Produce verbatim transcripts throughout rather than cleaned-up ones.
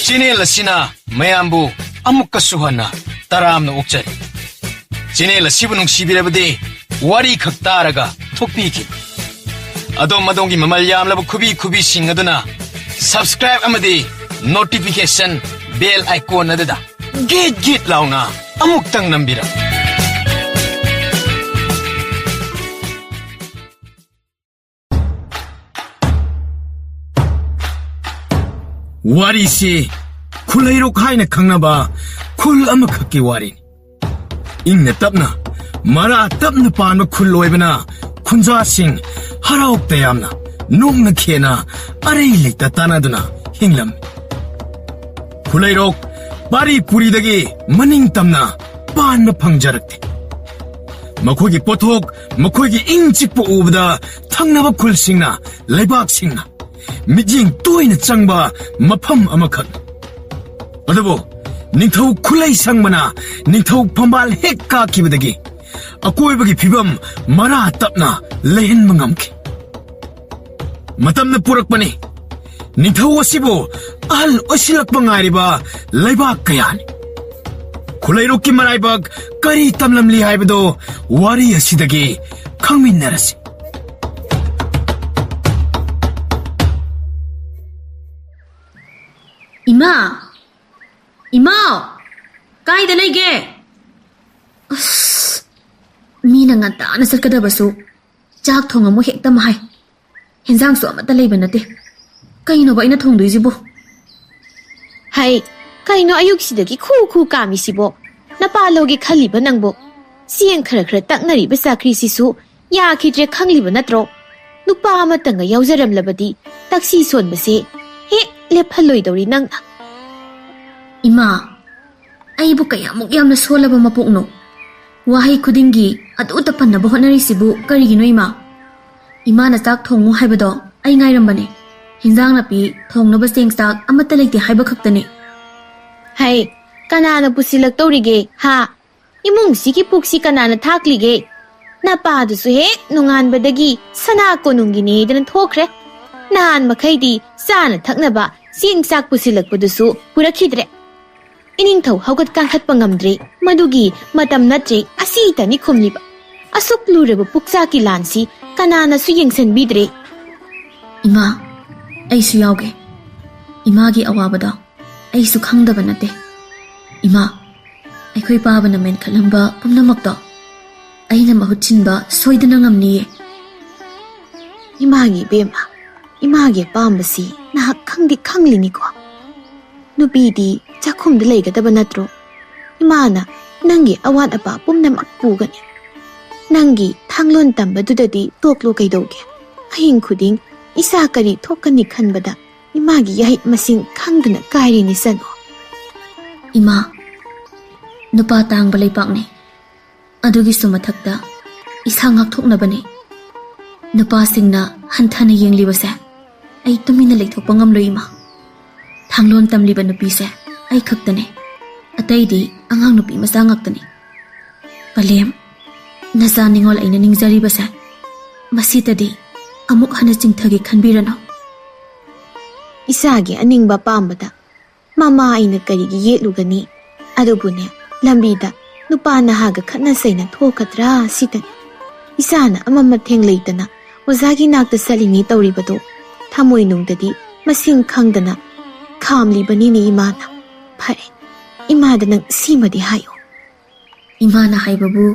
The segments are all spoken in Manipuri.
ꯆꯦꯅꯦꯜ ꯑꯁꯤꯅ ꯃꯌꯥꯝꯕꯨ ꯑꯃꯨꯛꯀꯁꯨ ꯍꯟꯅ ꯇꯔꯥꯝꯅ ꯑꯣꯛꯆꯔꯤ꯫ ꯆꯦꯅꯦꯜ ꯑꯁꯤꯕꯨ ꯅꯨꯡꯁꯤꯕꯤꯔꯕꯗꯤ ꯋꯥꯔꯤ ꯈꯛ ꯇꯥꯔꯒ ꯊꯣꯛꯄꯤꯈꯤꯕ꯫ ꯑꯗꯣꯝ ꯑꯗꯣꯝꯒꯤ ꯃꯃꯜ ꯌꯥꯝꯂꯕ ꯈꯨꯕꯤ ꯈꯨꯕꯤꯁꯤꯡ ꯑꯗꯨꯅ subscribe ꯑꯃꯗꯤ notification bell icon ꯑꯗꯨꯗ ꯒꯤꯠ ꯒꯤꯠ ꯂꯥꯎꯅ ꯑꯃꯨꯛꯇꯪ ꯅꯝꯕꯤꯔꯝꯃꯨ꯫ ꯋꯥꯔꯤꯁꯤ ꯈꯨꯂꯩꯔꯣꯛ ꯍꯥꯏꯅ ꯈꯪꯅꯕ ꯈꯨꯜ ꯑꯃꯈꯛꯀꯤ ꯋꯥꯔꯤꯅꯤ꯫ ꯏꯪꯅ ꯇꯞꯅ, ꯃꯔꯥ ꯇꯞꯅ ꯄꯥꯟꯕ ꯈꯨꯜ ꯑꯣꯏꯕꯅ ꯈꯨꯟꯖꯥꯁꯤꯡ ꯍꯔꯥꯎ ꯇꯌꯥꯝꯅ, ꯅꯣꯛꯅ ꯈꯦꯅ, ꯑꯔꯩ ꯂꯩꯇ ꯇꯥꯟꯅꯗꯨꯅ ꯍꯤꯡꯂꯝꯃꯤ꯫ ꯈꯨꯂꯩꯔꯣꯛ ꯄꯥꯔꯤ ꯄꯨꯔꯤꯗꯒꯤ ꯃꯅꯤꯡ ꯇꯝꯅ ꯄꯥꯟꯕ ꯐꯪꯖꯔꯛꯇꯦ꯫ ꯃꯈꯣꯏꯒꯤ ꯄꯣꯠꯊꯣꯛ, ꯃꯈꯣꯏꯒꯤ ꯏꯪ ꯆꯤꯛꯄ ꯎꯕꯗ ꯊꯪꯅꯕ ꯈꯨꯜꯁꯤꯡꯅ, ꯂꯩꯕꯥꯛꯁꯤꯡꯅ ꯃꯤꯠꯌꯦꯡ ꯇꯣꯏꯅ ꯆꯪꯕ ꯃꯐꯝ ꯑꯃꯈꯛ꯫ ꯑꯗꯨꯕꯨ ꯅꯤꯡꯊꯧ ꯈꯨꯂꯩ ꯁꯪꯕꯅ ꯅꯤꯡꯊꯧ ꯐꯝꯕꯥꯜ ꯍꯦꯛ ꯀꯥꯈꯤꯕꯗꯒꯤ ꯑꯀꯣꯏꯕꯒꯤ ꯐꯤꯕꯝ ꯃꯔꯥ ꯇꯞꯅ ꯂꯩꯍꯟꯕ ꯉꯝꯈꯤ꯫ ꯃꯇꯝꯅ ꯄꯨꯔꯛꯄꯅꯤ꯫ ꯅꯤꯡꯊꯧ ꯑꯁꯤꯕꯨ ꯑꯍꯜ ꯑꯣꯏꯁꯤꯜꯂꯛꯄ ꯉꯥꯏꯔꯤꯕ ꯂꯩꯕꯥꯛ ꯀꯌꯥꯅꯤ꯫ ꯈꯨꯂꯩꯔꯣꯛꯀꯤ ꯃꯔꯥꯏꯕꯛ ꯀꯔꯤ ꯇꯝꯂꯝꯂꯤ ꯍꯥꯏꯕꯗꯨ ꯋꯥꯔꯤ ꯑꯁꯤꯗꯒꯤ ꯈꯪꯃꯤꯟꯅꯔꯁꯤ꯫ ꯏꯃꯥ! ꯏꯃꯥ! ꯀꯥꯏꯗ ꯂꯩꯒꯦ? ꯑꯁ! ꯃꯤꯅ ꯉꯟꯇꯥꯅ ꯆꯠꯀꯗꯕꯁꯨ ꯆꯥꯛ ꯊꯣꯡꯉꯝꯃꯨ ꯍꯦꯛꯇ ꯍꯥꯏ꯫ ꯍꯦꯟꯖꯥꯡꯁꯨ ꯑꯃꯠꯇ ꯂꯩꯕ ꯅꯠꯇꯦ꯫ ꯀꯩꯅꯣꯕ ꯑꯩꯅ ꯊꯣꯡꯗꯣꯏꯁꯤꯕꯣ? ꯍꯩ, ꯀꯩꯅꯣ ꯑꯌꯨꯛꯁꯤꯗꯒꯤ ꯈꯨ ꯈꯨ ꯀꯥꯝꯃꯤꯁꯤꯕꯣ? ꯅꯄꯥ ꯂꯧꯒꯦ ꯈꯜꯂꯤꯕ ꯅꯪꯕꯨ? ꯆꯦꯡ ꯈꯔ ꯈꯔ ꯇꯛꯅꯔꯤꯕ ꯆꯥꯛꯈ꯭ꯔꯤꯁꯤꯁꯨ ꯌꯥꯈꯤꯗ꯭ꯔꯦ ꯈꯪꯂꯤꯕ ꯅꯠꯇ꯭ꯔꯣ? ꯅꯨꯄꯥ ꯑꯃꯇꯪꯒ ꯌꯥꯎꯖꯔꯝꯂꯕꯗꯤ ꯇꯛꯁꯤ ꯁꯣꯟꯕꯁꯦ ꯍꯦꯛ ꯂꯦꯞꯍꯜꯂꯣꯏꯗꯧꯔꯤ ꯅꯪꯅ꯫ ꯏꯃꯥ, ꯑꯩꯕꯨ ꯀꯌꯥꯃꯨꯛ ꯌꯥꯝꯅ ꯁꯣꯜꯂꯕ ꯃꯄꯣꯛꯅꯣ? ꯋꯥꯍꯩ ꯈꯨꯗꯤꯡꯒꯤ ꯑꯗꯨꯇ ꯄꯟꯅꯕ ꯍꯣꯠꯅꯔꯤꯁꯤꯕꯨ ꯀꯔꯤꯒꯤꯅꯣ, ꯏꯃꯥ? ꯏꯃꯥꯅ ꯆꯥꯛ ꯊꯣꯡꯉꯨ ꯍꯥꯏꯕꯗꯣ ꯑꯩ ꯉꯥꯏꯔꯝꯕꯅꯦ꯫ ꯍꯤꯟꯖꯥꯡ ꯅꯥꯄꯤ ꯊꯣꯡꯅꯕ ꯆꯦꯡ ꯆꯥꯛ ꯑꯃꯠꯇ ꯂꯩꯇꯦ ꯍꯥꯏꯕ ꯈꯛꯇꯅꯦ꯫ ꯍꯩ, ꯀꯅꯥꯅ ꯄꯨꯁꯤꯜꯂꯛꯇꯧꯔꯤꯒꯦ, ꯍꯥ? ꯏꯃꯨꯡꯁꯤꯒꯤ ꯄꯨꯛꯁꯤ ꯀꯅꯥꯅ ꯊꯥꯛꯂꯤꯒꯦ? ꯅꯄꯥꯗꯨꯁꯨ ꯍꯦꯛ ꯅꯣꯡꯉꯥꯟꯕꯗꯒꯤ ꯁꯅꯥ ꯀꯣꯅꯨꯡꯒꯤꯅꯦꯗꯅ ꯊꯣꯛꯈ꯭ꯔꯦ꯫ ꯅꯍꯥꯟ ꯃꯈꯩꯗꯤ ꯆꯥꯅ ꯊꯛꯅꯕ ꯆꯦꯡ ꯆꯥꯛ ꯄꯨꯁꯤꯜꯂꯛꯄꯗꯨꯁꯨ ꯄꯨꯔꯛꯈꯤꯗ꯭ꯔꯦ꯫ ꯏꯅꯤꯡꯊꯧ ꯍꯧꯒꯠ ꯀꯥꯡꯈꯠꯄ ꯉꯝꯗ꯭ꯔꯦ꯫ ꯃꯗꯨꯒꯤ ꯃꯇꯝ ꯅꯠꯇ꯭ꯔꯦ꯫ ꯑꯁꯤꯇꯅꯤ ꯈꯨꯝꯂꯤꯕ꯫ ꯑꯁꯨꯛ ꯂꯨꯔꯕ ꯄꯨꯛꯆꯥꯛꯀꯤ ꯂꯥꯟꯁꯤ ꯀꯅꯥꯅꯁꯨ ꯌꯦꯡꯁꯤꯟꯕꯤꯗ꯭ꯔꯦ꯫ ꯏꯃꯥ, ꯑꯩꯁꯨ ꯌꯥꯎꯒꯦ꯫ ꯏꯃꯥꯒꯤ ꯑꯋꯥꯕꯗꯣ ꯑꯩꯁꯨ ꯈꯪꯗꯕ ꯅꯠꯇꯦ꯫ ꯏꯃꯥ, ꯑꯩꯈꯣꯏ ꯄꯥꯕꯅ ꯃꯦꯟꯈꯠꯂꯝꯕ ꯄꯨꯝꯅꯃꯛꯇꯣ ꯑꯩꯅ ꯃꯍꯨꯠ ꯁꯤꯟꯕ ꯁꯣꯏꯗꯅ ꯉꯝꯅꯤꯌꯦ꯫ ꯏꯃꯥꯒꯤ ꯏꯕꯦꯝꯃ, ꯏꯃꯥꯒꯤ ꯑꯄꯥꯝꯕꯁꯤ ꯅꯍꯥꯛ ꯈꯪꯗꯤ ꯈꯪꯂꯤꯅꯤꯀꯣ꯫ ꯅꯨꯄꯤꯗꯤ ꯆꯥꯛꯈꯨꯝꯗ ꯂꯩꯒꯗꯕ ꯅꯠꯇ꯭ꯔꯣ? ꯏꯃꯥꯅ ꯅꯪꯒꯤ ꯑꯋꯥꯠ ꯑꯄꯥ ꯄꯨꯝꯅꯃꯛ ꯄꯨꯒꯅꯤ꯫ ꯅꯪꯒꯤ ꯊꯥꯡꯂꯣꯟ ꯇꯝꯕꯗꯨꯗꯗꯤ ꯇꯣꯛꯂꯣ ꯀꯩꯗꯧꯒꯦ? ꯑꯍꯤꯡ ꯈꯨꯗꯤꯡ ꯏꯆꯥ ꯀꯔꯤ ꯊꯣꯛꯀꯅꯤ ꯈꯟꯕꯗ ꯏꯃꯥꯒꯤ ꯌꯥꯍꯤꯞ ꯃꯁꯤꯡ ꯈꯪꯗꯅ ꯀꯥꯏꯔꯤꯅꯤ ꯁꯅꯨ꯫ ꯏꯃꯥ, ꯅꯨꯄꯥ ꯇꯥꯡꯕ ꯂꯩꯄꯥꯛꯅꯤ꯫ ꯑꯗꯨꯒꯤꯁꯨ ꯃꯊꯛꯇ ꯏꯁꯥ ꯉꯥꯛꯊꯣꯛꯅꯕꯅꯤ꯫ ꯅꯨꯄꯥꯁꯤꯡꯅ ꯍꯟꯊꯅ ꯌꯦꯡꯂꯤꯕꯁꯦ ꯑꯩ ꯇꯨꯃꯤꯟꯅ ꯂꯩꯊꯣꯛꯄ ꯉꯝꯂꯣꯏ ꯏꯃꯥ꯫ ꯊꯥꯡꯂꯣꯟ ꯇꯝꯂꯤꯕ ꯅꯨꯄꯤꯁꯦ ꯑꯩ ꯈꯛꯇꯅꯤ꯫ ꯑꯇꯩꯗꯤ ꯑꯉꯥꯡ ꯅꯨꯄꯤ ꯃꯆꯥ ꯉꯥꯛꯇꯅꯤ꯫ ꯄꯂꯦꯝ, ꯅꯆꯥ ꯅꯤꯉꯣꯜ ꯑꯩꯅ ꯅꯤꯡꯖꯔꯤꯕꯁꯦ ꯃꯁꯤꯗꯗꯤ ꯑꯃꯨꯛ ꯍꯟꯅ ꯆꯤꯡꯊꯒꯦ ꯈꯟꯕꯤꯔꯅꯨ꯫ ꯏꯆꯥꯒꯤ ꯑꯅꯤꯡꯕ ꯑꯄꯥꯝꯕꯗ ꯃꯃꯥ ꯑꯩꯅ ꯀꯔꯤꯒꯤ ꯌꯦꯠꯂꯨꯒꯅꯤ? ꯑꯗꯨꯕꯨꯅꯦ, ꯂꯝꯕꯤꯗ ꯅꯨꯄꯥ ꯅꯍꯥꯒ ꯈꯠꯅ ꯆꯩꯅ ꯊꯣꯛꯀꯗ꯭ꯔꯥ ꯁꯤꯗꯅꯤ꯫ ꯏꯆꯥꯅ ꯑꯃ ꯃꯊꯦꯡ ꯂꯩꯇꯅ ꯑꯣꯖꯥꯒꯤ ꯅꯥꯛꯇ ꯆꯠꯂꯤꯉꯩ ꯇꯧꯔꯤꯕꯗꯨ ꯊꯃꯣꯏꯅꯨꯡꯗꯗꯤ ꯃꯁꯤꯡ ꯈꯪꯗꯅ ꯈꯥꯝꯂꯤꯕꯅꯤꯅꯦ ꯏꯃꯥꯅ꯫ ꯐꯔꯦ, ꯏꯃꯥꯗ ꯅꯪ ꯁꯤꯃꯗꯤ ꯍꯥꯏꯌꯨ꯫ ꯏꯃꯥꯅ ꯍꯥꯏꯕꯕꯨ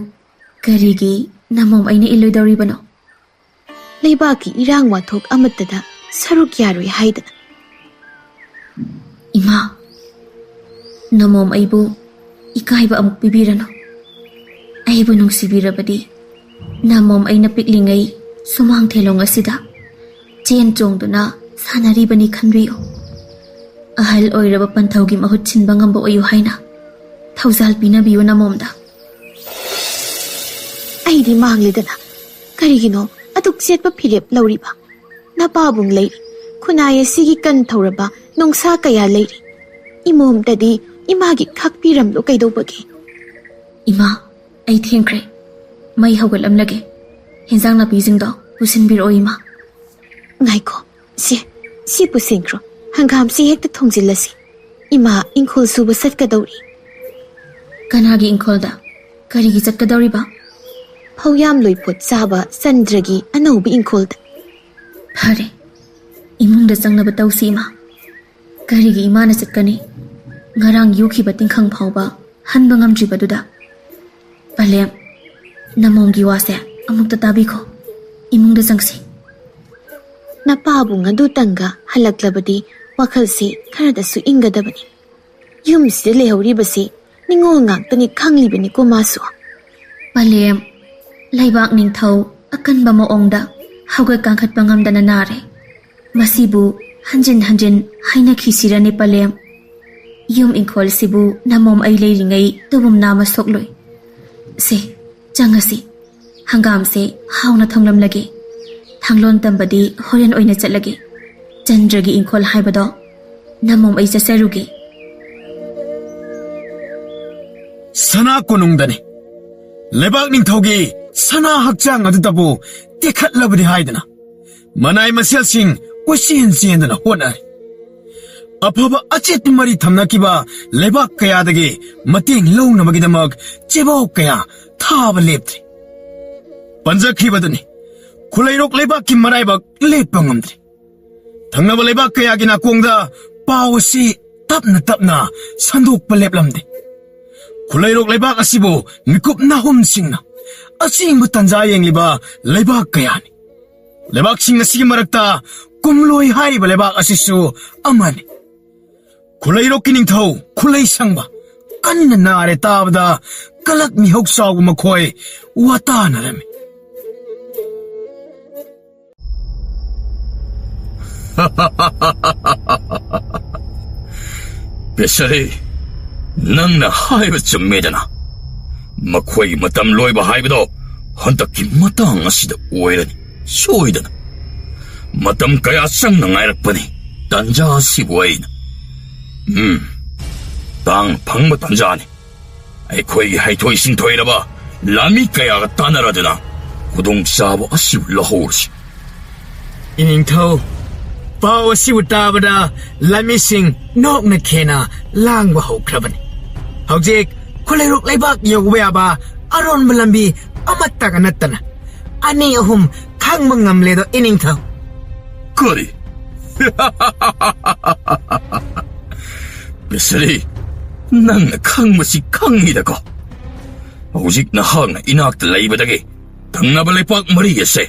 ꯀꯔꯤꯒꯤ ꯅꯃꯣꯝ ꯑꯩꯅ ꯏꯜꯂꯣꯏꯗꯧꯔꯤꯕꯅꯣ? ꯂꯩꯕꯥꯛꯀꯤ ꯏꯔꯥꯡ ꯋꯥꯊꯣꯛ ꯑꯃꯠꯇꯗ ꯁꯔꯨꯛ ꯌꯥꯔꯣꯏ ꯍꯥꯏꯗꯅ꯫ ꯏꯃꯥ, ꯅꯃꯣꯝ ꯑꯩꯕꯨ ꯏꯀꯥꯏꯕ ꯑꯃꯨꯛ ꯄꯤꯕꯤꯔꯅꯨ꯫ ꯑꯩꯕꯨ ꯅꯨꯡꯁꯤꯕꯤꯔꯕꯗꯤ ꯅꯃꯣꯝ ꯑꯩꯅ ꯄꯤꯛꯂꯤꯉꯩ ꯁꯨꯃꯥꯡ ꯊꯦꯂꯣꯡ ꯑꯁꯤꯗ ꯆꯦꯟ ꯆꯣꯡꯗꯨꯅ ꯁꯥꯟꯅꯔꯤꯕꯅꯤ ꯈꯟꯕꯤꯌꯨ꯫ ꯑꯍꯜ ꯑꯣꯏꯔꯕ ꯄꯟꯊꯧꯒꯤ ꯃꯍꯨꯠ ꯁꯤꯟꯕ ꯉꯝꯕ ꯑꯣꯏꯌꯨ ꯍꯥꯏꯅ ꯊꯧꯖꯥꯜ ꯄꯤꯅꯕꯤꯌꯨ ꯅꯃꯣꯝꯗ꯫ ꯑꯩꯗꯤ ꯃꯥꯡꯂꯦꯗꯅ꯫ ꯀꯔꯤꯒꯤꯅꯣ ꯑꯗꯨꯛ ꯆꯦꯠꯄ ꯐꯤꯔꯦꯞ ꯂꯧꯔꯤꯕ? ꯅꯄꯥꯕꯨꯡ ꯂꯩꯔꯤ, ꯈꯨꯟꯅꯥꯏ ꯑꯁꯤꯒꯤ ꯀꯟ ꯊꯧꯔꯕ ꯅꯣꯡꯁꯥ ꯀꯌꯥ ꯂꯩꯔꯤ꯫ ꯏꯃꯣꯝꯇꯗꯤ ꯏꯃꯥꯒꯤ ꯈꯥꯛꯄꯤꯔꯝꯂꯣ ꯀꯩꯗꯧꯕꯒꯦ? ꯏꯃꯥ, ꯑꯩ ꯊꯦꯡꯈ꯭ꯔꯦ꯫ ꯃꯩ ꯍꯧꯒꯠꯂꯝꯂꯒꯦ꯫ ꯍꯦꯟꯖꯥꯡ ꯅꯥꯄꯤꯁꯤꯡꯗꯣ ꯄꯨꯁꯤꯟꯕꯤꯔꯛꯑꯣ ꯏꯃꯥ꯫ ꯉꯥꯏꯈꯣ, ꯁꯤ, ꯁꯤ ꯄꯨꯁꯤꯟꯈ꯭ꯔꯣ꯫ ꯍꯪꯒꯥꯝꯁꯤ ꯍꯦꯛꯇ ꯊꯣꯡꯖꯤꯜꯂꯁꯤ꯫ ꯏꯃꯥ ꯏꯪꯈꯣꯜ ꯁꯨꯕ ꯆꯠꯀꯗꯧꯔꯤ꯫ ꯀꯅꯥꯒꯤ ꯏꯪꯈꯣꯜꯗ? ꯀꯔꯤꯒꯤ ꯆꯠꯀꯗꯧꯔꯤꯕ? ꯐꯧ ꯌꯥꯝ ꯂꯣꯏꯐꯨꯠ ꯆꯥꯕ ꯆꯟꯗ꯭ꯔꯒꯤ ꯑꯅꯧꯕ ꯏꯪꯈꯣꯜꯗ꯫ ꯐꯔꯦ, ꯏꯃꯨꯡꯗ ꯆꯪꯅꯕ ꯇꯧꯁꯤ, ꯏꯃꯥ꯫ ꯀꯔꯤꯒꯤ ꯏꯃꯥꯅ ꯆꯠꯀꯅꯤ? ꯉꯔꯥꯡ ꯌꯨꯈꯤꯕ ꯇꯤꯡꯈꯪ ꯐꯥꯎꯕ ꯍꯟꯕ ꯉꯝꯗ꯭ꯔꯤꯕꯗꯨꯗ꯫ ꯄꯂꯦꯝ, ꯅꯃꯣꯝꯒꯤ ꯋꯥꯁꯦ ꯑꯃꯨꯛꯇ ꯇꯥꯕꯤꯈꯣ꯫ ꯏꯃꯨꯡꯗ ꯆꯪꯁꯤ꯫ ꯅꯄꯥꯕꯨꯡ ꯑꯗꯨꯇꯪꯒ ꯍꯜꯂꯛꯂꯕꯗꯤ ꯋꯥꯈꯜꯁꯤ ꯈꯔꯗꯁꯨ ꯏꯪꯒꯗꯕꯅꯤ꯫ ꯌꯨꯝꯁꯤꯗ ꯂꯩꯍꯧꯔꯤꯕꯁꯤ ꯅꯤꯡꯉꯣꯜ ꯉꯥꯛꯇꯅꯤ ꯈꯪꯂꯤꯕꯅꯤꯀꯣ ꯃꯥꯁꯨ꯫ ꯄꯂꯦꯝ, ꯂꯩꯕꯥꯛ ꯅꯤꯡꯊꯧ ꯑꯀꯟꯕ ꯃꯑꯣꯡꯗ ꯍꯧꯒꯠ ꯀꯥꯡꯈꯠꯄ ꯉꯝꯗꯅ ꯅꯥꯔꯦ꯫ ꯃꯁꯤꯕꯨ ꯍꯟꯖꯤꯟ ꯍꯟꯖꯤꯟ ꯍꯥꯏꯅꯈꯤꯁꯤꯔꯅꯦ ꯄꯂꯦꯝ? ꯌꯨꯝ ꯏꯪꯈꯣꯜꯁꯤꯕꯨ ꯅꯃꯣꯝ ꯑꯩ ꯂꯩꯔꯤꯉꯩ ꯇꯨꯕꯨꯝ ꯅꯥꯝꯃ ꯁꯣꯛꯂꯣꯏ꯫ ꯁꯦ, ꯆꯪꯉꯁꯤ꯫ ꯍꯪꯒꯥꯝꯁꯦ ꯍꯥꯎꯅ ꯊꯣꯡꯂꯝꯂꯒꯦ꯫ ꯊꯥꯡꯂꯣꯟ ꯇꯝꯕꯗꯤ ꯍꯣꯔꯦꯟ ꯑꯣꯏꯅ ꯆꯠꯂꯒꯦ꯫ ꯆꯟꯗ꯭ꯔꯒꯤ ꯏꯪꯈꯣꯜ ꯍꯥꯏꯕꯗꯣ ꯅꯃꯣꯝ ꯑꯩ ꯆꯠꯆꯔꯨꯒꯦ꯫ ꯁꯅꯥ ꯀꯣꯅꯨꯡꯗꯅꯤ꯫ ꯂꯩꯕꯥꯛ ꯅꯤꯡꯊꯧꯒꯤ ꯁꯅꯥ ꯍꯛꯆꯥꯡ ꯑꯗꯨꯗꯕꯨ ꯇꯦꯛꯈꯠꯂꯕꯗꯤ ꯍꯥꯏꯗꯅ ꯃꯅꯥꯏ ꯃꯁꯦꯜꯁꯤꯡ ꯀꯣꯏꯆꯦꯟ ꯆꯦꯟꯗꯅ ꯍꯣꯠꯅꯔꯤ꯫ ꯑꯐꯕ ꯑꯆꯦꯠꯄ ꯃꯔꯤ ꯊꯝꯅꯈꯤꯕ ꯂꯩꯕꯥꯛ ꯀꯌꯥꯗꯒꯤ ꯃꯇꯦꯡ ꯂꯧꯅꯕꯒꯤꯗꯃꯛ ꯆꯦꯕꯥꯎ ꯀꯌꯥ ꯊꯥꯕ ꯂꯦꯞꯇ꯭ꯔꯤ꯫ ꯄꯟꯖꯈ꯭ꯔꯤꯕꯗꯨꯅꯤ, ꯈꯨꯂꯩꯔꯣꯛ ꯂꯩꯕꯥꯛꯀꯤ ꯃꯔꯥꯏꯕꯛ ꯂꯦꯞꯄ ꯉꯝꯗ꯭ꯔꯤ꯫ ꯊꯪꯅꯕ ꯂꯩꯕꯥꯛ ꯀꯌꯥꯒꯤ ꯅꯥꯀꯣꯡꯗ ꯄꯥꯎ ꯑꯁꯤ ꯇꯞꯅ ꯇꯞꯅ ꯁꯟꯗꯣꯛꯄ ꯂꯦꯞꯂꯝꯗꯦ꯫ ꯈꯨꯂꯩꯔꯣꯛ ꯂꯩꯕꯥꯛ ꯑꯁꯤꯕꯨ ꯃꯤꯀꯨꯞ ꯅꯥꯍꯨꯝꯁꯤꯡꯅ ꯑꯁꯦꯡꯕ ꯇꯟꯖꯥ ꯌꯦꯡꯂꯤꯕ ꯂꯩꯕꯥꯛ ꯀꯌꯥꯅꯤ꯫ ꯂꯩꯕꯥꯛꯁꯤꯡ ꯑꯁꯤꯒꯤ ꯃꯔꯛꯇ ꯀꯨꯝꯂꯣꯏ ꯍꯥꯏꯔꯤꯕ ꯂꯩꯕꯥꯛ ꯑꯁꯤꯁꯨ ꯑꯃꯅꯤ꯫ ꯈꯨꯂꯩꯔꯣꯛꯀꯤ ꯅꯤꯡꯊꯧ ꯈꯨꯂꯩ ꯁꯪꯕ ꯀꯟꯅ ꯅꯥꯔꯦ ꯇꯥꯕꯗ ꯀꯂꯛ ꯃꯤꯍꯧ ꯆꯥꯎꯕ ꯃꯈꯣꯏ ꯋꯥꯇꯥꯅꯔꯝꯃꯤ꯫ ꯄꯦꯁꯔꯤ, ꯅꯪꯅ ꯍꯥꯏꯕ ꯆꯨꯝꯃꯦꯗꯅ꯫ ꯃꯈꯣꯏꯒꯤ ꯃꯇꯝ ꯂꯣꯏꯕ ꯍꯥꯏꯕꯗꯣ ꯍꯟꯗꯛꯀꯤ ꯃꯇꯥꯡ ꯑꯁꯤꯗ ꯑꯣꯏꯔꯅꯤ, ꯁꯣꯏꯗꯅ꯫ ꯃꯇꯝ ꯀꯌꯥ ꯆꯪꯅ ꯉꯥꯏꯔꯛꯄꯅꯤ ꯇꯟꯖꯥ ꯑꯁꯤꯕꯨ ꯑꯩꯅ꯫ ꯎꯝ, ꯇꯥꯡꯅ ꯐꯪꯕ ꯇꯟꯖꯥꯅꯤ꯫ ꯑꯩꯈꯣꯏꯒꯤ ꯍꯩꯊꯣꯏ ꯁꯤꯡꯊꯣꯏꯔꯕ ꯂꯥꯟꯃꯤ ꯀꯌꯥꯒ ꯇꯥꯟꯅꯔꯗꯨꯅ ꯈꯨꯗꯣꯡꯆꯥꯕ ꯑꯁꯤꯕꯨ ꯂꯧꯍꯧꯔꯁꯤ꯫ ꯏꯅꯤꯡꯊꯧ, ꯄꯥꯎ ꯑꯁꯤꯕꯨ ꯇꯥꯕꯗ ꯂꯥꯟꯃꯤꯁꯤꯡ ꯅꯣꯛꯅ ꯈꯦꯅ ꯂꯥꯡꯕ ꯍꯧꯈ꯭ꯔꯕꯅꯤ꯫ ꯍꯧꯖꯤꯛ ꯈꯨꯂꯩꯔꯣꯛ ꯂꯩꯕꯥꯛ ꯌꯧꯕ ꯌꯥꯕ ꯑꯔꯣꯟꯕ ꯂꯝꯕꯤ ꯑꯃꯠꯇꯒ ꯅꯠꯇꯅ ꯑꯅꯤ ꯑꯍꯨꯝ ꯈꯪꯕ ꯉꯝꯂꯦꯗꯣ, ꯏꯅꯤꯡꯊꯧ꯫ ꯀꯔꯤ? ꯕꯤꯁꯔꯤ, ꯅꯪꯅ ꯈꯪꯕꯁꯤ ꯈꯪꯉꯤꯗꯀꯣ꯫ ꯍꯧꯖꯤꯛ ꯅꯍꯥꯛꯅ ꯏꯅꯥꯛꯇ ꯂꯩꯕꯗꯒꯤ ꯊꯪꯅꯕ ꯂꯩꯄꯥꯛ ꯃꯔꯤ ꯑꯁꯦ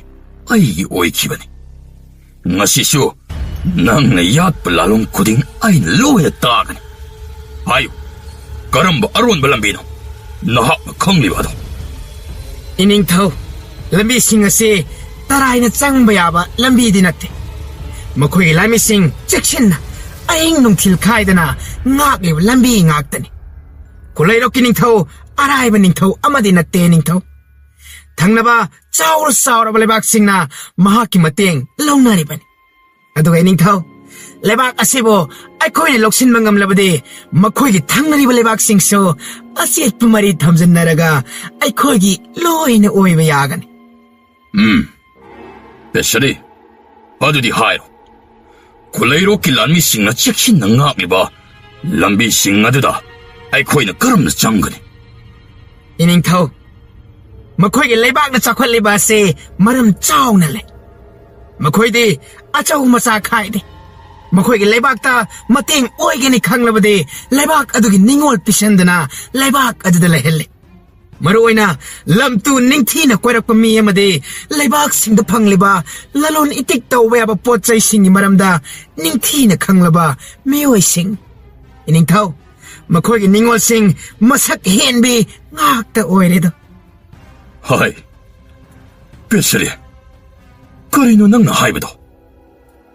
ꯑꯩꯒꯤ ꯑꯣꯏꯈꯤꯕꯅꯤ꯫ ꯉꯁꯤꯁꯨ ꯅꯪꯅ ꯌꯥꯠꯄ ꯂꯥꯂꯣꯡ ꯈꯨꯗꯤꯡ ꯑꯩꯅ ꯂꯣꯏꯅ ꯇꯥꯒꯅꯤ꯫ ꯍꯥꯏꯌꯨ, ꯀꯔꯝꯕ ꯑꯔꯣꯟꯕ ꯂꯝꯕꯤꯅꯣ ꯅꯍꯥꯛꯅ ꯈꯪꯂꯤꯕ ꯑꯗꯣ? ꯏꯅꯤꯡꯊꯧ, ꯂꯝꯕꯤꯁꯤꯡ ꯑꯁꯤ ꯇꯔꯥꯏꯅ ꯆꯪꯕ ꯌꯥꯕ ꯂꯝꯕꯤꯗꯤ ꯅꯠꯇꯦ꯫ ꯃꯈꯣꯏꯒꯤ ꯂꯥꯟꯃꯤꯁꯤꯡ ꯆꯦꯛꯁꯤꯟꯅ ꯑꯍꯤꯡ ꯅꯨꯡꯊꯤꯜ ꯈꯥꯏꯗꯅ ꯉꯥꯛꯂꯤꯕ ꯂꯝꯕꯤ ꯉꯥꯛꯇꯅꯤ꯫ ꯈꯨꯂꯩꯔꯣꯛꯀꯤ ꯅꯤꯡꯊꯧ ꯑꯔꯥꯏꯕ ꯅꯤꯡꯊꯧ ꯑꯃꯗꯤ ꯅꯠꯇꯦ, ꯅꯤꯡꯊꯧ꯫ ꯊꯪꯅꯕ ꯆꯥꯎꯔ ꯆꯥꯎꯔꯕ ꯂꯩꯕꯥꯛꯁꯤꯡꯅ ꯃꯍꯥꯛꯀꯤ ꯃꯇꯦꯡ ꯂꯧꯅꯔꯤꯕꯅꯤ꯫ ꯑꯗꯨꯒ ꯏꯅꯤꯡꯊꯧ, ꯂꯩꯕꯥꯛ ꯑꯁꯤꯕꯨ ꯑꯩꯈꯣꯏꯅ ꯂꯧꯁꯤꯟꯕ ꯉꯝꯂꯕꯗꯤ ꯃꯈꯣꯏꯒꯤ ꯊꯪꯅꯔꯤꯕ ꯂꯩꯕꯥꯛꯁꯤꯡꯁꯨ ꯑꯆꯦꯠꯄ ꯃꯔꯤ ꯊꯝꯖꯤꯟꯅꯔꯒ ꯑꯩꯈꯣꯏꯒꯤ ꯂꯣꯏꯅ ꯑꯣꯏꯕ ꯌꯥꯒꯅꯤ꯫ ꯎꯝ, ꯄꯦꯁꯔꯤ, ꯑꯗꯨꯗꯤ ꯍꯥꯏꯔꯣ꯫ ꯈꯨꯂꯩꯔꯣꯛꯀꯤ ꯂꯥꯟꯃꯤꯁꯤꯡꯅ ꯆꯦꯛꯁꯤꯟꯅ ꯉꯥꯛꯂꯤꯕ ꯂꯝꯕꯤꯁꯤꯡ ꯑꯗꯨꯗ ꯑꯩꯈꯣꯏꯅ ꯀꯔꯝꯅ ꯆꯪꯒꯅꯤ? ꯏꯅꯤꯡꯊꯧ, ꯃꯈꯣꯏꯒꯤ ꯂꯩꯕꯥꯛꯅ ꯆꯥꯎꯈꯠꯂꯤꯕ ꯑꯁꯤ ꯃꯔꯝ ꯆꯥꯎꯅ ꯂꯩ꯫ ꯃꯈꯣꯏꯗꯤ ꯑꯆꯧ ꯃꯆꯥ ꯈꯥꯏꯗꯦ꯫ ꯃꯈꯣꯏꯒꯤ ꯂꯩꯕꯥꯛꯇ ꯃꯇꯦꯡ ꯑꯣꯏꯒꯅꯤ ꯈꯪꯂꯕꯗꯤ ꯂꯩꯕꯥꯛ ꯑꯗꯨꯒꯤ ꯅꯤꯡꯉꯣꯜ ꯄꯤꯁꯟꯗꯅ ꯂꯩꯕꯥꯛ ꯑꯗꯨꯗ ꯂꯩꯍꯜꯂꯤ꯫ ꯃꯔꯨꯑꯣꯏꯅ ꯂꯝ ꯇꯨ ꯅꯤꯡꯊꯤꯅ ꯀꯣꯏꯔꯛꯄ ꯃꯤ ꯑꯃꯗꯤ ꯂꯩꯕꯥꯛꯁꯤꯡꯗ ꯐꯪꯂꯤꯕ ꯂꯂꯣꯟ ꯏꯇꯤꯛ ꯇꯧꯕ ꯌꯥꯕ ꯄꯣꯠ ꯆꯩꯁꯤꯡꯒꯤ ꯃꯔꯝꯗ ꯅꯤꯡꯊꯤꯅ ꯈꯪꯂꯕ ꯃꯤꯑꯣꯏꯁꯤꯡ꯫ ꯏꯅꯤꯡꯊꯧ, ꯃꯈꯣꯏꯒꯤ ꯅꯤꯡꯉꯣꯜꯁꯤꯡ ꯃꯁꯛ ꯍꯦꯟꯕꯤ ꯉꯥꯛꯇ ꯑꯣꯏꯔꯦꯗꯣ꯫ ꯍꯥꯏ, ꯄꯦꯁꯔꯤ, ꯀꯔꯤꯅꯣ ꯅꯪꯅ ꯍꯥꯏꯕꯗꯣ?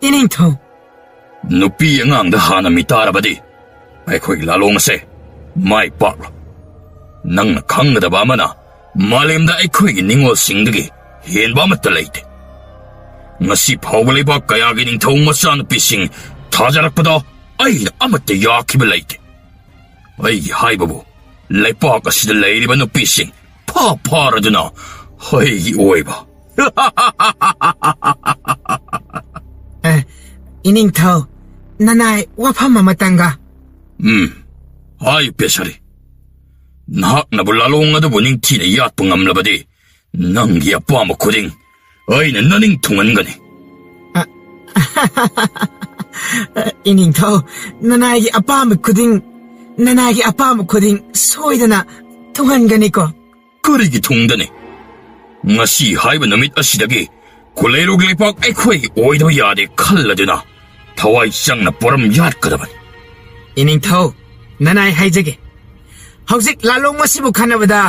ꯏꯅꯤꯡꯊꯧ, ꯅꯨꯄꯤ ꯑꯉꯥꯡꯗ ꯍꯥꯟꯅ ꯃꯤꯇꯥꯔꯕꯗꯤ ꯑꯩꯈꯣꯏꯒꯤ ꯂꯥꯂꯣꯡ ꯑꯁꯦ ꯃꯥꯏ ꯄꯥꯛꯂꯣꯏ꯫ ꯅꯪꯅ ꯈꯪꯒꯗꯕ ꯑꯃꯅ, ꯃꯥꯂꯦꯝꯗ ꯑꯩꯈꯣꯏꯒꯤ ꯅꯤꯡꯉꯣꯜꯁꯤꯡꯗꯒꯤ ꯍꯦꯟꯕ ꯑꯃꯠꯇ ꯂꯩꯇꯦ꯫ ꯉꯁꯤ ꯐꯥꯎꯕ ꯂꯩꯕꯥꯛ ꯀꯌꯥꯒꯤ ꯅꯤꯡꯊꯧ ꯃꯆꯥꯅꯨꯄꯤꯁꯤꯡ ꯊꯥꯖꯔꯛꯄꯗ ꯑꯩꯅ ꯑꯃꯠꯇ ꯌꯥꯈꯤꯕ ꯂꯩꯇꯦ꯫ ꯑꯩꯒꯤ ꯍꯥꯏꯕꯕꯨ, ꯂꯩꯄꯥꯛ ꯑꯁꯤꯗ ꯂꯩꯔꯤꯕ ꯅꯨꯄꯤꯁꯤꯡ ꯐꯥ ꯐꯥꯔꯗꯨꯅ ꯑꯩꯒꯤ ꯑꯣꯏꯕ꯫ ꯑꯦ, ꯏꯅꯤꯡꯊꯧ, ꯅꯅꯥꯏ ꯋꯥꯐꯝ ꯑꯃꯇꯪꯒ꯫ ꯎꯝ, ꯍꯥꯏꯌꯨ ꯄꯦꯁꯥꯔꯤ꯫ ꯅꯍꯥꯛꯅꯕꯨ ꯂꯥꯂꯣꯡ ꯑꯗꯨꯕꯨ ꯅꯤꯡꯊꯤꯅ ꯌꯥꯠꯄ ꯉꯝꯂꯕꯗꯤ, ꯅꯪꯒꯤ ꯑꯄꯥꯝꯕ ꯈꯨꯗꯤꯡ ꯑꯩꯅ ꯅꯅꯤꯡ ꯊꯨꯡꯍꯟꯒꯅꯤ꯫ ꯏꯅꯤꯡꯊꯧ, ꯅꯅꯥꯏꯒꯤ ꯑꯄꯥꯝꯕ ꯈꯨꯗꯤꯡ, ꯅꯅꯥꯏꯒꯤ ꯑꯄꯥꯝꯕ ꯈꯨꯗꯤꯡ ꯁꯣꯏꯗꯅ ꯊꯨꯡꯍꯟꯒꯅꯤꯀꯣ? ꯀꯔꯤꯒꯤ ꯊꯨꯡꯗꯅꯤ? ꯉꯁꯤ ꯍꯥꯏꯕ ꯅꯨꯃꯤꯠ ꯑꯁꯤꯗꯒꯤ ꯈꯨꯂꯩꯔꯣꯛ ꯂꯩꯄꯥꯛ ꯑꯩꯈꯣꯏꯒꯤ ꯑꯣꯏꯗꯕ ꯌꯥꯗꯦ ꯈꯜꯂꯗꯨꯅ ꯊꯋꯥꯏ ꯆꯪꯅ ꯄꯣꯔꯝ ꯌꯥꯠꯀꯗꯕꯅꯤ꯫ ꯏꯅꯤꯡꯊꯧ, ꯅꯅꯥꯏ ꯍꯥꯏꯖꯒꯦ, ꯍꯧꯖꯤꯛ ꯂꯥꯂꯣꯡ ꯑꯁꯤꯕꯨ ꯈꯟꯅꯕꯗ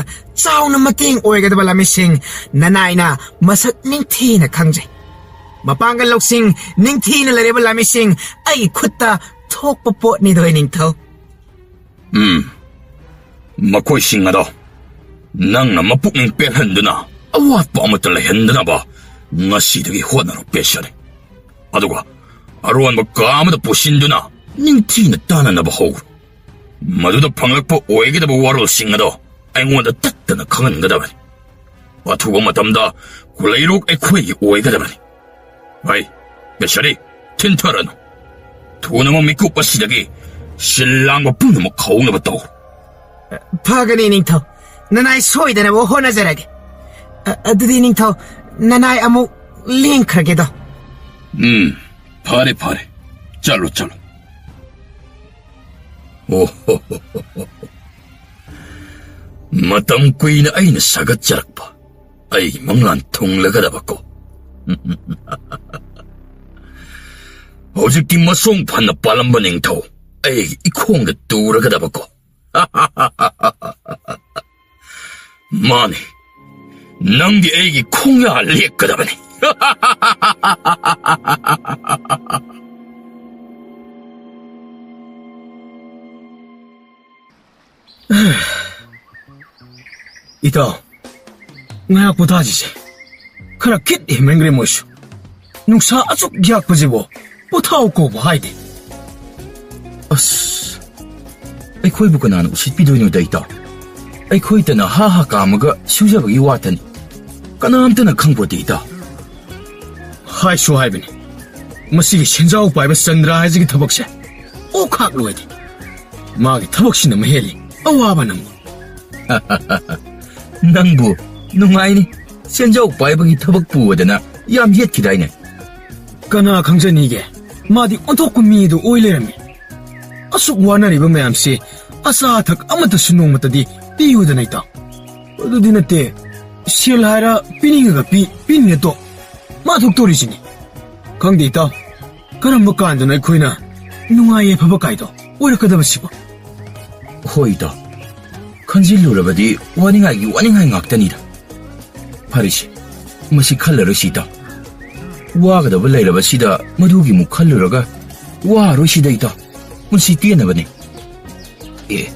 ꯆꯥꯎꯅ ꯃꯇꯦꯡ ꯑꯣꯏꯒꯗꯕ ꯂꯥꯃꯤꯁꯤꯡ ꯅꯅꯥꯏꯅ ꯃꯁꯛ ꯅꯤꯡꯊꯤꯅ ꯈꯪꯖꯩ꯫ ꯃꯄꯥꯡꯒꯜ ꯂꯧꯁꯤꯡ ꯅꯤꯡꯊꯤꯅ ꯂꯩꯔꯕ ꯂꯥꯃꯤꯁꯤꯡ ꯑꯩꯒꯤ ꯈꯨꯠꯇ ꯊꯣꯛꯄ ꯄꯣꯠꯅꯤꯗꯣ, ꯏꯅꯤꯡꯊꯧ꯫ ꯎꯝ, ꯃꯈꯣꯏꯁꯤꯡ ꯑꯗꯣ ꯅꯪꯅ ꯃꯄꯨꯛꯅꯤꯡ ꯄꯦꯜꯍꯟꯗꯨꯅ ꯑꯋꯥꯠꯄ ꯑꯃꯠꯇ ꯂꯩꯍꯟꯗꯅꯕ ꯉꯁꯤꯗꯒꯤ ꯍꯣꯠꯅꯔꯣ ꯄꯦꯁꯥꯔꯤ꯫ ꯑꯗꯨꯒ ꯑꯔꯣꯟꯕ ꯀꯥ ꯑꯃꯗ ꯄꯨꯁꯤꯟꯗꯨꯅ ꯅꯤꯡꯊꯤꯅ ꯇꯥꯟꯅꯅꯕ ꯍꯧ꯫ ꯃꯗꯨꯗ ꯐꯪꯂꯛꯄ ꯑꯣꯏꯒꯗꯕ ꯋꯥꯔꯣꯜꯁꯤꯡ ꯑꯗꯣ ꯑꯩꯉꯣꯟꯗ ꯇꯠꯇꯅ ꯈꯪꯍꯟꯒꯗꯕꯅꯤ꯫ ꯑꯊꯨꯕ ꯃꯇꯝꯗ ꯈꯨꯂꯩꯔꯣꯛ ꯑꯩꯈꯣꯏꯒꯤ ꯑꯣꯏꯒꯗꯕꯅꯤ꯫ ꯍꯩ, ꯄꯦꯁꯥꯔꯤ, ꯊꯤꯟꯊꯔꯅꯨ꯫ ꯊꯨꯅꯃꯛ ꯃꯤꯀꯨꯞ ꯑꯁꯤꯗꯒꯤ ꯁꯤꯜ ꯂꯥꯡꯕ ꯄꯨꯝꯅꯃꯛ ꯍꯧꯅꯕ ꯇꯧ꯫ ꯐꯒꯅꯤ, ꯅꯤꯡꯊꯧ꯫ ꯅꯅꯥꯏ ꯁꯣꯏꯗꯅꯕ ꯍꯣꯠꯅꯖꯔꯒꯦ꯫ ꯑ-, ꯑꯗꯨꯗꯤ, ꯅꯤꯡꯊꯧ, ꯅꯅꯥꯏ ꯑꯃꯨꯛ ꯂꯦꯡꯈ꯭ꯔꯒꯦꯗꯣ꯫ ꯎꯝ, ꯐꯔꯦ, ꯐꯔꯦ꯫ ꯆꯠꯂꯣ, ꯆꯠꯂꯣ꯫ ꯑꯣ ꯍꯣ ꯍꯣ ꯍꯣ ꯍꯣ꯫ ꯃꯇꯝ ꯀꯨꯏꯅ ꯑꯩꯅ ꯁꯥꯒꯠꯆꯔꯛꯄ ꯑꯩꯒꯤ ꯃꯪꯂꯥꯟ ꯊꯨꯡꯂꯒꯗꯕꯀꯣ꯫ ꯍꯧꯖꯤꯛꯇꯤ ꯃꯁꯣꯡ ꯐꯅ ꯄꯥꯜꯂꯝꯕ ꯅꯤꯡꯊꯧ ꯑꯩꯒꯤ ꯏꯈꯣꯡꯗ ꯇꯨꯔꯒꯗꯕꯀꯣ꯫ ꯃꯥꯅꯤ, ꯅꯪꯗꯤ ꯑꯩꯒꯤ ꯈꯣꯡꯌꯥ ꯂꯦꯛꯀꯗꯕꯅꯤ꯫ ꯏꯇꯥꯎ, ꯉꯥꯏꯍꯥꯛ ꯄꯣꯊꯥꯁꯤꯁꯦ꯫ ꯈꯔ ꯈꯤꯠ ꯍꯦꯟꯃꯟꯈ꯭ꯔꯦ ꯃꯣꯏꯁꯨ꯫ ꯅꯨꯡꯁꯥ ꯑꯁꯨꯛ ꯌꯥꯛꯄꯁꯤꯕꯨ ꯄꯣꯊꯥꯎ ꯀꯧꯕ ꯍꯥꯏꯗꯦ꯫ ꯑꯁ, ꯑꯩꯈꯣꯏꯕꯨ ꯀꯅꯥꯅ ꯎꯁꯤꯠꯄꯤꯗꯣꯏꯅꯣꯗ, ꯏꯇꯥꯎ? ꯑꯩꯈꯣꯏꯇꯅ ꯍꯥ ꯍꯥ ꯀꯥꯝꯃꯒ ꯁꯨꯖꯕꯒꯤ ꯋꯥꯇꯅꯤ꯫ ꯀꯅꯥꯝꯇꯅ ꯈꯪꯄꯣꯠꯇꯦ, ꯏꯇꯥꯎ꯫ ꯍꯥꯏꯁꯨ ꯍꯥꯏꯕꯅꯤ, ꯃꯁꯤꯒꯤ ꯁꯦꯟꯖꯥꯎ ꯄꯥꯏꯕ ꯆꯟꯗ꯭ꯔ ꯍꯥꯏꯁꯤꯒꯤ ꯊꯕꯛꯁꯦ ꯑꯣꯛꯈꯥꯛ ꯂꯣꯏꯗꯦ꯫ ꯃꯥꯒꯤ ꯊꯕꯛꯁꯤꯅ ꯃꯍꯦꯜꯂꯤ ꯑꯋꯥꯕ ꯅꯪꯕꯨ꯫ ꯅꯪꯕꯨ ꯅꯨꯡꯉꯥꯏꯅꯤ꯫ ꯁꯦꯟꯖꯥꯎ ꯄꯥꯏꯕꯒꯤ ꯊꯕꯛ ꯄꯨꯕꯗꯅ ꯌꯥꯝ ꯌꯦꯠꯈꯤꯗꯥꯏꯅꯦ? ꯀꯅꯥ ꯈꯪꯖꯅꯤꯒꯦ? ꯃꯥꯗꯤ ꯑꯣꯟꯊꯣꯛꯄ ꯃꯤꯗꯨ ꯑꯣꯏ ꯂꯩꯔꯝꯃꯤ꯫ ꯑꯁꯨꯛ ꯋꯥꯅꯔꯤꯕ ꯃꯌꯥꯝꯁꯤ ꯑꯆꯥ ꯑꯊꯛ ꯑꯃꯠꯇꯁꯨ ꯅꯣꯡꯃꯇꯗꯤ ꯄꯤꯌꯨꯗꯅ, ꯏꯇꯥꯎ꯫ ꯑꯗꯨꯗꯤ ꯅꯠꯇꯦ, ꯁꯦꯜ ꯍꯥꯏꯔ ꯄꯤꯅꯤꯡꯉꯒ ꯄꯤ, ꯄꯤꯅꯤꯡꯉꯦ ꯇꯣꯛ꯫ ꯃꯥ ꯊꯣꯛꯇꯣꯔꯤꯁꯤꯅꯤ꯫ ꯈꯪꯗꯦ, ꯏꯇꯥꯎ, ꯀꯔꯝꯕ ꯀꯥꯟꯗꯅꯣ ꯑꯩꯈꯣꯏꯅ ꯅꯨꯡꯉꯥꯏ ꯌꯥꯏꯐꯕ ꯀꯥꯏꯗꯣ ꯑꯣꯏꯔꯛꯀꯗꯕꯁꯤꯕꯣ? ꯍꯣꯏ, ꯏꯇꯥꯎ, ꯈꯟꯖꯤꯜꯂꯨꯔꯕꯗꯤ ꯋꯥꯅꯤꯡꯉꯥꯏꯒꯤ ꯋꯥꯅꯤꯡꯉꯥꯏ ꯉꯥꯛꯇꯅꯤꯗ꯫ ꯐꯔꯦꯁꯦ, ꯃꯁꯤ ꯈꯜꯂꯔꯣꯏꯁꯤ, ꯏꯇꯥꯎ꯫ ꯋꯥꯒꯗꯕ ꯂꯩꯔꯕꯁꯤꯗ ꯃꯗꯨꯒꯤ ꯑꯃꯨꯛ ꯈꯜꯂꯨꯔꯒ ꯋꯥꯔꯣꯏꯁꯤꯗ, ꯏꯇꯥꯎ꯫ ꯄꯨꯟꯁꯤ ꯇꯦꯟꯅꯕꯅꯤ꯫ ꯑꯦ,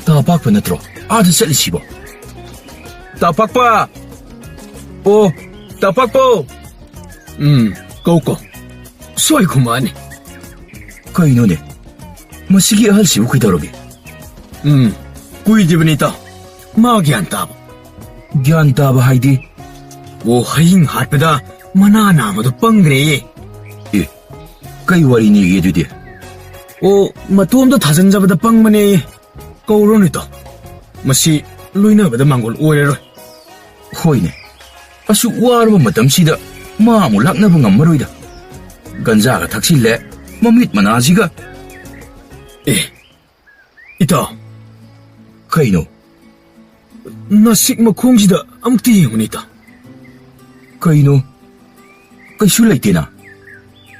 ꯇꯥ ꯄꯥꯛꯄ ꯅꯠꯇ꯭ꯔꯣ ꯑꯥꯗ ꯆꯠꯂꯤꯁꯤꯕꯣ? ꯇꯥ ꯄꯥꯛꯄ! ꯑꯣ, ꯇꯥ ꯄꯥꯛꯄ! ꯎꯝ, ꯀꯧ ꯀꯧ꯫ ꯁꯣꯏ ꯈꯨꯃꯛꯑꯅꯤ꯫ ꯀꯩꯅꯣꯅꯦ? ꯃꯁꯤꯒꯤ ꯑꯍꯜꯁꯤꯕꯨ ꯀꯩꯗꯧꯔꯒꯦ? ꯎꯝ, ꯀꯨꯏꯗ꯭ꯔꯤꯕꯅꯤ, ꯏꯇꯥꯎ꯫ ꯃꯥ ꯒ꯭ꯌꯥꯟ ꯇꯥꯕ꯫ ꯒ꯭ꯌꯥꯟ ꯇꯥꯕ ꯍꯥꯏꯗꯤ? ꯑꯣ, ꯍꯌꯤꯡ ꯍꯥꯠꯄꯗ ꯃꯅꯥ ꯅꯥꯝꯃꯗꯣ ꯄꯪꯈ꯭ꯔꯦꯌꯦ꯫ ꯑꯦ, ꯀꯩ ꯋꯥꯔꯤꯅꯦꯒꯦ ꯑꯗꯨꯗꯤ? ꯑꯣ, ꯃꯇꯣꯝꯇ ꯊꯥꯖꯤꯟꯖꯕꯗ ꯄꯪꯕꯅꯦꯌꯦ꯫ ꯀꯧꯔꯨꯅꯨ, ꯏꯇꯥꯎ꯫ ꯃꯁꯤ ꯂꯣꯏꯅꯕꯗ ꯃꯥꯡꯒꯣꯜ ꯑꯣꯏꯔꯔꯣꯏ꯫ ꯍꯣꯏꯅꯦ, ꯑꯁꯨꯛ ꯋꯥꯔꯕ ꯃꯇꯝꯁꯤꯗ ꯃꯥ ꯑꯃꯨꯛ ꯂꯥꯛꯅꯕ ꯉꯝꯃꯔꯣꯏꯗ꯫ ꯒꯟꯖꯥꯒ ꯊꯛꯆꯤꯜꯂꯦ, ꯃꯃꯤꯠ ꯃꯅꯥꯁꯤꯒ꯫ ꯑꯦ, ꯏꯇꯥꯎ꯫ ꯀꯩꯅꯣ? ꯅꯥꯁꯤꯛ ꯃꯈꯣꯡꯁꯤꯗ ꯑꯃꯨꯛꯇ ꯌꯦꯡꯉꯨꯅꯦ, ꯏꯇꯥꯎ꯫ ꯀꯩꯅꯣ? ꯀꯩꯁꯨ ꯂꯩꯇꯦꯅ꯫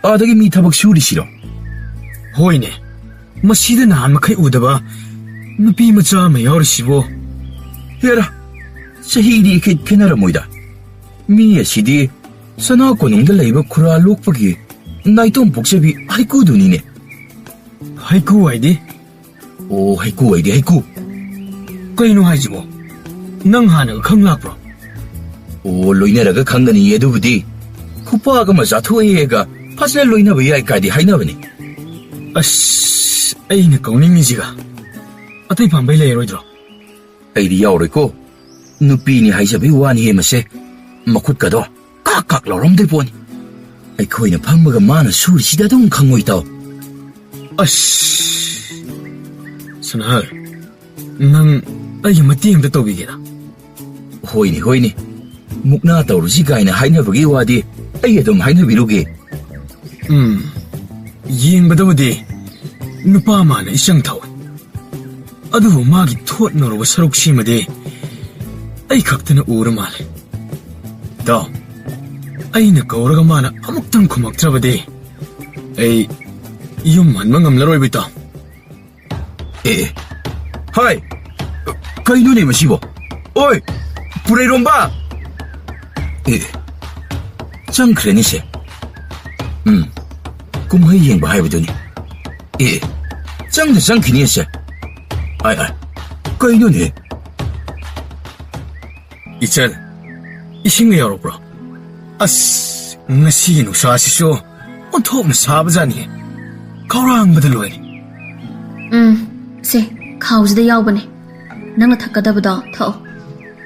ꯑꯥꯗꯒꯤ ꯃꯤ ꯊꯕꯛ ꯁꯨꯔꯤꯁꯤꯔꯣ? ꯍꯣꯏꯅꯦ, ꯃꯁꯤꯗ ꯅꯍꯥꯟ ꯃꯈꯩ ꯎꯗꯕ ꯅꯨꯄꯤ ꯃꯆꯥ ꯑꯃ ꯌꯥꯎꯔꯤꯁꯤꯕꯣ꯫ ꯍꯦꯔꯥ, ꯆꯍꯤꯗꯤ ꯏꯈꯦꯠ ꯈꯦꯠꯅꯔꯝꯃꯣꯏꯗ꯫ ꯃꯤ ꯑꯁꯤꯗꯤ ꯁꯅꯥ ꯀꯣꯅꯨꯡꯗ ꯂꯩꯕ ꯈꯨꯔꯥ ꯂꯣꯛꯄꯒꯤ ꯅꯥꯏꯇꯣꯝ ꯄꯣꯛꯆꯕꯤ ꯍꯩꯀꯨꯗꯨꯅꯤꯅꯦ꯫ ꯍꯩꯀꯨ ꯍꯥꯏꯗꯤ? ꯑꯣ, ꯍꯩꯀꯨ ꯍꯥꯏꯗꯤ ꯍꯩꯀꯨ꯫ ꯀꯩꯅꯣ ꯍꯥꯏꯁꯤꯕꯣ? ꯅꯪ ꯍꯥꯟꯅꯒ ꯈꯪ ꯂꯥꯛꯄ꯭ꯔꯣ? ꯑꯣ, ꯂꯣꯏꯅꯔꯒ ꯈꯪꯒꯅꯤꯌꯦ ꯑꯗꯨꯕꯨꯗꯤ꯫ ꯈꯨꯄꯥꯛ ꯑꯃ ꯆꯥꯊꯣꯛꯑꯦꯒ ꯐꯖꯅ ꯂꯣꯏꯅꯕ ꯌꯥꯏ ꯀꯥꯏꯗꯤ ꯍꯥꯏꯅꯕꯅꯤ꯫ ꯑꯁ, ꯑꯩꯅ ꯀꯧꯅꯤꯡꯉꯤꯁꯤꯒ꯫ ꯑꯇꯩ ꯄꯥꯝꯕꯩ ꯂꯩꯔꯣꯏꯗ꯭ꯔꯣ? ꯑꯩꯗꯤ ꯌꯥꯎꯔꯣꯏꯀꯣ꯫ ꯅꯨꯄꯤꯅꯤ ꯍꯥꯏꯖꯕꯩ ꯋꯥꯅꯤꯍꯦ ꯃꯁꯦ꯫ ꯃꯈꯨꯠꯀꯗꯣ ꯀꯥꯛ ꯀꯥꯛ ꯂꯥꯎꯔꯝꯗꯣꯏ ꯄꯣꯠꯅꯤ꯫ ꯑꯩꯈꯣꯏꯅ ꯐꯝꯃꯒ ꯃꯥꯅ ꯁꯨꯔꯤꯁꯤꯗ ꯑꯗꯨꯝ ꯈꯪꯉꯣꯏ, ꯇꯥꯎ꯫ ꯑꯁ, ꯁꯅꯥꯍꯜ, ꯅꯪ ꯑꯩꯒꯤ ꯃꯇꯦꯡ ꯑꯝꯇ ꯇꯧꯕꯤꯒꯦꯔꯥ? ꯍꯣꯏꯅꯦ, ꯍꯣꯏꯅꯦ꯫ ꯃꯨꯛꯅꯥ ꯇꯧꯔꯨꯁꯤ ꯀꯥꯏꯅ ꯍꯥꯏꯅꯕꯒꯤ ꯋꯥꯗꯤ ꯑꯩ ꯑꯗꯨꯝ ꯍꯥꯏꯅꯕꯤꯔꯨꯒꯦ꯫ ꯎꯝ, ꯌꯦꯡꯕꯗꯕꯨꯗꯤ ꯅꯨꯄꯥ ꯃꯥꯅ ꯏꯆꯪ ꯊꯧꯏ꯫ ꯑꯗꯨꯕꯨ ꯃꯥꯒꯤ ꯊꯣꯠꯅꯔꯨꯕ ꯁꯔꯨꯛꯁꯤꯃꯗꯤ ꯑꯩ ꯈꯛꯇꯅ ꯎꯔ ꯃꯥꯜꯂꯦ꯫ ꯇꯥꯎ, ꯑꯩꯅ ꯀꯧꯔꯒ ꯃꯥꯅ ꯑꯃꯨꯛꯇꯪ ꯈꯨꯝꯃꯛꯇ꯭ꯔꯕꯗꯤ ꯑꯩ ꯌꯨꯝ ꯍꯟꯕ ꯉꯝꯂꯔꯣꯏꯕ, ꯏꯇꯥꯎ꯫ ꯑꯦ, ꯑꯦ꯫ ꯍꯥꯏ! ꯀꯩꯅꯣꯅꯦ ꯃꯁꯤꯕꯣ? ꯑꯣꯏ! ꯄꯨꯔꯩꯔꯣꯝꯕ! ꯑꯦ, ꯆꯪꯈ꯭ꯔꯦꯅꯦ ꯁꯦ꯫ ꯎꯝ, ꯀꯨꯝꯍꯩ ꯌꯦꯡꯕ ꯍꯥꯏꯕꯗꯨꯅꯤ꯫ ꯑꯦ, ꯆꯪꯗ ꯆꯪꯈꯤꯅꯤ ꯁꯦ꯫ ꯑꯥꯏ, ꯑꯥꯏ, ꯀꯩꯅꯣꯅꯦ? ꯏꯆꯜ, ꯏꯁꯤꯡꯒ ꯌꯥꯎꯔꯛꯄ꯭ꯔꯣ? ꯑꯁ, ꯉꯁꯤꯒꯤ ꯅꯨꯡꯁꯥꯁꯤꯁꯨ ꯑꯣꯟꯊꯣꯛꯅ ꯁꯥꯕꯖꯥꯠꯅꯤꯍꯦ꯫ ꯈꯧꯔꯥꯡꯕꯗ ꯂꯣꯏꯔꯦ꯫ ꯎꯝ, ꯁꯦ, ꯈꯥꯎꯁꯤꯗ ꯌꯥꯎꯕꯅꯦ꯫ ꯅꯪꯅ ꯊꯛꯀꯗꯕꯗꯣ ꯊꯛꯑꯣ꯫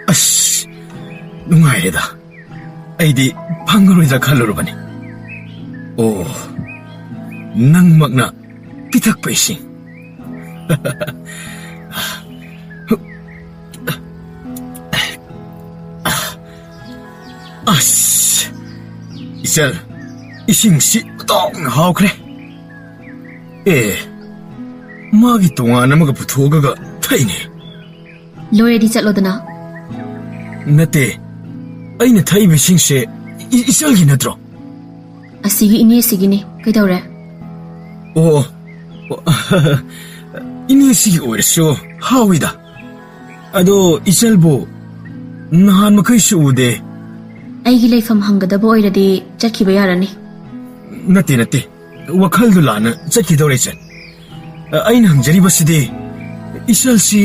ꯑꯁ, ꯅꯨꯡꯉꯥꯏꯔꯦꯗ꯫ ꯑꯩꯗꯤ ꯐꯪꯉꯔꯣꯏꯗ꯭ꯔꯥ ꯈꯜꯂꯨꯔꯕꯅꯤ꯫ ꯑꯣ, ꯅꯪꯃꯛꯅ ꯄꯤꯊꯛꯄ ꯏꯁꯤꯡ꯫ ꯑꯁ, ꯏꯆꯜ, ꯏꯁꯤꯡꯁꯤ ꯑꯣꯟꯊꯣꯛꯅ ꯍꯥꯎꯈ꯭ꯔꯦ꯫ ꯑꯦ, ꯃꯥꯒꯤ ꯇꯣꯉꯥꯟ ꯑꯃꯒ ꯄꯨꯊꯣꯛꯑꯒ ꯊꯛꯏꯅꯦ꯫ ꯂꯣꯏꯔꯗꯤ ꯆꯠꯂꯣꯗꯅ꯫ ꯅꯠꯇꯦ, ꯑꯩꯅ ꯊꯛꯏꯕ ꯏꯁꯤꯡꯁꯦ ꯏ-, ꯏꯆꯜꯒꯤ ꯅꯠꯇ꯭ꯔꯣ? ꯑꯁꯤꯒꯤ ꯏꯅꯦꯁꯤꯒꯤꯅꯦ꯫ ꯀꯩꯗꯧꯔꯦ? ꯑꯣ, ꯑꯣ, ꯏꯅꯦꯁꯤꯒꯤ ꯑꯣꯏꯔꯁꯨ ꯍꯥꯎꯏꯗ꯫ ꯑꯗꯣ ꯏꯆꯜꯕꯨ ꯅꯍꯥꯟ ꯃꯈꯩꯁꯨ ꯎꯗꯦ꯫ ꯑꯩꯒꯤ ꯂꯩꯐꯝ ꯍꯪꯒꯗꯕ ꯑꯣꯏꯔꯗꯤ ꯆꯠꯈꯤꯕ ꯌꯥꯔꯅꯤ꯫ ꯅꯠꯇꯦ, ꯅꯠꯇꯦ꯫ ꯋꯥꯈꯜꯗꯨ ꯂꯥꯟꯅ ꯆꯠꯈꯤꯗꯧꯔꯦ, ꯏꯆꯜ꯫ ꯑ, ꯑꯩꯅ ꯍꯪꯖꯔꯤꯕꯁꯤꯗꯤ ꯏꯆꯜꯁꯤ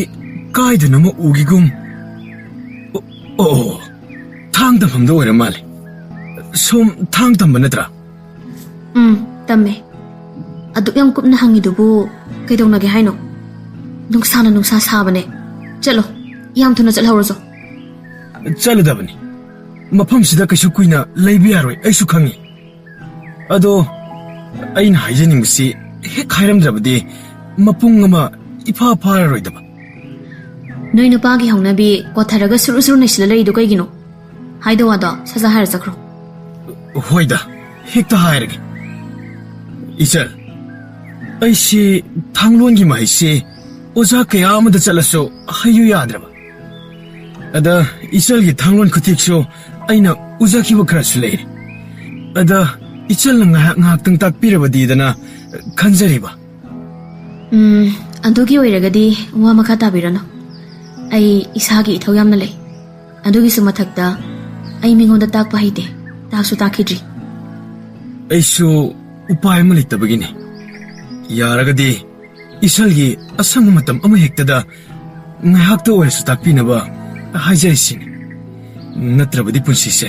ꯀꯥꯏꯗꯅꯣꯃ ꯎꯈꯤꯒꯨꯝ꯫ ꯑꯣ, ꯑꯣ, ꯊꯥꯡ ꯇꯝꯐꯝꯗ ꯑꯣꯏꯔ ꯃꯥꯜꯂꯦ꯫ ꯁꯣꯝ ꯊꯥꯡ ꯇꯝꯕ ꯅꯠꯇ꯭ꯔꯥ? ꯎꯝ, ꯇꯝꯃꯦ꯫ ꯑꯗꯨꯛ ꯌꯥꯝ ꯀꯨꯞꯅ ꯍꯪꯉꯤꯗꯨꯕꯨ ꯀꯩꯗꯧꯅꯒꯦ ꯍꯥꯏꯅꯣ? ꯅꯨꯡꯁꯥꯅ ꯅꯨꯡꯁꯥ ꯁꯥꯕꯅꯦ꯫ ꯆꯠꯂꯣ, ꯌꯥꯝ ꯊꯨꯅ ꯆꯠꯍꯧꯔꯁꯣ꯫ ꯆꯠꯂꯗꯕꯅꯤ꯫ ꯃꯐꯝꯁꯤꯗ ꯀꯩꯁꯨ ꯀꯨꯏꯅ ꯂꯩꯕ ꯌꯥꯔꯣꯏ, ꯑꯩꯁꯨ ꯈꯪꯉꯤ꯫ ꯑꯗꯣ ꯑꯩꯅ ꯍꯥꯏꯖꯅꯤꯡꯕꯁꯤ ꯍꯦꯛ ꯍꯥꯏꯔꯝꯗ꯭ꯔꯕꯗꯤ ꯃꯄꯨꯡ ꯑꯃ ꯏꯐꯥ ꯐꯥꯔꯔꯣꯏꯗꯕ꯫ ꯅꯣꯏ ꯅꯨꯄꯥꯒꯤ ꯍꯧꯅꯕꯤ ꯀꯣꯊꯔꯒ ꯁꯨꯔꯨ ꯁꯨꯔꯨ ꯅꯩꯁꯤꯜꯂ ꯂꯩꯔꯤꯗꯣ ꯀꯩꯒꯤꯅꯣ? ꯍꯥꯏꯗꯣ ꯋꯥꯗꯣ ꯁꯠ ꯁꯠ ꯍꯥꯏꯔ ꯆꯠꯈ꯭ꯔꯣ꯫ ꯍꯣꯏꯗ, ꯍꯦꯛꯇ ꯍꯥꯏꯔꯒꯦ꯫ ꯏꯆꯜ, ꯑꯩꯁꯤ ꯊꯥꯡꯂꯣꯟꯒꯤ ꯃꯍꯩꯁꯤ ꯑꯣꯖꯥ ꯀꯌꯥ ꯑꯃꯗ ꯆꯠꯂꯁꯨ ꯍꯩꯌꯨ ꯌꯥꯗ꯭ꯔꯕ꯫ ꯑꯗ ꯏꯆꯜꯒꯤ ꯊꯥꯡꯂꯣꯟ ꯈꯨꯊꯦꯛꯁꯨ ꯑꯩꯅ ꯎꯖꯈꯤꯕ ꯈꯔꯁꯨ ꯂꯩꯔꯦ꯫ ꯑꯗ ꯏꯆꯜꯅ ꯉꯥꯏꯍꯥꯛ ꯉꯥꯏꯍꯥꯛꯇꯪ ꯇꯥꯛꯄꯤꯔꯕꯗꯤꯗꯅ ꯈꯟꯖꯔꯤꯕ꯫ ꯎꯝ, ꯑꯗꯨꯒꯤ ꯑꯣꯏꯔꯒꯗꯤ ꯋꯥ ꯃꯈꯥ ꯇꯥꯕꯤꯔꯅꯨ꯫ ꯑꯩ ꯏꯁꯥꯒꯤ ꯏꯊꯧ ꯌꯥꯝꯅ ꯂꯩ꯫ ꯑꯗꯨꯒꯤꯁꯨ ꯃꯊꯛꯇ ꯑꯩ ꯃꯤꯉꯣꯟꯗ ꯇꯥꯛꯄ ꯍꯩꯇꯦ, ꯇꯥꯛꯁꯨ ꯇꯥꯛꯈꯤꯗ꯭ꯔꯤ꯫ ꯑꯩꯁꯨ ꯎꯄꯥꯏ ꯑꯃ ꯂꯩꯇꯕꯒꯤꯅꯤ꯫ ꯌꯥꯔꯒꯗꯤ ꯏꯁꯜꯒꯤ ꯑꯁꯪꯕ ꯃꯇꯝ ꯑꯃ ꯍꯦꯛꯇꯗ ꯉꯥꯏꯍꯥꯛꯇ ꯑꯣꯏꯔꯁꯨ ꯇꯥꯛꯄꯤꯅꯕ ꯍꯥꯏꯖꯔꯤꯁꯤꯅꯤ꯫ ꯅꯠꯇ꯭ꯔꯕꯗꯤ ꯄꯨꯟꯁꯤꯁꯦ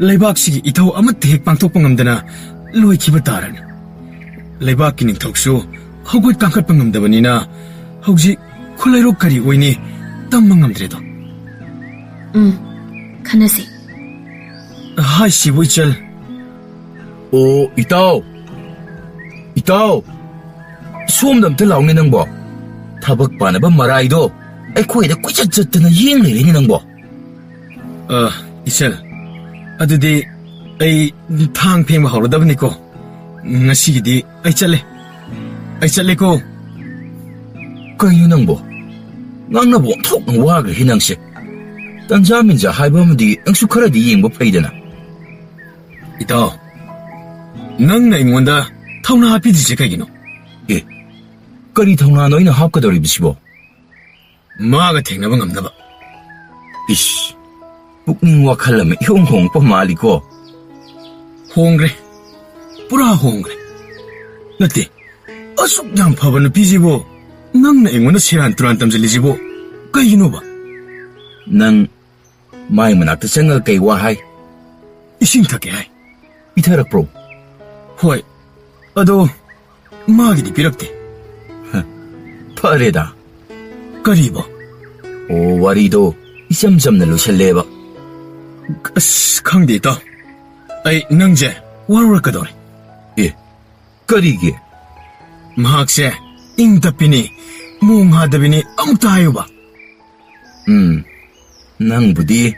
ꯂꯩꯕꯥꯛꯁꯤꯒꯤ ꯏꯊꯧ ꯑꯃꯠꯇ ꯍꯦꯛ ꯄꯥꯡꯊꯣꯛꯄ ꯉꯝꯗꯅ ꯂꯣꯏꯈꯤꯕ ꯇꯥꯔꯅꯤ꯫ ꯂꯩꯕꯥꯛꯀꯤ ꯅꯤꯡꯊꯧꯁꯨ ꯍꯧꯒꯠ ꯀꯥꯡꯈꯠꯄ ꯉꯝꯗꯕꯅꯤꯅ ꯍꯧꯖꯤꯛ ꯈꯨꯠꯂꯩꯔꯣꯛ ꯀꯔꯤ ꯑꯣꯏꯅꯤ ꯇꯝꯕ ꯉꯝꯗ꯭ꯔꯦꯗꯣ꯫ ꯎꯝ, ꯈꯟꯅꯁꯤ꯫ ꯍꯥꯏꯁꯤꯕꯨ ꯏꯆꯜ꯫ ꯑꯣ, ꯏꯇꯥꯎ! ꯏꯇꯥꯎ! ꯁꯣꯝꯗ ꯑꯝꯇ ꯂꯥꯎꯅꯦ ꯅꯪꯕꯣ꯫ ꯊꯕꯛ ꯄꯥꯅꯕ ꯃꯔꯥꯏꯗꯣ ꯑꯩꯈꯣꯏꯗ ꯀꯣꯏꯆꯠ ꯆꯠꯇꯅ ꯌꯦꯡ ꯂꯩꯔꯦꯅꯦ ꯅꯪꯕꯣ꯫ ꯑ, ꯏꯆꯜ, ꯑꯗꯨꯗꯤ ꯑꯩ ꯊꯥꯡ ꯐꯦꯡꯕ ꯍꯧꯔꯗꯕꯅꯤꯀꯣ꯫ ꯉꯁꯤꯒꯤꯗꯤ ꯑꯩ ꯆꯠꯂꯦ꯫ ꯑꯩ ꯆꯠꯂꯦꯀꯣ꯫ ꯀꯩꯅꯣ ꯅꯪꯕꯣ? ꯉꯥꯡꯅꯕ ꯑꯣꯟꯊꯣꯛꯅ ꯋꯥꯈ꯭ꯔꯦꯍꯦ ꯅꯪꯁꯦ꯫ ꯇꯟꯖꯥ ꯃꯦꯟꯖꯥ ꯍꯥꯏꯕ ꯑꯃꯗꯤ ꯅꯪꯁꯨ ꯈꯔꯗꯤ ꯌꯦꯡꯕ ꯐꯩꯗꯅ꯫ ꯏꯇꯥꯎ, ꯅꯪꯅ ꯑꯩꯉꯣꯟꯗ ꯊꯧꯅꯥ ꯍꯥꯞꯄꯤꯗ꯭ꯔꯤꯁꯦ ꯀꯩꯒꯤꯅꯣ? ꯑꯦ, ꯀꯔꯤ ꯊꯧꯅꯥꯅꯣ ꯑꯩꯅ ꯍꯥꯞꯀꯗꯧꯔꯤꯕꯁꯤꯕꯣ? ꯃꯥꯒ ꯊꯦꯡꯅꯕ ꯉꯝꯅꯕ꯫ ꯏꯁ, ꯄꯨꯛꯅꯤꯡ ꯋꯥꯈꯜ ꯑꯃ ꯏꯍꯣꯡ ꯍꯣꯡꯉꯛꯄ ꯃꯥꯜꯂꯤꯀꯣ꯫ ꯍꯣꯡꯈ꯭ꯔꯦ, ꯄꯨꯔꯥ ꯍꯣꯡꯈ꯭ꯔꯦ꯫ ꯅꯠꯇꯦ, ꯑꯁꯨꯛ ꯌꯥꯝ ꯐꯕ ꯅꯨꯄꯤꯁꯤꯕꯨ ꯅꯪꯅ ꯑꯩꯉꯣꯟꯗ ꯁꯦꯔꯥꯟ ꯇꯨꯔꯥꯟ ꯇꯝꯁꯤꯜꯂꯤꯁꯤꯕꯨ ꯀꯩꯒꯤꯅꯣꯕ? ꯅꯪ ꯃꯥꯏ ꯃꯅꯥꯛꯇ ꯆꯪꯉꯒ ꯀꯩ ꯋꯥ ꯍꯥꯏ? ꯏꯁꯤꯡ ꯊꯛꯀꯦ ꯍꯥꯏ꯫ ꯄꯤꯊꯔꯛꯄ꯭ꯔꯣ? ꯍꯣꯏ, ꯑꯗꯣ ꯃꯥꯒꯤꯗꯤ ꯄꯤꯔꯛꯇꯦ꯫ ꯍ, ꯐꯔꯦꯗ꯫ ꯀꯔꯤꯕꯣ? ꯑꯣ, ꯋꯥꯔꯤꯗꯣ ꯏꯆꯝ ꯆꯝꯅ ꯂꯣꯏꯁꯜꯂꯦꯕ꯫ ꯑꯁ, ꯈꯪꯗꯦ, ꯏꯇꯥꯎ꯫ ꯑꯩ ꯅꯪꯁꯦ ꯋꯥꯔꯧꯔꯛꯀꯗꯧꯔꯦ꯫ ꯀꯔꯤꯒꯤ? ꯃꯍꯥꯛꯁꯦ ꯏꯪ ꯇꯞꯄꯤꯅꯤ, ꯃꯣꯡ ꯍꯥꯗꯕꯤꯅꯤ, ꯑꯃꯨꯛꯇ ꯍꯥꯏꯌꯨꯕ꯫ ꯎꯝ, ꯅꯪꯕꯨꯗꯤ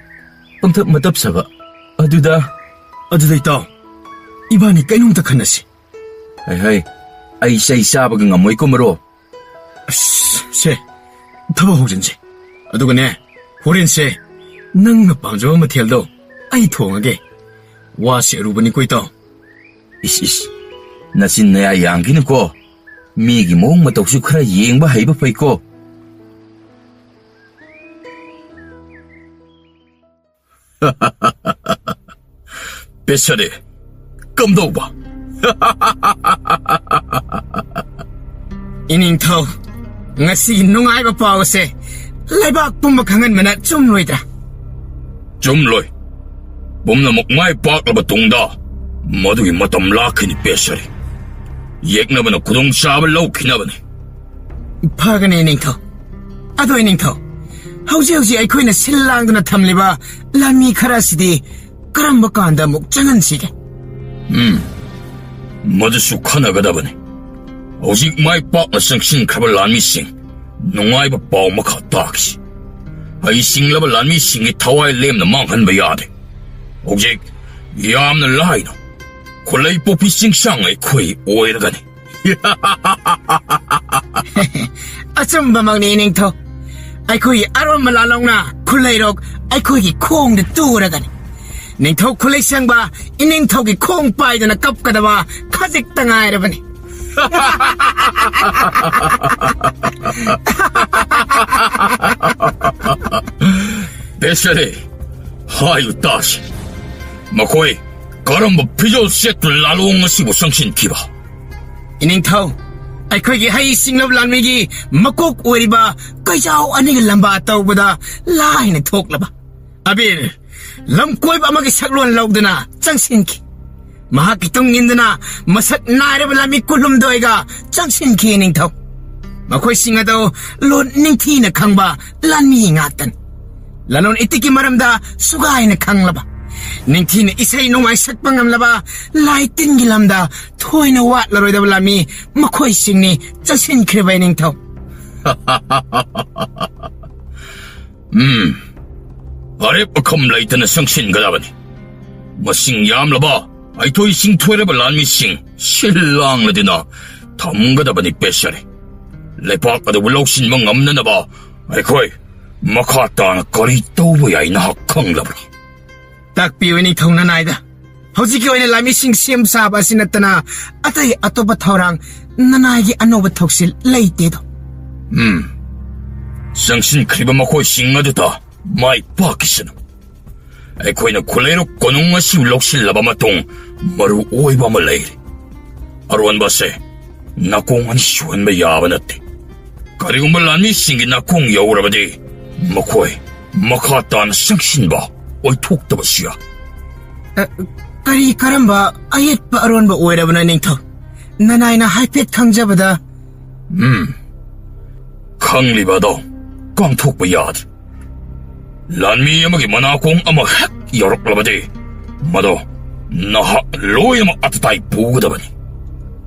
ꯄꯪꯇꯞ ꯃꯇꯞ ꯁꯥꯕ꯫ ꯑꯗꯨꯗ, ꯑꯗꯨꯗ ꯏꯇꯥꯎ, ꯏꯕꯥꯅꯤ ꯀꯩꯅꯣꯝꯇ ꯈꯟꯅꯁꯤ꯫ ꯍꯩ ꯍꯩ, ꯑꯩ ꯆꯩ ꯆꯥꯕꯒ ꯉꯝꯃꯣꯏꯀꯣ ꯃꯔꯨꯞ꯫ ꯑꯁ, ꯁꯦ, ꯊꯕꯛ ꯍꯧꯖꯤꯟꯁꯦ꯫ ꯑꯗꯨꯒꯅꯦ, ꯍꯣꯔꯦꯟꯁꯦ ꯅꯪꯅ ꯄꯥꯝꯖꯕ ꯃꯊꯦꯜꯗꯣ ꯑꯩ ꯊꯣꯡꯉꯒꯦ꯫ ꯋꯥꯁꯦ ꯑꯔꯨꯕꯅꯤꯀꯣ ꯏꯇꯥꯎ꯫ ꯏꯁ ꯏꯁ, ꯅꯆꯤꯟ ꯅꯌꯥ ꯌꯥꯡꯈꯤꯅꯨꯀꯣ꯫ ꯃꯤꯒꯤ ꯃꯑꯣꯡ ꯃꯇꯧꯁꯨ ꯈꯔ ꯌꯦꯡꯕ ꯍꯩꯕ ꯐꯩꯀꯣ꯫ ꯄꯦꯁꯔꯦ, ꯀꯝꯗꯧꯕ? ꯏꯅꯤꯡꯊꯧ, ꯉꯁꯤꯒꯤ ꯅꯨꯡꯉꯥꯏꯕ ꯄꯥꯎ ꯑꯁꯦ ꯂꯩꯕꯥꯛ ꯄꯨꯝꯕ ꯈꯪꯍꯟꯕꯅ ꯆꯨꯝꯂꯣꯏꯗ꯭ꯔꯥ? ꯆꯨꯝꯂꯣꯏ꯫ ꯄꯨꯝꯅꯃꯛ ꯃꯥꯏ ꯄꯥꯛꯂꯕ ꯇꯨꯡꯗ ꯃꯗꯨꯒꯤ ꯃꯇꯝ ꯂꯥꯛꯈꯤꯅꯤ, ꯄꯦꯁꯔꯤ꯫ ꯌꯦꯛꯅꯕꯅ ꯈꯨꯗꯣꯡꯆꯥꯕ ꯂꯧꯈꯤꯅꯕꯅꯤ꯫ ꯐꯒꯅꯤ, ꯏꯅꯤꯡꯊꯧ꯫ ꯑꯗꯣ, ꯏꯅꯤꯡꯊꯧ, ꯍꯧꯖꯤꯛ ꯍꯧꯖꯤꯛ ꯑꯩꯈꯣꯏꯅ ꯁꯤꯜ ꯂꯥꯡꯗꯨꯅ ꯊꯝꯂꯤꯕ ꯂꯥꯟꯃꯤ ꯈꯔ ꯑꯁꯤꯗꯤ ꯀꯔꯝꯕ ꯀꯥꯟꯗ ꯑꯃꯨꯛ ꯆꯪꯍꯟꯁꯤꯒꯦ? ꯎꯝ, ꯃꯗꯨꯁꯨ ꯈꯟꯅꯒꯗꯕꯅꯤ꯫ ꯍꯧꯖꯤꯛ ꯃꯥꯏ ꯄꯥꯛꯅ ꯆꯪꯁꯤꯟꯈ꯭ꯔꯕ ꯂꯥꯟꯃꯤꯁꯤꯡ ꯅꯨꯡꯉꯥꯏꯕ ꯄꯥꯎ ꯑꯃꯈꯛ ꯇꯥꯈꯤ꯫ ꯍꯩꯁꯤꯡꯂꯕ ꯂꯥꯟꯃꯤꯁꯤꯡꯒꯤ ꯊꯋꯥꯏ ꯂꯦꯝꯅ ꯃꯥꯡꯍꯟꯕ ꯌꯥꯗꯦ꯫ ꯍꯧꯖꯤꯛ ꯌꯥꯝꯅ ꯂꯥꯏꯅ ꯈꯨꯂꯩ ꯄꯣꯛꯄꯤ ꯆꯤꯡꯁꯥꯡ ꯑꯩꯈꯣꯏ ꯑꯣꯏꯔꯒꯅꯤ꯫ ꯑꯆꯨꯝꯕꯃꯛꯅꯤ, ꯏꯅꯤꯡꯊꯧ꯫ ꯑꯩꯈꯣꯏꯒꯤ ꯑꯔꯣꯟꯕ ꯂꯥꯜꯍꯧꯅ ꯈꯨꯂꯩꯔꯣꯛ ꯑꯩꯈꯣꯏꯒꯤ ꯈꯣꯡꯗ ꯇꯨꯔꯒꯅꯤ꯫ ꯅꯤꯡꯊꯧ ꯈꯨꯂꯩ ꯁꯦꯡꯕ ꯏꯅꯤꯡꯊꯧꯒꯤ ꯈꯣꯡ ꯄꯥꯏꯗꯨꯅ ꯀꯞꯀꯗꯕ ꯈꯖꯤꯛꯇ ꯉꯥꯏꯔꯕꯅꯤ꯫ ꯄꯦꯁꯔꯦ, ꯍꯥꯏꯌꯨ ꯇꯥꯁꯤ꯫ ꯃꯈꯣꯏ ꯀꯔꯝꯕ ꯐꯤꯖꯣꯜ ꯁꯦꯠꯇꯨꯅ ꯂꯥꯂꯣꯡ ꯑꯁꯤꯕꯨ ꯆꯪꯁꯤꯟꯈꯤꯕ? ꯏꯅꯤꯡꯊꯧ, ꯑꯩꯈꯣꯏꯒꯤ ꯍꯩ ꯁꯤꯡꯂꯕ ꯂꯥꯟꯃꯤꯒꯤ ꯃꯀꯣꯛ ꯑꯣꯏꯔꯤꯕ ꯀꯩꯖꯥꯎ ꯑꯅꯤꯒ ꯂꯝꯕꯥ ꯇꯧꯕꯗ ꯂꯥꯏꯅ ꯊꯣꯛꯂꯕ ꯑꯕꯤꯔ, ꯂꯝꯀꯣꯏꯕ ꯑꯃꯒꯤ ꯁꯛꯂꯣꯟ ꯂꯧꯗꯨꯅ ꯆꯪꯁꯤꯟꯈꯤ꯫ ꯃꯍꯥꯛꯀꯤ ꯇꯨꯡ ꯏꯟꯗꯨꯅ ꯃꯁꯛ ꯅꯥꯏꯔꯕ ꯂꯥꯟꯃꯤ ꯀꯨꯟꯍꯨꯝꯗꯣꯏꯒ ꯆꯪꯁꯤꯟꯈꯤ, ꯅꯤꯡꯊꯧ꯫ ꯃꯈꯣꯏꯁꯤꯡ ꯑꯗꯨ ꯂꯣꯟ ꯅꯤꯡꯊꯤꯅ ꯈꯪꯕ ꯂꯥꯟꯃꯤ ꯉꯥꯛꯇꯅꯤ꯫ ꯂꯂꯣꯟ ꯏꯇꯤꯛꯀꯤ ꯃꯔꯝꯗ ꯁꯨꯒꯥꯏꯅ ꯈꯪꯂꯕ, ꯅꯤꯡꯊꯤꯅ ꯏꯁꯩ ꯅꯣꯡꯃꯥꯏ ꯁꯛꯄ ꯉꯝꯂꯕ ꯂꯥꯏ ꯇꯤꯟꯒꯤ ꯂꯝꯗ ꯊꯣꯏꯅ ꯋꯥꯠꯂꯔꯣꯏꯗꯕ ꯂꯥꯟꯃꯤ ꯃꯈꯣꯏꯁꯤꯡꯅꯤ ꯆꯪꯁꯤꯟꯈ꯭ꯔꯤꯕ ꯏꯅꯤꯡꯊꯧ꯫ ꯎꯝ, ꯑꯔꯦꯞ ꯑꯈꯝ ꯂꯩꯇꯅ ꯆꯪꯁꯤꯟꯒꯗꯕꯅꯤ꯫ ꯃꯁꯤꯡ ꯌꯥꯝꯂꯕ ꯍꯩꯊꯣꯏ ꯁꯤꯡꯊꯣꯏꯔꯕ ꯂꯥꯟꯃꯤꯁꯤꯡ ꯁꯤꯜ ꯂꯥꯡꯂꯗꯨꯅ ꯊꯝꯒꯗꯕꯅꯤ ꯄꯦꯁꯔꯤ꯫ ꯂꯩꯄꯥꯛ ꯑꯗꯨꯕꯨ ꯂꯧꯁꯤꯟꯕ ꯉꯝꯅꯅꯕ ꯑꯩꯈꯣꯏ ꯃꯈꯥ ꯇꯥꯅ ꯀꯔꯤ ꯇꯧꯕ ꯌꯥꯏ ꯅꯍꯥꯛ ꯈꯪꯂꯕ꯭ꯔꯥ? ꯇꯥꯛꯄꯤꯌꯨ ꯏꯅꯤꯡꯊꯧ ꯅꯅꯥꯏꯗ꯫ ꯍꯧꯖꯤꯛꯀꯤ ꯑꯣꯏꯅ ꯂꯥꯟꯃꯤꯁꯤꯡ ꯁꯦꯝ ꯁꯥꯕ ꯑꯁꯤ ꯅꯠꯇꯅ ꯑꯇꯩ ꯑꯇꯣꯞꯄ ꯊꯧꯔꯥꯡ ꯅꯅꯥꯏꯒꯤ ꯑꯅꯧꯕ ꯊꯧꯁꯤꯜ ꯂꯩꯇꯦꯗꯣ꯫ ꯎꯝ꯫ ꯆꯪꯁꯤꯟꯈ꯭ꯔꯤꯕ ꯃꯈꯣꯏꯁꯤꯡ ꯑꯗꯨꯗ ꯃꯥꯏ ꯄꯥꯛꯈꯤꯁꯅꯨ꯫ ꯑꯩꯈꯣꯏꯅ ꯈꯨꯂꯩꯔꯨꯛ ꯀꯣꯅꯨꯡ ꯑꯁꯤꯕꯨ ꯂꯧꯁꯤꯜꯂꯕ ꯃꯇꯨꯡ ꯃꯔꯨ ꯑꯣꯏꯕ ꯑꯃ ꯂꯩꯔꯤ꯫ ꯑꯔꯣꯟꯕ ꯑꯁꯦ ꯅꯥꯀꯣꯡ ꯑꯅꯤ ꯁꯨꯍꯟꯕ ꯌꯥꯕ ꯅꯠꯇꯦ꯫ ꯀꯔꯤꯒꯨꯝꯕ ꯂꯥꯟꯃꯤꯁꯤꯡꯒꯤ ꯅꯥꯀꯣꯡ ꯌꯧꯔꯕꯗꯤ ꯃꯈꯣꯏ ꯃꯈꯥ ꯇꯥꯅ ꯆꯪꯁꯤꯟꯕ ꯑꯣꯏꯊꯣꯛꯇꯕꯁꯨ ꯌꯥꯏ꯫ ꯑ, ꯀꯔꯤ ꯀꯔꯝꯕ ꯑꯌꯦꯠꯄ ꯑꯔꯣꯟꯕ ꯑꯣꯏꯔꯕꯅꯣ ꯅꯤꯡꯊꯧ? ꯅꯅꯥꯏꯅ ꯍꯥꯏꯐꯦꯠ ꯈꯪꯖꯕꯗ꯫ ꯎꯝ, ꯈꯪꯂꯤꯕ ꯑꯗꯣ ꯀꯥꯡꯊꯣꯛꯄ ꯌꯥꯗ꯭ꯔꯦ꯫ ꯂꯥꯟꯃꯤ ꯑꯃꯒꯤ ꯃꯅꯥꯀꯣꯡ ꯑꯃ ꯍꯦꯛ ꯌꯧꯔꯛꯂꯕꯗꯤ ꯃꯗꯣ ꯅꯍꯥꯛ ꯂꯣꯏꯅꯃꯛ ꯑꯇꯇꯥꯏ ꯄꯨꯒꯗꯕꯅꯤ꯫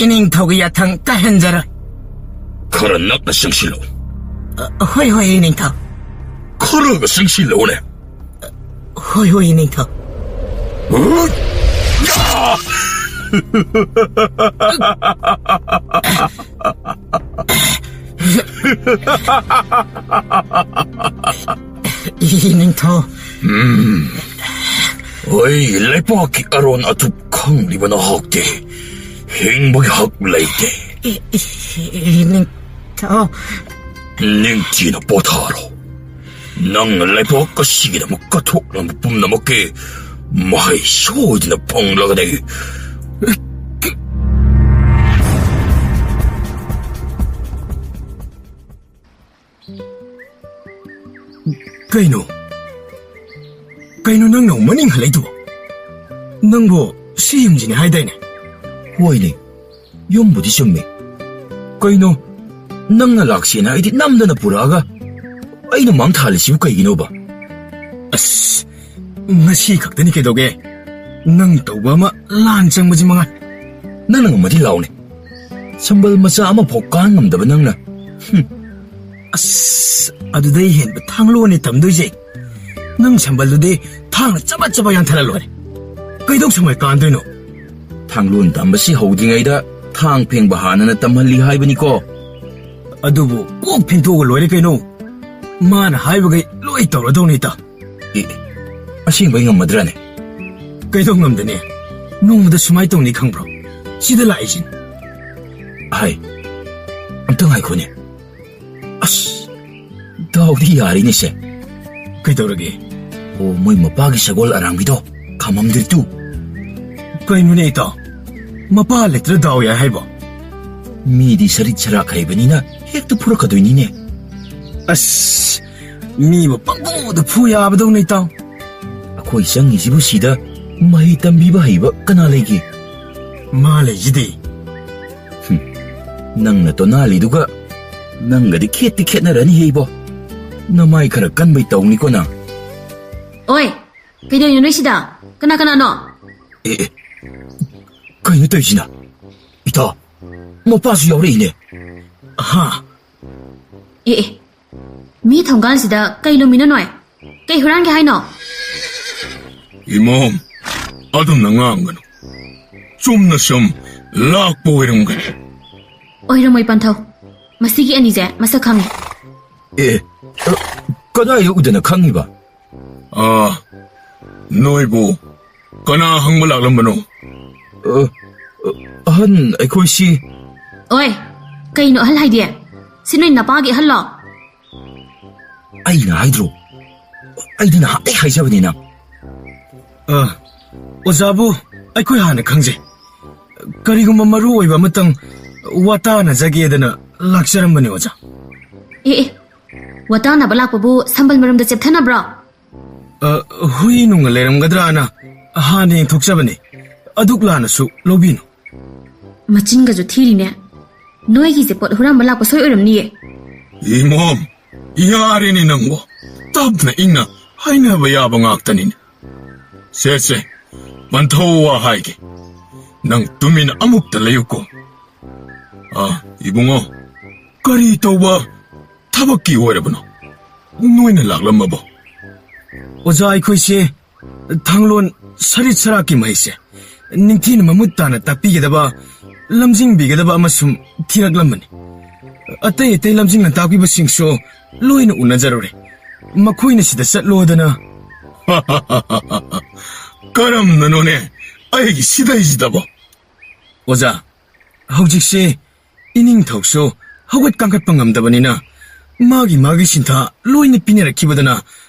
ꯏꯅꯤꯡꯊꯧꯒꯤ ꯌꯥꯊꯪ ꯀꯥꯏꯍꯟꯖꯔꯣꯏ꯫ ꯈꯔ ꯅꯛꯅ ꯆꯪꯁꯤꯜꯂꯨ꯫ ꯑ, ꯍꯣꯏ, ꯍꯣꯏ, ꯏꯅꯤꯡꯊꯧ꯫ ꯈꯔꯒ ꯆꯪꯁꯤꯜꯂꯨꯅꯦ꯫ ꯍꯣꯏ, ꯍꯣꯏ, ꯏꯅꯤꯡꯊꯧ꯫ ꯏꯅꯤꯡꯊꯧ꯫ ꯎꯝ꯫ ꯍꯣꯏ, ꯂꯩꯄꯥꯛꯀꯤ ꯑꯔꯣꯟ ꯑꯊꯨꯞ ꯈꯪꯂꯤꯕ ꯅꯍꯥꯛꯇꯤ ꯍꯤꯡꯕꯒꯤ ꯍꯛ ꯂꯩꯇꯦ꯫ E-, E-, ꯏꯅꯤꯡꯊꯧ꯫ ꯅꯤꯡꯊꯤꯅ ꯄꯣꯊꯥꯔꯣ꯫ ꯅꯪꯅ ꯂꯩꯕꯥꯛ ꯑꯁꯤꯒꯤꯗꯃꯛ ꯀꯠꯊꯣꯛꯂꯝꯕ ꯄꯨꯝꯅꯃꯛꯀꯤ ꯃꯍꯩ ꯁꯣꯏꯗꯅ ꯐꯪꯂꯒꯅꯤ꯫ ꯀꯩꯅꯣ? ꯀꯩꯅꯣ ꯅꯪꯅ ꯑꯃꯨꯛ ꯃꯅꯤꯡ ꯍꯜꯂꯛꯏꯗꯨꯕꯣ? ꯅꯪꯕꯨ ꯁꯤ ꯌꯨꯝꯁꯤꯅꯦ ꯍꯥꯏꯗꯥꯏꯅꯦ? ꯍꯣꯏꯅꯦ, ꯌꯨꯝꯕꯨꯗꯤ ꯆꯨꯝꯃꯤ꯫ ꯀꯩꯅꯣ, ꯅꯪꯅ ꯂꯥꯛꯁꯦꯅ ꯑꯩꯗꯤ ꯅꯝꯗꯅ ꯄꯨꯔꯛꯑꯒ ꯑꯩꯅ ꯃꯥꯡ ꯊꯥꯍꯜꯂꯤꯁꯤꯕꯨ ꯀꯩꯒꯤꯅꯣꯕ? ꯑꯁ, ꯉꯁꯤ ꯈꯛꯇꯅꯤ ꯀꯩꯗꯧꯒꯦ? ꯅꯪ ꯇꯧꯕ ꯑꯃ ꯂꯥꯟ ꯆꯪꯕꯁꯤ ꯃꯉꯥꯏ꯫ ꯅꯪꯅ ꯉꯝꯃꯗꯤ ꯂꯥꯎꯅꯦ꯫ ꯁꯝꯕꯜ ꯃꯆꯥ ꯑꯃꯐꯥꯎ ꯀꯥꯟ ꯉꯝꯗꯕ ꯅꯪꯅ꯫ ꯍꯨꯝ꯫ ꯑꯁ, ꯑꯗꯨꯗꯩ ꯍꯦꯟꯕ ꯊꯥꯡꯂꯣꯟꯅꯦ ꯇꯝꯗꯣꯏꯁꯦ꯫ ꯅꯪ ꯁꯝꯕꯜꯗꯨꯗꯤ ꯊꯥꯡꯅ ꯆꯕꯠ ꯆꯕꯠ ꯌꯥꯟꯊꯔ ꯂꯣꯏꯔꯦ꯫ ꯀꯩꯗꯧ ꯁꯝꯕꯜ ꯀꯥꯟꯗꯣꯏꯅꯣ? ꯊꯥꯡꯂꯣꯟ ꯇꯝꯕꯁꯤ ꯍꯧꯗ꯭ꯔꯤꯉꯩꯗ ꯊꯥꯡ ꯐꯦꯡꯕ ꯍꯥꯟꯅꯅ ꯇꯝꯍꯜꯂꯤ ꯍꯥꯏꯕꯅꯤꯀꯣ꯫ ꯑꯗꯨꯕꯨ ꯀꯣꯛ ꯐꯦꯡꯊꯣꯛꯑꯒ ꯂꯣꯏꯔꯦ ꯀꯩꯅꯣ꯫ ꯃꯥꯅ ꯍꯥꯏꯕꯈꯩ ꯂꯣꯏ ꯇꯧꯔꯗꯧꯅꯤ ꯏꯇꯥꯎ꯫ ꯑꯦ, ꯑꯁꯦꯡꯕꯩ ꯉꯝꯃꯗ꯭ꯔꯅꯦ? ꯀꯩꯗꯧ ꯉꯝꯗꯅꯤ? ꯅꯣꯡꯃꯗ ꯁꯨꯃꯥꯏ ꯇꯧꯅꯤ ꯈꯪꯕ꯭ꯔꯣ? ꯁꯤꯗ ꯂꯥꯛꯏꯁꯤꯅꯤ꯫ ꯍꯥꯏ, ꯑꯝꯇ ꯉꯥꯏꯈꯣꯅꯦ꯫ ꯑꯁ, ꯗꯥꯎꯗꯤ ꯌꯥꯔꯦꯅꯦ ꯁꯦ꯫ ꯀꯩꯗꯧꯔꯒꯦ? ꯑꯣ, ꯃꯣꯏ ꯃꯄꯥꯒꯤ ꯁꯒꯣꯜ ꯑꯔꯥꯡꯕꯤꯗꯣ ꯈꯥꯝꯃꯝꯗ꯭ꯔꯤꯗꯨ꯫ ꯀꯩꯅꯣꯅꯦ ꯏꯇꯥꯎ? ꯃꯄꯥ ꯂꯩꯇ꯭ꯔ ꯗꯥꯎ ꯌꯥꯏ ꯍꯥꯏꯕꯣ? ꯃꯤꯗꯤ ꯁꯔꯤꯠ ꯁꯔꯥꯛ ꯍꯩꯕꯅꯤꯅ ꯍꯦꯛꯇ ꯐꯨꯔꯛꯀꯗꯣꯏꯅꯤꯅꯦ꯫ ꯑꯁ, ꯃꯤꯕꯨ ꯄꯪꯐꯨꯗ ꯐꯨ ꯌꯥꯕꯗꯧꯅ ꯏꯇꯥꯎ꯫ ꯑꯩꯈꯣꯏ ꯆꯪꯉꯤꯁꯤꯕꯨ ꯁꯤꯗ ꯃꯍꯩ ꯇꯝꯕꯤꯕ ꯍꯩꯕ ꯀꯅꯥ ꯂꯩꯒꯦ? ꯃꯥ ꯂꯩꯁꯤꯗꯤ꯫ ꯍꯨꯝ, ꯅꯪꯅ ꯇꯣꯅꯥꯜꯂꯤꯗꯨꯒ ꯅꯪꯒꯗꯤ ꯈꯦꯠꯇꯤ ꯈꯦꯠꯅꯔꯅꯤꯍꯦ ꯏꯕꯣ꯫ ꯅꯃꯥꯏ ꯈꯔ ꯀꯟꯕꯩ ꯇꯧꯅꯤꯀꯣ ꯅꯪ꯫ ꯑꯣꯏ, ꯀꯩꯗꯧꯔꯤꯅꯣ ꯅꯣꯏ ꯁꯤꯗ? ꯀꯅꯥ ꯀꯅꯥꯅꯣ? ꯑꯦ, ꯑꯦ, ꯀꯩꯅꯣ ꯇꯧꯔꯤꯁꯤꯅ? ꯏꯇꯥ, ꯃꯄꯥꯁꯨ ꯌꯥꯎꯔꯛꯏꯅꯦ꯫ ꯍꯥ? ꯑꯦ, ꯑꯦ, ꯃꯤ ꯊꯣꯡꯒꯥꯟꯁꯤꯗ ꯀꯩ ꯂꯨꯝꯃꯤꯅꯣ ꯅꯣꯏ? ꯀꯩ ꯍꯨꯔꯥꯟꯒꯦ ꯍꯥꯏꯅꯣ? ꯏꯃꯣꯝ, ꯑꯗꯨꯝꯅ ꯉꯥꯡꯒꯅꯨ꯫ ꯆꯨꯝꯅ ꯁꯨꯝ ꯂꯥꯛꯄ ꯑꯣꯏꯔꯝꯒꯅꯤ꯫ ꯑꯣꯏꯔꯝꯃꯣꯏ, ꯄꯟꯊꯧ꯫ ꯃꯁꯤꯒꯤ ꯑꯅꯤꯁꯦ ꯃꯁꯛ ꯈꯪꯉꯤ꯫ ꯑꯦ, ꯑ, ꯀꯗꯥꯏꯗ ꯎꯗꯅ ꯈꯪꯉꯤꯕ? ꯑꯥ, ꯅꯣꯏꯕꯨ ꯀꯅꯥ ꯍꯪꯕ ꯂꯥꯛꯂꯝꯕꯅꯣ? ꯑ, ꯑ, ꯑꯍꯟ, ꯑꯩꯈꯣꯏꯁꯤ ꯑꯣꯏ, ꯀꯩꯅꯣ ꯑꯍꯜ ꯍꯥꯏꯗꯤ? ꯁꯤ ꯅꯣꯏ ꯅꯄꯥꯒꯤ ꯑꯍꯜꯂꯣ? ꯑꯩꯅ ꯍꯥꯏꯗ꯭ꯔꯣ? ꯑꯩꯗꯤ ꯅꯍꯥꯟꯗꯩ ꯍꯥꯏꯖꯕꯅꯤ ꯅꯪ꯫ ꯑ, ꯑꯣꯖꯥꯕꯨ ꯑꯩꯈꯣꯏ ꯍꯥꯟꯅ ꯈꯪꯖꯩ꯫ ꯀꯔꯤꯒꯨꯝꯕ ꯃꯔꯨ ꯑꯣꯏꯕ ꯑꯃꯇꯪ ꯋꯥꯇꯥꯅꯖꯒꯦꯗꯅ ꯂꯥꯛꯆꯔꯝꯕꯅꯤ, ꯑꯣꯖꯥ꯫ ꯑꯦ, ꯑꯦ, ꯋꯥꯇꯥꯅꯕ ꯂꯥꯛꯄꯕꯨ ꯁꯝꯕꯜ ꯃꯔꯝꯗ ꯆꯦꯞꯊꯅꯕ꯭ꯔꯣ? ꯑ, ꯍꯨꯏ ꯅꯨꯡꯒ ꯂꯩꯔꯝꯒꯗ꯭ꯔꯥꯅ ꯍꯥꯟꯅ ꯌꯦꯡꯊꯣꯛꯆꯕꯅꯤ꯫ ꯑꯗꯨꯛ ꯂꯥꯟꯅꯁꯨ ꯂꯧꯕꯤꯅꯨ꯫ ꯃꯆꯤꯟꯒꯁꯨ ꯊꯤꯔꯤꯅꯦ꯫ ꯅꯣꯏꯒꯤꯁꯦ ꯄꯣꯠ ꯍꯨꯔꯥꯟꯕ ꯂꯥꯛꯄ ꯁꯣꯏ ꯑꯣꯏꯔꯝꯅꯤꯌꯦ꯫ ꯏꯃꯣꯝ, ꯌꯥꯔꯦꯅꯦ ꯅꯪꯕꯣ꯫ ꯇꯞꯅ ꯏꯪꯅ ꯍꯥꯏꯅꯕ ꯌꯥꯕ ꯉꯥꯛꯇꯅꯤꯅꯦ꯫ ꯁꯦ, ꯁꯦ, ꯄꯟꯊꯧ ꯋꯥ ꯍꯥꯏꯒꯦ꯫ ꯅꯪ ꯇꯨꯃꯤꯟꯅ ꯑꯃꯨꯛꯇ ꯂꯩꯌꯨꯀꯣ꯫ ꯑꯥ, ꯏꯕꯨꯡꯉꯣ, ꯀꯔꯤ ꯇꯧꯕ ꯊꯕꯛꯀꯤ ꯑꯣꯏꯔꯕꯅꯣ? ꯅꯣꯏꯅ ꯂꯥꯛꯂꯝꯃꯕꯣ? ꯑꯣꯖꯥ, ꯑꯩꯈꯣꯏꯁꯦ ꯊꯥꯡꯂꯣꯟ ꯁꯔꯤꯠ ꯁꯔꯥꯛꯀꯤ ꯃꯍꯩꯁꯦ ꯅꯤꯡꯊꯤꯅ ꯃꯃꯨꯠ ꯇꯥꯅ ꯇꯥꯛꯄꯤꯒꯗꯕ, ꯂꯝꯖꯤꯡꯕꯤꯒꯗꯕ ꯑꯃꯁꯨꯡ ꯊꯤꯔꯛꯂꯝꯕꯅꯤ꯫ ꯑꯇꯩ ꯑꯇꯩ ꯂꯝꯖꯤꯡꯅ ꯇꯥꯛꯄꯤꯕꯁꯤꯡꯁꯨ ꯂꯣꯏꯅ ꯎꯅꯖꯔꯨꯔꯦ꯫ ꯃꯈꯣꯏꯅ ꯁꯤꯗ ꯆꯠꯂꯣꯗꯅ꯫ ꯀꯔꯝꯅꯅꯣꯅꯦ ꯑꯩꯒꯤ ꯁꯤꯗꯩꯁꯤꯗꯕꯣ? ꯑꯣꯖꯥ, ꯍꯧꯖꯤꯛꯁꯦ ꯏꯅꯤꯡꯊꯧꯁꯨ ꯍꯧꯒꯠ ꯀꯥꯡꯈꯠꯄ ꯉꯝꯗꯕꯅꯤꯅ ꯃꯥꯒꯤ ꯃꯥꯒꯤ ꯁꯤꯟꯊꯥ ꯂꯣꯏꯅ ꯄꯤꯅꯔꯛꯈꯤꯕꯗꯨꯅ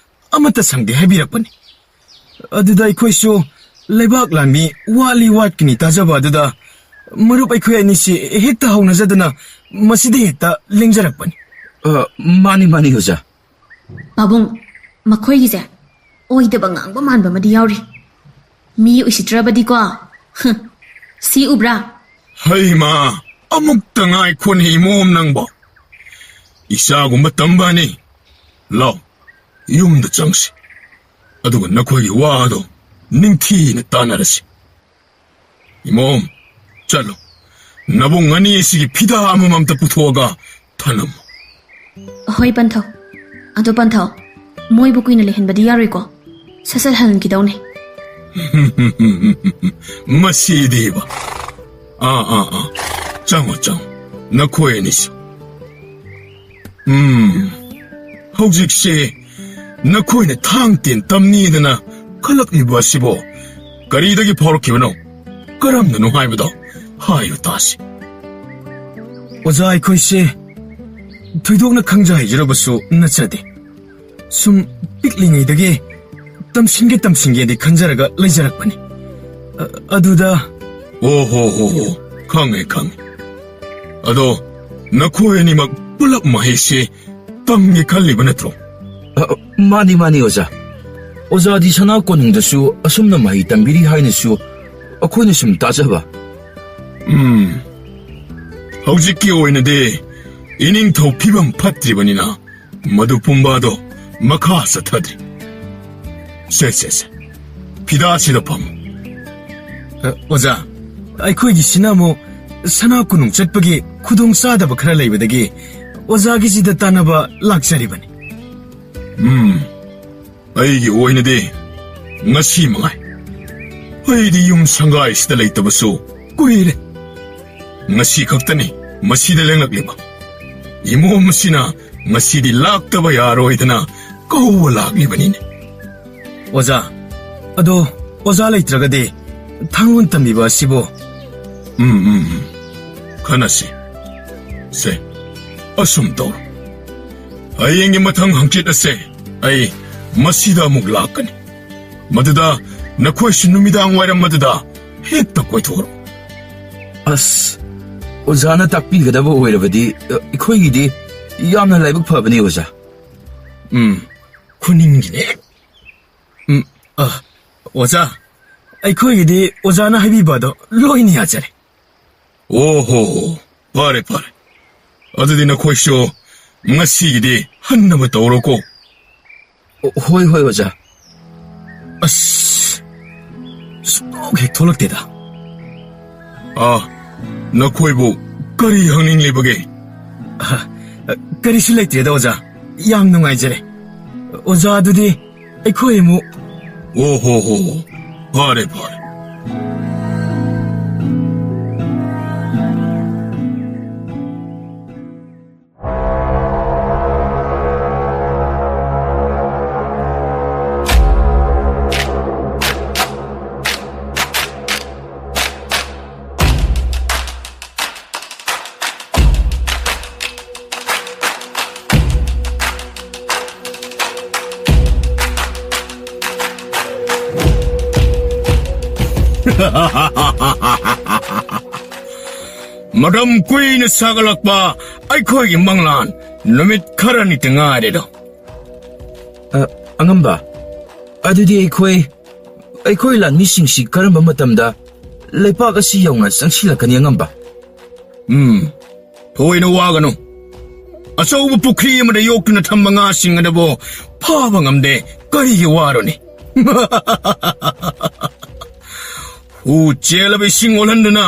ꯑꯃꯠꯇ ꯁꯪꯗꯦ ꯍꯥꯏꯕꯤꯔꯛꯄꯅꯤ꯫ ꯑꯗꯨꯗ ꯑꯩꯈꯣꯏꯁꯨ ꯂꯩꯕꯥꯛ ꯂꯥꯟꯃꯤ ꯋꯥꯠꯂꯤ ꯋꯥꯠꯀꯅꯤ ꯇꯥꯖꯕ ꯑꯗꯨꯗ ꯃꯔꯨꯞ ꯑꯩꯈꯣꯏ ꯑꯅꯤꯁꯤ ꯍꯦꯛꯇ ꯍꯧꯅꯖꯗꯨꯅ ꯃꯁꯤꯗ ꯍꯦꯛꯇ ꯂꯦꯡꯖꯔꯛꯄꯅꯤ꯫ ꯑ, ꯃꯥꯅꯤ, ꯃꯥꯅꯤ, ꯑꯣꯖꯥ꯫ ꯄꯥꯕꯨꯡ, ꯃꯈꯣꯏꯒꯤꯁꯦ ꯑꯣꯏꯗꯕ ꯉꯥꯡꯕ ꯃꯥꯟꯕ ꯑꯃꯗꯤ ꯌꯥꯎꯔꯤ꯫ ꯃꯤ ꯎꯁꯤꯠꯇ꯭ꯔꯕꯗꯤꯀꯣ꯫ ꯍꯨꯝ, ꯁꯤ ꯎꯕ꯭ꯔꯥ? ꯍꯩꯃꯥ, ꯑꯃꯨꯛꯇ ꯉꯥꯏꯈꯣꯅꯦ ꯏꯃꯣꯝ ꯅꯪꯕꯣ꯫ ꯏꯆꯥꯒꯨꯝꯕ ꯇꯝꯕꯅꯤ꯫ ꯂꯥꯎ, ꯌꯨꯝꯗ ꯆꯪꯁꯤ꯫ ꯑꯗꯨꯒ ꯅꯈꯣꯏꯒꯤ ꯋꯥꯗꯣ ꯅꯤꯡꯊꯤꯅ ꯇꯥꯟꯅꯔꯁꯤ꯫ ꯏꯃꯣꯝ, ꯆꯠꯂꯣ꯫ ꯅꯕꯨꯡ ꯑꯅꯤ ꯑꯁꯤꯒꯤ ꯐꯤꯗꯥ ꯑꯃꯃꯝꯇ ꯄꯨꯊꯣꯛꯑꯒ ꯊꯅꯝꯃꯨ꯫ ꯍꯣꯏ, ꯄꯟꯊꯧ꯫ ꯑꯗꯣ ꯄꯟꯊꯧ, ꯃꯣꯏꯕꯨ ꯀꯨꯏꯅ ꯂꯩꯍꯟꯕꯗꯤ ꯌꯥꯔꯣꯏꯀꯣ꯫ ꯁꯠ ꯁꯠ ꯍꯟꯈꯤꯗꯧꯅꯦ꯫ ꯃꯁꯤꯗꯤꯕ꯫ ꯑꯥ, ꯑꯥ, ꯑꯥ꯫ ꯆꯪꯉꯣ, ꯆꯪꯉꯣ꯫ ꯅꯈꯣꯏ ꯑꯅꯤꯁꯨ꯫ ꯎꯝ, ꯍꯧꯖꯤꯛꯁꯦ ꯅꯈꯣꯏꯅ ꯊꯥꯡ ꯇꯦꯟ ꯇꯝꯅꯤꯗꯅ ꯈꯜꯂꯛꯂꯤꯕ ꯑꯁꯤꯕꯣ ꯀꯔꯤꯗꯒꯤ ꯐꯥꯎꯔꯛꯈꯤꯕꯅꯣ? ꯀꯔꯝꯅꯅꯣ ꯍꯥꯏꯕꯗꯣ ꯍꯥꯏꯌꯨ ꯇꯥꯁꯤ꯫ ꯑꯣꯖꯥ, ꯑꯩꯈꯣꯏꯁꯦ ꯊꯣꯏꯗꯣꯛꯅ ꯈꯪꯖ ꯍꯩꯖꯔꯕꯁꯨ ꯅꯠꯆꯗꯦ꯫ ꯁꯨꯝ ꯄꯤꯛꯂꯤꯉꯩꯗꯒꯤ ꯇꯝꯁꯤꯟꯒꯦ ꯇꯝꯁꯤꯟꯒꯦꯗꯤ ꯈꯟꯖꯔꯒ ꯂꯩꯖꯔꯛꯄꯅꯤ꯫ ꯑ-, ꯑꯗꯨꯗ ꯑꯣ ꯍꯣ ꯍꯣ ꯍꯣ, ꯈꯪꯉꯦ, ꯈꯪꯉꯦ꯫ ꯑꯗꯣ ꯅꯈꯣꯏ ꯑꯅꯤꯃꯛ ꯄꯨꯂꯞ ꯃꯍꯩꯁꯦ ꯇꯝꯒꯦ ꯈꯜꯂꯤꯕ ꯅꯠꯇ꯭ꯔꯣ? ꯑ, ꯃꯥꯅꯤ, ꯃꯥꯅꯤ, ꯑꯣꯖꯥ꯫ ꯑꯣꯖꯥꯗꯤ ꯁꯅꯥ ꯀꯣꯅꯨꯡꯗꯁꯨ ꯑꯁꯨꯝꯅ ꯃꯍꯩ ꯇꯝꯕꯤꯔꯤ ꯍꯥꯏꯅꯁꯨ ꯑꯩꯈꯣꯏꯅ ꯁꯨꯝ ꯇꯥꯖꯕ꯫ ꯎꯝ, ꯍꯧꯖꯤꯛꯀꯤ ꯑꯣꯏꯅꯗꯤ ꯏꯅꯤꯡꯊꯧ ꯐꯤꯕꯝ ꯐꯠꯇ꯭ꯔꯤꯕꯅꯤꯅ ꯃꯗꯨ ꯄꯨꯝꯕꯗꯣ ꯃꯈꯥ ꯆꯠꯊꯗ꯭ꯔꯤ꯫ ꯁꯦ, ꯁꯦ, ꯁꯦ, ꯀꯤꯗꯥꯁꯤꯗ ꯐꯝꯃꯨ꯫ ꯑ, ꯑꯣꯖꯥ, ꯑꯩꯈꯣꯏꯒꯤꯁꯤꯅ ꯑꯃꯨꯛ ꯁꯅꯥ ꯀꯣꯅꯨꯡ ꯆꯠꯄꯒꯤ ꯈꯨꯗꯣꯡꯆꯥꯗꯕ ꯈꯔ ꯂꯩꯕꯗꯒꯤ ꯑꯣꯖꯥꯒꯤꯁꯤꯗ ꯇꯥꯟꯅꯕ ꯂꯥꯛꯆꯔꯤꯕꯅꯤ꯫ ꯎꯝ, ꯑꯩꯒꯤ ꯑꯣꯏꯅꯗꯤ ꯉꯁꯤ ꯃꯉꯥꯏ꯫ ꯑꯩꯗꯤ ꯌꯨꯝ ꯁꯪꯒꯥꯏꯁꯤꯗ ꯂꯩꯇꯕꯁꯨ ꯀꯨꯏꯔꯦ꯫ ꯉꯁꯤ ꯈꯛꯇꯅꯤ ꯃꯁꯤꯗ ꯂꯦꯡꯂꯛꯂꯤꯕ꯫ ꯏꯃꯣꯝ ꯑꯁꯤꯅ ꯉꯁꯤꯗꯤ ꯂꯥꯛꯇꯕ ꯌꯥꯔꯣꯏꯗꯅ ꯀꯧꯕ ꯂꯥꯛꯂꯤꯕꯅꯤꯅꯦ꯫ ꯑꯣꯖꯥ, ꯑꯗꯣ ꯑꯣꯖꯥ ꯂꯩꯇ꯭ꯔꯒꯗꯤ ꯊꯥꯡꯒꯣꯟ ꯇꯝꯕꯤꯕ ꯑꯁꯤꯕꯨ? ꯎꯝ, ꯎꯝ, ꯎꯝ꯫ ꯈꯟꯅꯁꯤ꯫ ꯁꯦ, ꯑꯁꯨꯝ ꯇꯧꯔꯣ꯫ ꯍꯌꯦꯡꯒꯤ ꯃꯊꯪ ꯍꯪꯆꯤꯠ ꯑꯁꯦ ꯑꯩ ꯃꯁꯤꯗ ꯑꯃꯨꯛ ꯂꯥꯛꯀꯅꯤ꯫ ꯃꯗꯨꯗ ꯅꯈꯣꯏꯁꯨ ꯅꯨꯃꯤꯗꯥꯡ ꯋꯥꯏꯔꯝ ꯑꯗꯨꯗ ꯍꯦꯛꯇ ꯀꯣꯏꯊꯣꯔꯛꯎ꯫ ꯑꯁ, ꯑꯣꯖꯥꯅ ꯇꯥꯛꯄꯤꯒꯗꯕ ꯑꯣꯏꯔꯕꯗꯤ, ꯑ, ꯑꯩꯈꯣꯏꯒꯤꯗꯤ ꯌꯥꯝꯅ ꯂꯥꯏꯕꯛ ꯐꯕꯅꯤ, ꯑꯣꯖꯥ꯫ ꯎꯝ, ꯈꯨꯅꯤꯡꯒꯤꯅꯦ꯫ ꯎꯝ, ꯑ, ꯑꯣꯖꯥ, ꯑꯩꯈꯣꯏꯒꯤꯗꯤ ꯑꯣꯖꯥꯅ ꯍꯥꯏꯕꯤꯕ ꯑꯗꯣ ꯂꯣꯏꯅ ꯌꯥꯖꯔꯦ꯫ ꯑꯣ ꯍꯣ ꯍꯣ, ꯐꯔꯦ, ꯐꯔꯦ꯫ ꯑꯗꯨꯗꯤ ꯅꯈꯣꯏꯁꯨ ꯉꯁꯤꯒꯤꯗꯤ ꯍꯟꯅꯕ ꯇꯧꯔꯣꯀꯣ꯫ ꯑꯣ, ꯍꯣꯏ, ꯍꯣꯏ, ꯑꯣꯖꯥ꯫ ꯑꯁ, ꯁꯨꯡꯊꯣꯛ ꯍꯦꯛ ꯊꯣꯛꯂꯛꯇꯦꯗ꯫ ꯑꯥ, ꯅꯈꯣꯏꯕꯨ ꯀꯔꯤ ꯍꯪꯅꯤꯡꯂꯤꯕꯒꯦ? ꯑ, ꯀꯔꯤꯁꯨ ꯂꯩꯇꯦꯗ, ꯑꯣꯖꯥ꯫ ꯌꯥꯝ ꯅꯨꯡꯉꯥꯏꯖꯔꯦ꯫ ꯑꯣꯖꯥ, ꯑꯗꯨꯗꯤ ꯑꯩꯈꯣꯏ ꯑꯃꯨꯛ꯫ ꯑꯣ ꯍꯣ ꯍꯣ ꯍꯣ꯫ ꯐꯔꯦ, ꯐꯔꯦ꯫ ꯃꯇꯝ ꯀꯨꯏꯅ ꯁꯥꯒꯠꯂꯛꯄ ꯑꯩꯈꯣꯏꯒꯤ ꯃꯪꯂꯥꯟ ꯅꯨꯃꯤꯠ ꯈꯔꯅꯤꯇ ꯉꯥꯏꯔꯦꯗꯣ꯫ ꯑ, ꯑꯉꯝꯕ, ꯑꯗꯨꯗꯤ ꯑꯩꯈꯣꯏ, ꯑꯩꯈꯣꯏ ꯂꯥꯟꯃꯤꯁꯤꯡꯁꯤ ꯀꯔꯝꯕ ꯃꯇꯝꯗ ꯂꯩꯄꯥꯛ ꯑꯁꯤ ꯌꯧꯅ ꯆꯪꯁꯤꯜꯂꯛꯀꯅꯤ, ꯑꯉꯝꯕ? ꯎꯝ, ꯊꯣꯏꯅ ꯋꯥꯒꯅꯨ꯫ ꯑꯆꯧꯕ ꯄꯨꯈ꯭ꯔꯤ ꯑꯃꯗ ꯌꯣꯛꯇꯨꯅ ꯊꯝꯕ ꯉꯥꯁꯤꯡ ꯑꯗꯨꯕꯨ ꯐꯥꯕ ꯉꯝꯗꯦ, ꯀꯔꯤꯒꯤ ꯋꯥꯔꯨꯅꯤ? ꯍꯨ ꯆꯦꯜꯂꯕ ꯏꯁꯤꯡ ꯑꯣꯜꯍꯟꯗꯨꯅ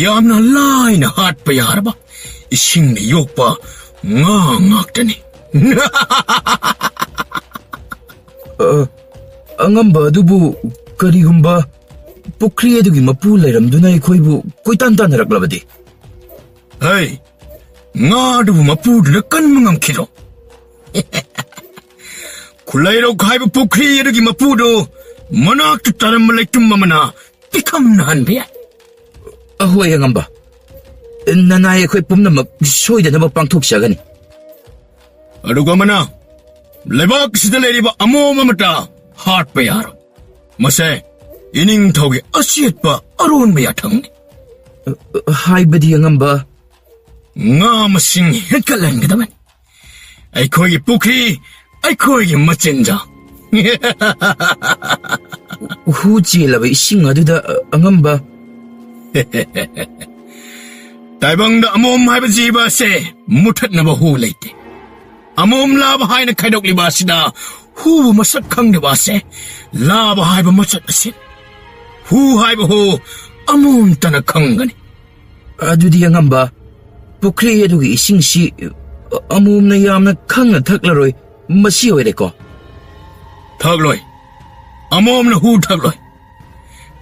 ꯌꯥꯝꯅ ꯂꯥꯏꯅ ꯍꯥꯠꯄ ꯌꯥꯔꯕ ꯏꯁꯤꯡꯅ ꯌꯣꯛꯄ ꯉꯥ ꯉꯥꯛꯇꯅꯤ꯫ ꯑ, ꯑꯉꯝꯕ ꯑꯗꯨꯕꯨ ꯀꯔꯤꯒꯨꯝꯕ ꯄꯨꯈ꯭ꯔꯤ ꯑꯗꯨꯒꯤ ꯃꯄꯨ ꯂꯩꯔꯝꯗꯨꯅ ꯑꯩꯈꯣꯏꯕꯨ ꯀꯣꯏꯇꯥꯟ ꯇꯥꯟꯅꯔꯛꯂꯕꯗꯤ? ꯍꯩ, ꯉꯥ ꯑꯗꯨꯕꯨ ꯃꯄꯨꯗꯨꯅ ꯀꯟꯕ ꯉꯝꯈꯤꯗ꯭ꯔꯣ? ꯈꯨꯂꯩꯔꯧ ꯍꯥꯏꯕ ꯄꯨꯈ꯭ꯔꯤ ꯑꯗꯨꯒꯤ ꯃꯄꯨꯗꯨ ꯃꯅꯥꯛꯇ ꯇꯥꯔꯝꯕ ꯂꯩꯇꯨꯝ ꯑꯃꯅ ꯄꯤꯈꯝꯅꯍꯟꯕ ꯌꯥꯏ꯫ ꯑꯍꯣꯏ, ꯑꯉꯝꯕ꯫ ꯅꯅꯥꯏ ꯑꯩꯈꯣꯏ ꯄꯨꯝꯅꯃꯛ ꯁꯣꯏꯗꯅꯕ ꯄꯥꯡꯊꯣꯛꯆꯒꯅꯤ꯫ ꯑꯗꯨꯒ ꯑꯃꯅ, ꯂꯩꯕꯥꯛꯁꯤꯗ ꯂꯩꯔꯤꯕ ꯑꯃꯣꯝ ꯑꯃꯠꯇ ꯍꯥꯠꯄ ꯌꯥꯔꯣꯏ꯫ ꯃꯁꯦ ꯏꯅꯤꯡꯊꯧꯒꯤ ꯑꯆꯦꯠꯄ ꯑꯔꯣꯟꯕ ꯌꯥꯊꯪꯅꯤ꯫ ꯍꯥꯏꯕꯗꯤ, ꯑꯉꯝꯕ? ꯉꯥ ꯃꯁꯤꯡ ꯍꯦꯟꯒꯠꯍꯟꯒꯗꯕꯅꯤ꯫ ꯑꯩꯈꯣꯏꯒꯤ ꯄꯨꯈ꯭ꯔꯤ, ꯑꯩꯈꯣꯏꯒꯤ ꯃꯆꯤꯟꯖꯥꯛ꯫ ꯍꯨ ꯆꯦꯜꯂꯕ ꯏꯁꯤꯡ ꯑꯗꯨꯗ, ꯑ, ꯑꯉꯝꯕ꯫ ꯇꯥꯏꯕꯪꯗ ꯑꯃꯣꯝ ꯍꯥꯏꯕ ꯖꯤꯕ ꯑꯁꯦ ꯃꯨꯊꯠꯅꯕ ꯍꯨ ꯂꯩꯇꯦ꯫ ꯑꯃꯣꯝ ꯂꯥꯕ ꯍꯥꯏꯅ ꯈꯥꯏꯗꯣꯛꯂꯤꯕ ꯑꯁꯤꯗ ꯍꯨꯕꯨ ꯃꯁꯛ ꯈꯪꯗꯕ ꯑꯁꯦ ꯂꯥꯕ ꯍꯥꯏꯕ ꯃꯆꯠ ꯑꯁꯤ꯫ ꯍꯨ ꯍꯥꯏꯕ ꯍꯨ ꯑꯃꯣꯝꯇꯅ ꯈꯪꯒꯅꯤ꯫ ꯑꯗꯨꯗꯤ, ꯑꯉꯝꯕ, ꯄꯨꯈ꯭ꯔꯤ ꯑꯗꯨꯒꯤ ꯏꯁꯤꯡꯁꯤ ꯑꯃꯣꯝꯅ ꯌꯥꯝꯅ ꯈꯪꯅ ꯊꯛꯂꯔꯣꯏ, ꯃꯁꯤ ꯑꯣꯏꯔꯦꯀꯣ? ꯊꯛꯂꯣꯏ꯫ ꯑꯃꯣꯝꯅ ꯍꯨ ꯊꯛꯂꯣꯏ꯫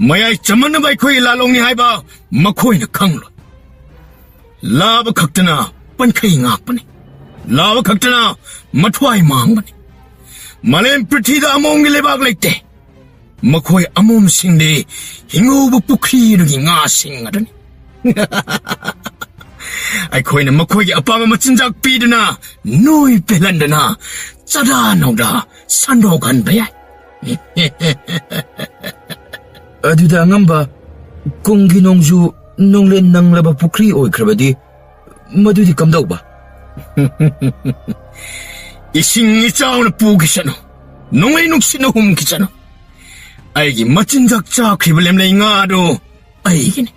ꯃꯌꯥꯏ ꯆꯝꯃꯟꯅꯕ ꯑꯩꯈꯣꯏꯒꯤ ꯂꯥꯂꯣꯡꯅꯤ ꯍꯥꯏꯕ ꯃꯈꯣꯏꯅ ꯈꯪꯂꯣꯏ꯫ ꯂꯥꯕ ꯈꯛꯇꯅ ꯄꯟꯈꯩ ꯉꯥꯛꯄꯅꯤ꯫ ꯂꯥꯕ ꯈꯛꯇꯅ ꯃꯊ꯭ꯋꯥꯏ ꯃꯥꯡꯕꯅꯤ꯫ ꯃꯥꯂꯦꯝ ꯄ꯭ꯔꯤꯊꯤꯗ ꯑꯃꯣꯝꯒꯤ ꯂꯩꯕꯥꯛ ꯂꯩꯇꯦ꯫ ꯃꯈꯣꯏ ꯑꯃꯣꯝꯁꯤꯡꯗꯤ ꯍꯤꯡꯍꯧꯕ ꯄꯨꯈ꯭ꯔꯤꯗꯨꯒꯤ ꯉꯥꯁꯤꯡ ꯑꯗꯨꯅꯤ꯫ ꯑꯩꯈꯣꯏꯅ ꯃꯈꯣꯏꯒꯤ ꯑꯄꯥꯝꯕ ꯃꯆꯤꯟꯖꯥꯛ ꯄꯤꯗꯨꯅ ꯅꯣꯏ ꯄꯦꯜꯍꯟꯗꯅ ꯆꯥꯗꯥ ꯅꯧꯗꯥ ꯁꯟꯗꯣꯛꯍꯟꯕ ꯌꯥꯏ꯫ ꯑꯗꯨꯗ, ꯑꯉꯝꯕ, ꯀꯨꯝꯒꯤ ꯅꯣꯡꯖꯨ ꯅꯣꯡꯂꯦꯟ ꯅꯪꯂꯕ ꯄꯨꯈ꯭ꯔꯤ ꯑꯣꯏꯈ꯭ꯔꯕꯗꯤ ꯃꯗꯨꯗꯤ ꯀꯝꯗꯧꯕ? ꯏꯁꯤꯡ ꯏꯆꯥꯎꯅ ꯄꯨꯈꯤꯁꯅꯨ, ꯅꯣꯡꯂꯩ ꯅꯨꯡꯁꯤꯠꯅ ꯍꯨꯝꯈꯤꯁꯅꯨ, ꯑꯩꯒꯤ ꯃꯆꯤꯟꯖꯥꯛ ꯆꯥꯈ꯭ꯔꯤꯕ ꯂꯦꯝꯂꯩ ꯉꯥ ꯑꯗꯨ ꯑꯩꯒꯤꯅꯤ꯫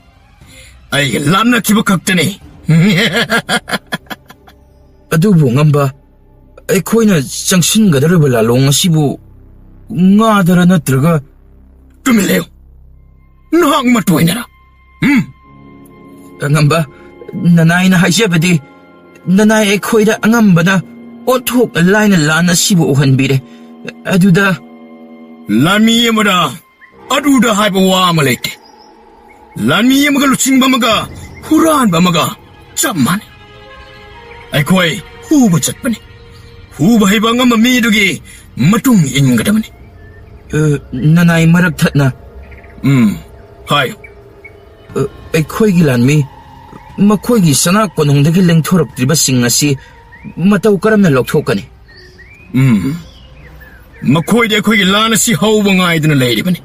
ꯑꯩꯒ ꯂꯥꯞꯅꯈꯤꯕ ꯈꯛꯇꯅꯤ꯫ ꯑꯗꯨꯕꯨ, ꯑꯉꯝꯕ, ꯑꯩꯈꯣꯏꯅ ꯆꯪꯁꯤꯟꯒꯗꯧꯔꯤꯕ ꯂꯥꯂꯣꯡ ꯑꯁꯤꯕꯨ ꯉꯥꯗꯔ ꯅꯠꯇ꯭ꯔꯒ? ꯇꯨꯃꯤꯟ ꯂꯩꯌꯨ꯫ ꯅꯍꯥꯛ ꯃꯇꯣꯏꯅꯔ? ꯎꯝ? ꯑꯉꯝꯕ, ꯅꯅꯥꯏꯅ ꯍꯥꯏꯖꯕꯗꯤ, ꯅꯅꯥꯏ ꯑꯩꯈꯣꯏꯗ ꯑꯉꯝꯕꯅ ꯑꯣꯟꯊꯣꯛꯅ ꯂꯥꯏꯅ ꯂꯥꯟ ꯑꯁꯤꯕꯨ ꯎꯍꯟꯕꯤꯔꯦ꯫ ꯑꯗꯨꯗ ꯂꯥꯟꯃꯤ ꯑꯃꯗ ꯑꯗꯨꯗ ꯍꯥꯏꯕ ꯋꯥ ꯑꯃ ꯂꯩꯇꯦ꯫ ꯂꯥꯟꯃꯤ ꯑꯃꯒ ꯂꯨꯆꯤꯡꯕ ꯑꯃꯒ ꯍꯨꯔꯥꯟꯕ ꯑꯃꯒ ꯆꯞ ꯃꯥꯟꯅꯩ꯫ ꯑꯩꯈꯣꯏ ꯍꯨꯕ ꯆꯠꯄꯅꯤ꯫ ꯍꯨꯕ ꯍꯩꯕ ꯑꯉꯝꯕ ꯃꯤꯗꯨꯒꯤ ꯃꯇꯨꯡ ꯏꯟꯒꯗꯕꯅꯤ꯫ ꯑ, ꯅꯅꯥꯏ ꯃꯔꯛ ꯊꯠꯅ꯫ ꯎꯝ, ꯍꯥꯏꯌꯨ꯫ ꯑ, ꯑꯩꯈꯣꯏꯒꯤ ꯂꯥꯟꯃꯤ, ꯃꯈꯣꯏꯒꯤ ꯁꯅꯥ ꯀꯣꯅꯨꯡꯗꯒꯤ ꯂꯦꯡꯊꯣꯔꯛꯇ꯭ꯔꯤꯕꯁꯤꯡ ꯑꯁꯤ ꯃꯇꯧ ꯀꯔꯝꯅ ꯂꯧꯊꯣꯛꯀꯅꯤ? ꯎꯝ, ꯃꯈꯣꯏꯗꯤ ꯑꯩꯈꯣꯏꯒꯤ ꯂꯥꯟ ꯑꯁꯤ ꯍꯧꯕ ꯉꯥꯏꯗꯨꯅ ꯂꯩꯔꯤꯕꯅꯤ꯫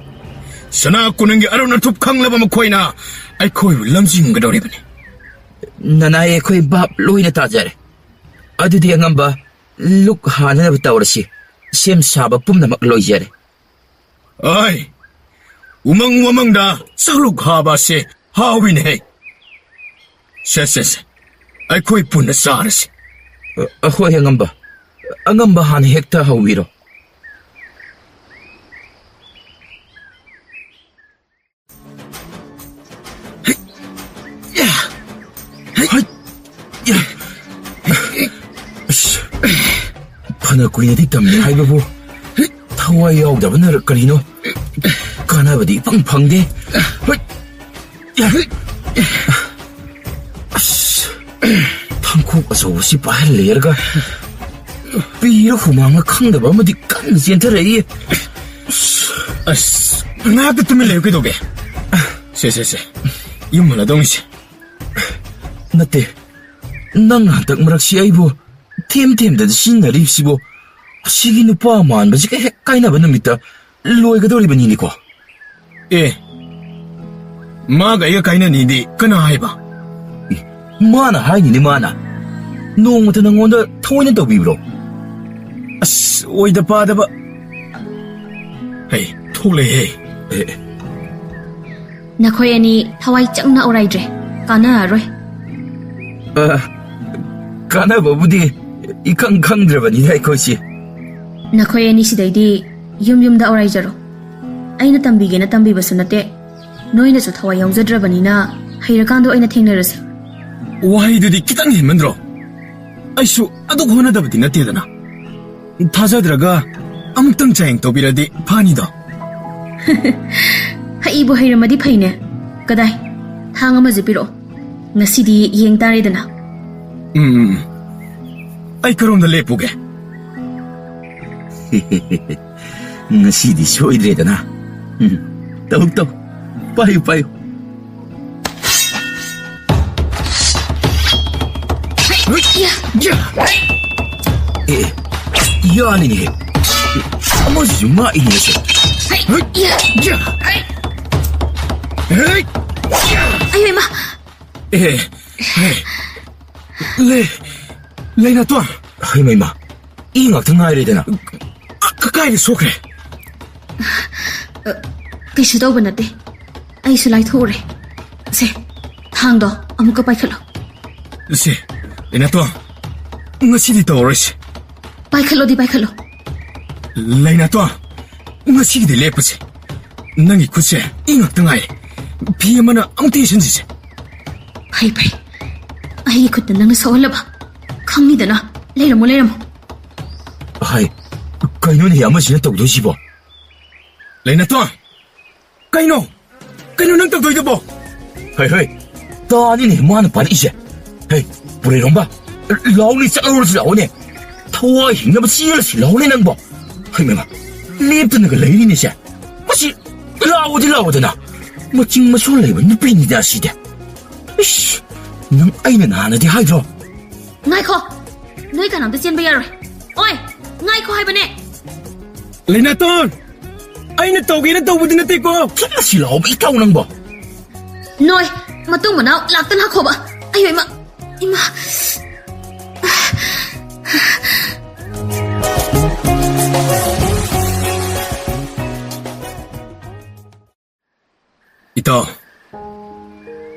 ꯁꯅꯥ ꯀꯣꯅꯨꯡꯒꯤ ꯑꯔꯣꯟ ꯑꯊꯨꯞ ꯈꯪꯂꯕ ꯃꯈꯣꯏꯅ ꯑꯩꯈꯣꯏꯕꯨ ꯂꯝꯖꯤꯡꯒꯗꯧꯔꯤꯕꯅꯤ꯫ ꯅꯅꯥꯏ ꯑꯩꯈꯣꯏ ꯚꯥꯞ ꯂꯣꯏꯅ ꯇꯥꯖꯔꯦ꯫ ꯑꯗꯨꯗꯤ ꯑꯉꯝꯕ, ꯂꯨꯛ ꯍꯥꯟꯅꯅꯕ ꯇꯧꯔꯁꯤ꯫ ꯁꯦꯝ ꯁꯥꯕ ꯄꯨꯝꯅꯃꯛ ꯂꯣꯏꯖꯔꯦ꯫ ꯑꯩ, ꯎꯃꯪ ꯋꯥꯃꯪꯗ ꯆꯥꯛꯂꯨꯛ ꯍꯥꯕ ꯑꯁꯦ ꯍꯥꯎꯏꯅꯦꯍꯦ꯫ ꯁꯦ, ꯁꯦ, ꯁꯦ, ꯑꯩꯈꯣꯏ ꯄꯨꯟꯅ ꯆꯥꯔꯁꯤ꯫ ꯑ, ꯑꯍꯣꯏ, ꯑꯉꯝꯕ꯫ ꯑꯉꯝꯕ ꯍꯥꯟꯅ ꯍꯦꯛꯇ ꯍꯧꯕꯤꯔꯣ꯫ ꯍꯩ! ꯌꯥ! ꯑꯁ, ꯐꯅ ꯀꯨꯏꯅꯗꯤ ꯇꯝꯃꯦ ꯍꯥꯏꯕꯕꯨ, ꯊꯋꯥꯏ ꯌꯥꯎꯗꯕꯅ ꯀꯔꯤꯅꯣ? ꯀꯥꯟꯅꯕꯗꯤ ꯏꯐꯪ ꯐꯪꯗꯦ꯫ ꯍꯩ! ꯌꯥ! ꯑꯁ, ꯊꯥꯡꯈꯣꯛ ꯑꯆꯧꯕꯁꯤ ꯄꯥꯏꯍꯜꯂꯦꯔꯒ, ꯄꯤꯔ ꯍꯨꯃꯥꯡꯅ ꯈꯪꯗꯕ ꯑꯃꯗꯤ ꯀꯟꯅ ꯆꯦꯟꯊꯔꯛꯏ꯫ ꯑꯁ, ꯉꯥꯏꯍꯥꯛꯇ ꯇꯨꯃꯤꯟ ꯂꯩꯌꯨ, ꯀꯩꯗꯧꯒꯦ? ꯁꯦ, ꯁꯦ, ꯁꯦ, ꯌꯨꯝ ꯍꯜꯂꯗꯧꯅꯤꯁꯦ꯫ ꯅꯠꯇꯦ, ꯅꯪ ꯍꯟꯗꯛ ꯃꯔꯛꯁꯤ ꯑꯩꯕꯨ ꯊꯦꯝ ꯊꯦꯝꯗꯅ ꯁꯤꯖꯤꯟꯅꯔꯤꯕꯁꯤꯕꯨ, ꯑꯁꯤꯒꯤ ꯅꯨꯄꯥ ꯃꯥꯟꯕꯁꯤꯒ ꯍꯦꯛ ꯀꯥꯏꯅꯕ ꯅꯨꯃꯤꯠꯇ ꯂꯣꯏꯒꯗꯧꯔꯤꯕꯅꯤꯅꯦꯀꯣ꯫ ꯑꯦ, ꯃꯥꯒ ꯑꯩꯒ ꯀꯥꯏꯅꯅꯤꯗꯤ ꯀꯅꯥ ꯍꯥꯏꯕ? ꯃꯥꯅ ꯍꯥꯏꯅꯤꯅꯦ, ꯃꯥꯅ꯫ ꯅꯣꯡꯃꯇ ꯅꯪꯉꯣꯟꯗ ꯊꯑꯣꯏꯅ ꯇꯧꯕꯤꯕ꯭ꯔꯣ? ꯑꯁ, ꯑꯣꯏꯗ ꯄꯥꯗꯕ꯫ ꯍꯩ, ꯊꯣꯛꯂꯛꯑꯦꯍꯦ꯫ ꯑꯦ, ꯑꯦ꯫ ꯅꯈꯣꯏ ꯑꯅꯤ ꯊꯋꯥꯏ ꯆꯪꯅ ꯑꯣꯔꯥꯏꯗ꯭ꯔꯦ꯫ ꯀꯥꯟꯅꯔꯔꯣꯏ꯫ ꯑ, ꯀꯥꯟꯅꯕꯕꯨꯗꯤ ꯏꯈꯪ ꯈꯪꯗ꯭ꯔꯕꯅꯤꯗ ꯑꯩꯈꯣꯏꯁꯤ꯫ ꯅꯈꯣꯏ ꯑꯅꯤ ꯁꯤꯗꯩꯗꯤ ꯌꯨꯝ ꯌꯨꯝꯗ ꯑꯣꯔꯥꯏꯖꯔꯣ꯫ ꯑꯩꯅ ꯇꯝꯕꯤꯒꯦꯅ ꯇꯝꯕꯤꯕꯁꯨ ꯅꯠꯇꯦ, ꯅꯣꯏꯅꯁꯨ ꯊꯋꯥꯏ ꯌꯥꯎꯖꯗ꯭ꯔꯕꯅꯤꯅ ꯍꯩꯔꯀꯥꯟꯗ ꯑꯣꯏꯅ ꯊꯦꯡꯅꯔꯁꯤ꯫ ꯋꯥꯍꯩꯗꯨꯗꯤ ꯈꯤꯇꯪ ꯍꯦꯟꯃꯟꯗ꯭ꯔꯣ? ꯑꯩꯁꯨ ꯑꯗꯨꯛ ꯍꯣꯠꯅꯗꯕꯗꯤ ꯅꯠꯇꯦꯗꯅ꯫ ꯊꯥꯖꯗ꯭ꯔꯒ ꯑꯃꯨꯛꯇꯪ ꯆꯥꯌꯦꯡ ꯇꯧꯕꯤꯔꯗꯤ ꯐꯅꯤꯗꯣ꯫ ꯍꯩꯕꯨ ꯍꯩꯔꯝꯃꯗꯤ ꯐꯩꯅꯦ꯫ ꯀꯗꯥꯏ? ꯊꯥꯡ ꯑꯃꯁꯦ ꯄꯤꯔꯛꯑꯣ꯫ ꯉꯁꯤꯗꯤ ꯌꯦꯡ ꯇꯥꯔꯦꯗꯅ꯫ ꯎꯝ, ꯎꯝ, ꯎꯝ꯫ ꯑꯩ ꯀꯔꯣꯝꯗ ꯂꯦꯞꯄꯨꯒꯦ? ꯉꯁꯤꯗꯤ ꯁꯣꯏꯗ꯭ꯔꯦꯗꯅ꯫ ꯎꯝ, ꯇꯧ, ꯇꯧ꯫ ꯄꯥꯏꯌꯨ, ꯄꯥꯏꯌꯨ꯫ ꯌꯥ! ꯑꯦ, ꯌꯥꯅꯤꯅꯦ꯫ ꯑꯃꯁꯤꯁꯨ ꯉꯥꯛꯏꯅꯦ ꯁꯦ꯫ ꯌꯥ! ꯑꯌꯣ, ꯏꯃꯥ! ꯑꯦ, ꯑꯦ, ꯂꯩ, ꯂꯩꯅꯥꯇꯣꯟ꯫ ꯍꯩꯃꯩꯃ, ꯏ ꯉꯥꯛꯇ ꯉꯥꯏꯔꯦꯗꯅ꯫ ꯀ-, ꯀꯥꯏꯗ ꯁꯣꯛꯈ꯭ꯔꯦ? ꯑ, ꯀꯩꯁꯨ ꯇꯧꯕ ꯅꯠꯇꯦ꯫ ꯑꯩꯁꯨ ꯂꯥꯏꯊꯣꯛꯎꯔꯦ꯫ ꯁꯦ, ꯊꯥꯡꯗꯣ ꯑꯃꯨꯛꯀ ꯄꯥꯏꯈꯠꯂꯣ꯫ ꯁꯦ, ꯂꯩꯅꯥꯇꯣꯟ, ꯉꯁꯤꯗꯤ ꯇꯧꯔꯔꯣꯏꯁꯦ꯫ ꯄꯥꯏꯈꯠꯂꯣꯗꯤ ꯄꯥꯏꯈꯠꯂꯣ꯫ ꯂꯩꯅꯥꯇꯣꯟ, ꯉꯁꯤꯒꯤꯗꯤ ꯂꯦꯞꯄꯁꯦ꯫ ꯅꯪꯒꯤ ꯈꯨꯠꯁꯦ ꯏ ꯉꯥꯛꯇ ꯉꯥꯏꯔꯦ꯫ ꯐꯤ ꯑꯃꯅ ꯑꯃꯨꯛꯇ ꯌꯦꯠꯁꯤꯟꯁꯤꯁꯦ꯫ ꯐꯩ, ꯐꯩ꯫ ꯑꯩꯒꯤ ꯈꯨꯠꯇ ꯅꯪꯅ ꯁꯣꯛꯍꯜꯂꯕ꯫ ꯈꯪꯅꯤꯗꯅ꯫ ꯂꯩꯔꯝꯃꯣ, ꯂꯩꯔꯝꯃꯣ꯫ ꯍꯥꯏ, ꯀꯩꯅꯣꯅꯦ ꯑꯃꯁꯤꯅ ꯇꯧꯗꯣꯏꯁꯤꯕꯣ? ꯂꯩꯅꯥꯇꯣꯟ! ꯀꯩꯅꯣ? ꯀꯩꯅꯣ ꯅꯪ ꯇꯧꯗꯣꯏꯗꯨꯕꯣ? ꯍꯩ, ꯍꯩ, ꯇꯥꯅꯤꯅꯦ ꯃꯥꯅ ꯄꯥꯜꯂꯛꯏꯁꯦ꯫ ꯍꯩ, ꯄꯨꯔꯩꯔꯣꯝꯕ, ꯂꯥꯎꯅꯦ, ꯆꯠꯍꯧꯔꯁꯤ ꯂꯥꯎꯅꯦ꯫ ꯊꯋꯥꯏ ꯍꯤꯡꯅꯕ ꯆꯦꯜꯂꯁꯤ ꯂꯥꯎꯅꯦ ꯅꯪꯕꯣ꯫ ꯍꯩꯃꯥ, ꯂꯦꯞꯇꯅꯒ ꯂꯩꯔꯤꯅꯦꯁꯦ꯫ ꯃꯁꯤ ꯂꯥꯎꯑꯣꯗꯤ ꯂꯥꯎꯑꯣꯗꯅ꯫ ꯃꯆꯤꯡ ꯃꯁꯨ ꯂꯩꯕ ꯅꯨꯄꯤꯅꯤꯗ ꯁꯤꯗꯤ꯫ ꯏꯁ, ꯅꯪ ꯑꯩꯅ ꯅꯍꯥꯟꯅꯗꯤ ꯍꯥꯏꯗ꯭ꯔꯣ? ꯉꯥꯏꯈꯣ! ꯅꯣꯏ ꯀꯅꯥꯝꯇ ꯆꯦꯟꯕ ꯌꯥꯔꯣꯏ꯫ ꯑꯣꯏ! ꯉꯥꯏꯈꯣ ꯍꯥꯏꯕꯅꯦ! ꯂꯩꯅꯥꯇꯣꯟ! ꯑꯩꯅ ꯇꯧꯒꯦꯅ ꯇꯧꯕꯗꯤ ꯅꯠꯇꯦꯀꯣ! ꯈꯤꯠꯅ ꯁꯤ ꯂꯥꯎꯕ ꯏꯇꯥꯎ ꯅꯪꯕꯣ! ꯅꯣꯏ! ꯃꯇꯨꯡ ꯃꯅꯥꯎ ꯂꯥꯛꯇ ꯂꯥꯛꯈꯣꯕ! ꯑꯌꯣ ꯏꯃꯥ! ꯏꯃꯥ! ꯏꯇꯥꯎ,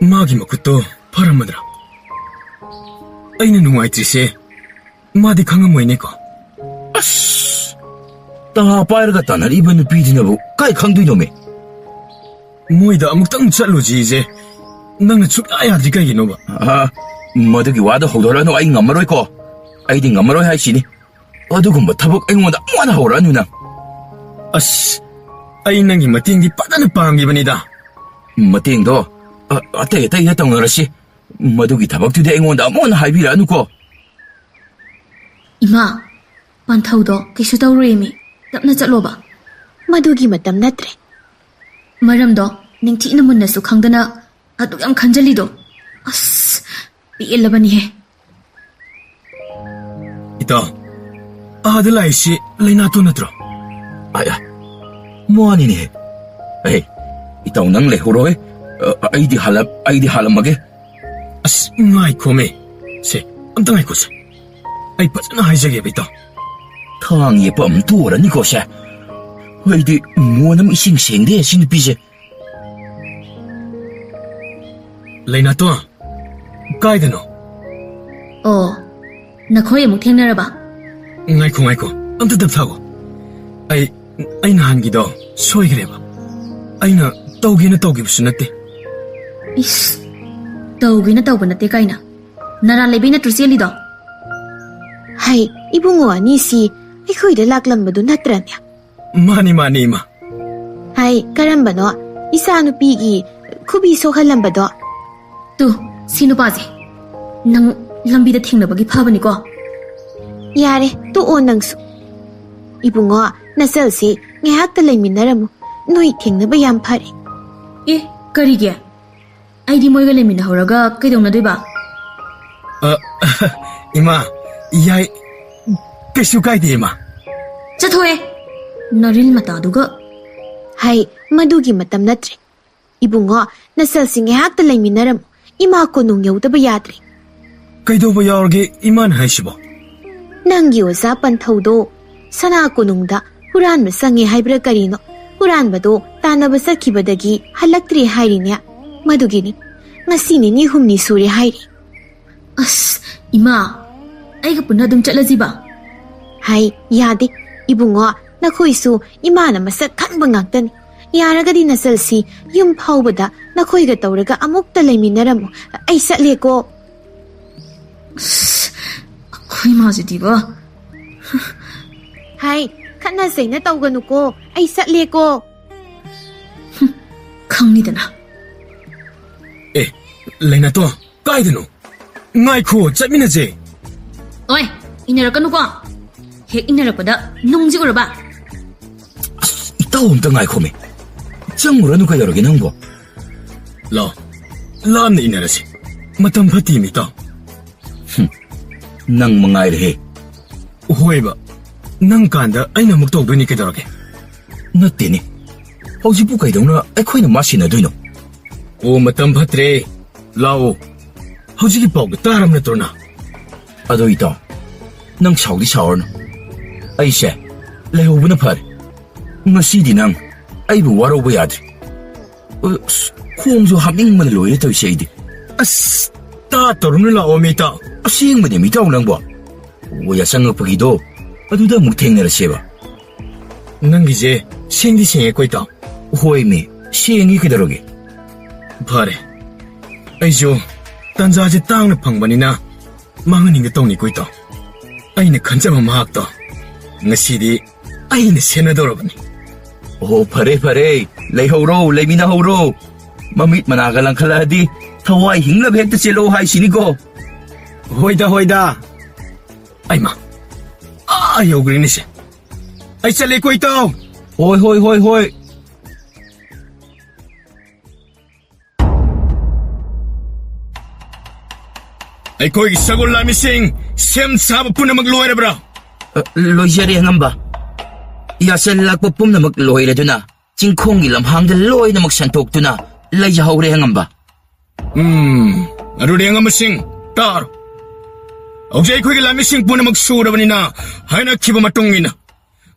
ꯃꯥꯒꯤ ꯃꯈꯨꯠꯇꯣ ꯐꯔꯝꯃꯗ꯭ꯔꯥ? ꯑꯩꯅ ꯅꯨꯡꯉꯥꯏꯇ꯭ꯔꯤꯁꯦ ꯃꯥꯗꯤ ꯈꯪꯉꯝꯃꯣꯏꯅꯦꯀꯣ? ꯑꯁ! ꯇꯍꯥ ꯄꯥꯏꯔꯒ ꯇꯥꯟꯅꯔꯤꯕ ꯅꯨꯄꯤꯗꯨꯅꯕꯨ ꯀꯥꯏ ꯈꯪꯗꯣꯏꯅꯣꯃꯤ? ꯃꯣꯏꯗ ꯑꯃꯨꯛꯇꯪ ꯆꯠꯂꯨꯁꯤꯁꯦ ꯅꯪꯅ ꯁꯨꯛꯌꯥ ꯌꯥꯗ꯭ꯔꯤ ꯀꯩꯒꯤꯅꯣꯕ? ꯑ, ꯃꯗꯨꯒꯤ ꯋꯥꯗꯣ ꯍꯧꯗꯣꯔꯛꯑꯅꯨ, ꯑꯩ ꯉꯝꯃꯔꯣꯏꯀꯣ꯫ ꯑꯩꯗꯤ ꯉꯝꯃꯔꯣꯏ ꯍꯥꯏꯁꯤꯅꯤ꯫ ꯑꯗꯨꯒꯨꯝꯕ ꯊꯕꯛ ꯑꯩꯉꯣꯟꯗ ꯑꯃꯨꯛ ꯍꯟꯅ ꯍꯧꯔꯛꯑꯅꯨ ꯅꯪ꯫ ꯑꯁ, ꯑꯩ ꯅꯪꯒꯤ ꯃꯇꯦꯡꯗꯤ ꯐꯖꯅ ꯄꯥꯡꯈꯤꯕꯅꯤꯗ꯫ ꯃꯇꯦꯡꯗꯣ, ꯑ, ꯑꯇꯩ ꯑꯇꯩꯗ ꯇꯧꯅꯔꯁꯤ꯫ ꯃꯗꯨꯒꯤ ꯊꯕꯛꯇꯨꯗꯤ ꯑꯩꯉꯣꯟꯗ ꯑꯃꯨꯛ ꯍꯟꯅ ꯍꯥꯏꯕꯤꯔꯛꯑꯅꯨꯀꯣ꯫ ꯏꯃꯥ, ꯄꯥꯟꯊꯧꯗꯣ ꯀꯩꯁꯨ ꯇꯧꯔꯣꯏꯃꯤ꯫ ꯇꯞꯅ ꯆꯠꯂꯣꯕ꯫ ꯃꯗꯨꯒꯤ ꯃꯇꯝ ꯅꯠꯇ꯭ꯔꯦ꯫ ꯃꯔꯝꯗꯣ ꯅꯤꯡꯊꯤꯅ ꯃꯨꯟꯅꯁꯨ ꯈꯪꯗꯅ ꯑꯗꯨꯛ ꯌꯥꯝ ꯈꯟꯖꯜꯂꯤꯗꯣ꯫ ꯑꯁ, ꯄꯦꯜꯂꯕꯅꯤꯍꯦ꯫ ꯏꯇꯥꯎ, ꯑꯥꯗ ꯂꯥꯛꯏꯁꯤ ꯂꯩꯅꯥꯇꯣꯟ ꯅꯠꯇ꯭ꯔꯣ? ꯑꯥꯏ, ꯑꯥꯏ, ꯃꯥꯅꯤꯅꯦꯍꯦ꯫ ꯑꯦ, ꯏꯇꯥꯎ ꯅꯪ ꯂꯩꯍꯧꯔꯣꯍꯦ꯫ ꯑ, ꯑꯩꯗꯤ ꯍꯜꯂꯞ-, ꯑꯩꯗꯤ ꯍꯜꯂꯝꯃꯒꯦ꯫ ꯑꯁ, ꯉꯥꯏꯈꯣꯃꯦ꯫ ꯁꯦ, ꯑꯝꯇ ꯉꯥꯏꯈꯣꯁꯦ꯫ ꯑꯩ ꯐꯖꯅ ꯍꯥꯏꯖꯒꯦꯕ, ꯏꯇꯥꯎ꯫ ꯊꯥꯡ ꯌꯦꯞꯄ ꯑꯃ ꯇꯣꯔꯅꯤꯀꯣ ꯁꯦ꯫ ꯑꯩꯗꯤ ꯃꯣꯟ ꯑꯃ ꯏꯁꯤꯡ ꯁꯦꯡꯗꯦ ꯁꯤ ꯅꯨꯄꯤꯁꯦ꯫ ꯂꯩꯅꯥꯇꯣꯟ, ꯀꯥꯏꯗꯅꯣ? ꯑꯣ, ꯅꯈꯣꯏ ꯑꯃꯨꯛ ꯊꯦꯡꯅꯔꯕ? ꯉꯥꯏꯈꯣ, ꯉꯥꯏꯈꯣ, ꯑꯝꯇ ꯇꯞꯊꯥꯒꯣ꯫ ꯑꯩ, ꯑꯩ ꯅꯍꯥꯟꯒꯤꯗꯣ ꯁꯣꯏꯈ꯭ꯔꯦꯕ꯫ ꯑꯩꯅ ꯇꯧꯒꯦꯅ ꯇꯧꯈꯤꯕꯁꯨ ꯅꯠꯇꯦ꯫ ꯏꯁ, ꯇꯧꯒꯦꯅ ꯇꯧꯕ ꯅꯠꯇꯦ ꯀꯥꯏꯅ꯫ ꯅꯔꯥꯜ ꯂꯩꯕꯩ ꯅꯠꯇ꯭ꯔꯣ ꯆꯦꯜꯂꯤꯗꯣ? ꯍꯩ, ꯏꯕꯨꯡꯉꯣ ꯑꯅꯤꯁꯤ ꯑꯩꯈꯣꯏꯗ ꯂꯥꯛꯂꯝꯕꯗꯨ ꯅꯠꯇ꯭ꯔꯅꯦ? ꯃꯥꯅꯤ, ꯃꯥꯅꯤ, ꯏꯃꯥ꯫ ꯍꯥꯏ, ꯀꯔꯝꯕꯅꯣ? ꯏꯆꯥꯅꯨꯄꯤꯒꯤ ꯈꯨꯕꯤ ꯁꯣꯛꯍꯜꯂꯝꯕꯗꯣ? ꯇꯨ, ꯁꯤ ꯅꯨꯄꯥꯁꯦ꯫ ꯅꯪ ꯂꯝꯕꯤꯗ ꯊꯦꯡꯅꯕꯒꯤ ꯐꯕꯅꯤꯀꯣ꯫ ꯌꯥꯔꯦ, ꯇꯣꯛꯑꯣ ꯅꯪꯁꯨ꯫ ꯏꯕꯨꯡꯉꯣ, ꯅꯆꯜꯁꯦ ꯉꯥꯏꯍꯥꯛꯇ ꯂꯩꯃꯤꯟꯅꯔꯝꯃꯨ꯫ ꯅꯣꯏ ꯊꯦꯡꯅꯕ ꯌꯥꯝ ꯐꯔꯦ꯫ ꯑꯦ, ꯀꯔꯤꯒꯤ? ꯑꯩꯗꯤ ꯃꯣꯏꯒ ꯂꯩꯃꯤꯟꯅꯍꯧꯔꯒ ꯀꯩꯗꯧꯅꯗꯣꯏꯕ? ꯑ, ꯏꯃꯥ, ꯌꯥꯏ, ꯀꯩꯁꯨ ꯀꯥꯏꯗꯦ, ꯏꯃꯥ꯫ ꯆꯠꯊꯣꯛꯑꯦ, ꯅꯔꯤꯜ ꯃꯇꯥꯗꯨꯒ꯫ ꯍꯥꯏ, ꯃꯗꯨꯒꯤ ꯃꯇꯝ ꯅꯠꯇ꯭ꯔꯦ꯫ ꯏꯕꯨꯡꯉꯣ, ꯅꯆꯜꯁꯤ ꯉꯥꯏꯍꯥꯛꯇ ꯂꯩꯃꯤꯟꯅꯔꯝꯃꯨ꯫ ꯏꯃꯥ ꯀꯣꯅꯨꯡ ꯌꯧꯗꯕ ꯌꯥꯗ꯭ꯔꯦ꯫ ꯀꯩꯗꯧꯕ ꯌꯥꯎꯔꯒꯦ ꯏꯃꯥꯅ ꯍꯥꯏꯁꯤꯕꯣ? ꯅꯪꯒꯤ ꯑꯣꯖꯥ ꯄꯟꯊꯧꯗꯣ ꯁꯅꯥ ꯀꯣꯅꯨꯡꯗ ꯍꯨꯔꯥꯟꯕ ꯆꯪꯉꯦ ꯍꯥꯏꯕ꯭ꯔꯥ ꯀꯔꯤꯅꯣ? ꯍꯨꯔꯥꯟꯕꯗꯣ ꯇꯥꯟꯅꯕ ꯆꯠꯈꯤꯕꯗꯒꯤ ꯍꯜꯂꯛꯇ꯭ꯔꯦ ꯍꯥꯏꯔꯤꯅꯦ꯫ ꯃꯗꯨꯒꯤꯅꯤ꯫ ꯉꯁꯤ ꯅꯤꯅꯤ ꯍꯨꯝꯅꯤ ꯁꯨꯔꯦ ꯍꯥꯏꯔꯤ꯫ ꯑꯁ, ꯏꯃꯥ, ꯑꯩꯒ ꯄꯨꯟꯅ ꯑꯗꯨꯝ ꯆꯠꯂꯁꯤꯕ? ꯍꯥꯏ, ꯌꯥꯗꯦ꯫ ꯏꯕꯨꯡꯉꯣ, ꯅꯈꯣꯏꯁꯨ ꯏꯃꯥꯅ ꯃꯁꯛ ꯈꯪꯕ ꯉꯥꯛꯇꯅꯤ꯫ ꯌꯥꯔꯒꯗꯤ ꯅꯆꯜꯁꯤ ꯌꯨꯝ ꯐꯥꯎꯕꯗ ꯅꯈꯣꯏꯒ ꯇꯧꯔꯒ ꯑꯃꯨꯛꯇ ꯂꯩꯃꯤꯟꯅꯔꯝꯃꯨ꯫ ꯑꯩ ꯆꯠꯂꯦꯀꯣ꯫ ꯑꯁ, ꯑꯩꯈꯣꯏ ꯃꯥꯁꯤꯗꯤꯕ꯫ ꯍꯥꯏ, ꯈꯠꯅ ꯆꯩꯅ ꯇꯧꯒꯅꯨꯀꯣ꯫ ꯑꯩ ꯆꯠꯂꯦꯀꯣ꯫ ꯈꯪꯅꯤꯗꯅ꯫ ꯑꯦ, ꯂꯩꯅꯥꯇꯣ, ꯀꯥꯏꯗꯅꯣ? ꯉꯥꯏꯈꯣ, ꯆꯠꯃꯤꯟꯅꯁꯦ꯫ ꯑꯣꯏ, ꯏꯟꯅꯔꯛꯀꯅꯨꯀꯣ꯫ ꯍꯦꯛ ꯏꯟꯅꯔꯛꯄꯗ ꯅꯨꯡꯁꯤ ꯎꯔꯕ? ꯑꯁ, ꯏꯇꯥꯎ ꯑꯝꯇ ꯉꯥꯏꯈꯣꯃꯦ꯫ ꯆꯪꯉꯨꯔꯅꯨ ꯀꯩꯗꯧꯔꯒꯦ ꯅꯪꯕꯣ? ꯂꯥꯛꯑꯣ, ꯂꯥꯞꯅ ꯏꯟꯅꯔꯁꯤ꯫ ꯃꯇꯝ ꯐꯠꯇꯦꯃꯤ, ꯏꯇꯥꯎ꯫ ꯍꯨꯝ, ꯅꯪ ꯃꯉꯥꯏꯔꯦꯍꯦ꯫ ꯍꯣꯏꯕ, ꯅꯪ ꯀꯥꯟꯗ ꯑꯩꯅ ꯑꯃꯨꯛ ꯇꯧꯗꯣꯏꯅꯤ ꯀꯩꯗꯧꯔꯒꯦ? ꯅꯠꯇꯦꯅꯦ, ꯍꯧꯖꯤꯛꯄꯨ ꯀꯩꯗꯧꯅ ꯑꯩꯈꯣꯏꯅ ꯃꯥ ꯁꯤꯟꯅꯗꯣꯏꯅꯣ? ꯑꯣ, ꯃꯇꯝ ꯐꯠꯇ꯭ꯔꯦ꯫ ꯂꯥꯛꯑꯣ, ꯍꯧꯖꯤꯛꯀꯤ ꯄꯥꯎꯗꯣ ꯇꯥꯔꯕ ꯅꯠꯇ꯭ꯔꯣ ꯅꯪ? ꯑꯗꯣ ꯏꯇꯥꯎ, ꯅꯪ ꯁꯥꯎꯗꯤ ꯁꯥꯎꯔꯅꯨ꯫ ꯑꯩꯁꯦ ꯂꯩꯍꯧꯕꯅ ꯐꯔꯦ꯫ ꯉꯁꯤꯗꯤ ꯅꯪ ꯑꯩꯕꯨ ꯋꯥꯔꯧꯕ ꯌꯥꯗ꯭ꯔꯦ꯫ ꯑꯁ, ꯈꯣꯡꯁꯨ ꯍꯥꯞꯅꯤꯡꯕꯅ ꯂꯣꯏꯔꯦ ꯇꯧꯔꯤꯁꯦ ꯑꯩꯗꯤ꯫ ꯑꯁ, ꯇꯥ ꯇꯧꯔꯨꯅꯨ ꯂꯥꯛꯑꯣ ꯃꯤ ꯏꯇꯥꯎ꯫ ꯑꯁꯦꯡꯕꯅꯦ ꯃꯤ ꯏꯇꯥꯎ ꯅꯪꯕꯣ꯫ ꯑꯣ, ꯌꯥꯆꯪꯉꯛꯄꯒꯤꯗꯣ ꯑꯗꯨꯗ ꯑꯃꯨꯛ ꯊꯦꯡꯅꯔꯁꯦꯕ꯫ ꯅꯪꯒꯤꯁꯦ ꯁꯦꯡꯗꯤ ꯁꯦꯡꯉꯦꯀꯣ ꯏꯇꯥꯎ꯫ ꯍꯣꯏꯃꯤ, ꯁꯦꯡꯉꯤ ꯀꯩꯗꯧꯔꯒꯦ? ꯐꯔꯦ, ꯑꯩꯁꯨ ꯇꯟꯖꯥꯁꯦ ꯇꯥꯡꯅ ꯐꯪꯕꯅꯤꯅ ꯃꯥꯡꯍꯟꯅꯤꯡꯗ ꯇꯧꯅꯤꯀꯣ ꯏꯇꯥꯎ꯫ ꯑꯩꯅ ꯈꯟꯖꯕ ꯃꯍꯥꯛꯇꯣ ꯉꯁꯤꯗꯤ ꯑꯩꯅ ꯁꯦꯟꯅꯗꯧꯔꯕꯅꯤ꯫ ꯑꯣ, ꯐꯔꯦ, ꯐꯔꯦ, ꯂꯩꯍꯧꯔꯣ, ꯂꯩꯃꯤꯟꯅꯍꯧꯔꯣ꯫ ꯃꯃꯤꯠ ꯃꯅꯥꯒ ꯂꯪꯈꯠꯂꯛꯑꯗꯤ ꯊꯋꯥꯏ ꯍꯤꯡꯅꯕ ꯍꯦꯛꯇ ꯆꯦꯜꯂꯛꯑꯣ ꯍꯥꯏꯁꯤꯅꯤꯀꯣ꯫ ꯍꯣꯏꯗ, ꯍꯣꯏꯗ꯫ ꯑꯩꯃ, ꯑꯥ ꯌꯧꯈ꯭ꯔꯦꯅꯦꯁꯦ꯫ ꯑꯩ ꯆꯠꯂꯦꯀꯣ ꯏꯇꯥꯎ꯫ ꯍꯣꯏ, ꯍꯣꯏ, ꯍꯣꯏ, ꯍꯣꯏ꯫ ꯑꯩꯈꯣꯏꯒꯤ ꯁꯒꯣꯜ ꯂꯥꯟꯃꯤꯁꯤꯡ ꯁꯦꯝ ꯁꯥꯕ ꯄꯨꯝꯅꯃꯛ ꯂꯣꯏꯔꯕ꯭ꯔꯥ? ꯑ, ꯂꯣꯏꯖꯔꯦ ꯑꯉꯝꯕ꯫ ꯌꯥꯁꯜꯂꯛꯄ ꯄꯨꯝꯅꯃꯛ ꯂꯣꯏꯔꯗꯨꯅ ꯆꯤꯡꯈꯣꯡꯒꯤ ꯂꯝꯍꯥꯡꯗ ꯂꯣꯏꯅꯃꯛ ꯁꯟꯇꯣꯛꯇꯨꯅ ꯂꯩꯖꯍꯧꯔꯦ ꯑꯉꯝꯕ꯫ ꯎꯝ, ꯑꯗꯨꯗꯤ ꯑꯉꯝꯕꯁꯤꯡ ꯇꯥꯔꯣ꯫ ꯍꯧꯖꯤꯛ ꯑꯩꯈꯣꯏꯒꯤ ꯂꯥꯟꯃꯤꯁꯤꯡ ꯄꯨꯝꯅꯃꯛ ꯁꯨꯔꯕꯅꯤꯅ ꯍꯥꯏꯅꯈꯤꯕ ꯃꯇꯨꯡ ꯏꯟꯅ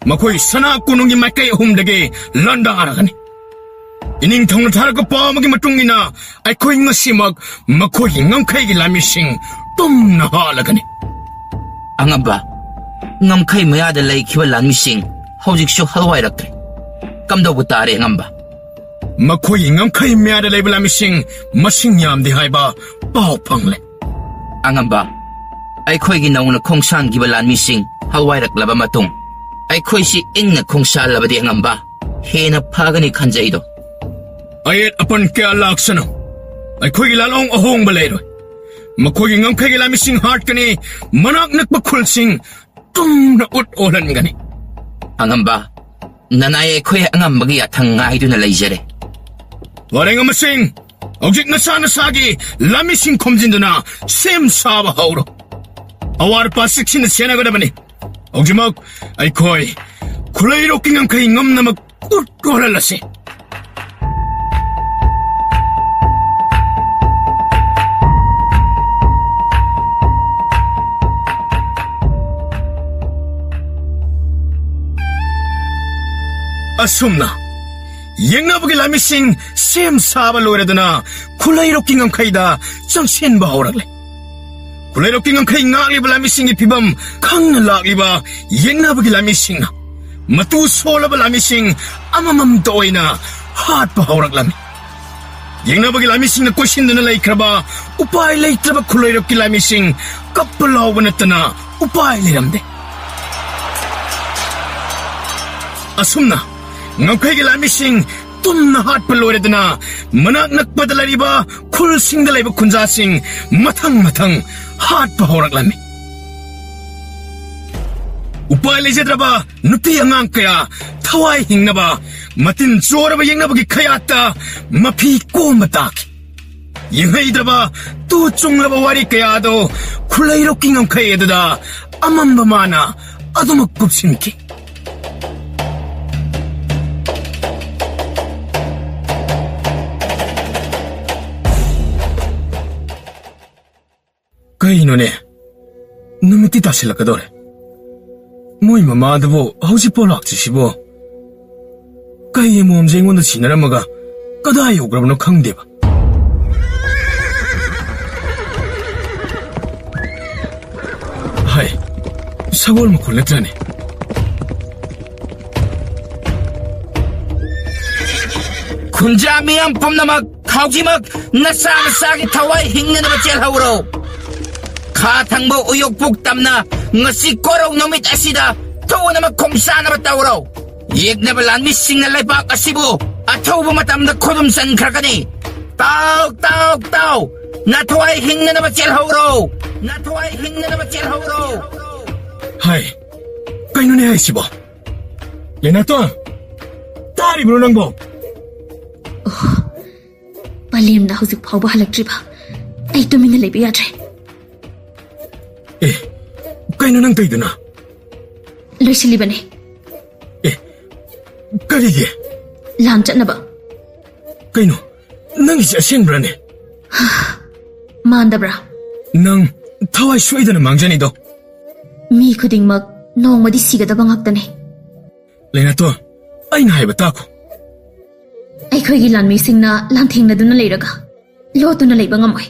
ꯃꯈꯣꯏ ꯁꯅꯥ ꯀꯣꯅꯨꯡꯒꯤ ꯃꯥꯏꯀꯩ ꯑꯍꯨꯝꯗꯒꯤ ꯂꯥꯟꯗꯥꯔꯒꯅꯤ꯫ ꯏꯅꯤꯡꯊꯧꯅ ꯊꯥꯔꯛꯄ ꯄꯥꯎ ꯑꯃꯒꯤ ꯃꯇꯨꯡ ꯏꯟꯅ ꯑꯩꯈꯣꯏ ꯉꯁꯤꯃꯛ ꯃꯈꯣꯏꯒꯤ ꯉꯝꯈꯩꯒꯤ ꯂꯥꯟꯃꯤꯁꯤꯡ ꯇꯨꯝꯅ ꯍꯥꯠꯂꯒꯅꯤ꯫ ꯑꯉꯝꯕ, ꯉꯝꯈꯩ ꯃꯌꯥꯗ ꯂꯩꯈꯤꯕ ꯂꯥꯟꯃꯤꯁꯤꯡ ꯍꯧꯖꯤꯛꯁꯨ ꯍꯜꯋꯥꯏꯔꯛꯇ꯭ꯔꯦ꯫ ꯀꯝꯗꯧꯕ ꯇꯥꯔꯦ, ꯑꯉꯝꯕ? ꯃꯈꯣꯏꯒꯤ ꯉꯝꯈꯩ ꯃꯌꯥꯗ ꯂꯩꯕ ꯂꯥꯟꯃꯤꯁꯤꯡ ꯃꯁꯤꯡ ꯌꯥꯝꯗꯦ ꯍꯥꯏꯕ ꯄꯥꯎ ꯐꯪꯂꯦ꯫ ꯑꯉꯝꯕ, ꯑꯩꯈꯣꯏꯒꯤ ꯅꯧꯅ ꯈꯣꯡꯁꯥꯟꯈꯤꯕ ꯂꯥꯟꯃꯤꯁꯤꯡ ꯍꯜꯋꯥꯏꯔꯛꯂꯕ ꯃꯇꯨꯡ, ꯑꯩꯈꯣꯏꯁꯤ ꯏꯪꯅ ꯈꯣꯡꯁꯥꯜꯂꯕꯗꯤ, ꯑꯉꯝꯕ, ꯍꯦꯟꯅ ꯐꯒꯅꯤ ꯈꯟꯖꯩꯗꯣ꯫ ꯑꯌꯦꯠ ꯑꯄꯟ ꯀꯌꯥ ꯂꯥꯛꯁꯅꯨ, ꯑꯩꯈꯣꯏꯒꯤ ꯂꯥꯂꯣꯡ ꯑꯍꯣꯡꯕ ꯂꯩꯔꯣꯏ꯫ ꯃꯈꯣꯏꯒꯤ ꯉꯝꯈꯩꯒꯤ ꯂꯥꯟꯃꯤꯁꯤꯡ ꯍꯥꯠꯀꯅꯤ, ꯃꯅꯥꯛ ꯅꯛꯄ ꯈꯨꯜꯁꯤꯡ ꯇꯨꯝꯅ ꯎꯠ ꯑꯣꯜꯍꯟꯒꯅꯤ꯫ ꯑꯉꯝꯕ, ꯅꯅꯥꯏ ꯑꯩꯈꯣꯏ ꯑꯉꯝꯕꯒꯤ ꯌꯥꯊꯪ ꯉꯥꯏꯗꯨꯅ ꯂꯩꯖꯔꯦ꯫ ꯋꯥꯔꯦꯡ ꯑꯃꯁꯤꯡ, ꯍꯧꯖꯤꯛ ꯅꯁꯥ ꯅꯁꯥꯒꯤ ꯂꯥꯟꯃꯤꯁꯤꯡ ꯈꯣꯝꯖꯤꯟꯗꯨꯅ ꯁꯦꯝ ꯁꯥꯕ ꯍꯧꯔꯣ꯫ ꯑꯋꯥꯠ ꯑꯄꯥ ꯆꯦꯛꯁꯤꯟꯅ ꯁꯦꯟꯅꯒꯗꯕꯅꯤ꯫ ꯍꯧꯖꯤꯛꯃꯛ ꯑꯩꯈꯣꯏ ꯈꯨꯂꯩꯔꯣꯛꯀꯤ ꯉꯝꯈꯩ ꯉꯝꯅꯃꯛ ꯎꯠ ꯑꯣꯜꯍꯜꯂꯁꯤ꯫ ꯑꯁꯨꯝꯅ ꯌꯦꯛꯅꯕꯒꯤ ꯂꯥꯟꯃꯤꯁꯤꯡ ꯁꯦꯝ ꯁꯥꯕ ꯂꯣꯏꯔꯗꯨꯅ ꯈꯨꯂꯩꯔꯣꯛꯀꯤ ꯉꯝꯈꯩꯗ ꯆꯪꯁꯤꯟꯕ ꯍꯧꯔꯛꯂꯦ꯫ ꯈꯨꯂꯩꯔꯣꯛꯀꯤ ꯉꯝꯈꯩ ꯉꯥꯛꯂꯤꯕ ꯂꯥꯟꯃꯤꯁꯤꯡꯒꯤ ꯐꯤꯕꯝ ꯈꯪꯅ ꯂꯥꯛꯂꯤꯕ ꯌꯦꯛꯅꯕꯒꯤ ꯂꯥꯟꯃꯤꯁꯤꯡꯅ ꯃꯇꯨ ꯁꯣꯜꯂꯕ ꯂꯥꯟꯃꯤꯁꯤꯡ ꯑꯃꯃꯝꯇ ꯑꯣꯏꯅ ꯍꯥꯠꯄ ꯍꯧꯔꯛꯂꯝꯃꯤ꯫ ꯌꯦꯛꯅꯕꯒꯤ ꯂꯥꯟꯃꯤꯁꯤꯡꯅ ꯀꯣꯏꯁꯤꯟꯗꯨꯅ ꯂꯩꯈ꯭ꯔꯕ ꯎꯄꯥꯏ ꯂꯩꯇ꯭ꯔꯕ ꯈꯨꯂꯩꯔꯣꯛꯀꯤ ꯂꯥꯟꯃꯤꯁꯤꯡ ꯀꯞꯄ ꯂꯥꯎꯕ ꯅꯠꯇꯅ ꯎꯄꯥꯏ ꯂꯩꯔꯝꯗꯦ꯫ ꯑꯁꯨꯝꯅ ꯉꯝꯈꯩꯒꯤ ꯂꯥꯟꯃꯤꯁꯤꯡ ꯇꯨꯝꯅ ꯍꯥꯠꯄ ꯂꯣꯏꯔꯗꯨꯅ ꯃꯅꯥꯛ ꯅꯛꯄꯗ ꯂꯩꯔꯤꯕ ꯈꯨꯜꯁꯤꯡꯗ ꯂꯩꯕ ꯈꯨꯟꯖꯥꯁꯤꯡ ꯃꯊꯪ ꯃꯊꯪ ꯍꯥꯠꯄ ꯍꯧꯔꯛꯂꯝꯃꯤ꯫ ꯎꯄꯥꯏ ꯂꯩꯖꯗ꯭ꯔꯕ ꯅꯨꯄꯤ ꯑꯉꯥꯡ ꯀꯌꯥ ꯊꯋꯥꯏ ꯍꯤꯡꯅꯕ ꯃꯇꯤꯟ ꯆꯣꯔꯕ ꯌꯦꯛꯅꯕꯒꯤ ꯈꯌꯥꯠꯇ ꯃꯐꯤ ꯀꯣꯝꯕ ꯇꯥꯈꯤ꯫ ꯌꯦꯡꯍꯩꯗ꯭ꯔꯕ ꯇꯨ ꯆꯨꯡꯂꯕ ꯋꯥꯔꯤ ꯀꯌꯥ ꯑꯗꯨ ꯈꯨꯂꯩꯔꯣꯛꯀꯤ ꯉꯝꯈꯩ ꯑꯗꯨꯗ ꯑꯃꯝꯕ ꯃꯥꯅ ꯑꯗꯨꯃꯛ ꯀꯨꯞꯁꯤꯟꯈꯤ꯫ ꯀꯩꯅꯣꯅꯦ? ꯅꯨꯃꯤꯠꯇꯤ ꯇꯥꯁꯤꯜꯂꯛꯀꯗꯧꯔꯦ꯫ ꯃꯣꯏ ꯃꯃꯥꯗꯨꯕꯨ ꯍꯧꯖꯤꯛꯐꯥꯎ ꯂꯥꯛꯇ꯭ꯔꯤꯁꯤꯕꯣ? ꯀꯩ ꯑꯃꯣꯝꯁꯦ ꯑꯩꯉꯣꯟꯗ ꯁꯤꯟꯅꯔꯝꯃꯒ ꯀꯗꯥꯏ ꯌꯧꯈ꯭ꯔꯕꯅꯣ ꯈꯪꯗꯦꯕ꯫ ꯍꯥꯏ, ꯁꯒꯣꯜ ꯃꯈꯣꯜ ꯅꯠꯇ꯭ꯔꯅꯦ? ꯈꯨꯟꯖꯥ ꯃꯤꯌꯥꯝ ꯄꯨꯝꯅꯃꯛ ꯍꯧꯖꯤꯛꯃꯛ ꯅꯁꯥ ꯅꯁꯥꯒꯤ ꯊꯋꯥꯏ ꯍꯤꯡꯅꯅꯕ ꯆꯦꯜꯍꯧꯔꯣ꯫ ꯈꯥ ꯊꯪꯕ ꯎꯌꯣꯛꯄꯣꯛ ꯇꯝꯅ ꯉꯁꯤ ꯀꯣꯔꯧ ꯅꯨꯃꯤꯠ ꯑꯁꯤꯗ ꯊꯨꯅꯃꯛ ꯈꯣꯡꯁꯥꯅꯕ ꯇꯧꯔꯣ꯫ ꯌꯦꯛꯅꯕ ꯂꯥꯟꯃꯤꯁꯤꯡꯅ ꯂꯩꯕꯥꯛ ꯑꯁꯤꯕꯨ ꯑꯊꯨꯕ ꯃꯇꯝꯗ ꯈꯨꯗꯨꯝ ꯆꯟꯈ꯭ꯔꯒꯅꯤ꯫ ꯇꯥꯎ, ꯇꯥꯎ, ꯇꯥꯎ! ꯅꯊꯋꯥꯏ ꯍꯤꯡꯅꯅꯕ ꯆꯦꯜꯍꯧꯔꯣ! ꯅꯊꯋꯥꯏ ꯍꯤꯡꯅꯅꯕ ꯆꯦꯜꯍꯧꯔꯣ! ꯍꯥꯏ, ꯀꯩꯅꯣꯅꯦ ꯍꯥꯏꯁꯤꯕꯣ? ꯂꯦꯅꯥꯇꯣꯟ, ꯇꯥꯔꯤꯕ꯭ꯔꯣ ꯅꯪꯕꯣ? ꯑꯣ, ꯄꯂꯦꯝꯅ ꯍꯧꯖꯤꯛ ꯐꯥꯎꯕ ꯍꯜꯂꯛꯇ꯭ꯔꯤꯕ? ꯑꯩ ꯇꯨꯃꯤꯟꯅ ꯂꯩꯕ ꯌꯥꯗ꯭ꯔꯦ꯫ ꯑꯦ, ꯀꯩꯅꯣ ꯅꯪ ꯇꯧꯏꯗꯨꯅ? ꯂꯣꯏꯁꯤꯜꯂꯤꯕꯅꯦ꯫ ꯑꯦ, ꯀꯔꯤꯒꯤ? ꯂꯥꯟ ꯆꯠꯅꯕ꯫ ꯀꯩꯅꯣ, ꯅꯪꯒꯤꯁꯦ ꯑꯁꯦꯡꯕ꯭ꯔꯥꯅꯦ? ꯃꯥꯟꯗꯕ꯭ꯔꯥ? ꯅꯪ ꯊꯋꯥꯏ ꯁꯣꯏꯗꯅ ꯃꯥꯡꯖꯅꯤꯗꯣ꯫ ꯃꯤ ꯈꯨꯗꯤꯡꯃꯛ ꯅꯣꯡꯃꯗꯤ ꯁꯤꯒꯗꯕ ꯉꯥꯛꯇꯅꯦ꯫ ꯂꯦꯅꯥꯇꯣꯟ, ꯑꯩꯅ ꯍꯥꯏꯕ ꯇꯥꯈꯣ꯫ ꯑꯩꯈꯣꯏꯒꯤ ꯂꯥꯟꯃꯤꯁꯤꯡꯅ ꯂꯥꯟꯊꯦꯡꯅꯗꯨꯅ ꯂꯩꯔꯒ ꯂꯣꯠꯇꯨꯅ ꯂꯩꯕ ꯉꯝꯃꯣꯏ꯫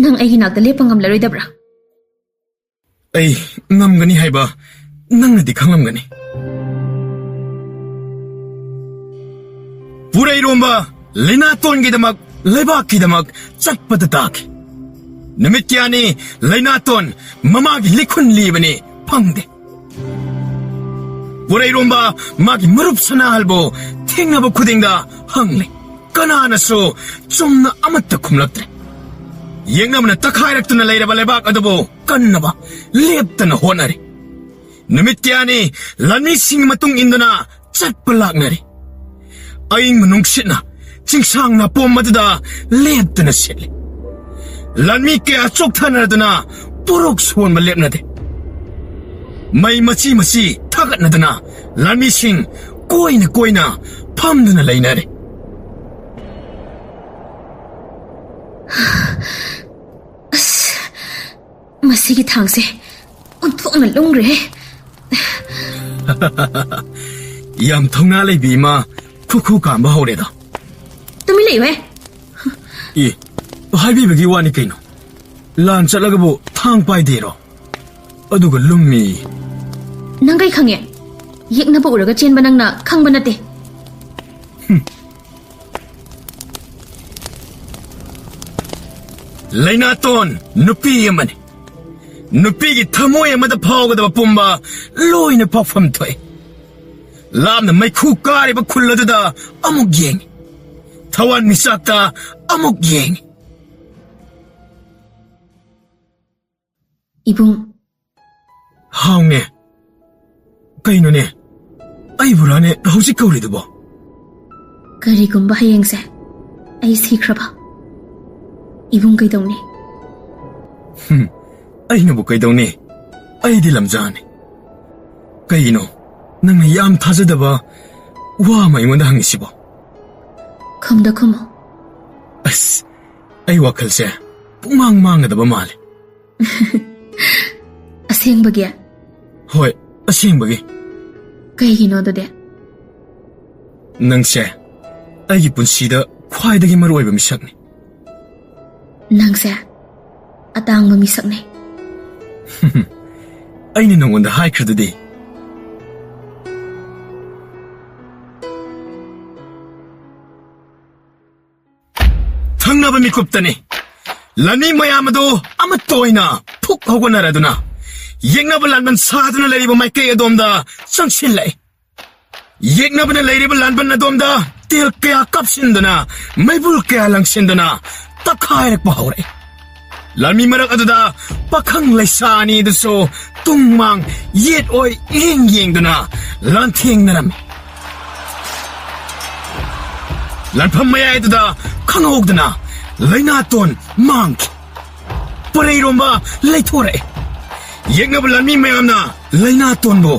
ꯅꯪ ꯑꯩꯒꯤ ꯅꯥꯛꯇ ꯂꯦꯞꯄ ꯉꯝꯂꯔꯣꯏꯗꯕ꯭ꯔꯥ? ꯑꯩ ꯉꯝꯒꯅꯤ ꯍꯥꯏꯕ ꯅꯪꯅꯗꯤ ꯈꯪꯂꯝꯒꯅꯤ꯫ ꯄꯨꯔꯩꯔꯣꯝꯕ ꯂꯩꯅꯥꯇꯣꯟꯒꯤꯗꯃꯛ, ꯂꯩꯕꯥꯛꯀꯤꯗꯃꯛ ꯆꯠꯄꯗ ꯇꯥꯈꯤ꯫ ꯅꯨꯃꯤꯠ ꯀꯌꯥꯅꯤ ꯂꯩꯅꯥꯇꯣꯟ ꯃꯃꯥꯒꯤ ꯂꯤꯈꯨꯟ ꯂꯤꯕꯅꯤ, ꯐꯪꯗꯦ꯫ ꯄꯨꯔꯩꯔꯣꯝꯕ ꯃꯥꯒꯤ ꯃꯔꯨꯞ ꯁꯅꯥꯍꯜꯕꯨ ꯊꯦꯡꯅꯕ ꯈꯨꯗꯤꯡꯗ ꯍꯪꯂꯦ꯫ ꯀꯅꯥꯅꯁꯨ ꯆꯨꯝꯅ ꯑꯃꯠꯇ ꯈꯨꯝꯂꯛꯇ꯭ꯔꯦ꯫ ꯌꯦꯛꯅꯕꯅ ꯇꯛꯈꯥꯏꯔꯛꯇꯨꯅ ꯂꯩꯔꯕ ꯂꯩꯕꯥꯛ ꯑꯗꯨꯕꯨ ꯀꯟꯅꯕ ꯂꯦꯞꯇꯅ ꯍꯣꯠꯅꯔꯤ꯫ ꯅꯨꯃꯤꯠ ꯀꯌꯥꯅꯤ ꯂꯥꯟꯃꯤꯁꯤꯡꯒꯤ ꯃꯇꯨꯡ ꯏꯟꯗꯨꯅ ꯆꯠꯄ ꯂꯥꯛꯅꯔꯤ꯫ ꯑꯏꯪꯕ ꯅꯨꯡꯁꯤꯠꯅ ꯆꯤꯡꯁꯥꯡ ꯅꯥꯄꯣꯝ ꯑꯗꯨꯗ ꯂꯦꯞꯇꯅ ꯁꯤꯠꯂꯤ꯫ ꯂꯥꯟꯃꯤ ꯀꯌꯥ ꯆꯣꯛꯊꯅꯗꯨꯅ ꯄꯣꯔꯣꯛ ꯁꯣꯟꯕ ꯂꯦꯞꯅꯗꯦ꯫ ꯃꯩ ꯃꯆꯤ ꯃꯆꯤ ꯊꯥꯒꯠꯅꯗꯨꯅ ꯂꯥꯟꯃꯤꯁꯤꯡ ꯀꯣꯏꯅ ꯀꯣꯏꯅ ꯐꯝꯗꯨꯅ ꯂꯩꯅꯔꯦ꯫ ꯑꯁ, ꯃꯁꯤꯒꯤ ꯊꯥꯡꯁꯦ ꯑꯣꯟꯊꯣꯛꯅ ꯂꯨꯝꯈ꯭ꯔꯦ꯫ ꯌꯥꯝ ꯊꯧꯅꯥ ꯂꯩꯕꯤ ꯏꯃꯥ, ꯈꯨꯈꯨ ꯀꯥꯝꯕ ꯍꯧꯔꯦꯗ꯫ ꯇꯨꯃꯤꯟ ꯂꯩꯌꯨꯍꯦ꯫ ꯑꯦ, ꯍꯥꯏꯕꯤꯕꯒꯤ ꯋꯥꯅꯤ ꯀꯩꯅꯣ꯫ ꯂꯥꯟ ꯆꯠꯂꯒꯕꯨ ꯊꯥꯡ ꯄꯥꯏꯗꯦꯔꯣ? ꯑꯗꯨꯒ ꯂꯨꯝꯃꯤ꯫ ꯅꯪ ꯀꯩ ꯈꯪꯉꯦ? ꯌꯦꯛꯅꯕ ꯎꯔꯒ ꯆꯦꯟꯕ ꯅꯪꯅ ꯈꯪꯕ ꯅꯠꯇꯦ꯫ ꯍꯨꯝ꯫ ꯂꯩꯅꯥꯇꯣꯟ ꯅꯨꯄꯤ ꯑꯃꯅꯤ꯫ ꯅꯨꯄꯤꯒꯤ ꯊꯃꯣꯏ ꯑꯃꯗ ꯐꯥꯎꯒꯗꯕ ꯄꯨꯝꯕ ꯂꯣꯏꯅ ꯐꯥꯎꯐꯝ ꯊꯣꯛꯏ꯫ ꯂꯥꯞꯅ ꯃꯩꯈꯨ ꯀꯥꯔꯤꯕ ꯈꯨꯜ ꯑꯗꯨꯗ ꯑꯃꯨꯛ ꯌꯦꯡꯏ꯫ ꯊꯋꯥꯟꯃꯤꯆꯥꯛꯇ ꯑꯃꯨꯛ ꯌꯦꯡꯏ꯫ ꯏꯕꯨꯡ꯫ ꯍꯥꯎꯅꯦ꯫ ꯀꯩꯅꯣꯅꯦ? ꯑꯩꯕꯨꯔꯥꯅꯦ ꯍꯧꯖꯤꯛ ꯀꯧꯔꯤꯗꯨꯕꯣ? ꯀꯔꯤꯒꯨꯝꯕ ꯍꯌꯦꯡꯁꯦ ꯑꯩ ꯁꯤꯈ꯭ꯔꯕ, ꯏꯕꯨꯡ ꯀꯩꯗꯧꯅꯤ? ꯍꯨꯝ, ꯑꯩꯅꯕꯨ ꯀꯩꯗꯧꯅꯤ? ꯑꯩꯗꯤ ꯂꯝꯖꯥꯅꯤ꯫ ꯀꯩꯒꯤꯅꯣ ꯅꯪꯅ ꯌꯥꯝ ꯊꯥꯖꯗꯕ ꯋꯥ ꯑꯃ ꯑꯩꯉꯣꯟꯗ ꯍꯪꯉꯤꯁꯤꯕꯣ? ꯈꯨꯝꯗ ꯈꯨꯝꯃꯣ꯫ ꯑꯁ, ꯑꯩ ꯋꯥꯈꯜꯁꯦ ꯄꯨꯡꯃꯥꯡ ꯃꯥꯡꯒꯗꯕ ꯃꯥꯜꯂꯦ꯫ ꯑꯁꯦꯡꯕꯒꯤ? ꯍꯣꯏ, ꯑꯁꯦꯡꯕꯒꯤ꯫ ꯀꯩꯒꯤꯅꯣ ꯑꯗꯨꯗꯤ? ꯅꯪꯁꯦ ꯑꯩꯒꯤ ꯄꯨꯟꯁꯤꯗ ꯈ꯭ꯋꯥꯏꯗꯒꯤ ꯃꯔꯨꯑꯣꯏꯕ ꯃꯤꯁꯛꯅꯤ꯫ ꯅꯪꯁꯦ ꯑꯇꯥꯡꯕ ꯃꯤꯁꯛꯅꯦ꯫ ꯑꯩꯅ ꯅꯉꯣꯟꯗ ꯍꯥꯏꯈ꯭ꯔꯗꯨꯗꯤ꯫ ꯊꯪꯅꯕ ꯃꯤꯀꯨꯞꯇꯅꯤ꯫ ꯂꯥꯟꯃꯤ ꯃꯌꯥꯝ ꯑꯗꯨ ꯑꯃꯠꯇ ꯑꯣꯏꯅ ꯐꯨꯛ ꯍꯧꯒꯠꯅꯔꯗꯨꯅ ꯌꯦꯛꯅꯕ ꯂꯥꯟꯕꯟ ꯁꯥꯗꯨꯅ ꯂꯩꯔꯤꯕ ꯃꯥꯏꯀꯩ ꯑꯗꯣꯝꯗ ꯆꯪꯁꯤꯜꯂꯛꯏ꯫ ꯌꯦꯛꯅꯕꯅ ꯂꯩꯔꯤꯕ ꯂꯥꯟꯕꯟ ꯑꯗꯣꯝꯗ ꯇꯦꯜ ꯀꯌꯥ ꯀꯥꯞꯁꯤꯟꯗꯨꯅ, ꯃꯩꯕꯨꯜ ꯀꯌꯥ ꯂꯪꯁꯤꯟꯗꯨꯅ ꯇꯛꯈꯥꯏꯔꯛꯄ ꯍꯧꯔꯛꯏ꯫ ꯂꯥꯟꯃꯤ ꯃꯔꯛ ꯑꯗꯨꯗ ꯄꯥꯈꯪ ꯂꯩꯁꯥ ꯑꯅꯤ ꯑꯗꯨꯁꯨ ꯇꯨꯡ ꯃꯥꯡ ꯌꯦꯠ ꯑꯣꯏ ꯏꯌꯦꯡ ꯌꯦꯡꯗꯨꯅ ꯂꯥꯟꯊꯦꯡꯅꯔꯝꯃꯤ꯫ ꯂꯥꯟꯐꯝ ꯃꯌꯥꯏ ꯑꯗꯨꯗ ꯈꯪꯍꯧꯗꯅ ꯂꯩꯅꯥꯇꯣꯟ ꯃꯥꯡꯈꯤ꯫ ꯄꯣꯔꯩꯔꯣꯝꯕ ꯂꯩꯊꯣꯔꯛꯑꯦ꯫ ꯌꯦꯛꯅꯕ ꯂꯥꯟꯃꯤ ꯃꯌꯥꯝꯅ ꯂꯩꯅꯥꯇꯣꯟꯕꯨ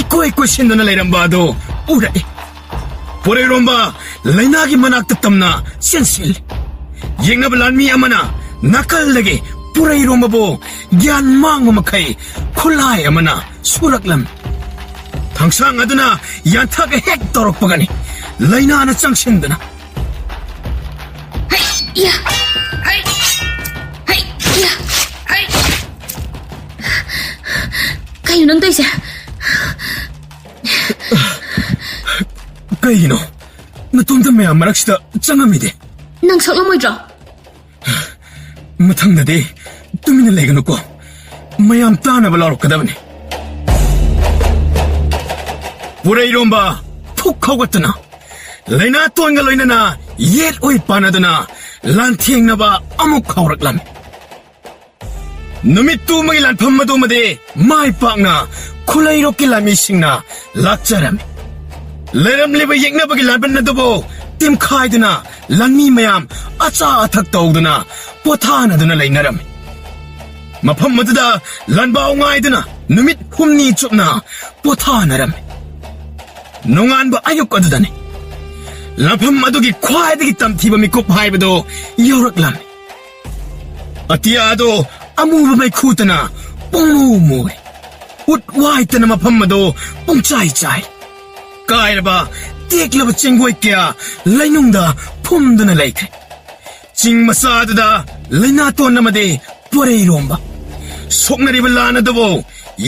ꯏꯀꯣꯏ ꯀꯣꯏꯁꯤꯟꯗꯨꯅ ꯂꯩꯔꯝꯕ ꯑꯗꯨ ꯎꯔꯛꯑꯦ꯫ ꯄꯣꯔꯩꯔꯣꯝꯕ ꯂꯩꯅꯥꯒꯤ ꯃꯅꯥꯛꯇ ꯇꯝꯅ ꯆꯦꯟꯁꯤꯜꯂꯤ꯫ ꯌꯦꯛꯅꯕ ꯂꯥꯟꯃꯤ ꯑꯃꯅ ꯅꯥꯀꯜꯗꯒꯤ ꯄꯣꯔꯩꯔꯣꯝꯕꯕꯨ ꯒ꯭ꯌꯥꯟ ꯃꯥꯡꯕ ꯃꯈꯩ ꯈꯨꯠꯂꯥꯏ ꯑꯃꯅ ꯁꯨꯔꯛꯂꯝꯃꯤ꯫ ꯊꯥꯡꯁꯥꯡ ꯑꯗꯨꯅ ꯌꯥꯟꯊꯒꯦ ꯍꯦꯛ ꯇꯧꯔꯛꯄꯒꯅꯤ ꯂꯩꯅꯥꯅ ꯆꯪꯁꯤꯟꯗꯨꯅ꯫ ꯍꯩ! ꯌꯥ! ꯍꯩ! ꯍꯩ! ꯌꯥ! ꯍꯩ! ꯀꯩꯅꯣ ꯅꯪ ꯇꯧꯔꯤꯁꯦ? ꯀꯩꯒꯤꯅꯣ ꯅꯇꯣꯝꯇ ꯃꯌꯥꯝ ꯃꯔꯛꯁꯤꯗ ꯆꯪꯉꯝꯃꯤꯗꯤ? ꯅꯪ ꯁꯛꯂꯝꯃꯣꯏꯗ꯭ꯔꯣ? ꯃꯊꯪꯗꯗꯤ ꯇꯨꯃꯤꯟꯅ ꯂꯩꯒꯅꯨꯀꯣ꯫ ꯃꯌꯥꯝ ꯇꯥꯅꯕ ꯂꯥꯎꯔꯛꯀꯗꯕꯅꯤ꯫ ꯄꯨꯔꯩꯔꯣꯝꯕ ꯐꯨꯛ ꯍꯧꯒꯠꯇꯨꯅ, ꯂꯩꯅꯥꯇꯣꯟꯒ ꯂꯣꯏꯅꯅ ꯌꯦꯠ ꯑꯣꯏ ꯄꯥꯟꯅꯗꯨꯅ ꯂꯥꯟꯊꯦꯡꯅꯕ ꯑꯃꯨꯛ ꯍꯧꯔꯛꯂꯝꯃꯤ꯫ ꯅꯨꯃꯤꯠꯇꯨꯃꯒꯤ ꯂꯥꯟꯐꯝ ꯑꯗꯨꯃꯗꯤ ꯃꯥꯏ ꯄꯥꯛꯅ ꯈꯨꯂꯩꯔꯣꯛꯀꯤ ꯂꯥꯟꯃꯤꯁꯤꯡꯅ ꯂꯥꯛꯆꯔꯝꯃꯤ꯫ ꯂꯩꯔꯝꯂꯤꯕ ꯌꯦꯛꯅꯕꯒꯤ ꯂꯥꯟꯕꯟ ꯑꯗꯨꯕꯨ ꯇꯤꯝꯈꯥꯏꯗꯨꯅ ꯂꯥꯟꯃꯤ ꯃꯌꯥꯝ ꯑꯆꯥ ꯑꯊꯛ ꯇꯧꯗꯨꯅ ꯄꯣꯊꯥꯅꯗꯨꯅ ꯂꯩꯅꯔꯝꯃꯤ꯫ ꯃꯐꯝ ꯑꯗꯨꯗ ꯂꯥꯟꯕꯥꯎ ꯉꯥꯏꯗꯨꯅ ꯅꯨꯃꯤꯠ ꯍꯨꯝꯅꯤ ꯆꯨꯞꯅ ꯄꯣꯊꯥꯅꯔꯝꯃꯤ꯫ ꯅꯣꯡꯉꯥꯟꯕ ꯑꯌꯨꯛ ꯑꯗꯨꯗꯅꯤ ꯂꯥꯟꯐꯝ ꯑꯗꯨꯒꯤ ꯈ꯭ꯋꯥꯏꯗꯒꯤ ꯇꯝꯊꯤꯕ ꯃꯤꯀꯨꯞ ꯍꯥꯏꯕꯗꯨ ꯌꯧꯔꯛꯂꯝꯃꯤ꯫ ꯑꯇꯤꯌꯥꯗꯣ ꯑꯃꯨꯕ ꯃꯩꯈꯨꯇꯅ ꯄꯨꯡꯃꯨ ꯃꯨꯔꯦ꯫ ꯎꯠ ꯋꯥꯏꯇꯅ ꯃꯐꯝ ꯑꯗꯣ ꯄꯨꯡꯆꯥꯏ ꯆꯥꯏ꯫ ꯀꯥꯏꯔꯕ, ꯇꯦꯛꯂꯕ ꯆꯦꯡꯒꯣꯏ ꯀꯌꯥ ꯂꯩꯅꯨꯡꯗ ꯐꯨꯝꯗꯨꯅ ꯂꯩꯈ꯭ꯔꯦ꯫ ꯆꯤꯡ ꯃꯆꯥꯗꯨꯗ ꯂꯩꯅꯥꯇꯣꯟ ꯑꯃꯗꯤ ꯄꯣꯔꯩꯔꯣꯝꯕ ꯁꯣꯛꯅꯔꯤꯕ ꯂꯥꯟ ꯑꯗꯨꯕꯨ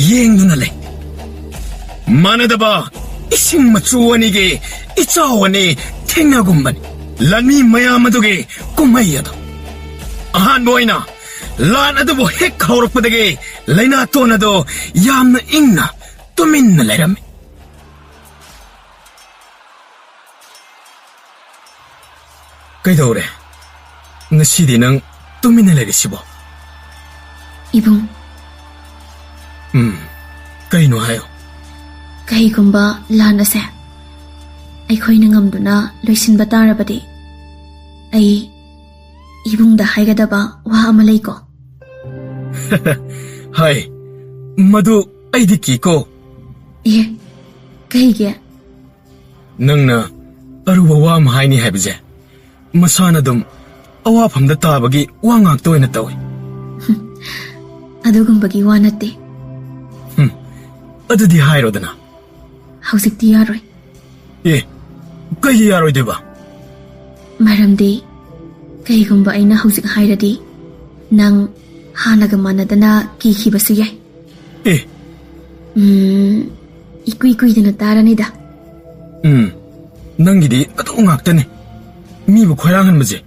ꯌꯦꯡꯗꯨꯅ ꯂꯩ꯫ ꯃꯥꯟꯅꯗꯕ ꯏꯁꯤꯡ ꯃꯆꯨ ꯑꯅꯤꯒꯤ ꯏꯆꯥꯎ ꯑꯅꯤ ꯊꯦꯡꯅꯒꯨꯝꯕꯅꯤ ꯂꯥꯟꯃꯤ ꯃꯌꯥꯝ ꯑꯗꯨꯒꯤ ꯀꯨꯝꯍꯩ ꯑꯗꯨ꯫ ꯑꯍꯥꯟꯕ ꯑꯣꯏꯅ ꯂꯥꯟ ꯑꯗꯨꯕꯨ ꯍꯦꯛ ꯍꯧꯔꯛꯄꯗꯒꯤ ꯂꯩꯅꯥꯇꯣꯟ ꯑꯗꯨ ꯌꯥꯝꯅ ꯏꯪꯅ ꯇꯨꯃꯤꯟꯅ ꯂꯩꯔꯝꯃꯤ꯫ ꯀꯩꯗꯧꯔꯦ? ꯉꯁꯤꯗꯤ ꯅꯪ ꯇꯨꯃꯤꯟꯅ ꯂꯩꯔꯤꯁꯤꯕꯣ? ꯏꯕꯨꯡ꯫ ꯎꯝ, ꯀꯩꯅꯣ ꯍꯥꯏꯌꯣ꯫ ꯀꯩꯒꯨꯝꯕ ꯂꯥꯟ ꯑꯁꯦ ꯑꯩꯈꯣꯏꯅ ꯉꯝꯗꯨꯅ ꯂꯣꯏꯁꯤꯟꯕ ꯇꯥꯔꯕꯗꯤ, ꯑꯩ ꯏꯕꯨꯡꯗ ꯍꯥꯏꯒꯗꯕ ꯋꯥ ꯑꯃ ꯂꯩꯀꯣ꯫ ꯍꯥꯏ, ꯃꯗꯨ ꯑꯩꯗꯤ ꯀꯤꯀꯣ꯫ ꯑꯦ, ꯀꯩꯒꯤ? ꯅꯪꯅ ꯑꯔꯨꯕ ꯋꯥ ꯑꯃ ꯍꯥꯏꯅꯤ ꯍꯥꯏꯕꯁꯦ ꯃꯁꯥꯅ ꯑꯗꯨꯝ ꯑꯋꯥꯐꯝꯗ ꯇꯥꯕꯒꯤ ꯋꯥ ꯉꯥꯛꯇ ꯑꯣꯏꯅ ꯇꯧꯏ꯫ ꯑꯗꯨꯒꯨꯝꯕꯒꯤ ꯋꯥ ꯅꯠꯇꯦ꯫ ꯍꯨꯝ, ꯑꯗꯨꯗꯤ ꯍꯥꯏꯔꯣꯗꯅ꯫ ꯍꯧꯖꯤꯛꯇꯤ ꯌꯥꯔꯣꯏ꯫ ꯑꯦ, ꯀꯩꯒꯤ ꯌꯥꯔꯣꯏꯗꯣꯏꯕ? ꯃꯔꯝꯗꯤ ꯀꯩꯒꯨꯝꯕ ꯑꯩꯅ ꯍꯧꯖꯤꯛ ꯍꯥꯏꯔꯗꯤ ꯅꯪ ꯍꯥꯟꯅꯒ ꯃꯥꯟꯅꯗꯅ ꯀꯤꯈꯤꯕꯁꯨ ꯌꯥꯏ꯫ ꯑꯦ꯫ ꯎꯝ, ꯏꯀꯨꯏ ꯀꯨꯏꯗꯅ ꯇꯥꯔꯅꯤꯗ꯫ ꯎꯝ, ꯅꯪꯒꯤꯗꯤ ꯑꯗꯨ ꯉꯥꯛꯇꯅꯦ꯫ ꯃꯤꯕꯨ ꯈꯣꯏꯔꯥꯡꯍꯟꯕꯁꯦ꯫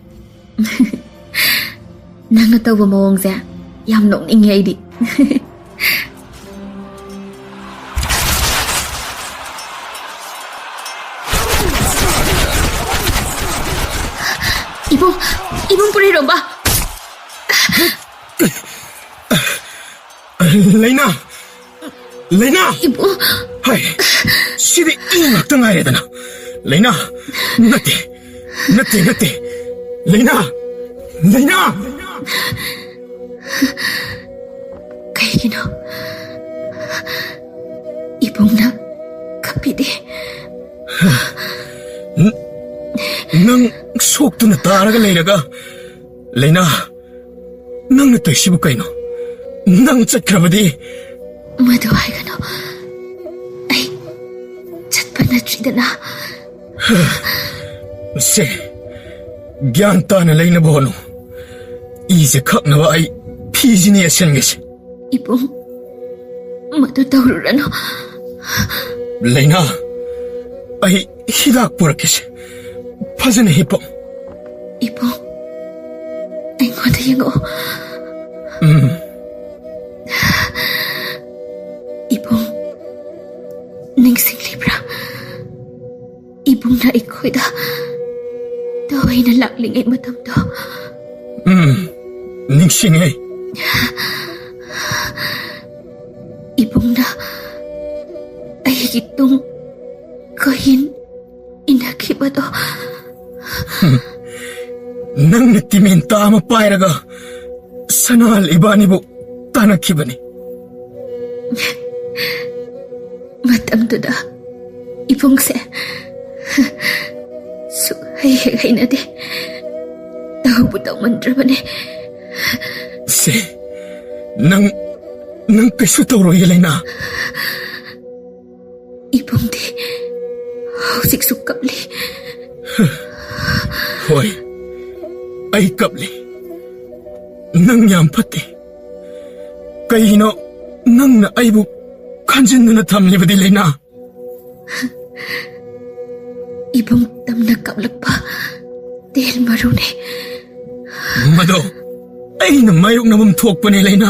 ꯅꯪꯅ ꯇꯧꯕ ꯃꯑꯣꯡꯁꯦ ꯌꯥꯝ ꯅꯣꯛꯅꯤꯡꯉꯦ ꯑꯩꯗꯤ꯫ ꯏꯕꯨꯡ, ꯏꯕꯨꯡ ꯄꯨꯔꯩꯔꯣꯝꯕ꯫ ꯂꯩꯅꯥ! ꯂꯩꯅꯥ! ꯏꯕꯨꯡ! ꯍꯥꯏ, ꯁꯤꯗꯤ ꯏ ꯉꯥꯛꯇ ꯉꯥꯏꯔꯦꯗꯅ꯫ ꯂꯩꯅꯥ! ꯅꯠꯇꯦ, ꯅꯠꯇꯦ, ꯅꯠꯇꯦ꯫ ꯂꯩꯅꯥ! ꯂꯩꯅꯥ! ꯀꯩꯒꯤꯅꯣ ꯏꯕꯨꯡꯅ ꯀꯞꯄꯤꯗꯦ? ꯅꯪ ꯁꯣꯛꯇꯨꯅ ꯇꯥꯔꯒ ꯂꯩꯔꯒ, ꯂꯩꯅꯥ, ꯅꯪꯅ ꯇꯧꯏꯁꯤꯕꯨ ꯀꯩꯅꯣ? ꯅꯪ ꯆꯠꯈ꯭ꯔꯕꯗꯤ? ꯃꯗꯨ ꯍꯥꯏꯒꯅꯨ꯫ ꯑꯩ ꯆꯠꯄ ꯅꯠꯇ꯭ꯔꯤꯗꯅ꯫ ꯁꯦ, ꯒ꯭ꯌꯥꯟ ꯇꯥꯅ ꯂꯩꯅꯕ ꯍꯣꯠꯅꯧ꯫ ꯏꯁꯦ ꯈꯛꯅꯕ ꯑꯩ ꯐꯤꯁꯤꯅ ꯌꯦꯠꯁꯟꯒꯦꯁꯦ꯫ ꯏꯕꯨꯡ, ꯃꯗꯨ ꯇꯧꯔꯨꯔꯅꯨ꯫ ꯂꯩꯅꯥ, ꯑꯩ ꯍꯤꯗꯥꯛ ꯄꯨꯔꯛꯀꯦꯁꯦ꯫ ꯐꯖꯅ ꯍꯤꯞꯄꯣ꯫ ꯏꯕꯨꯡ, ꯑꯩꯉꯣꯟꯗ ꯌꯦꯡꯉꯛꯑꯣ꯫ ꯎꯝ꯫ ꯏꯕꯨꯡ, ꯅꯤꯡꯁꯤꯡꯂꯤꯕ꯭ꯔꯥ? ꯏꯕꯨꯡꯅ ꯑꯩꯈꯣꯏꯗ ꯇꯣꯏꯅ ꯂꯥꯛꯂꯤꯉꯩ ꯃꯇꯝꯗꯣ꯫ ꯎꯝ, ꯅꯤꯡꯁꯤꯡꯉꯦ꯫ ꯏꯕꯨꯡꯅ ꯑꯩꯒꯤ ꯇꯨꯡ ꯀꯣꯏꯏꯟ ꯏꯟꯅꯈꯤꯕꯗꯣ꯫ ꯅꯪꯅ ꯇꯤꯃꯦꯟꯇꯥ ꯑꯃ ꯄꯥꯏꯔꯒ ꯁꯅꯥꯍꯜ ꯏꯕꯥꯅꯤꯕꯨ ꯇꯥꯟꯅꯈꯤꯕꯅꯤ꯫ ꯃꯇꯝꯗꯨꯗ ꯏꯕꯨꯡꯁꯦ ꯁꯨꯛꯍꯩ ꯍꯦꯛ ꯍꯩꯅꯗꯦ꯫ ꯇꯧꯕꯨ ꯇꯧꯃꯟꯗ꯭ꯔꯕꯅꯦ꯫ ꯁꯦ, ꯅꯪ, ꯅꯪ ꯀꯩꯁꯨ ꯇꯧꯔꯣꯏꯌꯦ, ꯂꯩꯅꯥ꯫ ꯏꯕꯨꯡꯗꯤ ꯍꯧꯖꯤꯛꯁꯨ ꯀꯞꯂꯤ꯫ ꯍꯣꯏ, ꯑꯩ ꯀꯞꯂꯤ꯫ ꯅꯪ ꯌꯥꯝ ꯐꯠꯇꯦ꯫ ꯀꯩꯒꯤꯅꯣ ꯅꯪꯅ ꯑꯩꯕꯨ ꯈꯟꯖꯤꯟꯗꯨꯅ ꯊꯝꯂꯤꯕꯗꯤ, ꯂꯩꯅꯥ? ꯏꯕꯨꯡ ꯇꯝꯅ ꯀꯞꯂꯛꯄ ꯇꯦꯜ ꯃꯔꯨꯅꯦ꯫ ꯃꯗꯣ ꯑꯩꯅ ꯃꯥꯌꯣꯛꯅꯐꯝ ꯊꯣꯛꯄꯅꯦ, ꯂꯩꯅꯥ꯫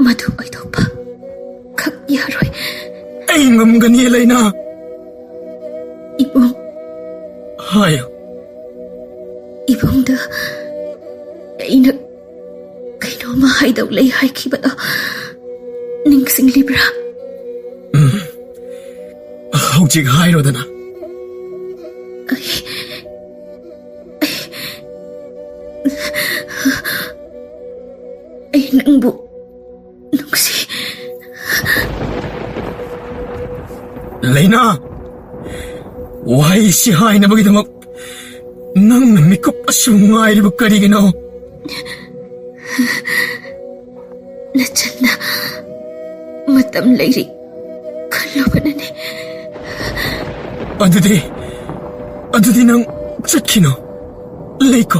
ꯃꯗꯨ ꯑꯣꯏꯊꯣꯛꯄ ꯈꯛ ꯌꯥꯔꯣꯏ꯫ ꯑꯩ ꯉꯝꯒꯅꯤ, ꯂꯩꯅꯥ꯫ ꯏꯕꯨꯡ꯫ ꯍꯥꯏꯌꯨ꯫ ꯏꯕꯨꯡꯗ ꯑꯩꯅ ꯀꯩꯅꯣꯝꯃ ꯍꯥꯏꯗꯧ ꯂꯩ ꯍꯥꯏꯈꯤꯕꯗꯣ ꯅꯤꯡꯁꯤꯡꯂꯤꯕ꯭ꯔꯥ? ꯎꯝ꯫ ꯍꯧꯖꯤꯛ ꯍꯥꯏꯔꯣꯗꯅ꯫ ꯑꯩ, ꯑꯩ, ꯑꯩ ꯅꯪꯕꯨ ꯅꯨꯡꯁꯤ꯫ ꯂꯩꯅꯥ, ꯋꯥꯍꯩꯁꯤ ꯍꯥꯏꯅꯕꯒꯤꯗꯃꯛ ꯅꯪꯅ ꯃꯤꯀꯨꯞ ꯑꯁꯨꯝ ꯉꯥꯏꯔꯤꯕ ꯀꯔꯤꯒꯤꯅꯣ? ꯅꯆꯟꯅ ꯃꯇꯝ ꯂꯩꯔꯤ ꯈꯜꯂꯨꯕꯅꯅꯦ꯫ ꯑꯗꯨꯗꯤ, ꯑꯗꯨꯗꯤ ꯅꯪ ꯆꯠꯈꯤꯅꯣ꯫ ꯂꯩꯀꯣ꯫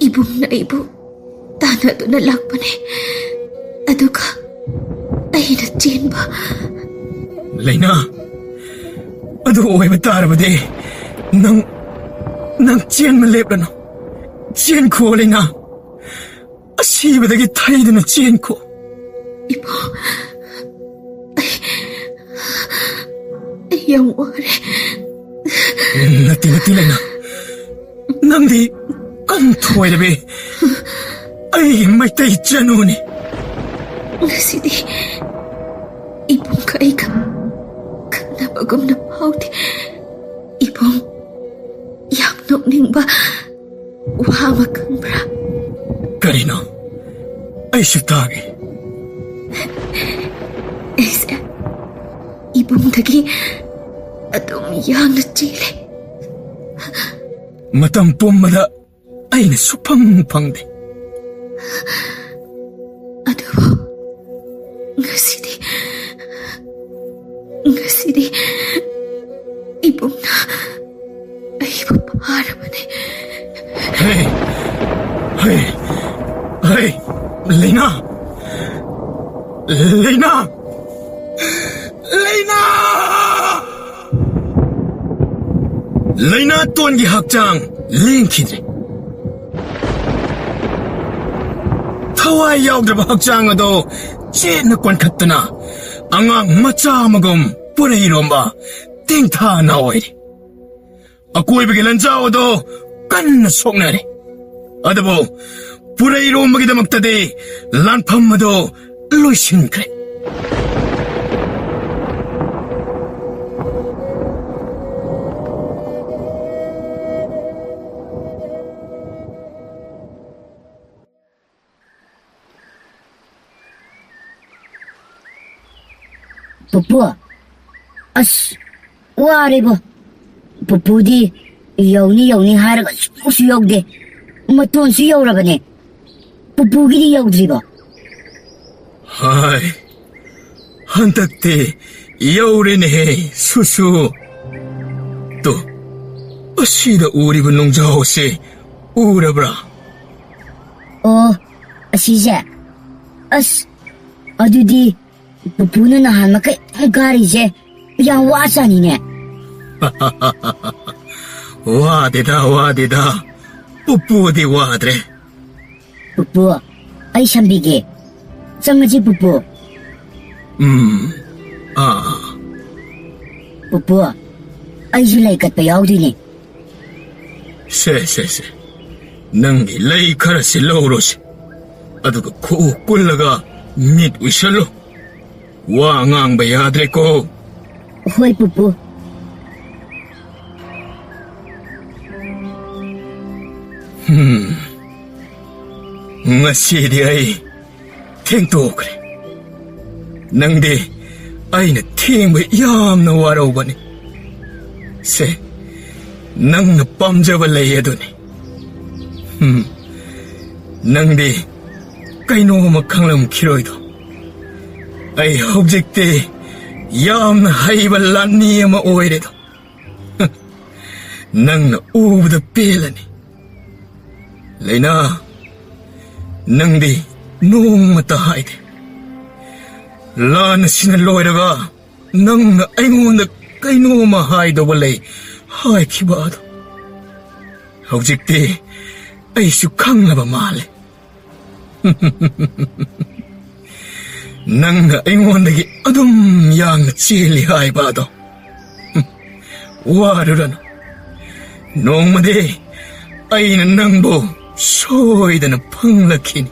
ꯏꯕꯨꯡꯅ ꯑꯩꯕꯨ ꯇꯥꯟꯅꯗꯨꯅ ꯂꯥꯛꯄꯅꯦ꯫ ꯑꯗꯨꯒ ꯑꯩꯅ ꯆꯦꯟꯕ꯫ ꯂꯩꯅꯥ, ꯑꯗꯨ ꯑꯣꯏꯕ ꯇꯥꯔꯕꯗꯤ ꯅꯪ, ꯅꯪ ꯆꯦꯟꯕ ꯂꯦꯞꯂꯅꯨ꯫ ꯆꯦꯟꯈꯣ, ꯂꯩꯅꯥ꯫ ꯑꯁꯤꯕꯗꯒꯤ ꯊꯩꯗꯨꯅ ꯆꯦꯟꯈꯣ꯫ ꯏꯕꯣ, ꯑꯩ, ꯑꯩ ꯌꯥꯝ ꯋꯥꯔꯦ꯫ ꯅꯠꯇꯦ, ꯅꯠꯇꯦ, ꯂꯩꯅꯥ꯫ ꯅꯪꯗꯤ ꯀꯟꯊꯣꯏꯔꯕꯤ꯫ ꯑꯩꯒꯤ ꯃꯩꯇꯩ ꯆꯅꯨꯅꯤ꯫ ꯉꯁꯤꯗꯤ ꯏꯕꯨꯡꯒ ꯑꯩꯒ ꯈꯠꯅꯕꯒꯨꯝꯅ ꯐꯥꯎꯗꯦ꯫ ꯏꯕꯨꯡ, ꯌꯥꯝ ꯅꯣꯛꯅꯤꯡꯕ ꯋꯥ ꯑꯃ ꯈꯪꯕ꯭ꯔꯥ? ꯀꯔꯤꯅꯣ? ꯑꯩꯁꯨ ꯇꯥꯒꯦ꯫ ꯑꯩꯁꯦ ꯏꯕꯨꯡꯗꯒꯤ ꯑꯗꯨꯝ ꯌꯥꯡꯅ ꯆꯦꯜꯂꯦ꯫ ꯃꯇꯝ ꯄꯨꯝꯕꯗ ꯑꯩꯅ ꯁꯨꯐꯪ ꯐꯪꯗꯦ꯫ ꯑꯗꯨꯕꯨ ꯉꯁꯤꯗꯤ, ꯉꯁꯤꯗꯤ ꯏꯕꯨꯡꯅ ꯑꯩꯕꯨ ꯐꯥꯔꯕꯅꯦ꯫ ꯍꯦ! ꯍꯦ! ꯍꯦ! ꯂꯩꯅꯥ! ꯂꯩꯅꯥ! ꯂꯩꯅꯥ! ꯂꯩꯅꯥꯇꯣꯟꯒꯤ ꯍꯛꯆꯥꯡ ꯂꯦꯡꯈꯤꯗ꯭ꯔꯦ꯫ ꯊꯋꯥꯏ ꯌꯥꯎꯗ꯭ꯔꯕ ꯍꯛꯆꯥꯡ ꯑꯗꯣ ꯆꯦꯠꯅ ꯀꯣꯟꯈꯠꯇꯨꯅ ꯑꯉꯥꯡ ꯃꯆꯥ ꯑꯃꯒꯨꯝ ꯄꯨꯔꯩꯔꯣꯝꯕ ꯇꯦꯡꯊꯥꯅ ꯑꯣꯏꯔꯤ꯫ ꯑꯀꯣꯏꯕꯒꯤ ꯂꯟꯖꯥꯎ ꯑꯗꯣ ꯀꯟꯅ ꯁꯣꯛꯅꯔꯤ꯫ ꯑꯗꯨꯕꯨ ꯄꯨꯔꯩꯔꯣꯝꯕꯒꯤꯗꯃꯛꯇꯗꯤ ꯂꯥꯟꯐꯝ ꯑꯗꯣ ꯂꯣꯏꯁꯤꯟꯈ꯭ꯔꯦ꯫ ꯄꯨꯄꯨ, ꯑꯁ, ꯋꯥꯔꯦꯕꯣ꯫ ꯄꯨꯄꯨꯗꯤ ꯌꯧꯅꯤ ꯌꯧꯅꯤ ꯍꯥꯏꯔꯒ ꯁꯨꯡꯁꯨ ꯌꯧꯗꯦ꯫ ꯃꯇꯣꯟꯁꯨ ꯌꯧꯔꯕꯅꯦ꯫ ꯄꯨꯄꯨꯒꯤꯗꯤ ꯌꯧꯗ꯭ꯔꯤꯕꯣ? ꯍꯥꯏ, ꯍꯟꯗꯛꯇꯤ ꯌꯧꯔꯦꯅꯦꯍꯦ, ꯁꯨꯁꯨ꯫ ꯇꯨ, ꯑꯁꯤꯗ ꯎꯔꯤꯕ ꯅꯨꯡꯖꯥꯎꯁꯦ ꯎꯔꯕ꯭ꯔꯥ? ꯑꯣ, ꯑꯁꯤꯁꯦ? ꯑꯁ, ꯑꯗꯨꯗꯤ ꯄꯨꯄꯨꯅ ꯅꯍꯥꯟ ꯃꯈꯩ ꯀꯥꯔꯤꯁꯦ ꯌꯥꯝ ꯋꯥ ꯆꯥꯅꯤꯅꯦ꯫ ꯋꯥꯗꯦꯗ, ꯋꯥꯗꯦꯗ꯫ ꯄꯨꯄꯨꯗꯤ ꯋꯥꯗ꯭ꯔꯦ꯫ ꯄꯨꯄꯨ, ꯑꯩ ꯁꯝꯕꯤꯒꯦ꯫ ꯆꯪꯉꯁꯤ, ꯄꯨꯄꯨ꯫ ꯎꯝ, ꯑꯥ꯫ ꯄꯨꯄꯨ, ꯑꯩꯁꯨ ꯂꯩ ꯀꯠꯄ ꯌꯥꯎꯗꯣꯏꯅꯦ꯫ ꯁꯦ, ꯁꯦ, ꯁꯦ꯫ ꯅꯪꯒꯤ ꯂꯩ ꯈꯔꯁꯤ ꯂꯧꯔꯣꯁꯦ꯫ ꯑꯗꯨꯒ ꯈꯨꯎ ꯀꯨꯜꯂꯒ ꯃꯤꯠ ꯎꯏꯁꯜꯂꯨ꯫ ꯋꯥ ꯉꯥꯡꯕ ꯌꯥꯗ꯭ꯔꯦꯀꯣ꯫ ꯍꯣꯏ, ꯄꯨꯄꯨ꯫ ꯍꯝ꯫ ꯉꯁꯤꯗꯤ ꯑꯩ ꯊꯦꯡꯇꯣꯛꯈ꯭ꯔꯦ꯫ ꯅꯪꯗꯤ ꯑꯩꯅ ꯊꯦꯡꯕ ꯌꯥꯝꯅ ꯋꯥꯔꯧꯕꯅꯤ꯫ ꯁꯦ, ꯅꯪꯅ ꯄꯥꯝꯖꯕ ꯂꯩ ꯑꯗꯨꯅꯤ꯫ ꯍꯝ, ꯅꯪꯗꯤ ꯀꯩꯅꯣꯝꯃ ꯈꯪꯂꯝꯈꯤꯔꯣꯏꯗꯣ꯫ ꯑꯩ ꯍꯧꯖꯤꯛꯇꯤ ꯌꯥꯝꯅ ꯍꯩꯕ ꯂꯥꯟꯃꯤ ꯑꯃ ꯑꯣꯏꯔꯦꯗꯣ꯫ ꯅꯪꯅ ꯎꯕꯗ ꯄꯦꯜꯂꯅꯤ꯫ ꯂꯩꯅꯥ, ꯅꯪꯗꯤ ꯅꯣꯡꯃꯇ ꯍꯥꯏꯗꯦ꯫ ꯂꯥꯟ ꯑꯁꯤꯅ ꯂꯣꯏꯔꯒ ꯅꯪꯅ ꯑꯩꯉꯣꯟꯗ ꯀꯩꯅꯣꯝꯃ ꯍꯥꯏꯗꯧꯕ ꯂꯩ ꯍꯥꯏꯈꯤꯕ ꯑꯗꯣ꯫ ꯍꯧꯖꯤꯛꯇꯤ ꯑꯩꯁꯨ ꯈꯪꯂꯕ ꯃꯥꯜꯂꯦ꯫ ꯅꯪꯅ ꯑꯩꯉꯣꯟꯗꯒꯤ ꯑꯗꯨꯝ ꯌꯥꯡꯅ ꯆꯦꯜꯂꯤ ꯍꯥꯏꯕ ꯑꯗꯣ꯫ ꯋꯥꯔꯨꯔꯅꯨ꯫ ꯅꯣꯡꯃꯗꯤ ꯑꯩꯅ ꯅꯪꯕꯨ ꯁꯣꯏꯗꯅ ꯐꯪꯂꯛꯈꯤꯅꯤ꯫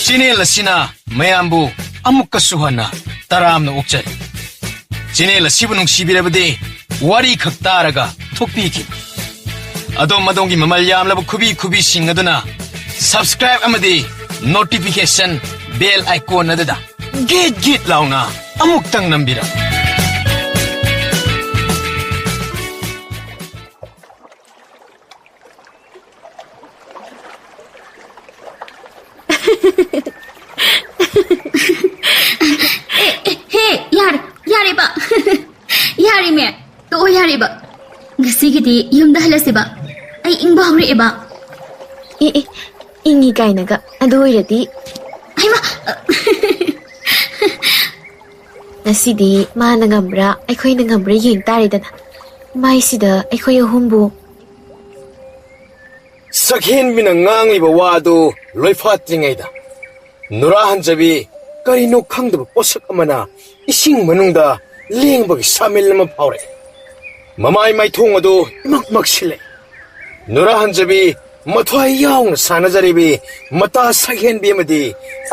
ꯆꯦꯅꯦꯜ ꯑꯁꯤꯅ ꯃꯌꯥꯝꯕꯨ ꯑꯃꯨꯛꯀꯁꯨ ꯍꯟꯅ ꯇꯔꯥꯝꯅ ꯑꯣꯛꯆꯔꯤ꯫ ꯆꯦꯅꯦꯜ ꯑꯁꯤꯕꯨ ꯅꯨꯡꯁꯤꯕꯤꯔꯕꯗꯤ ꯋꯥꯔꯤ ꯈꯛ ꯇꯥꯔꯒ ꯊꯣꯛꯄꯤꯈꯤ꯫ ꯑꯗꯣꯝ ꯑꯗꯣꯝꯒꯤ ꯃꯃꯜ ꯌꯥꯝꯂꯕ ꯈꯨꯕꯤ ꯈꯨꯕꯤꯁꯤꯡ ꯑꯗꯨꯅ subscribe ꯑꯃꯗꯤ notification bell icon ꯑꯗꯨꯗ ꯒꯤꯠ ꯒꯤꯠ ꯂꯥꯎꯅ ꯑꯃꯨꯛꯇꯪ ꯅꯝꯕꯤꯔꯝꯃꯨ꯫ ꯑꯦ, ꯑꯦ, ꯍꯦ, ꯌꯥꯔꯦ, ꯌꯥꯔꯦꯕ꯫ ꯌꯥꯔꯦꯃꯦ, ꯇꯣꯛꯑꯣ ꯌꯥꯔꯦꯕ꯫ ꯉꯁꯤꯒꯤꯗꯤ ꯌꯨꯝꯗ ꯍꯜꯂꯁꯦꯕ꯫ ꯑꯩ ꯏꯪꯕ ꯍꯧꯔꯛꯑꯦꯕ꯫ ꯑꯦ, ꯑꯦ, ꯏꯪꯉꯤ ꯀꯥꯏꯅꯒ꯫ ꯑꯗꯨ ꯑꯣꯏꯔꯗꯤ ꯍꯩꯃꯥ! ꯉꯁꯤꯗꯤ ꯃꯥꯅ ꯉꯝꯕ꯭ꯔꯥ, ꯑꯩꯈꯣꯏꯅ ꯉꯝꯕ꯭ꯔꯥ ꯌꯦꯡ ꯇꯥꯔꯦꯗꯅ꯫ ꯃꯥꯏꯁꯤꯗ ꯑꯩꯈꯣꯏ ꯑꯍꯨꯝꯕꯨ꯫ ꯁꯛꯍꯦꯟꯕꯤꯅ ꯉꯥꯡꯂꯤꯕ ꯋꯥꯗꯨ ꯂꯣꯏꯐꯥꯠꯇ꯭ꯔꯤꯉꯩꯗ, ꯅꯨꯔꯥ ꯍꯟꯖꯕꯤ ꯀꯔꯤꯅꯣ ꯈꯪꯗꯕ ꯄꯣꯠꯁꯛ ꯑꯃꯅ ꯏꯁꯤꯡ ꯃꯅꯨꯡꯗ ꯂꯦꯡꯕꯒꯤ ꯁꯥꯃꯤꯜ ꯑꯃ ꯐꯥꯎꯔꯛꯏ꯫ ꯃꯃꯥꯏ ꯃꯥꯏꯊꯣꯡ ꯑꯗꯨ ꯏꯃꯛ ꯃꯛꯁꯤꯜꯂꯦ꯫ ꯅꯨꯔꯥ ꯍꯟꯖꯕꯤ ꯃꯊ꯭ꯋꯥꯏ ꯌꯥꯎꯅ ꯁꯥꯟꯅꯖꯔꯤꯕꯤ ꯃꯇꯥ ꯁꯛꯍꯦꯟꯕꯤ ꯑꯃꯗꯤ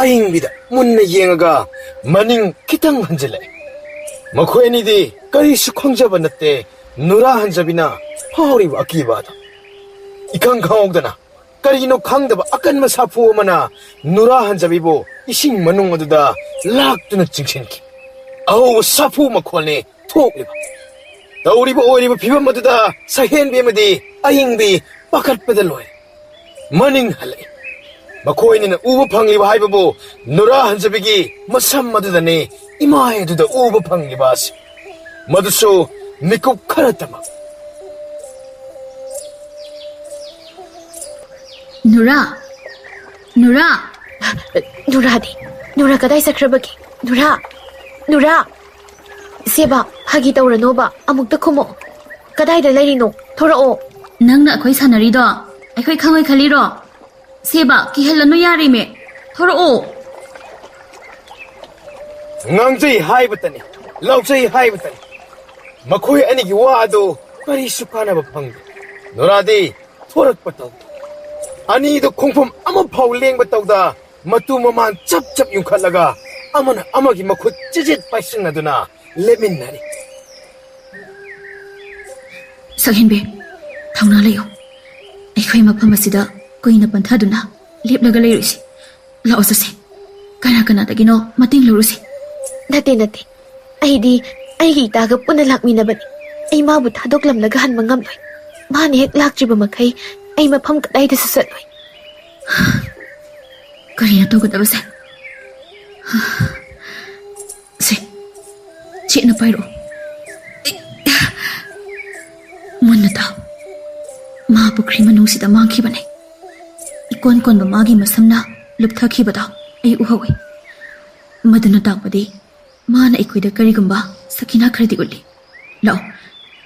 ꯑꯏꯪꯕꯤꯗ ꯃꯨꯟꯅ ꯌꯦꯡꯉꯒ ꯃꯅꯤꯡ ꯈꯤꯇꯪ ꯍꯟꯖꯤꯜꯂꯛꯏ꯫ ꯃꯈꯣꯏ ꯑꯅꯤꯗꯤ ꯀꯔꯤꯁꯨ ꯈꯪꯖꯕ ꯅꯠꯇꯦ꯫ ꯅꯨꯔꯥ ꯍꯟꯖꯕꯤꯅ ꯐꯥꯎꯔꯤꯕ ꯑꯀꯤꯕ ꯑꯗꯨ ꯏꯈꯪ ꯈꯪꯍꯧꯗꯅ ꯀꯔꯤꯅꯣ ꯈꯪꯗꯕ ꯑꯀꯟꯕ ꯁꯥꯐꯨ ꯑꯃꯅ ꯅꯨꯔꯥ ꯍꯟꯖꯕꯤꯕꯨ ꯏꯁꯤꯡ ꯃꯅꯨꯡ ꯑꯗꯨꯗ ꯂꯥꯛꯇꯨꯅ ꯆꯤꯡꯁꯤꯟꯈꯤ꯫ ꯑꯍꯧꯕ ꯁꯥꯐꯨ ꯃꯈꯣꯜꯅꯤ ꯊꯣꯛꯂꯤꯕ꯫ ꯇꯧꯔꯤꯕ ꯑꯣꯏꯔꯤꯕ ꯐꯤꯕꯝ ꯑꯗꯨꯗ ꯁꯛꯍꯦꯟꯕꯤ ꯑꯃꯗꯤ ꯑꯏꯪꯕꯤ ꯄꯥꯈꯠꯄꯗ ꯂꯣꯏꯔꯦ꯫ ꯃꯅꯤꯡ ꯍꯜꯂꯛꯏ꯫ ꯃꯈꯣꯏꯅꯤꯅ ꯎꯕ ꯐꯪꯂꯤꯕ ꯍꯥꯏꯕꯕꯨ ꯅꯨꯔꯥ ꯍꯟꯖꯕꯤꯒꯤ ꯃꯁꯝ ꯑꯗꯨꯗꯅꯤ, ꯏꯃꯥꯏ ꯑꯗꯨꯗ ꯎꯕ ꯐꯪꯂꯤꯕ ꯑꯁꯤ꯫ ꯃꯗꯨꯁꯨ ꯃꯤꯀꯨꯞ ꯈꯔꯇꯃꯛ꯫ ꯅꯨꯔꯥ, ꯅꯨꯔꯥ, ꯅꯨꯔꯥꯗꯤ, ꯅꯨꯔꯥ ꯀꯗꯥꯏ ꯆꯠꯈ꯭ꯔꯕꯒꯦ? ꯅꯨꯔꯥ, ꯅꯨꯔꯥ, ꯁꯦꯕꯥ, ꯐꯥꯒꯤ ꯇꯧꯔꯅꯣꯕ, ꯑꯃꯨꯛꯇ ꯈꯨꯝꯃꯛꯑꯣ꯫ ꯀꯗꯥꯏꯗ ꯂꯩꯔꯤꯅꯣ? ꯊꯣꯔꯛꯑꯣ꯫ ꯅꯪꯅ ꯑꯩꯈꯣꯏ ꯁꯥꯟꯅꯔꯤꯗꯣ ꯑꯩꯈꯣꯏ ꯈꯪꯉꯣꯏ ꯈꯜꯂꯤꯔꯣ? ꯁꯦꯕꯥ, ꯀꯤꯍꯜꯂꯅꯨ ꯌꯥꯔꯦꯃꯦ꯫ ꯊꯣꯔꯛꯑꯣ꯫ ꯉꯥꯡꯖꯩ ꯍꯥꯏꯕꯇꯅꯤ, ꯂꯥꯎꯖꯩ ꯍꯥꯏꯕꯇꯅꯤ꯫ ꯃꯈꯣꯏ ꯑꯅꯤꯒꯤ ꯋꯥ ꯑꯗꯨ ꯀꯔꯤꯁꯨ ꯀꯥꯟꯅꯕ ꯐꯪꯗꯦ꯫ ꯅꯨꯔꯥꯗꯤ ꯊꯣꯔꯛꯄ ꯇꯧꯗꯦ꯫ ꯑꯅꯤꯗꯨ ꯈꯣꯡꯐꯝ ꯑꯃꯐꯥꯎ ꯂꯦꯡꯕ ꯇꯧꯗ, ꯃꯇꯨ ꯃꯃꯥꯟ ꯆꯞ ꯆꯞ ꯌꯨꯡꯈꯠꯂꯒ ꯑꯃꯅ ꯑꯃꯒꯤ ꯃꯈꯨꯠ ꯆꯤꯖꯤꯠ ꯄꯥꯏꯁꯤꯟꯅꯗꯨꯅ ꯂꯦꯞꯃꯤꯟꯅꯔꯤ꯫ ꯁꯛꯍꯦꯟꯕꯤ, ꯊꯧꯅꯥ ꯂꯩꯌꯨ꯫ ꯑꯩꯈꯣꯏ ꯃꯐꯝ ꯑꯁꯤꯗ ꯀꯨꯏꯅ ꯄꯟꯊꯗꯨꯅ ꯂꯦꯞꯂꯒ ꯂꯩꯔꯣꯏꯁꯤ꯫ ꯂꯥꯛꯑꯣ ꯆꯠꯁꯦ꯫ ꯀꯅꯥ ꯀꯅꯥꯗꯒꯤꯅꯣ ꯃꯇꯦꯡ ꯂꯧꯔꯨꯁꯤ꯫ ꯅꯠꯇꯦ, ꯅꯠꯇꯦ꯫ ꯑꯩꯗꯤ ꯑꯩꯒꯤ ꯏꯇꯥꯒ ꯄꯨꯟꯅ ꯂꯥꯛꯃꯤꯟꯅꯕꯅꯤ꯫ ꯑꯩ ꯃꯥꯕꯨ ꯊꯥꯗꯣꯛꯂꯝꯂꯒ ꯍꯟꯕ ꯉꯝꯂꯣꯏ꯫ ꯃꯥꯅ ꯍꯦꯛ ꯂꯥꯛꯇ꯭ꯔꯤꯕ ꯃꯈꯩ ꯑꯩ ꯃꯐꯝ ꯀꯗꯥꯏꯗꯁꯨ ꯆꯠꯂꯣꯏ꯫ ꯀꯔꯤꯅꯣ ꯇꯧꯒꯗꯕꯁꯦ? ꯁꯦ, ꯆꯦꯠꯅ ꯄꯥꯏꯔꯛꯑꯣ꯫ ꯃꯨꯟꯅ ꯇꯥꯎ꯫ ꯃꯥ ꯄꯨꯈ꯭ꯔꯤ ꯃꯅꯨꯡꯁꯤꯗ ꯃꯥꯡꯈꯤꯕꯅꯦ꯫ ꯏꯀꯣꯟ ꯀꯣꯟꯕ ꯃꯥꯒꯤ ꯃꯁꯝꯅ ꯂꯨꯞꯊꯈꯤꯕꯗꯣ ꯑꯩ ꯎꯍꯧꯏ꯫ ꯃꯗꯨꯅ ꯇꯥꯛꯄꯗꯤ ꯃꯥꯅ ꯑꯩꯈꯣꯏꯗ ꯀꯔꯤꯒꯨꯝꯕ ꯁꯈꯤꯅꯥ ꯈꯔꯗꯤ ꯎꯠꯂꯤ꯫ ꯂꯥꯛꯑꯣ,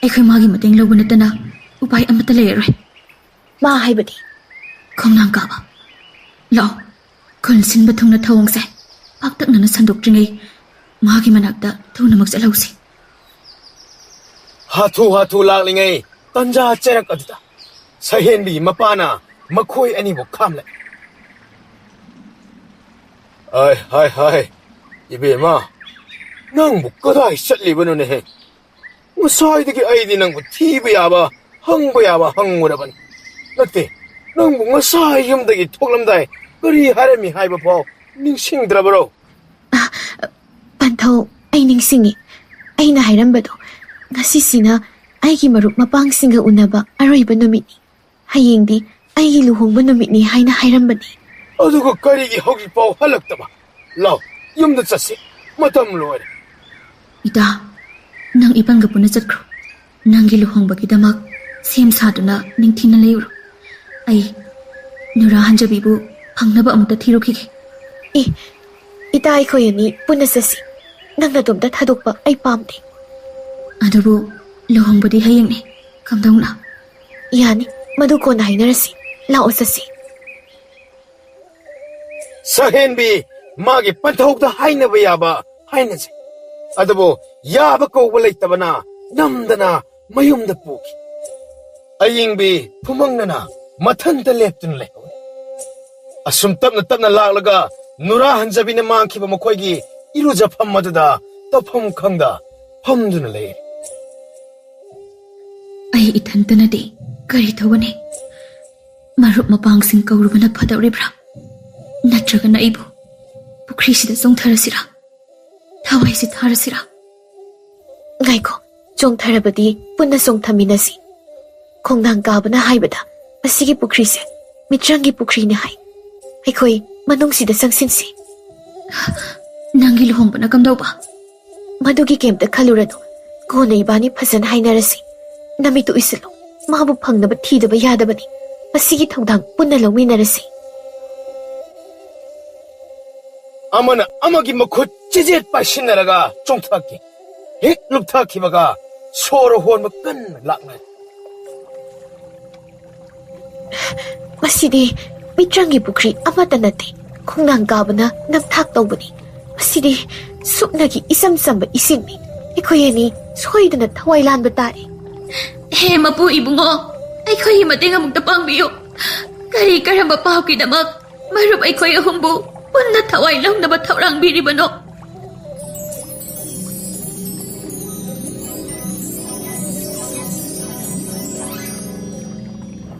ꯑꯩꯈꯣꯏ ꯃꯥꯒꯤ ꯃꯇꯦꯡ ꯂꯧꯕ ꯅꯠꯇꯅ ꯎꯄꯥꯏ ꯑꯃꯠꯇ ꯂꯩꯔꯔꯣꯏ꯫ ꯃꯥ ꯍꯥꯏꯕꯗꯤ? ꯈꯣꯡꯅꯥꯡ ꯀꯥꯕ꯫ ꯂꯥꯛꯑꯣ, ꯈꯨꯟ ꯁꯤꯟꯕ ꯊꯨꯡꯅ ꯊꯧꯑꯣꯡꯁꯦ ꯄꯥꯛꯇꯛꯅꯅ ꯁꯟꯗꯣꯛꯇ꯭ꯔꯤꯉꯩ ꯃꯥꯒꯤ ꯃꯅꯥꯛꯇ ꯊꯨꯅꯃꯛ ꯆꯠꯍꯧꯁꯤ꯫ ꯍꯥꯊꯨ ꯍꯥꯊꯨ ꯂꯥꯛꯂꯤꯉꯩ ꯇꯟꯖꯥ ꯆꯦꯔꯛ ꯑꯗꯨꯗ ꯁꯍꯦꯟꯕꯤꯒꯤ ꯃꯄꯥꯅ ꯃꯈꯣꯏ ꯑꯅꯤꯕꯨ ꯈꯥꯝꯂꯛꯏ꯫ ꯍꯥꯏ, ꯍꯥꯏ, ꯍꯥꯏ, ꯏꯕꯦꯝꯃ, ꯅꯪꯕꯨ ꯀꯗꯥꯏ ꯆꯠꯂꯤꯕꯅꯣꯅꯦꯍꯦ? ꯉꯁꯥꯏꯗꯒꯤ ꯑꯩꯗꯤ ꯅꯪꯕꯨ ꯊꯤꯕ ꯌꯥꯕ, ꯍꯪꯕ ꯌꯥꯕ ꯍꯪꯉꯨꯔꯕꯅꯤ꯫ ꯅꯠꯇꯦ, ꯅꯪꯕꯨ ꯉꯁꯥꯏ ꯌꯨꯝꯗꯒꯤ ꯊꯣꯛꯂꯝꯗꯥꯏ ꯀꯔꯤ ꯍꯥꯏꯔꯝꯃꯤ ꯍꯥꯏꯕ ꯐꯥꯎ ꯅꯤꯡꯁꯤꯡꯗ꯭ꯔꯕꯔꯣ? ꯄꯟꯊꯧ, ꯑꯩ ꯅꯤꯡꯁꯤꯡꯉꯤ꯫ ꯑꯩꯅ ꯍꯥꯏꯔꯝꯕꯗꯣ, ꯉꯁꯤꯁꯤꯅ ꯑꯩꯒꯤ ꯃꯔꯨꯞ ꯃꯄꯥꯡꯁꯤꯡꯒ ꯎꯅꯕ ꯑꯔꯣꯏꯕ ꯅꯨꯃꯤꯠꯅꯤ꯫ ꯍꯌꯦꯡꯗꯤ ꯑꯩꯒꯤ ꯂꯨꯍꯣꯡꯕ ꯅꯨꯃꯤꯠꯅꯤ ꯍꯥꯏꯅ ꯍꯥꯏꯔꯝꯕꯅꯤ꯫ ꯑꯗꯨꯒ ꯀꯔꯤꯒꯤ ꯍꯧꯖꯤꯛꯐꯥꯎ ꯍꯜꯂꯛꯇꯕ? ꯂꯥꯎ, ꯌꯨꯝꯗ ꯆꯠꯁꯤ, ꯃꯇꯝ ꯂꯣꯏꯔꯦ꯫ ꯏꯇꯥ, ꯅꯪ ꯏꯄꯟꯒ ꯄꯨꯟꯅ ꯆꯠꯈ꯭ꯔꯣ꯫ ꯅꯪꯒꯤ ꯂꯨꯍꯣꯡꯕꯒꯤꯗꯃꯛ ꯁꯦꯝ ꯁꯥꯗꯨꯅ ꯅꯤꯡꯊꯤꯅ ꯂꯩꯔꯨꯔꯣ꯫ ꯑꯩ ꯅꯨꯔꯥ ꯍꯟꯖꯕꯤꯕꯨ ꯐꯪꯅꯕ ꯑꯃꯨꯛꯇ ꯊꯤꯔꯨꯈꯤꯒꯦ꯫ ꯑꯦ, ꯏꯇꯥ, ꯑꯩꯈꯣꯏ ꯑꯅꯤ ꯄꯨꯟꯅ ꯆꯠꯁꯤ꯫ ꯅꯪ ꯅꯇꯣꯝꯇ ꯊꯥꯗꯣꯛꯄ ꯑꯩ ꯄꯥꯝꯗꯦ꯫ ꯑꯗꯨꯕꯨ ꯂꯨꯍꯣꯡꯕꯗꯤ ꯍꯌꯦꯡꯅꯤ꯫ ꯀꯝꯗꯧꯅ? ꯌꯥꯅꯤ, ꯃꯗꯨ ꯀꯣꯟꯅ ꯍꯥꯏꯅꯔꯁꯤ꯫ ꯂꯥꯛꯑꯣ, ꯆꯠꯁꯤ꯫ ꯁꯍꯦꯟꯕꯤ, ꯃꯥꯒꯤ ꯄꯟꯊꯧꯗ ꯍꯥꯏꯅꯕ ꯌꯥꯕ ꯍꯥꯏꯅꯁꯦ꯫ ꯑꯗꯨꯕꯨ ꯌꯥꯕ ꯀꯧꯕ ꯂꯩꯇꯕꯅ ꯅꯝꯗꯅ ꯃꯌꯨꯝꯗ ꯄꯨꯈꯤ꯫ ꯑꯌꯤꯡꯕꯤ ꯐꯨꯃꯪꯅꯅ ꯃꯊꯟꯇ ꯂꯦꯞꯇꯨꯅ ꯂꯩꯍꯧꯏ꯫ ꯑꯁꯨꯝ ꯇꯞꯅ ꯇꯞꯅ ꯂꯥꯛꯂꯒ ꯅꯨꯔꯥ ꯍꯟꯖꯕꯤꯅ ꯃꯥꯡꯈꯤꯕ ꯃꯈꯣꯏꯒꯤ ꯏꯔꯨꯖꯐꯝ ꯑꯗꯨꯗ ꯇꯧꯐꯝ ꯈꯪꯗ ꯐꯝꯗꯨꯅ ꯂꯩꯔꯤ꯫ ꯑꯩ ꯏꯊꯟꯇꯅꯗꯤ ꯀꯔꯤ ꯇꯧꯒꯅꯤ? ꯃꯔꯨꯞ ꯃꯄꯥꯡꯁꯤꯡ ꯀꯧꯔꯨꯕꯅ ꯐꯗꯧꯔꯤꯕ꯭ꯔꯥ? ꯅꯠꯇ꯭ꯔꯒꯅ ꯑꯩꯕꯨ ꯄꯨꯈ꯭ꯔꯤꯁꯤꯗ ꯆꯣꯡꯊꯔꯁꯤꯔꯥ? ꯊꯋꯥꯏꯁꯤ ꯊꯥꯔꯁꯤꯔꯥ? ꯉꯥꯏꯈꯣ, ꯆꯣꯡꯊꯔꯕꯗꯤ ꯄꯨꯟꯅ ꯆꯣꯡꯊꯃꯤꯟꯅꯁꯤ꯫ ꯈꯣꯡꯅꯥꯡ ꯀꯥꯕꯅ ꯍꯥꯏꯕꯗ ꯑꯁꯤꯒꯤ ꯄꯨꯈ꯭ꯔꯤꯁꯦ ꯃꯤꯇ꯭ꯔꯪꯒꯤ ꯄꯨꯈ꯭ꯔꯤꯅꯤ ꯍꯥꯏ꯫ ꯑꯩꯈꯣꯏ ꯃꯅꯨꯡꯁꯤꯗ ꯆꯪꯁꯤꯟꯁꯤ꯫ ꯅꯪꯒꯤ ꯂꯨꯍꯣꯡꯕꯅ ꯀꯝꯗꯧꯕ? ꯃꯗꯨꯒꯤ ꯀꯩꯝꯇ ꯈꯜꯂꯨꯔꯅꯨ꯫ ꯀꯣꯟꯅ ꯏꯕꯥꯅꯤ ꯐꯖꯅ ꯍꯥꯏꯅꯔꯁꯤ꯫ ꯅꯃꯤꯠꯇꯨ ꯎꯏꯁꯤꯜꯂꯨ꯫ ꯃꯥꯕꯨ ꯐꯪꯅꯕ ꯊꯤꯗꯕ ꯌꯥꯗꯕꯅꯤ꯫ ꯃꯁꯤꯒꯤ ꯊꯧꯗꯥꯡ ꯄꯨꯟꯅ ꯂꯧꯃꯤꯟꯅꯔꯁꯤ꯫ ꯑꯃꯅ ꯑꯃꯒꯤ ꯃꯈꯨꯠ ꯆꯤꯖꯦꯠ ꯄꯥꯏꯁꯤꯟꯅꯔꯒ ꯆꯣꯡꯊꯈꯤ꯫ ꯍꯦꯛ ꯂꯨꯞꯊꯈꯤꯕꯒ ꯁꯣꯔ ꯍꯣꯟꯕ ꯀꯟꯅ ꯂꯥꯛꯅꯔꯦ꯫ ꯃꯁꯤꯗꯤ ꯃꯤꯇ꯭ꯔꯪꯒꯤ ꯄꯨꯈ꯭ꯔꯤ ꯑꯃꯠꯇ ꯅꯠꯇꯦ, ꯈꯣꯡꯅꯥꯡ ꯀꯥꯕꯅ ꯅꯝꯊꯥꯛ ꯇꯧꯕꯅꯤ꯫ ꯃꯁꯤꯗꯤ ꯁꯨꯞꯅꯒꯤ ꯏꯆꯝ ꯆꯝꯕ ꯏꯁꯤꯡꯅꯤ꯫ ꯑꯩꯈꯣꯏ ꯑꯅꯤ ꯁꯣꯏꯗꯅ ꯊꯋꯥꯏ ꯂꯥꯟꯕ ꯇꯥꯔꯦ꯫ ꯍꯦ ꯃꯄꯨ ꯏꯕꯨꯡꯉꯣ, ꯑꯩꯈꯣꯏꯒꯤ ꯃꯇꯦꯡ ꯑꯃꯨꯛꯇ ꯄꯥꯡꯕꯤꯌꯨ꯫ ꯀꯔꯤ ꯀꯔꯝꯕ ꯄꯥꯞꯀꯤꯗꯃꯛ ꯃꯔꯨꯞ ꯑꯩꯈꯣꯏ ꯑꯍꯨꯝꯕꯨ ꯄꯨꯟꯅ ꯊꯋꯥꯏ ꯂꯧꯅꯕ ꯊꯧꯔꯥꯡꯕꯤꯔꯤꯕꯅꯣ?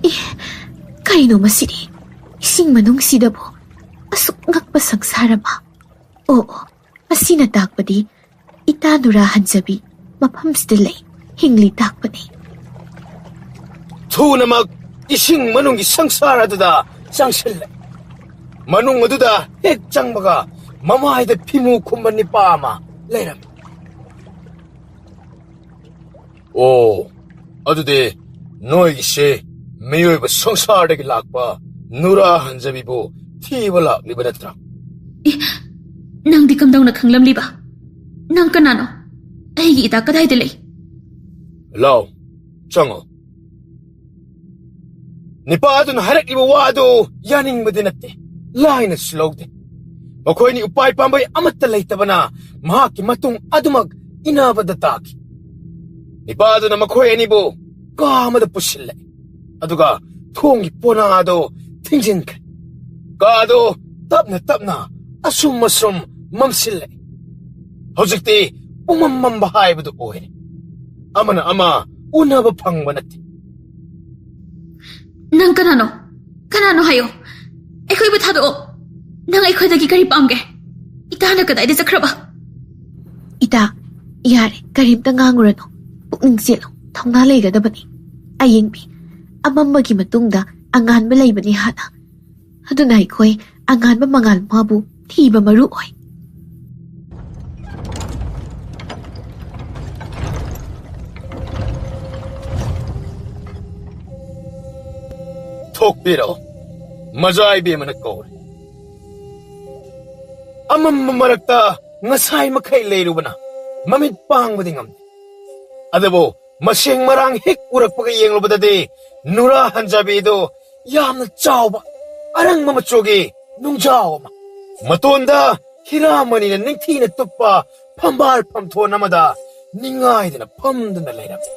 ꯑꯦ, ꯀꯩꯅꯣ ꯃꯁꯤꯗꯤ? ꯏꯁꯤꯡ ꯃꯅꯨꯡꯁꯤꯗꯕꯨ ꯑꯁꯨꯛ ꯉꯛꯄ ꯁꯪꯁꯥꯔ ꯑꯃ? ꯑꯣ, ꯑꯣ, ꯃꯁꯤꯅ ꯇꯥꯛꯄꯗꯤ ꯏꯇꯥ ꯅꯨꯔꯥ ꯍꯟꯖꯕꯤ ꯃꯐꯝꯁꯤꯗ ꯂꯩ, ꯍꯤꯡꯂꯤ ꯇꯥꯛꯄꯅꯤ꯫ ꯊꯨꯅꯃꯛ ꯏꯁꯤꯡ ꯃꯅꯨꯡꯒꯤ ꯁꯪꯁꯥꯔ ꯑꯗꯨꯗ ꯆꯪꯁꯤꯜꯂꯦ꯫ ꯃꯅꯨꯡ ꯑꯗꯨꯗ ꯍꯦꯛ ꯆꯪꯕꯒ ꯃꯃꯥꯏꯗ ꯐꯤꯃꯨ ꯈꯨꯝꯕ ꯅꯤꯄꯥ ꯑꯃ ꯂꯩꯔꯝꯃꯤ꯫ "ꯑꯣ, ꯑꯗꯨꯗꯤ ꯅꯣꯏꯒꯤꯁꯦ ꯃꯤꯑꯣꯏꯕ ꯁꯪꯁꯥꯔꯗꯒꯤ ꯂꯥꯛꯄ ꯅꯨꯔꯥ ꯍꯟꯖꯕꯤꯕꯨ ꯊꯤꯕ ꯂꯥꯛꯂꯤꯕ ꯅꯠꯇ꯭ꯔꯥ?" "ꯑꯦ, ꯅꯪꯗꯤ ꯀꯝꯗꯧꯅ ꯈꯪꯂꯝꯂꯤꯕ? ꯅꯪ ꯀꯅꯥꯅꯣ? ꯑꯩꯒꯤ ꯏꯇꯥ ꯀꯗꯥꯏꯗ ꯂꯩ?" "ꯂꯥꯎ, ꯆꯪꯉꯣ꯫" ꯅꯤꯄꯥ ꯑꯗꯨꯅ ꯍꯥꯏꯔꯛꯂꯤꯕ ꯋꯥ ꯑꯗꯨ ꯌꯥꯅꯤꯡꯕꯗꯤ ꯅꯠꯇꯦ, ꯂꯥꯏꯅꯁꯨ ꯂꯧꯗꯦ꯫ ꯃꯈꯣꯏꯅꯤ ꯎꯄꯥꯏ ꯄꯥꯝꯕꯩ ꯑꯃꯠꯇ ꯂꯩꯇꯕꯅ ꯃꯍꯥꯛꯀꯤ ꯃꯇꯨꯡ ꯑꯗꯨꯃꯛ ꯏꯟꯅꯕꯗ ꯇꯥꯈꯤ꯫ ꯅꯤꯄꯥ ꯑꯗꯨꯅ ꯃꯈꯣꯏ ꯑꯅꯤꯕꯨ ꯀꯥ ꯑꯃꯗ ꯄꯨꯁꯤꯜꯂꯦ, ꯑꯗꯨꯒ ꯊꯣꯡꯒꯤ ꯄꯣꯅꯥ ꯑꯗꯨ ꯊꯤꯡꯖꯤꯟꯈ꯭ꯔꯦ꯫ ꯀꯥ ꯑꯗꯨ ꯇꯞꯅ ꯇꯞꯅ ꯑꯁꯨꯝ ꯑꯁꯨꯝ ꯃꯝꯁꯤꯜꯂꯦ꯫ ꯍꯧꯖꯤꯛꯇꯤ ꯄꯨꯡꯃꯝ ꯃꯝꯕ ꯍꯥꯏꯕꯗꯨ ꯑꯣꯏꯔꯦ꯫ ꯑꯃꯅ ꯑꯃ ꯎꯅꯕ ꯐꯪꯕ ꯅꯠꯇꯦ꯫ "ꯅꯪ ꯀꯅꯥꯅꯣ? ꯀꯅꯥꯅꯣ ꯍꯥꯏꯌꯣ꯫ ꯑꯩꯈꯣꯏꯕꯨ ꯊꯥꯗꯣꯛꯑꯣ꯫ ꯅꯪ ꯑꯩꯈꯣꯏꯗꯒꯤ ꯀꯔꯤ ꯄꯥꯝꯒꯦ? ꯏꯇꯥꯅ ꯀꯗꯥꯏꯗ ꯆꯠꯈ꯭ꯔꯕ?" "ꯏꯇꯥ, ꯌꯥꯔꯦ, ꯀꯔꯤꯝꯇ ꯉꯥꯡꯉꯨꯔꯅꯨ꯫ ꯄꯨꯛꯅꯤꯡ ꯆꯦꯜꯂꯨ, ꯊꯧꯅꯥ ꯂꯩꯒꯗꯕꯅꯤ꯫ ꯑꯌꯦꯡꯕꯤ, ꯑꯃꯝꯕꯒꯤ ꯃꯇꯨꯡꯗ ꯑꯉꯥꯟꯕ ꯂꯩꯕꯅꯤ ꯍꯥꯟꯅ꯫ ꯑꯗꯨꯅ ꯑꯩꯈꯣꯏ ꯑꯉꯥꯟꯕ ꯃꯉꯥꯜ ꯃꯥꯕꯨ ꯊꯤꯕ ꯃꯔꯨ ꯑꯣꯏ꯫" "ꯊꯣꯛꯄꯤꯔꯣ", ꯃꯖꯥ ꯏꯕꯦꯝꯃꯅ ꯀꯧꯔꯦ꯫ ꯑꯃꯝꯕ ꯃꯔꯛꯇ ꯉꯁꯥꯏ ꯃꯈꯩ ꯂꯩꯔꯨꯕꯅ ꯃꯃꯤꯠ ꯄꯥꯡꯕꯗꯤ ꯉꯝꯗꯦ꯫ ꯑꯗꯨꯕꯨ ꯃꯁꯦꯡ ꯃꯔꯥꯡ ꯍꯦꯛ ꯎꯔꯛꯄꯒ ꯌꯦꯡꯂꯨꯕꯗꯗꯤ ꯅꯨꯔꯥ ꯍꯟꯖꯕꯤꯗꯨ ꯌꯥꯝꯅ ꯆꯥꯎꯕ ꯑꯔꯪꯕ ꯃꯆꯨꯒꯤ ꯅꯨꯡꯖꯥꯎ ꯑꯃ, ꯃꯇꯣꯟꯗ ꯍꯤꯔꯥꯃꯅꯤꯅ ꯅꯤꯡꯊꯤꯅ ꯇꯨꯞꯄ ꯐꯝꯕꯥꯜ ꯐꯝꯊꯣꯟ ꯑꯃꯗ ꯅꯤꯡꯉꯥꯏꯗꯅ ꯐꯝꯗꯨꯅ ꯂꯩꯔꯝꯃꯤ꯫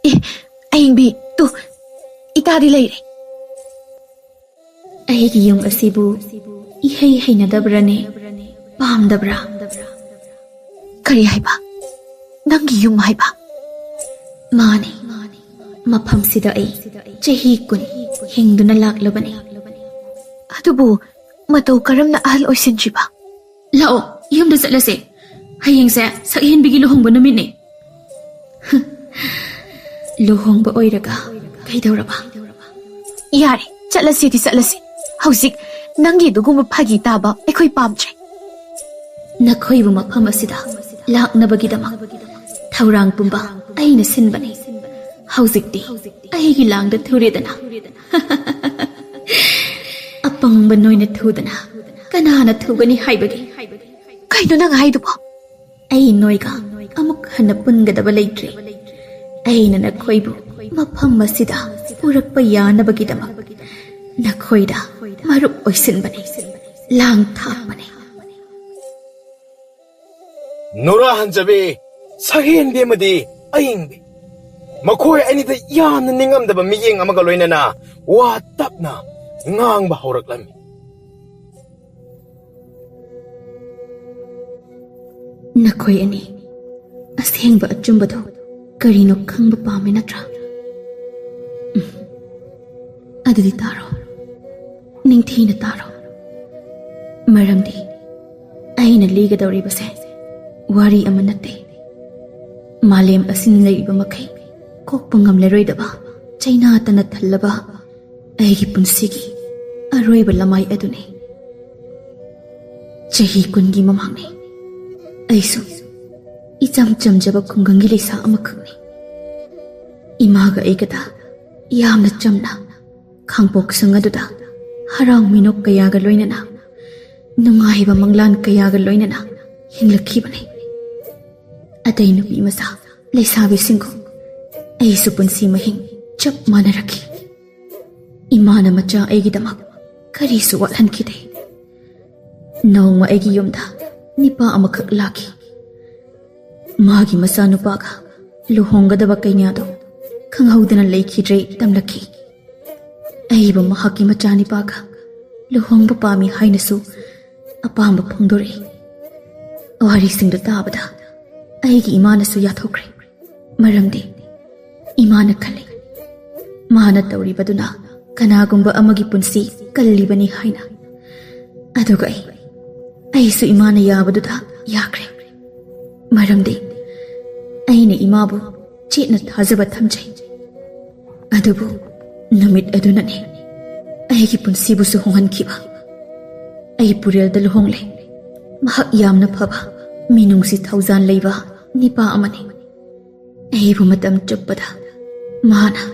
"ꯑꯦ, ꯑꯌꯦꯡꯕꯤ, ꯇꯨ, ꯏꯇꯥꯗꯤ ꯂꯩꯔꯦ꯫" "ꯑꯩꯒꯤ ꯌꯨꯝ ꯑꯁꯤꯕꯨ ꯏꯍꯩ ꯍꯩꯅꯗꯕ꯭ꯔꯅꯦ? ꯄꯥꯝꯗꯕ꯭ꯔꯥ?" "ꯀꯔꯤ ꯍꯥꯏꯕ? ꯅꯪꯒꯤ ꯌꯨꯝ ꯍꯥꯏꯕ?" "ꯃꯥꯅꯤ, ꯃꯐꯝꯁꯤꯗ ꯑꯩ ꯆꯍꯤ ꯀꯨꯟ ꯍꯤꯡꯗꯨꯅ ꯂꯥꯛꯂꯕꯅꯤ꯫" "ꯑꯗꯨꯕꯨ ꯃꯇꯧ ꯀꯔꯝꯅ ꯑꯍꯜ ꯑꯣꯏꯁꯤꯟꯗ꯭ꯔꯤꯕ?" "ꯂꯥꯛꯑꯣ, ꯌꯨꯝꯗ ꯆꯠꯂꯁꯦ꯫ ꯍꯌꯦꯡꯁꯦ ꯁꯛꯍꯦꯟꯕꯤꯒꯤ ꯂꯨꯍꯣꯡꯕ ꯅꯨꯃꯤꯠꯅꯤ꯫" ꯂꯨꯍꯣꯡꯕ ꯑꯣꯏꯔꯒ ꯀꯩꯗꯧꯔꯕ? ꯌꯥꯔꯦ, ꯆꯠꯂꯁꯤꯗꯤ ꯆꯠꯂꯁꯤ꯫ ꯍꯧꯖꯤꯛ ꯅꯪꯒꯤ ꯑꯗꯨꯒꯨꯝꯕ ꯐꯥꯒꯤ ꯇꯥꯕ ꯑꯩꯈꯣꯏ ꯄꯥꯝꯗ꯭ꯔꯦ꯫ ꯅꯈꯣꯏꯕꯨ ꯃꯐꯝ ꯑꯁꯤꯗ ꯂꯥꯛꯅꯕꯒꯤꯗꯃꯛ ꯊꯧꯔꯥꯡ ꯄꯨꯝꯕ ꯑꯩꯅ ꯁꯤꯟꯕꯅꯤ꯫ ꯍꯧꯖꯤꯛꯇꯤ ꯑꯩꯒꯤ ꯂꯥꯡꯗ ꯊꯨꯔꯦꯗꯅ꯫ ꯑꯄꯪꯕ ꯅꯣꯏꯅ ꯊꯨꯗꯅ ꯀꯅꯥꯅ ꯊꯨꯒꯅꯤ ꯍꯥꯏꯕꯒꯦ? ꯀꯩꯅꯣ ꯅꯪ ꯍꯥꯏꯗꯨꯕꯣ? ꯑꯩ ꯅꯣꯏꯒ ꯑꯃꯨꯛ ꯍꯟꯅ ꯄꯨꯟꯒꯗꯕ ꯂꯩꯇ꯭ꯔꯦ꯫ ꯑꯩꯅ ꯅꯈꯣꯏꯕꯨ ꯃꯐꯝ ꯑꯁꯤꯗ ꯄꯨꯔꯛꯄ ꯌꯥꯅꯕꯒꯤꯗꯃꯛ ꯅꯈꯣꯏꯗ ꯃꯔꯨꯞ ꯑꯣꯏꯁꯤꯟꯕꯅꯤ, ꯂꯥꯡ ꯊꯥꯛꯄꯅꯤ꯫ ꯅꯨꯔꯥ ꯍꯟꯖꯕꯤ, ꯁꯛꯍꯦꯟꯕꯤ ꯑꯃꯗꯤ ꯑꯏꯪꯕꯤ, ꯃꯈꯣꯏ ꯑꯅꯤꯗ ꯌꯥꯝꯅ ꯅꯤꯡꯉꯝꯗꯕ ꯃꯤꯠꯌꯦꯡ ꯑꯃꯒ ꯂꯣꯏꯅꯅ ꯋꯥ ꯇꯞꯅ ꯉꯥꯡꯕ ꯍꯧꯔꯛꯂꯝꯃꯤ꯫ ꯅꯈꯣꯏ ꯑꯅꯤ ꯑꯁꯦꯡꯕ ꯑꯆꯨꯝꯕꯗꯣ ꯀꯔꯤꯅꯣ ꯈꯪꯕ ꯄꯥꯝꯃꯤ ꯅꯠꯇ꯭ꯔꯥ? ꯎꯝ꯫ ꯑꯗꯨꯗꯤ ꯇꯥꯔꯣ, ꯅꯤꯡꯊꯤꯅ ꯇꯥꯔꯣ꯫ ꯃꯔꯝꯗꯤ ꯑꯩꯅ ꯂꯤꯒꯗꯧꯔꯤꯕꯁꯦ ꯋꯥꯔꯤ ꯑꯃ ꯅꯠꯇꯦ꯫ ꯃꯥꯂꯦꯝ ꯑꯁꯤꯅ ꯂꯩꯔꯤꯕ ꯃꯈꯩ ꯀꯣꯛꯄ ꯉꯝꯂꯔꯣꯏꯗꯕ ꯆꯩꯅꯥꯇꯅ ꯊꯜꯂꯕ ꯑꯩꯒꯤ ꯄꯨꯟꯁꯤꯒꯤ ꯑꯔꯣꯏꯕ ꯂꯃꯥꯏ ꯑꯗꯨꯅꯤ꯫ ꯆꯍꯤ ꯀꯨꯟꯒꯤ ꯃꯃꯥꯡꯅꯤ꯫ ꯑꯩꯁꯨ ꯏꯆꯝ ꯆꯝꯖꯕ ꯈꯨꯡꯒꯪꯒꯤ ꯂꯩꯁꯥ ꯑꯃꯈꯛꯅꯤ꯫ ꯏꯃꯥꯒ ꯑꯩꯒꯗ ꯌꯥꯝꯅ ꯆꯝꯅ ꯈꯥꯡꯄꯣꯛꯁꯪ ꯑꯗꯨꯗ ꯍꯔꯥꯎ ꯃꯤꯅꯣꯛ ꯀꯌꯥꯒ ꯂꯣꯏꯅꯅ, ꯅꯨꯡꯉꯥꯏꯕ ꯃꯪꯂꯥꯟ ꯀꯌꯥꯒ ꯂꯣꯏꯅꯅ ꯍꯤꯡꯂꯛꯈꯤꯕꯅꯤ꯫ ꯑꯇꯩ ꯅꯨꯄꯤ ꯃꯆꯥ ꯂꯩꯁꯥꯕꯤꯁꯤꯡꯒꯨꯝ ꯑꯩꯁꯨ ꯄꯨꯟꯁꯤ ꯃꯍꯤꯡ ꯆꯞ ꯃꯥꯟꯅꯔꯛꯈꯤ꯫ ꯏꯃꯥꯅ ꯃꯆꯥ ꯑꯩꯒꯤꯗꯃꯛ ꯀꯔꯤꯁꯨ ꯋꯥꯠꯍꯟꯈꯤꯗꯦ꯫ ꯅꯣꯡꯃ ꯑꯩꯒꯤ ꯌꯨꯝꯗ ꯅꯤꯄꯥ ꯑꯃꯈꯛ ꯂꯥꯛꯈꯤ꯫ ꯃꯥꯒꯤ ꯃꯆꯥꯅꯨꯄꯥꯒ ꯂꯨꯍꯣꯡꯒꯗꯕ ꯀꯩꯅꯥꯗꯣ ꯈꯪꯍꯧꯗꯅ ꯂꯩꯈꯤꯗ꯭ꯔꯦ ꯇꯝꯂꯛꯈꯤ꯫ ꯑꯩꯕꯨ ꯃꯍꯥꯛꯀꯤ ꯃꯆꯥꯅꯤꯄꯥꯒ ꯂꯨꯍꯣꯡꯕ ꯄꯥꯝꯃꯤ ꯍꯥꯏꯅꯁꯨ ꯑꯄꯥꯝꯕ ꯐꯣꯡꯗꯣꯔꯛꯏ꯫ ꯋꯥꯔꯤꯁꯤꯡꯗꯨ ꯇꯥꯕꯗ ꯑꯩꯒꯤ ꯏꯃꯥꯅꯁꯨ ꯌꯥꯊꯣꯛꯈ꯭ꯔꯦ꯫ ꯃꯔꯝꯗꯤ ꯏꯃꯥꯅ ꯈꯜꯂꯤ, ꯃꯥꯅ ꯇꯧꯔꯤꯕꯗꯨꯅ ꯀꯅꯥꯒꯨꯝꯕ ꯑꯃꯒꯤ ꯄꯨꯟꯁꯤ ꯀꯜꯂꯤꯕꯅꯤ ꯍꯥꯏꯅ꯫ ꯑꯗꯨꯒ ꯑꯩ, ꯑꯩꯁꯨ ꯏꯃꯥꯅ ꯌꯥꯕꯗꯨꯗ ꯌꯥꯈ꯭ꯔꯦ꯫ ꯃꯔꯝꯗꯤ ꯑꯩꯅ ꯏꯃꯥꯕꯨ ꯆꯦꯠꯅ ꯊꯥꯖꯕ ꯊꯝꯖꯩ꯫ ꯑꯗꯨꯕꯨ ꯅꯨꯃꯤꯠ ꯑꯗꯨꯅꯅꯦ ꯑꯩꯒꯤ ꯄꯨꯟꯁꯤꯕꯨꯁꯨ ꯍꯣꯡꯍꯟꯈꯤꯕ꯫ ꯑꯩ ꯄꯨꯔꯦꯜꯗ ꯂꯨꯍꯣꯡꯂꯦ꯫ ꯃꯍꯥꯛ ꯌꯥꯝꯅ ꯐꯕ, ꯃꯤꯅꯨꯡꯁꯤ ꯊꯧꯖꯥꯜ ꯂꯩꯕ ꯅꯤꯄꯥ ꯑꯃꯅꯤ꯫ ꯑꯩꯕꯨ ꯃꯇꯝ ꯆꯨꯞꯄꯗ ꯃꯍꯥꯛꯅ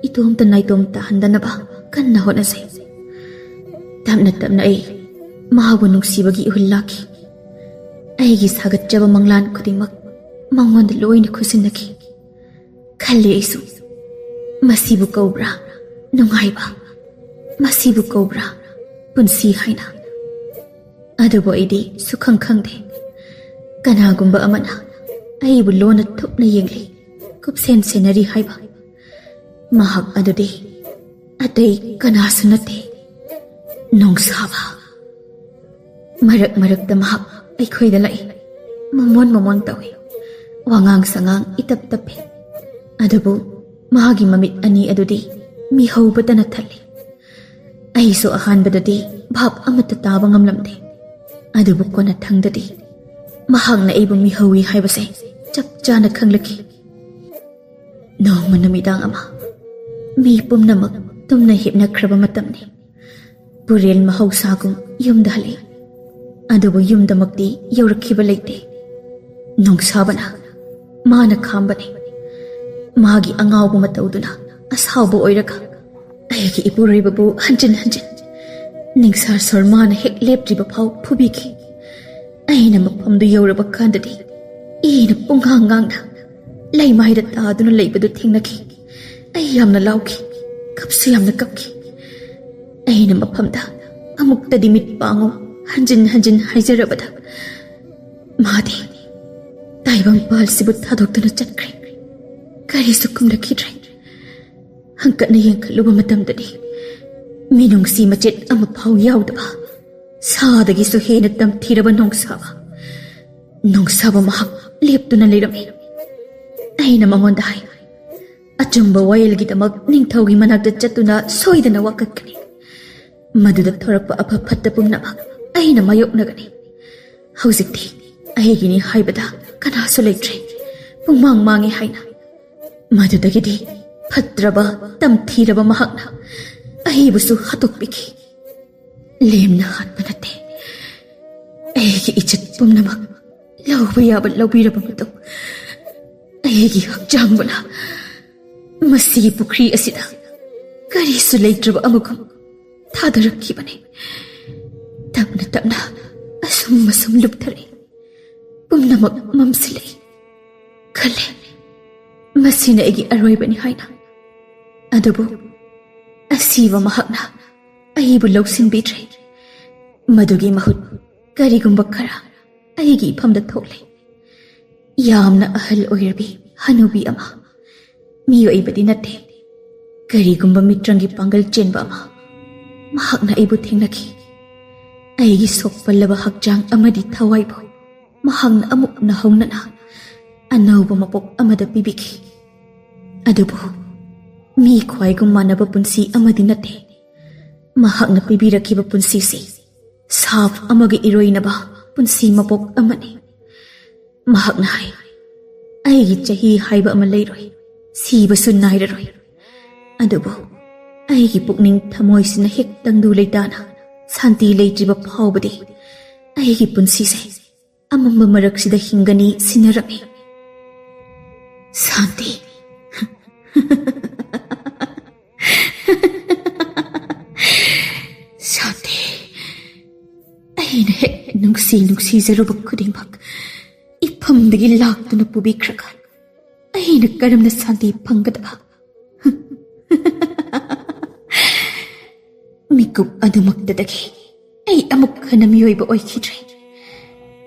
ꯏꯇꯣꯝꯇ ꯅꯥꯏꯇꯣꯝ ꯇꯥꯍꯟꯗꯅꯕ ꯀꯟꯅ ꯍꯣꯠꯅꯖꯩ꯫ ꯇꯞꯅ ꯇꯞꯅ ꯑꯩ ꯃꯍꯥꯛꯄꯨ ꯅꯨꯡꯁꯤꯕꯒꯤ ꯏꯍꯨꯜ ꯂꯥꯛꯈꯤ꯫ ꯑꯩꯒꯤ ꯁꯥꯒꯠꯆꯕ ꯃꯪꯂꯥꯟ ꯈꯨꯗꯤꯡꯃꯛ ꯃꯉꯣꯟꯗ ꯂꯣꯏꯅ ꯈꯨꯠꯁꯤꯟꯅꯈꯤ꯫ ꯈꯜꯂꯤ ꯑꯩꯁꯨ, "ꯃꯁꯤꯕꯨ ꯀꯧꯕ꯭ꯔꯥ ꯅꯨꯡꯉꯥꯏꯕ? ꯃꯁꯤꯕꯨ ꯀꯧꯕ꯭ꯔꯥ ꯄꯨꯟꯁꯤ?" ꯍꯥꯏꯅ꯫ ꯑꯗꯨꯕꯨ ꯑꯩꯗꯤ ꯁꯨꯈꯪ ꯈꯪꯗꯦ꯫ ꯀꯅꯥꯒꯨꯝꯕ ꯑꯃꯅ ꯑꯩꯕꯨ ꯂꯣꯟꯅ ꯊꯨꯞꯅ ꯌꯦꯡꯂꯤ, ꯀꯨꯞꯁꯦꯟ ꯁꯦꯟꯅꯔꯤ ꯍꯥꯏꯕ꯫ ꯃꯍꯥꯛ ꯑꯗꯨꯗꯤ ꯑꯇꯩ ꯀꯅꯥꯁꯨ ꯅꯠꯇꯦ, ꯅꯣꯡꯁꯥꯕ꯫ ꯃꯔꯛ ꯃꯔꯛꯇ ꯃꯍꯥꯛ ꯑꯩꯈꯣꯏꯗ ꯂꯥꯛꯏ꯫ ꯃꯃꯣꯟ ꯃꯃꯣꯟ ꯇꯧꯏ꯫ ꯋꯥꯉꯥꯡ ꯁꯉꯥꯡ ꯏꯇꯞ ꯇꯞꯄꯤ꯫ ꯑꯗꯨꯕꯨ ꯃꯥꯒꯤ ꯃꯃꯤꯠ ꯑꯅꯤ ꯑꯗꯨꯗꯤ ꯃꯤꯍꯧꯕꯇꯅ ꯊꯜꯂꯤ꯫ ꯑꯩꯁꯨ ꯑꯍꯥꯟꯕꯗꯗꯤ ꯚꯥꯞ ꯑꯃꯠꯇ ꯇꯥꯕ ꯉꯝꯂꯝꯗꯦ꯫ ꯑꯗꯨꯕꯨ ꯀꯣꯟꯅꯊꯪꯗꯗꯤ ꯃꯍꯥꯛꯅ ꯑꯩꯕꯨ ꯃꯤꯍꯧꯏ ꯍꯥꯏꯕꯁꯦ ꯆꯞ ꯆꯥꯅ ꯈꯪꯂꯛꯈꯤ꯫ ꯅꯣꯡꯃ ꯅꯨꯃꯤꯗꯥꯡ ꯑꯃ, ꯃꯤ ꯄꯨꯝꯅꯃꯛ ꯇꯨꯝꯅ ꯍꯤꯞꯅꯈ꯭ꯔꯕ ꯃꯇꯝꯅꯤ꯫ ꯄꯨꯔꯦꯜ ꯃꯍꯧꯁꯥꯒꯨꯝ ꯌꯨꯝꯗ ꯍꯜꯂꯛꯏ꯫ ꯑꯗꯨꯕꯨ ꯌꯨꯝꯗꯃꯛꯇꯤ ꯌꯧꯔꯛꯈꯤꯕ ꯂꯩꯇꯦ꯫ ꯅꯣꯡꯁꯥꯕꯅ ꯃꯥꯅ ꯈꯥꯝꯕꯅꯤ꯫ ꯃꯥꯒꯤ ꯑꯉꯥꯎꯕ ꯃꯇꯧꯗꯨꯅ ꯑꯁꯥꯎꯕ ꯑꯣꯏꯔꯒ ꯑꯩꯒꯤ ꯏꯄꯨꯔꯣꯏꯕꯕꯨ ꯍꯟꯖꯤꯟ ꯍꯟꯖꯤꯟ ꯅꯤꯡꯁꯥ ꯁꯣꯔ ꯃꯥꯅ ꯍꯦꯛ ꯂꯦꯞꯇ꯭ꯔꯤꯕ ꯐꯥꯎ ꯐꯨꯕꯤꯈꯤ꯫ ꯑꯩꯅ ꯃꯐꯝꯗꯨ ꯌꯧꯔꯕ ꯀꯥꯟꯗꯗꯤ ꯏꯅ ꯄꯨꯡꯉꯥꯡ ꯉꯥꯡꯅ ꯂꯩꯃꯥꯏꯗ ꯇꯥꯗꯨꯅ ꯂꯩꯕꯗꯨ ꯊꯦꯡꯅꯈꯤ꯫ ꯑꯩ ꯌꯥꯝꯅ ꯂꯥꯎꯈꯤ, ꯀꯞꯁꯨ ꯌꯥꯝꯅ ꯀꯞꯈꯤ꯫ ꯑꯩꯅ ꯃꯐꯝꯗ "ꯑꯃꯨꯛꯇꯗꯤ ꯃꯤꯠ ꯄꯥꯡꯉꯨ" ꯍꯟꯖꯤꯟ ꯍꯟꯖꯤꯟ ꯍꯥꯏꯖꯔꯕꯗ ꯃꯥꯗꯤ ꯇꯥꯏꯕꯪ ꯄꯥꯜꯁꯤꯕꯨ ꯊꯥꯗꯣꯛꯇꯨꯅ ꯆꯠꯈ꯭ꯔꯦ꯫ ꯀꯔꯤꯁꯨ ꯈꯨꯝꯂꯛꯈꯤꯗ꯭ꯔꯦ꯫ ꯍꯪꯀꯠꯅ ꯌꯦꯡꯈꯠꯂꯨꯕ ꯃꯇꯝꯗꯗꯤ ꯃꯤꯅꯨꯡꯁꯤ ꯃꯆꯦꯠ ꯑꯃꯐꯥꯎ ꯌꯥꯎꯗꯕ, ꯁꯥꯗꯒꯤꯁꯨ ꯍꯦꯟꯅ ꯇꯝꯊꯤꯔꯕ ꯅꯣꯡꯁꯥꯕ, ꯅꯣꯡꯁꯥꯕ ꯃꯍꯥꯛ ꯂꯦꯞꯇꯨꯅ ꯂꯩꯔꯝꯃꯤ꯫ ꯑꯩꯅ ꯃꯉꯣꯟꯗ ꯍꯥꯏ, "ꯑꯆꯨꯝꯕ ꯋꯥꯌꯦꯜꯒꯤꯗꯃꯛ ꯅꯤꯡꯊꯧꯒꯤ ꯃꯅꯥꯛꯇ ꯆꯠꯇꯨꯅ ꯁꯣꯏꯗꯅ ꯋꯥꯀꯠꯀꯅꯤ꯫ ꯃꯗꯨꯗ ꯊꯣꯔꯛꯄ ꯑꯐ ꯐꯠꯇ ꯄꯨꯝꯅꯃꯛ ꯑꯩꯅ ꯃꯥꯌꯣꯛꯅꯒꯅꯤ꯫ ꯍꯧꯖꯤꯛꯇꯤ ꯑꯩꯒꯤꯅꯤ ꯍꯥꯏꯕꯗ ꯀꯅꯥꯁꯨ ꯂꯩꯇ꯭ꯔꯦ꯫ ꯄꯨꯡꯃꯥꯡ ꯃꯥꯡꯉꯦ" ꯍꯥꯏꯅ ꯃꯗꯨꯗꯒꯤꯗꯤ ꯐꯠꯇ꯭ꯔꯕ, ꯇꯝꯊꯤꯔꯕ ꯃꯍꯥꯛꯅ ꯑꯩꯕꯨꯁꯨ ꯍꯥꯠꯇꯣꯛꯄꯤꯈꯤ꯫ ꯂꯦꯝꯅ ꯍꯥꯠꯄ ꯅꯠꯇꯦ, ꯑꯩꯒꯤ ꯏꯖꯠ ꯄꯨꯝꯅꯃꯛ ꯂꯧꯕ ꯌꯥꯕ ꯂꯧꯕꯤꯔꯕ ꯃꯇꯨꯡ, ꯑꯩꯒꯤ ꯍꯛꯆꯥꯡꯕꯨꯅ ꯃꯁꯤꯒꯤ ꯄꯨꯈ꯭ꯔꯤ ꯑꯁꯤꯗ ꯀꯔꯤꯁꯨ ꯂꯩꯇ꯭ꯔꯕ ꯑꯃꯒꯨꯝ ꯊꯥꯗꯔꯛꯈꯤꯕꯅꯤ꯫ ꯇꯞꯅ ꯇꯞꯅ ꯑꯁꯨꯝ ꯑꯁꯨꯝ ꯂꯨꯞꯊꯔꯛꯏ꯫ ꯄꯨꯝꯅꯃꯛ ꯃꯝꯁꯤꯜꯂꯛꯏ꯫ ꯈꯜꯂꯦ, ꯃꯁꯤꯅ ꯑꯩꯒꯤ ꯑꯔꯣꯏꯕꯅꯤ ꯍꯥꯏꯅ꯫ ꯑꯗꯨꯕꯨ ꯑꯁꯤꯕ ꯃꯍꯥꯛꯅ ꯑꯩꯕꯨ ꯂꯧꯁꯤꯟꯕꯤꯗ꯭ꯔꯦ꯫ ꯃꯗꯨꯒꯤ ꯃꯍꯨꯠ ꯀꯔꯤꯒꯨꯝꯕ ꯈꯔ ꯑꯩꯒꯤ ꯏꯐꯝꯗ ꯊꯣꯛꯂꯦ꯫ ꯌꯥꯝꯅ ꯑꯍꯜ ꯑꯣꯏꯔꯕꯤ ꯍꯅꯨꯕꯤ ꯑꯃ, ꯃꯤꯑꯣꯏꯕꯗꯤ ꯅꯠꯇꯦ, ꯀꯔꯤꯒꯨꯝꯕ ꯃꯤꯇ꯭ꯔꯪꯒꯤ ꯄꯥꯡꯒꯜ ꯆꯦꯟꯕ ꯑꯃ꯫ ꯃꯍꯥꯛꯅ ꯑꯩꯕꯨ ꯊꯦꯡꯅꯈꯤ꯫ ꯑꯩꯒꯤ ꯁꯣꯛꯄꯜꯂꯕ ꯍꯛꯆꯥꯡ ꯑꯃꯗꯤ ꯊꯋꯥꯏꯕꯨ ꯃꯍꯥꯛꯅ ꯑꯃꯨꯛ ꯅꯧꯍꯧꯅꯅ ꯑꯅꯧꯕ ꯃꯄꯣꯛ ꯑꯃꯗ ꯄꯤꯕꯤꯈꯤ꯫ ꯑꯗꯨꯕꯨ ꯃꯤ ꯈ꯭ꯋꯥꯏꯒꯨꯝ ꯃꯥꯟꯅꯕ ꯄꯨꯟꯁꯤ ꯑꯃꯗꯤ ꯅꯠꯇꯦ꯫ ꯃꯍꯥꯛꯅ ꯄꯤꯕꯤꯔꯛꯈꯤꯕ ꯄꯨꯟꯁꯤꯁꯤ ꯁꯥꯞ ꯑꯃꯒ ꯏꯔꯣꯏꯅꯕ ꯄꯨꯟꯁꯤ ꯃꯄꯣꯛ ꯑꯃꯅꯤ꯫ ꯃꯍꯥꯛꯅ ꯍꯥꯏ, "ꯑꯩꯒꯤ ꯆꯍꯤ ꯍꯥꯏꯕ ꯑꯃ ꯂꯩꯔꯣꯏ, ꯁꯤꯕꯁꯨ ꯅꯥꯏꯔꯔꯣꯏ꯫ ꯑꯗꯨꯕꯨ ꯑꯩꯒꯤ ꯄꯨꯛꯅꯤꯡ ꯊꯃꯣꯏꯁꯤꯅ ꯍꯦꯛ ꯇꯪꯗꯨ ꯂꯩꯇꯥꯅ ꯁꯥꯟꯇꯤ ꯂꯩꯇ꯭ꯔꯤꯕ ꯐꯥꯎꯕꯗꯤ ꯑꯩꯒꯤ ꯄꯨꯟꯁꯤꯁꯦ ꯑꯃꯝꯕ ꯃꯔꯛꯁꯤꯗ ꯍꯤꯡꯒꯅꯤ ꯁꯤꯟꯅꯔꯝꯃꯤ꯫ ꯁꯥꯟꯇꯤ, ꯁꯥꯟꯇꯤ, ꯑꯩꯅ ꯍꯦꯛ ꯅꯨꯡꯁꯤ ꯅꯨꯡꯁꯤꯖꯔꯨꯕ ꯈꯨꯗꯤꯡꯃꯛ ꯏꯐꯝꯗꯒꯤ ꯂꯥꯛꯇꯨꯅ ꯄꯨꯕꯤꯈ꯭ꯔꯒ ꯑꯩꯅ ꯀꯔꯝꯅ ꯁꯥꯟꯇꯤ ꯐꯪꯒꯗꯕ?" ꯃꯤꯀꯨꯞ ꯑꯗꯨꯃꯛꯇꯗꯒꯤ ꯑꯩ ꯑꯃꯨꯛ ꯍꯟꯅ ꯃꯤꯑꯣꯏꯕ ꯑꯣꯏꯈꯤꯗ꯭ꯔꯦ꯫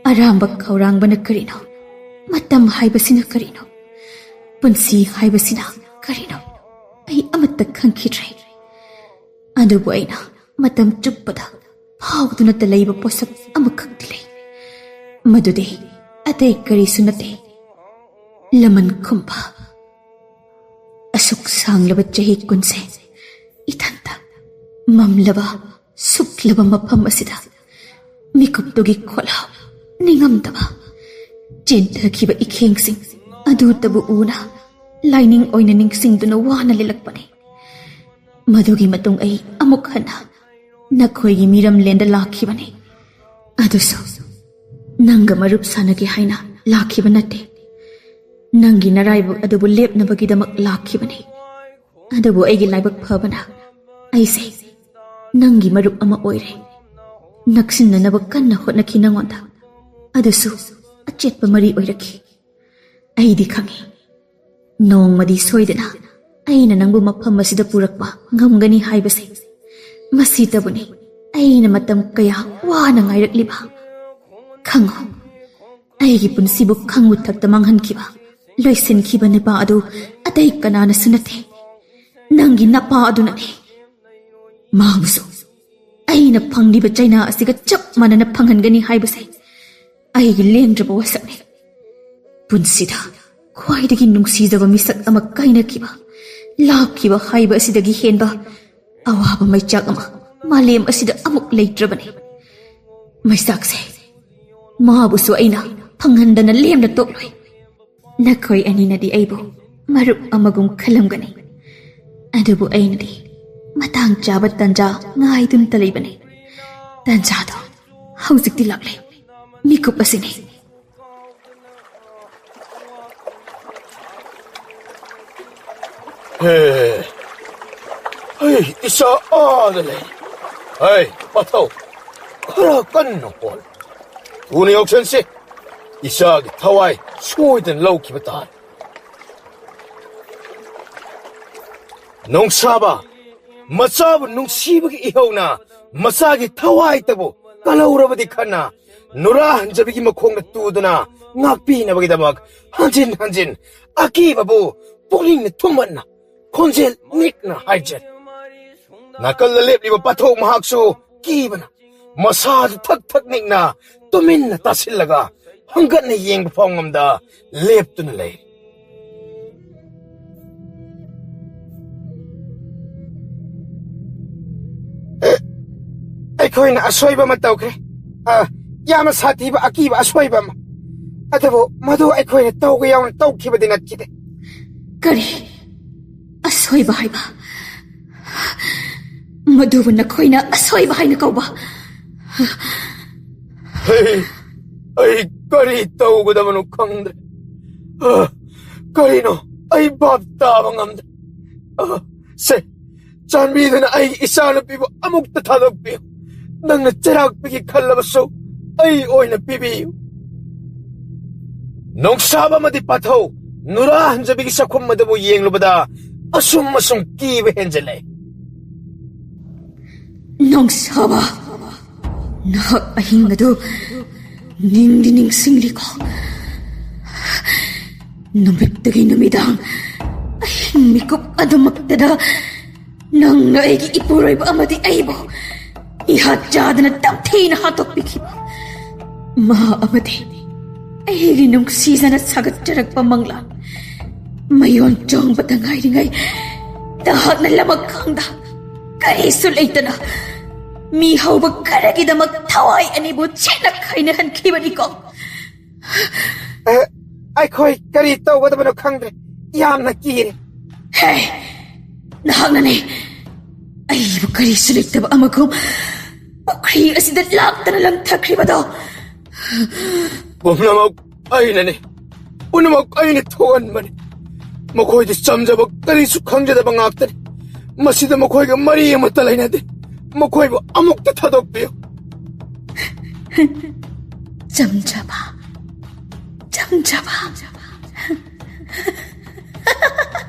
ꯑꯔꯥꯝꯕ ꯈꯧꯔꯥꯡꯕꯅ ꯀꯔꯤꯅꯣ? ꯃꯇꯝ ꯍꯥꯏꯕꯁꯤꯅ ꯀꯔꯤꯅꯣ? ꯄꯨꯟꯁꯤ ꯍꯥꯏꯕꯁꯤꯅ ꯀꯔꯤꯅꯣ? ꯑꯩ ꯑꯃꯠꯇ ꯈꯪꯈꯤꯗ꯭ꯔꯦ꯫ ꯑꯗꯨꯕꯨ ꯑꯩꯅ ꯃꯇꯝ ꯆꯨꯞꯄꯗ ꯐꯥꯎꯗꯨꯅꯇ ꯂꯩꯕ ꯄꯣꯠꯁꯛ ꯑꯃꯈꯛꯇꯤ ꯂꯩ꯫ ꯃꯗꯨꯗꯤ ꯑꯇꯩ ꯀꯔꯤꯁꯨ ꯅꯠꯇꯦ, ꯂꯃꯟ ꯈꯨꯝꯕ꯫ ꯑꯁꯨꯛ ꯁꯥꯡꯂꯕ ꯆꯍꯤ ꯀꯨꯟꯁꯦ ꯏꯊꯟꯇ ꯃꯝꯂꯕ, ꯁꯨꯛꯂꯕ ꯃꯐꯝ ꯑꯁꯤꯗ ꯃꯤꯀꯨꯞꯇꯨꯒꯤ ꯈꯣꯜꯂꯥꯎ ꯅꯤꯡꯉꯝꯗꯕ, ꯆꯦꯟꯊꯈꯤꯕ ꯏꯈꯦꯡꯁꯤꯡ ꯑꯗꯨꯇꯕꯨ ꯎꯅ ꯂꯥꯏꯅꯤꯡ ꯑꯣꯏꯅ ꯅꯤꯡꯁꯤꯡꯗꯨꯅ ꯋꯥꯅ ꯂꯦꯜꯂꯛꯄꯅꯤ꯫ ꯃꯗꯨꯒꯤ ꯃꯇꯨꯡ ꯑꯩ ꯑꯃꯨꯛ ꯍꯟꯅ ꯅꯈꯣꯏꯒꯤ ꯃꯤꯔꯝꯂꯦꯟꯗ ꯂꯥꯛꯈꯤꯕꯅꯤ꯫ ꯑꯗꯨꯁꯨ ꯅꯪꯒ ꯃꯔꯨꯞ ꯁꯥꯟꯅꯒꯦ ꯍꯥꯏꯅ ꯂꯥꯛꯈꯤꯕ ꯅꯠꯇꯦ꯫ ꯅꯪꯒꯤ ꯅꯔꯥꯏꯕꯛ ꯑꯗꯨꯕꯨ ꯂꯦꯞꯅꯕꯒꯤꯗꯃꯛ ꯂꯥꯛꯈꯤꯕꯅꯤ꯫ ꯑꯗꯨꯕꯨ ꯑꯩꯒꯤ ꯂꯥꯏꯕꯛ ꯐꯕꯅ ꯑꯩꯁꯦ ꯅꯪꯒꯤ ꯃꯔꯨꯞ ꯑꯃ ꯑꯣꯏꯔꯦ꯫ ꯅꯛꯁꯤꯟꯅꯅꯕ ꯀꯟꯅ ꯍꯣꯠꯅꯈꯤ ꯅꯉꯣꯟꯗ꯫ ꯑꯗꯨꯁꯨ ꯑꯆꯦꯠꯄ ꯃꯔꯤ ꯑꯣꯏꯔꯛꯈꯤ꯫ ꯑꯩꯗꯤ ꯈꯪꯏ, ꯅꯣꯡꯃꯗꯤ ꯁꯣꯏꯗꯅ ꯑꯩꯅ ꯅꯪꯕꯨ ꯃꯐꯝ ꯑꯁꯤꯗ ꯄꯨꯔꯛꯄ ꯉꯝꯒꯅꯤ ꯍꯥꯏꯕꯁꯦ꯫ ꯃꯁꯤꯇꯕꯨꯅꯤ ꯑꯩꯅ ꯃꯇꯝ ꯀꯌꯥ ꯋꯥꯅ ꯉꯥꯏꯔꯛꯂꯤꯕ꯫ ꯈꯪꯉꯨ, ꯑꯩꯒꯤ ꯄꯨꯟꯁꯤꯕꯨ ꯈꯪ ꯃꯨꯊꯛꯇ ꯃꯥꯡꯍꯟꯈꯤꯕ, ꯂꯣꯏꯁꯤꯟꯈꯤꯕ ꯅꯨꯄꯥ ꯑꯗꯨ ꯑꯇꯩ ꯀꯅꯥꯅꯁꯨ ꯅꯠꯇꯦ, ꯅꯪꯒꯤ ꯅꯄꯥ ꯑꯗꯨꯅꯅꯦ꯫ ꯃꯍꯥꯛꯁꯨ ꯑꯩꯅ ꯐꯪꯂꯤꯕ ꯆꯩꯅꯥ ꯑꯁꯤꯒ ꯆꯞ ꯃꯥꯟꯅꯅ ꯐꯪꯍꯟꯒꯅꯤ ꯍꯥꯏꯕꯁꯦ ꯑꯩꯒꯤ ꯂꯦꯡꯗ꯭ꯔꯕ ꯋꯥꯁꯛꯅꯤ꯫ ꯄꯨꯟꯁꯤꯗ ꯈ꯭ꯋꯥꯏꯗꯒꯤ ꯅꯨꯡꯁꯤꯖꯕ ꯃꯤꯁꯛ ꯑꯃ ꯀꯥꯏꯅꯈꯤꯕ, ꯂꯥꯞꯈꯤꯕ ꯍꯥꯏꯕ ꯑꯁꯤꯗꯒꯤ ꯍꯦꯟꯕ ꯑꯋꯥꯕ ꯃꯩꯆꯥꯛ ꯑꯃ ꯃꯥꯂꯦꯝ ꯑꯁꯤꯗ ꯑꯃꯨꯛ ꯂꯩꯇ꯭ꯔꯕꯅꯤ꯫ ꯃꯩꯆꯥꯛꯁꯦ ꯃꯥꯕꯨꯁꯨ ꯑꯩꯅ ꯐꯪꯍꯟꯗꯅ ꯂꯦꯝꯅ ꯇꯣꯛꯂꯣꯏ꯫ ꯅꯈꯣꯏ ꯑꯅꯤꯅꯗꯤ ꯑꯩꯕꯨ ꯃꯔꯨꯞ ꯑꯃꯒꯨꯝ ꯈꯜꯂꯝꯒꯅꯤ, ꯑꯗꯨꯕꯨ ꯑꯩꯅꯗꯤ ꯃꯇꯥꯡ ꯆꯥꯕ ꯇꯟꯖꯥ ꯉꯥꯏꯗꯨꯅꯇ ꯂꯩꯕꯅꯤ꯫ ꯇꯟꯖꯥꯗꯣ ꯍꯧꯖꯤꯛꯇꯤ ꯂꯥꯛꯂꯦ꯫ ꯃꯤꯀꯨꯞ ꯑꯁꯤꯅꯤ꯫ ꯍꯦ, ꯍꯩ, ꯏꯆꯥ ꯑꯥꯗ ꯂꯩ꯫ ꯍꯩ, ꯄꯥꯊꯧ, ꯈꯔ ꯀꯟꯅ ꯍꯣꯜꯂꯨ꯫ ꯊꯨꯅ ꯌꯧꯁꯟꯁꯤ꯫ ꯏꯆꯥꯒꯤ ꯊꯋꯥꯏ ꯁꯣꯏꯗꯅ ꯂꯧꯈꯤꯕ ꯇꯥꯔꯦ꯫ ꯅꯣꯡꯁꯥꯕ, ꯃꯆꯥꯕꯨ ꯅꯨꯡꯁꯤꯕꯒꯤ ꯏꯍꯧꯅ ꯃꯆꯥꯒꯤ ꯊꯋꯥꯏꯇꯕꯨ ꯀꯜꯍꯧꯔꯕꯗꯤ ꯈꯟꯅ, ꯅꯨꯔꯥ ꯍꯟꯖꯕꯤꯒꯤ ꯃꯈꯣꯡꯗ ꯇꯨꯗꯨꯅ ꯉꯥꯛꯄꯤꯅꯕꯒꯤꯗꯃꯛ ꯍꯟꯖꯤꯟ ꯍꯟꯖꯤꯟ ꯑꯀꯤꯕꯕꯨ ꯄꯨꯛꯅꯤꯡꯅ ꯊꯨꯝꯍꯠꯅ ꯈꯣꯟꯖꯦꯜ ꯅꯤꯛꯅ ꯍꯥꯏꯖꯔꯤ꯫ ꯅꯥꯀꯜꯗ ꯂꯦꯞꯂꯤꯕ ꯄꯥꯊꯧ ꯃꯍꯥꯛꯁꯨ ꯀꯤꯕꯅ ꯃꯁꯥꯗꯨ ꯊꯛ ꯊꯛ ꯅꯤꯛꯅ ꯇꯨꯃꯤꯟꯅ ꯇꯥꯁꯤꯜꯂꯒ ꯍꯪꯒꯠꯅ ꯌꯦꯡꯕ ꯐꯥꯎ ꯉꯝꯗ ꯂꯦꯞꯇꯨꯅ ꯂꯩ꯫ ꯑꯩꯈꯣꯏꯅ ꯑꯁꯣꯏꯕ ꯑꯃ ꯇꯧꯈ꯭ꯔꯦ꯫ ꯑ, ꯌꯥꯝꯅ ꯁꯥꯊꯤꯕ ꯑꯀꯤꯕ ꯑꯁꯣꯏꯕ ꯑꯃ꯫ ꯑꯗꯨꯕꯨ ꯃꯗꯨ ꯑꯩꯈꯣꯏꯅ ꯇꯧꯒꯦ ꯌꯥꯎꯅ ꯇꯧꯈꯤꯕꯗꯤ ꯅꯠꯈꯤꯗꯦ꯫ ꯀꯔꯤ? ꯑꯁꯣꯏꯕ ꯍꯥꯏꯕ? ꯃꯗꯨꯕꯨ ꯅꯈꯣꯏꯅ ꯑꯁꯣꯏꯕ ꯍꯥꯏꯅ ꯀꯧꯕ? ꯑꯩ ꯑꯩ ꯀꯔꯤ ꯇꯧꯒꯗꯕꯅꯣ ꯈꯪꯗ꯭ꯔꯦ꯫ ꯑ, ꯀꯔꯤꯅꯣ? ꯑꯩ ꯚꯥꯞ ꯇꯥꯕ ꯉꯝꯗ꯭ꯔꯦ꯫ ꯑ, ꯁꯦ, ꯆꯥꯟꯕꯤꯗꯨꯅ ꯑꯩꯒꯤ ꯏꯆꯥꯅꯨꯄꯤꯕꯨ ꯑꯃꯨꯛꯇ ꯊꯥꯗꯣꯛꯄꯤꯌꯨ꯫ ꯅꯪꯅ ꯆꯩꯔꯥꯛꯄꯤꯒꯦ ꯈꯜꯂꯕꯁꯨ ꯑꯩ ꯑꯣꯏꯅ ꯄꯤꯕꯤꯌꯨ꯫ ꯅꯣꯡꯁꯥꯕ ꯑꯃꯗꯤ ꯄꯥꯊꯧ, ꯅꯨꯔꯥ ꯍꯟꯖꯕꯤꯒꯤ ꯆꯥꯛꯈꯨꯝ ꯑꯗꯨꯕꯨ ꯌꯦꯡꯂꯨꯕꯗ ꯑꯁꯨꯝ ꯑꯁꯨꯝ ꯀꯤꯕ ꯍꯦꯟꯖꯤꯜꯂꯛꯏ꯫ ꯅꯣꯡꯁꯥꯕ, ꯅꯍꯥꯛ ꯑꯍꯤꯡ ꯑꯗꯨ ꯅꯤꯡꯗꯤ ꯅꯤꯡꯁꯤꯡꯂꯤꯀꯣ? ꯅꯨꯃꯤꯠꯇꯒꯤ ꯅꯨꯃꯤꯗꯥꯡ ꯑꯍꯤꯡ ꯃꯤꯀꯨꯞ ꯑꯗꯨꯃꯛꯇꯗ ꯅꯪꯅ ꯑꯩꯒꯤ ꯏꯄꯨꯔꯣꯏꯕ ꯑꯃꯗꯤ ꯑꯩꯕꯨ ꯏꯍꯥꯠ ꯆꯥꯗꯅ ꯇꯝꯊꯤꯅ ꯍꯥꯠꯇꯣꯛꯄꯤꯈꯤꯕ꯫ ꯃꯍꯥꯛ ꯑꯃꯗꯤ ꯑꯩꯒꯤ ꯅꯨꯡꯁꯤꯖꯅ ꯁꯥꯒꯠꯆꯔꯛꯄ ꯃꯪꯂꯥꯟ ꯃꯌꯣꯟ ꯆꯣꯡꯕꯇ ꯉꯥꯏꯔꯤꯉꯩ ꯅꯍꯥꯛꯅ ꯂꯃꯛ ꯈꯪꯗ ꯀꯔꯤꯁꯨ ꯂꯩꯇꯅ ꯃꯤ ꯍꯧꯕ ꯈꯔꯒꯤꯗꯃꯛ ꯊꯋꯥꯏ ꯑꯅꯤꯕꯨ ꯆꯦꯠꯅ ꯈꯥꯏꯅꯍꯟꯈꯤꯕꯅꯤꯀꯣ꯫ ꯑ, ꯑꯩꯈꯣꯏ ꯀꯔꯤ ꯇꯧꯒꯗꯕꯅꯣ ꯈꯪꯗ꯭ꯔꯦ꯫ ꯌꯥꯝꯅ ꯀꯤꯔꯦ꯫ ꯍꯦ, ꯅꯍꯥꯛꯅꯅꯦ ꯑꯩꯕꯨ ꯀꯔꯤꯁꯨ ꯂꯩꯇꯕ ꯑꯃꯒꯨꯝ ꯄꯨꯈ꯭ꯔꯤ ꯑꯁꯤꯗ ꯂꯥꯛꯇꯅ ꯂꯪꯊꯈ꯭ꯔꯤꯕꯗꯣ꯫ ꯄꯨꯝꯅꯃꯛ ꯑꯩꯅꯅꯤ꯫ ꯄꯨꯝꯅꯃꯛ ꯑꯩꯅ ꯊꯣꯛꯍꯟꯕꯅꯤ꯫ ꯃꯈꯣꯏꯗꯤ ꯆꯝꯖꯕ, ꯀꯔꯤꯁꯨ ꯈꯪꯖꯗꯕ ꯉꯥꯛꯇꯅꯤ꯫ ꯃꯁꯤꯗ ꯃꯈꯣꯏꯒ ꯃꯔꯤ ꯑꯃꯠꯇ ꯂꯩꯅꯗꯦ꯫ ꯃꯈꯣꯏꯕꯨ ꯑꯃꯨꯛꯇ ꯊꯥꯗꯣꯛꯄꯤꯌꯨ꯫ ꯆꯝꯖꯕ, ꯆꯝꯖꯕ꯫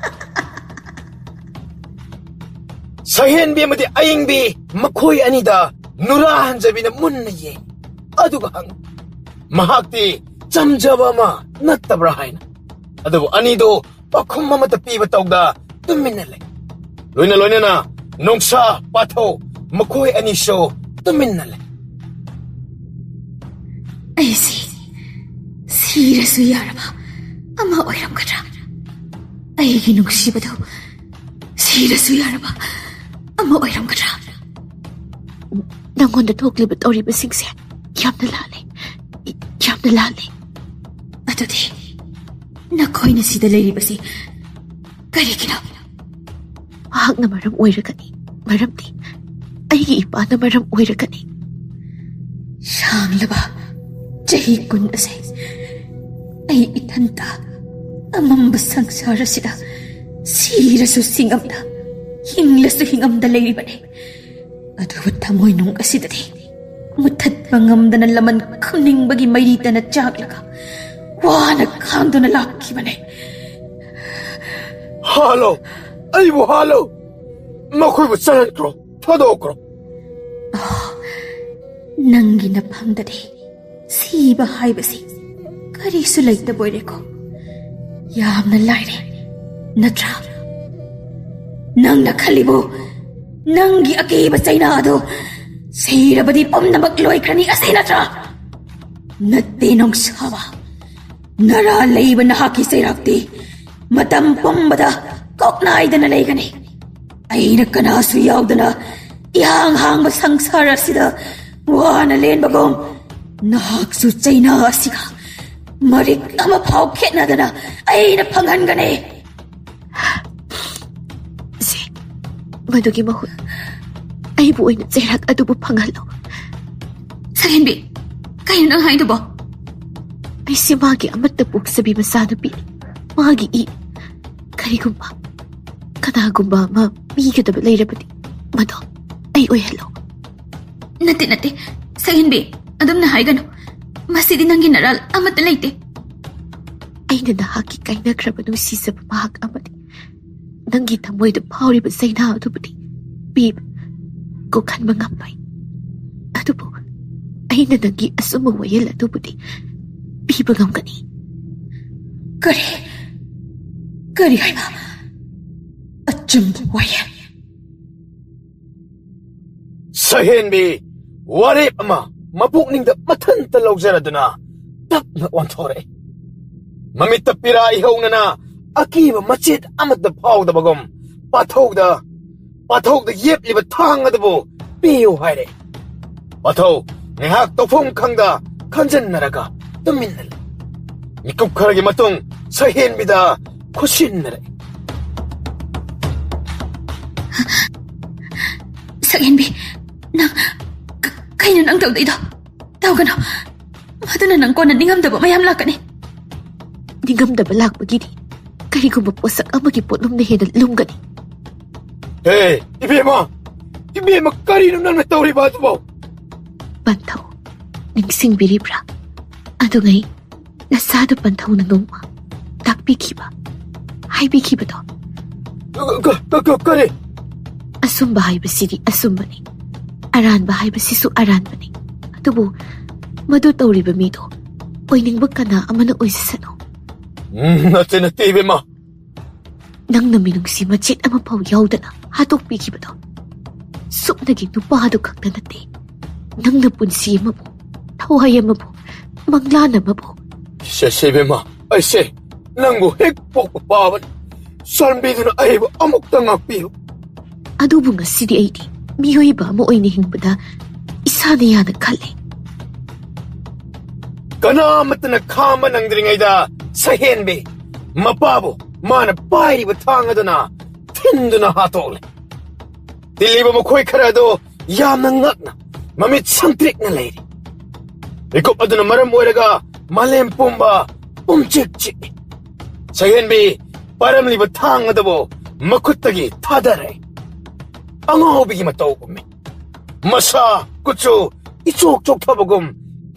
ꯁꯛꯍꯦꯟꯕꯤ ꯑꯃꯗꯤ ꯑꯏꯪꯕꯤ, ꯃꯈꯣꯏ ꯑꯅꯤꯗ ꯅꯨꯔꯥ ꯍꯟꯖꯕꯤꯅ ꯃꯨꯟꯅ ꯌꯦꯡ, ꯑꯗꯨꯒ ꯍꯪ, ꯃꯍꯥꯛꯇꯤ ꯆꯝꯖꯕ ꯑꯃ ꯅꯠꯇꯕ꯭ꯔꯥ ꯍꯥꯏꯅ꯫ ꯑꯗꯨꯕꯨ ꯑꯅꯤꯗꯨ ꯄꯥꯎꯈꯨꯝ ꯑꯃꯠꯇ ꯄꯤꯕ ꯇꯧꯗ ꯇꯨꯃꯤꯟꯅ ꯂꯩ꯫ ꯂꯣꯏꯅ ꯂꯣꯏꯅꯅ ꯅꯣꯡꯁꯥ, ꯄꯥꯊꯧ, ꯃꯈꯣꯏ ꯑꯅꯤꯁꯨ ꯇꯨꯃꯤꯟꯅ ꯂꯩ꯫ ꯑꯩꯁꯤ ꯁꯤꯔꯁꯨ ꯌꯥꯔꯕ ꯑꯃ ꯑꯣꯏꯔꯝꯒꯗ꯭ꯔꯥ? ꯑꯩꯒꯤ ꯅꯨꯡꯁꯤꯕꯗꯣ ꯁꯤꯔꯁꯨ ꯌꯥꯔꯕ ꯑꯃ ꯑꯣꯏꯔꯝꯒꯗ꯭ꯔꯥ? ꯅꯪꯉꯣꯟꯗ ꯊꯣꯛꯂꯤꯕ ꯇꯧꯔꯤꯕꯁꯤꯡꯁꯦ ꯌꯥꯝꯅ ꯂꯥꯜꯂꯦ꯫ ꯌꯥꯝꯅ ꯂꯥꯜꯂꯦ꯫ ꯑꯗꯨꯗꯤ ꯅꯈꯣꯏꯅ ꯁꯤꯗ ꯂꯩꯔꯤꯕꯁꯤ ꯀꯔꯤꯒꯤꯅꯣ? ꯃꯍꯥꯛꯅ ꯃꯔꯝ ꯑꯣꯏꯔꯒꯅꯤ꯫ ꯃꯔꯝꯗꯤ ꯑꯩꯒꯤ ꯏꯄꯥꯅ ꯃꯔꯝ ꯑꯣꯏꯔꯒꯅꯤ꯫ ꯁꯥꯡꯂꯕ ꯆꯍꯤ ꯀꯨꯟ ꯑꯁꯦ ꯑꯩ ꯏꯊꯟꯇ ꯑꯃꯝꯕ ꯁꯪꯁꯥꯔ ꯑꯁꯤꯗ ꯁꯤꯔꯁꯨ ꯁꯤꯉꯝꯗ, ꯍꯤꯡꯂꯁꯨ ꯍꯤꯡꯉꯝꯗ ꯂꯩꯔꯤꯕꯅꯤ꯫ ꯑꯗꯨꯕꯨ ꯊꯃꯣꯏꯅꯨꯡ ꯑꯁꯤꯗꯗꯤ ꯃꯨꯊꯠꯄ ꯉꯝꯗꯅ ꯂꯃꯟ ꯈꯨꯝꯅꯤꯡꯕꯒꯤ ꯃꯩꯔꯤꯇꯅ ꯆꯥꯛꯂꯒ ꯋꯥꯅ ꯈꯥꯡꯗꯨꯅ ꯂꯥꯛꯈꯤꯕꯅꯦ꯫ ꯍꯥꯜꯂꯣ! ꯑꯩꯕꯨ ꯍꯥꯜꯂꯣ! ꯃꯈꯣꯏꯕꯨ ꯆꯠꯍꯟꯈ꯭ꯔꯣ, ꯊꯥꯗꯣꯛꯈ꯭ꯔꯣ꯫ ꯑꯣ, ꯅꯪꯒꯤ ꯅꯐꯝꯗꯗꯤ ꯁꯤꯕ ꯍꯥꯏꯕꯁꯤ ꯀꯔꯤꯁꯨ ꯂꯩꯇꯕ ꯑꯣꯏꯔꯦꯀꯣ꯫ ꯌꯥꯝꯅ ꯂꯥꯏꯔꯦ, ꯅꯠꯇ꯭ꯔꯥ? ꯅꯪꯅ ꯈꯜꯂꯤꯕꯨ ꯅꯪꯒꯤ ꯑꯀꯤꯕ ꯆꯩꯅꯥ ꯑꯗꯨ ꯁꯤꯔꯕꯗꯤ ꯄꯨꯝꯅꯃꯛ ꯂꯣꯏꯈ꯭ꯔꯅꯤ ꯑꯁꯤ ꯅꯠꯇ꯭ꯔꯥ? ꯅꯠꯇꯦ ꯅꯣꯡꯁꯥꯕ, ꯅꯔꯥ ꯂꯩꯕ ꯅꯍꯥꯛꯀꯤ ꯆꯩꯔꯥꯛꯇꯤ ꯃꯇꯝ ꯄꯨꯝꯕꯗ ꯀꯣꯛꯅꯥꯏꯗꯅ ꯂꯩꯒꯅꯤ꯫ ꯑꯩꯅ ꯀꯅꯥꯁꯨ ꯌꯥꯎꯗꯅ ꯏꯍꯥꯡ ꯍꯥꯡꯕ ꯁꯪꯁꯥꯔ ꯑꯁꯤꯗ ꯋꯥꯅ ꯂꯦꯟꯕꯒꯨꯝ, ꯅꯍꯥꯛꯁꯨ ꯆꯩꯅꯥ ꯑꯁꯤꯒ ꯃꯔꯤꯛ ꯑꯃ ꯐꯥꯎ ꯈꯦꯠꯅꯗꯅ ꯑꯩꯅ ꯐꯪꯍꯟꯒꯅꯤ꯫ ꯁꯦ, ꯃꯗꯨꯒꯤ ꯃꯍꯨꯠ ꯑꯩꯕꯨ ꯑꯣꯏꯅ ꯆꯩꯔꯥꯛ ꯑꯗꯨꯕꯨ ꯐꯪꯍꯜꯂꯨ꯫ ꯁꯛꯍꯦꯟꯕꯤ, ꯀꯩꯅꯣ ꯅꯪ ꯍꯥꯏꯗꯨꯕꯣ? ꯑꯩꯁꯦ ꯃꯥꯒꯤ ꯑꯃꯠꯇ ꯄꯣꯛꯆꯕꯤ ꯃꯆꯥꯅꯨꯄꯤꯅꯤ꯫ ꯃꯥꯒꯤ ꯏ꯫ ꯀꯔꯤꯒꯨꯝꯕ ꯀꯅꯥꯒꯨꯝꯕ ꯑꯃ ꯃꯤꯒꯗꯕ ꯂꯩꯔꯕꯗꯤ, ꯃꯗꯣ ꯑꯩ ꯑꯣꯏꯍꯜꯂꯣ꯫ ꯅꯠꯇꯦ, ꯅꯠꯇꯦ, ꯁꯛꯍꯦꯟꯕꯤ, ꯑꯗꯨꯝꯅ ꯍꯥꯏꯒꯅꯨ꯫ ꯃꯁꯤꯗꯤ ꯅꯪꯒꯤ ꯅꯔꯥꯜ ꯑꯃꯠꯇ ꯂꯩꯇꯦ꯫ ꯑꯩꯅ ꯅꯍꯥꯛꯀꯤ ꯀꯥꯏꯅꯈ꯭ꯔꯕ ꯅꯨꯡꯁꯤꯖꯕ ꯃꯍꯥꯛ ꯑꯃꯗꯤ ꯅꯪꯒꯤ ꯊꯃꯣꯏꯗ ꯐꯥꯎꯔꯤꯕ ꯆꯩꯅꯥ ꯑꯗꯨꯕꯨꯗꯤ ꯄꯤꯕ ꯀꯣꯛꯍꯟꯕ ꯉꯝꯂꯣꯏ꯫ ꯑꯗꯨꯕꯨ ꯑꯩꯅ ꯅꯪꯒꯤ ꯑꯆꯨꯝꯕ ꯋꯥꯌꯦꯜ ꯑꯗꯨꯕꯨꯗꯤ ꯄꯤꯕ ꯉꯝꯒꯅꯤ꯫ ꯀꯔꯤ? ꯀꯔꯤ ꯍꯥꯏꯕ? ꯑꯆꯨꯝꯕ ꯋꯥꯌꯦꯜ? ꯁꯍꯦꯟꯕꯤ, ꯋꯥꯔꯦꯞ ꯑꯃ ꯃꯄꯨꯛꯅꯤꯡꯗ ꯃꯊꯟꯇ ꯂꯧꯖꯔꯗꯨꯅ ꯇꯞꯅ ꯑꯣꯟꯊꯣꯔꯛꯏ꯫ ꯃꯃꯤꯠꯇ ꯄꯤꯔꯥꯏ ꯍꯧꯅꯅ ꯑꯀꯤꯕ ꯃꯆꯦꯠ ꯑꯃꯠꯇ ꯐꯥꯎꯗꯕꯒꯨꯝ ꯄꯥꯊꯧꯗ, ꯄꯥꯊꯧꯗ ꯌꯦꯞꯂꯤꯕ ꯊꯥꯡ ꯑꯗꯨꯕꯨ ꯄꯤꯌꯨ ꯍꯥꯏꯔꯦ꯫ ꯄꯥꯊꯧ ꯉꯥꯏꯍꯥꯛ ꯇꯧꯐꯝ ꯈꯪꯗ ꯈꯟꯖꯟꯅꯔꯒ ꯇꯨꯃꯤꯟꯅ ꯂꯩ꯫ ꯃꯤꯀꯨꯞ ꯈꯔꯒꯤ ꯃꯇꯨꯡ ꯁꯍꯦꯟꯕꯤꯗ ꯈꯨꯠꯁꯤꯟꯅꯔꯛꯏ꯫ ꯁꯛꯍꯦꯟꯕꯤ, ꯅꯪ, ꯀ-, ꯀꯩꯅꯣ ꯅꯪ ꯇꯧꯗꯣꯏꯗꯣ? ꯇꯧꯒꯅꯨ꯫ ꯃꯗꯨꯅ ꯅꯪ ꯀꯣꯟꯅ ꯅꯤꯡꯉꯝꯗꯕ ꯃꯌꯥꯝ ꯂꯥꯛꯀꯅꯤ꯫ ꯅꯤꯡꯉꯝꯗꯕ ꯂꯥꯛꯄꯒꯤꯗꯤ ꯀꯔꯤꯒꯨꯝꯕ ꯄꯣꯠꯁꯛ ꯑꯃꯒꯤ ꯄꯣꯠꯂꯨꯝꯅ ꯍꯦꯟꯅ ꯂꯨꯝꯒꯅꯤ꯫ ꯍꯦ, ꯏꯕꯦꯝꯃ! ꯏꯕꯦꯝꯃ, ꯀꯔꯤꯅꯣ ꯅꯪꯅ ꯇꯧꯔꯤꯕ ꯑꯗꯨꯕꯣ? ꯄꯟꯊꯧ, ꯅꯤꯡꯁꯤꯡꯕꯤꯔꯤꯕ꯭ꯔꯥ? ꯑꯗꯨꯉꯩ ꯅꯁꯥꯗꯨ ꯄꯟꯊꯧꯅ ꯅꯣꯡꯃ ꯇꯥꯛꯄꯤꯈꯤꯕ, ꯍꯥꯏꯕꯤꯈꯤꯕꯗꯣ꯫ ꯀ-, ꯀ-, ꯀ-, ꯀ-, ꯀꯔꯤ? ꯑꯆꯨꯝꯕ ꯍꯥꯏꯕꯁꯤꯗꯤ ꯑꯆꯨꯝꯕꯅꯤ, ꯑꯔꯥꯟꯕ ꯍꯥꯏꯕꯁꯤꯁꯨ ꯑꯔꯥꯟꯕꯅꯤ꯫ ꯑꯗꯨꯕꯨ ꯃꯗꯨ ꯇꯧꯔꯤꯕ ꯃꯤꯗꯣ ꯑꯣꯏꯅꯤꯡꯕ ꯀꯅꯥ ꯑꯃꯅ ꯑꯣꯏꯖꯁꯅꯨ꯫ ꯎꯝ, ꯅꯠꯇꯦ, ꯅꯠꯇꯦ, ꯏꯕꯦꯝꯃ꯫ ꯅꯪꯅ ꯃꯤꯅꯨꯡꯁꯤ ꯃꯆꯦꯠ ꯑꯃꯐꯥꯎ ꯌꯥꯎꯗꯅ ꯍꯥꯠꯇꯣꯛꯄꯤꯈꯤꯕꯗꯣ ꯁꯨꯞꯅꯒꯤ ꯅꯨꯄꯥꯗꯨ ꯈꯛꯇ ꯅꯠꯇꯦ, ꯅꯪꯅ ꯄꯨꯟꯁꯤ ꯑꯃꯕꯨ, ꯊꯋꯥꯏ ꯑꯃꯕꯨ, ꯃꯪꯂꯥꯟ ꯑꯃꯕꯨ꯫ ꯁꯦ, ꯁꯦ, ꯏꯕꯦꯝꯃ, ꯑꯩꯁꯦ ꯅꯪꯕꯨ ꯍꯦꯛ ꯄꯣꯛꯄ ꯄꯥꯕꯅꯤ꯫ ꯆꯥꯟꯕꯤꯗꯨꯅ ꯑꯩꯕꯨ ꯑꯃꯨꯛꯇ ꯉꯥꯛꯄꯤꯌꯨ꯫ ꯑꯗꯨꯕꯨ ꯉꯁꯤꯗꯤ ꯑꯩꯗꯤ ꯃꯤꯑꯣꯏꯕ ꯑꯃ ꯑꯣꯏꯅ ꯍꯤꯡꯕꯗ ꯏꯁꯥꯅ ꯌꯥꯅ ꯈꯜꯂꯦ꯫ ꯀꯅꯥꯃꯠꯇꯅ ꯈꯥꯝꯕ ꯅꯪꯗ꯭ꯔꯤꯉꯩꯗ ꯁꯍꯦꯟꯕꯤ ꯃꯄꯥꯕꯨ ꯃꯥꯅ ꯄꯥꯏꯔꯤꯕ ꯊꯥꯡ ꯑꯗꯨꯅ ꯊꯤꯟꯗꯨꯅ ꯍꯥꯠꯇꯣꯛꯂꯦ꯫ ꯇꯤꯜꯂꯤꯕ ꯃꯈꯣꯏ ꯈꯔ ꯑꯗꯨ ꯌꯥꯝꯅ ꯉꯛꯅ ꯃꯃꯤꯠ ꯁꯪꯇ꯭ꯔꯤꯛꯅ ꯂꯩꯔꯤ꯫ ꯃꯤꯀꯨꯞ ꯑꯗꯨꯅ ꯃꯔꯝ ꯑꯣꯏꯔꯒ ꯃꯥꯂꯦꯝ ꯄꯨꯝꯕ ꯄꯨꯝꯆꯤꯛ ꯆꯤꯛꯏ꯫ ꯁꯍꯦꯟꯕꯤ ꯄꯥꯏꯔꯝꯂꯤꯕ ꯊꯥꯡ ꯑꯗꯨꯕꯨ ꯃꯈꯨꯠꯇꯒꯤ ꯊꯥꯗꯔꯦ꯫ ꯑꯉꯥꯎꯕꯤꯒꯤ ꯃꯇꯧ ꯎꯝꯃꯤ꯫ ꯃꯁꯥ ꯀꯨꯆꯨ ꯏꯆꯣꯛ ꯆꯣꯛꯊꯕꯒꯨꯝ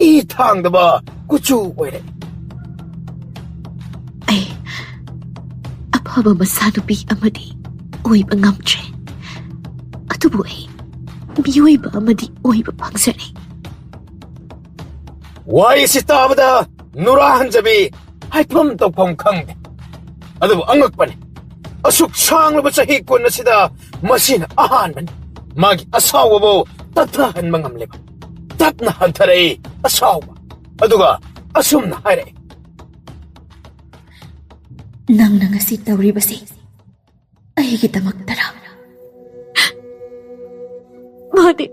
ꯏ ꯊꯥꯡꯗꯕ ꯀꯨꯆꯨ ꯑꯣꯏꯔꯦ꯫ ꯑꯩ ꯑꯐꯕ ꯃꯆꯥꯅꯨꯄꯤ ꯑꯃꯗꯤ ꯑꯣꯏꯕ ꯉꯝꯗ꯭ꯔꯦ, ꯑꯗꯨꯕꯨ ꯑꯩ ꯃꯤꯑꯣꯏꯕ ꯑꯃꯗꯤ ꯑꯣꯏꯕ ꯐꯪꯖꯔꯦ꯫ ꯋꯥꯔꯤꯁꯤ ꯇꯥꯕꯗ ꯅꯨꯔꯥ ꯍꯟꯖꯕꯤ ꯍꯥꯏꯐꯝ ꯇꯧꯐꯝ ꯈꯪꯗꯦ꯫ ꯑꯗꯨꯕꯨ ꯑꯉꯛꯄꯅꯤ, ꯑꯁꯨꯛ ꯁꯥꯡꯂꯕ ꯆꯍꯤ ꯀꯨꯟ ꯑꯁꯤꯗ ꯃꯁꯤꯅ ꯑꯍꯥꯟꯕꯅꯤ꯫ ꯃꯥꯒꯤ ꯑꯁꯥꯎꯕꯕꯨ ꯇꯠꯊꯍꯟꯕ ꯉꯝꯂꯤꯕ꯫ ꯇꯞꯅ ꯍꯟꯊꯔꯛꯏ ꯑꯁꯥꯎꯕ, ꯑꯗꯨꯒ ꯑꯁꯨꯝꯅ ꯍꯥꯏꯔꯛꯏ꯫ ꯅꯪꯅ ꯉꯁꯤ ꯇꯧꯔꯤꯕꯁꯤ ꯑꯩꯒꯤꯗꯃꯛꯇꯔꯥ? ꯃꯥꯅꯦ,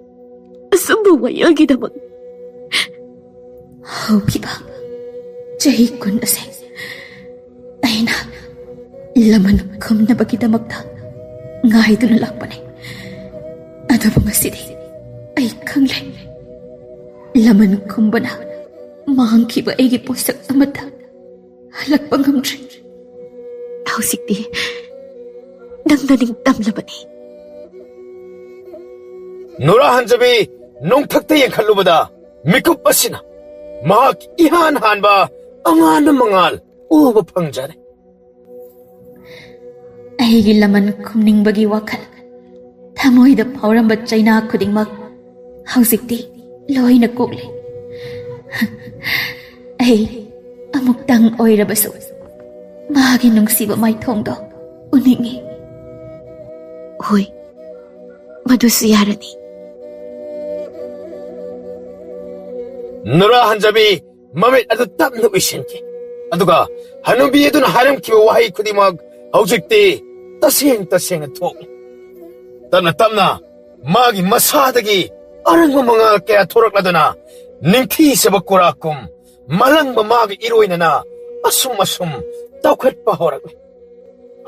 ꯑꯁꯨꯝꯕ ꯋꯥꯌꯦꯜꯒꯤꯗꯃꯛ꯫ ꯍꯧꯈꯤꯕ ꯆꯍꯤ ꯀꯨꯟ ꯑꯁꯦ ꯑꯩꯅ ꯂꯃꯟ ꯈꯨꯝꯅꯕꯒꯤꯗꯃꯛꯇ ꯉꯥꯏꯗꯨꯅ ꯂꯥꯛꯄꯅꯦ꯫ ꯑꯗꯨꯕꯨ ꯉꯁꯤꯗꯤ ꯑꯩ ꯈꯪꯂꯦ, ꯂꯃꯟ ꯈꯨꯝꯕꯅ ꯃꯥꯡꯈꯤꯕ ꯑꯩꯒꯤ ꯄꯣꯠꯁꯛ ꯑꯃꯠꯇ ꯍꯜꯂꯛꯄ ꯉꯝꯗ꯭ꯔꯦ꯫ ꯍꯧꯖꯤꯛꯇꯤ ꯅꯪꯅ ꯅꯤꯡꯇꯝꯂꯕꯅꯤ꯫ ꯅꯨꯔꯥ ꯍꯟꯖꯕꯤ ꯅꯣꯡꯊꯛꯇ ꯌꯦꯡꯈꯠꯂꯨꯕꯗ ꯃꯤꯀꯨꯞ ꯑꯁꯤꯅ ꯃꯍꯥꯛ ꯏꯍꯥꯟ ꯍꯥꯟꯕ ꯑꯉꯥꯟꯕ ꯃꯉꯥꯜ ꯎꯕ ꯐꯪꯖꯔꯦ꯫ ꯑꯩꯒꯤ ꯂꯃꯟ ꯈꯨꯝꯅꯤꯡꯕꯒꯤ ꯋꯥꯈꯜ, ꯊꯃꯣꯏꯗ ꯐꯥꯎꯔꯝꯕ ꯆꯩꯅꯥ ꯈꯨꯗꯤꯡꯃꯛ ꯍꯧꯖꯤꯛꯇꯤ ꯂꯣꯏꯅ ꯀꯣꯛꯂꯦ꯫ ꯑꯩ ꯑꯃꯨꯛꯇꯪ ꯑꯣꯏꯔꯕꯁꯨ ꯃꯥꯒꯤ ꯅꯨꯡꯁꯤꯕ ꯃꯥꯏꯊꯣꯡꯗꯣ ꯎꯅꯤꯡꯉꯤ꯫ ꯍꯣꯏ, ꯃꯗꯨꯁꯨ ꯌꯥꯔꯅꯤ꯫ ꯅꯨꯔꯥ ꯍꯟꯖꯕꯤ ꯃꯃꯤꯠ ꯑꯗꯨ ꯇꯞꯅ ꯎꯏꯁꯤꯟꯈꯤ꯫ ꯑꯗꯨꯒ ꯍꯅꯨꯕꯤ ꯑꯗꯨꯅ ꯍꯥꯏꯔꯝꯈꯤꯕ ꯋꯥꯍꯩ ꯈꯨꯗꯤꯡꯃꯛ ꯍꯧꯖꯤꯛꯇꯤ ꯇꯁꯦꯡ ꯇꯁꯦꯡꯅ ꯊꯣꯛꯂꯦ꯫ ꯇꯞꯅ ꯇꯞꯅ ꯃꯥꯒꯤ ꯃꯁꯥꯗꯒꯤ ꯑꯔꯪꯕ ꯃꯉꯥꯜ ꯀꯌꯥ ꯊꯣꯔꯛꯂꯗꯨꯅ ꯅꯤꯡꯊꯤꯖꯕ ꯀꯨꯔꯥꯛꯀꯨꯝ ꯃꯂꯪꯕ ꯃꯥꯒꯤ ꯏꯔꯣꯏꯅꯅ ꯑꯁꯨꯝ ꯑꯁꯨꯝ ꯇꯧꯈꯠꯄ ꯍꯧꯔꯛꯂꯦ꯫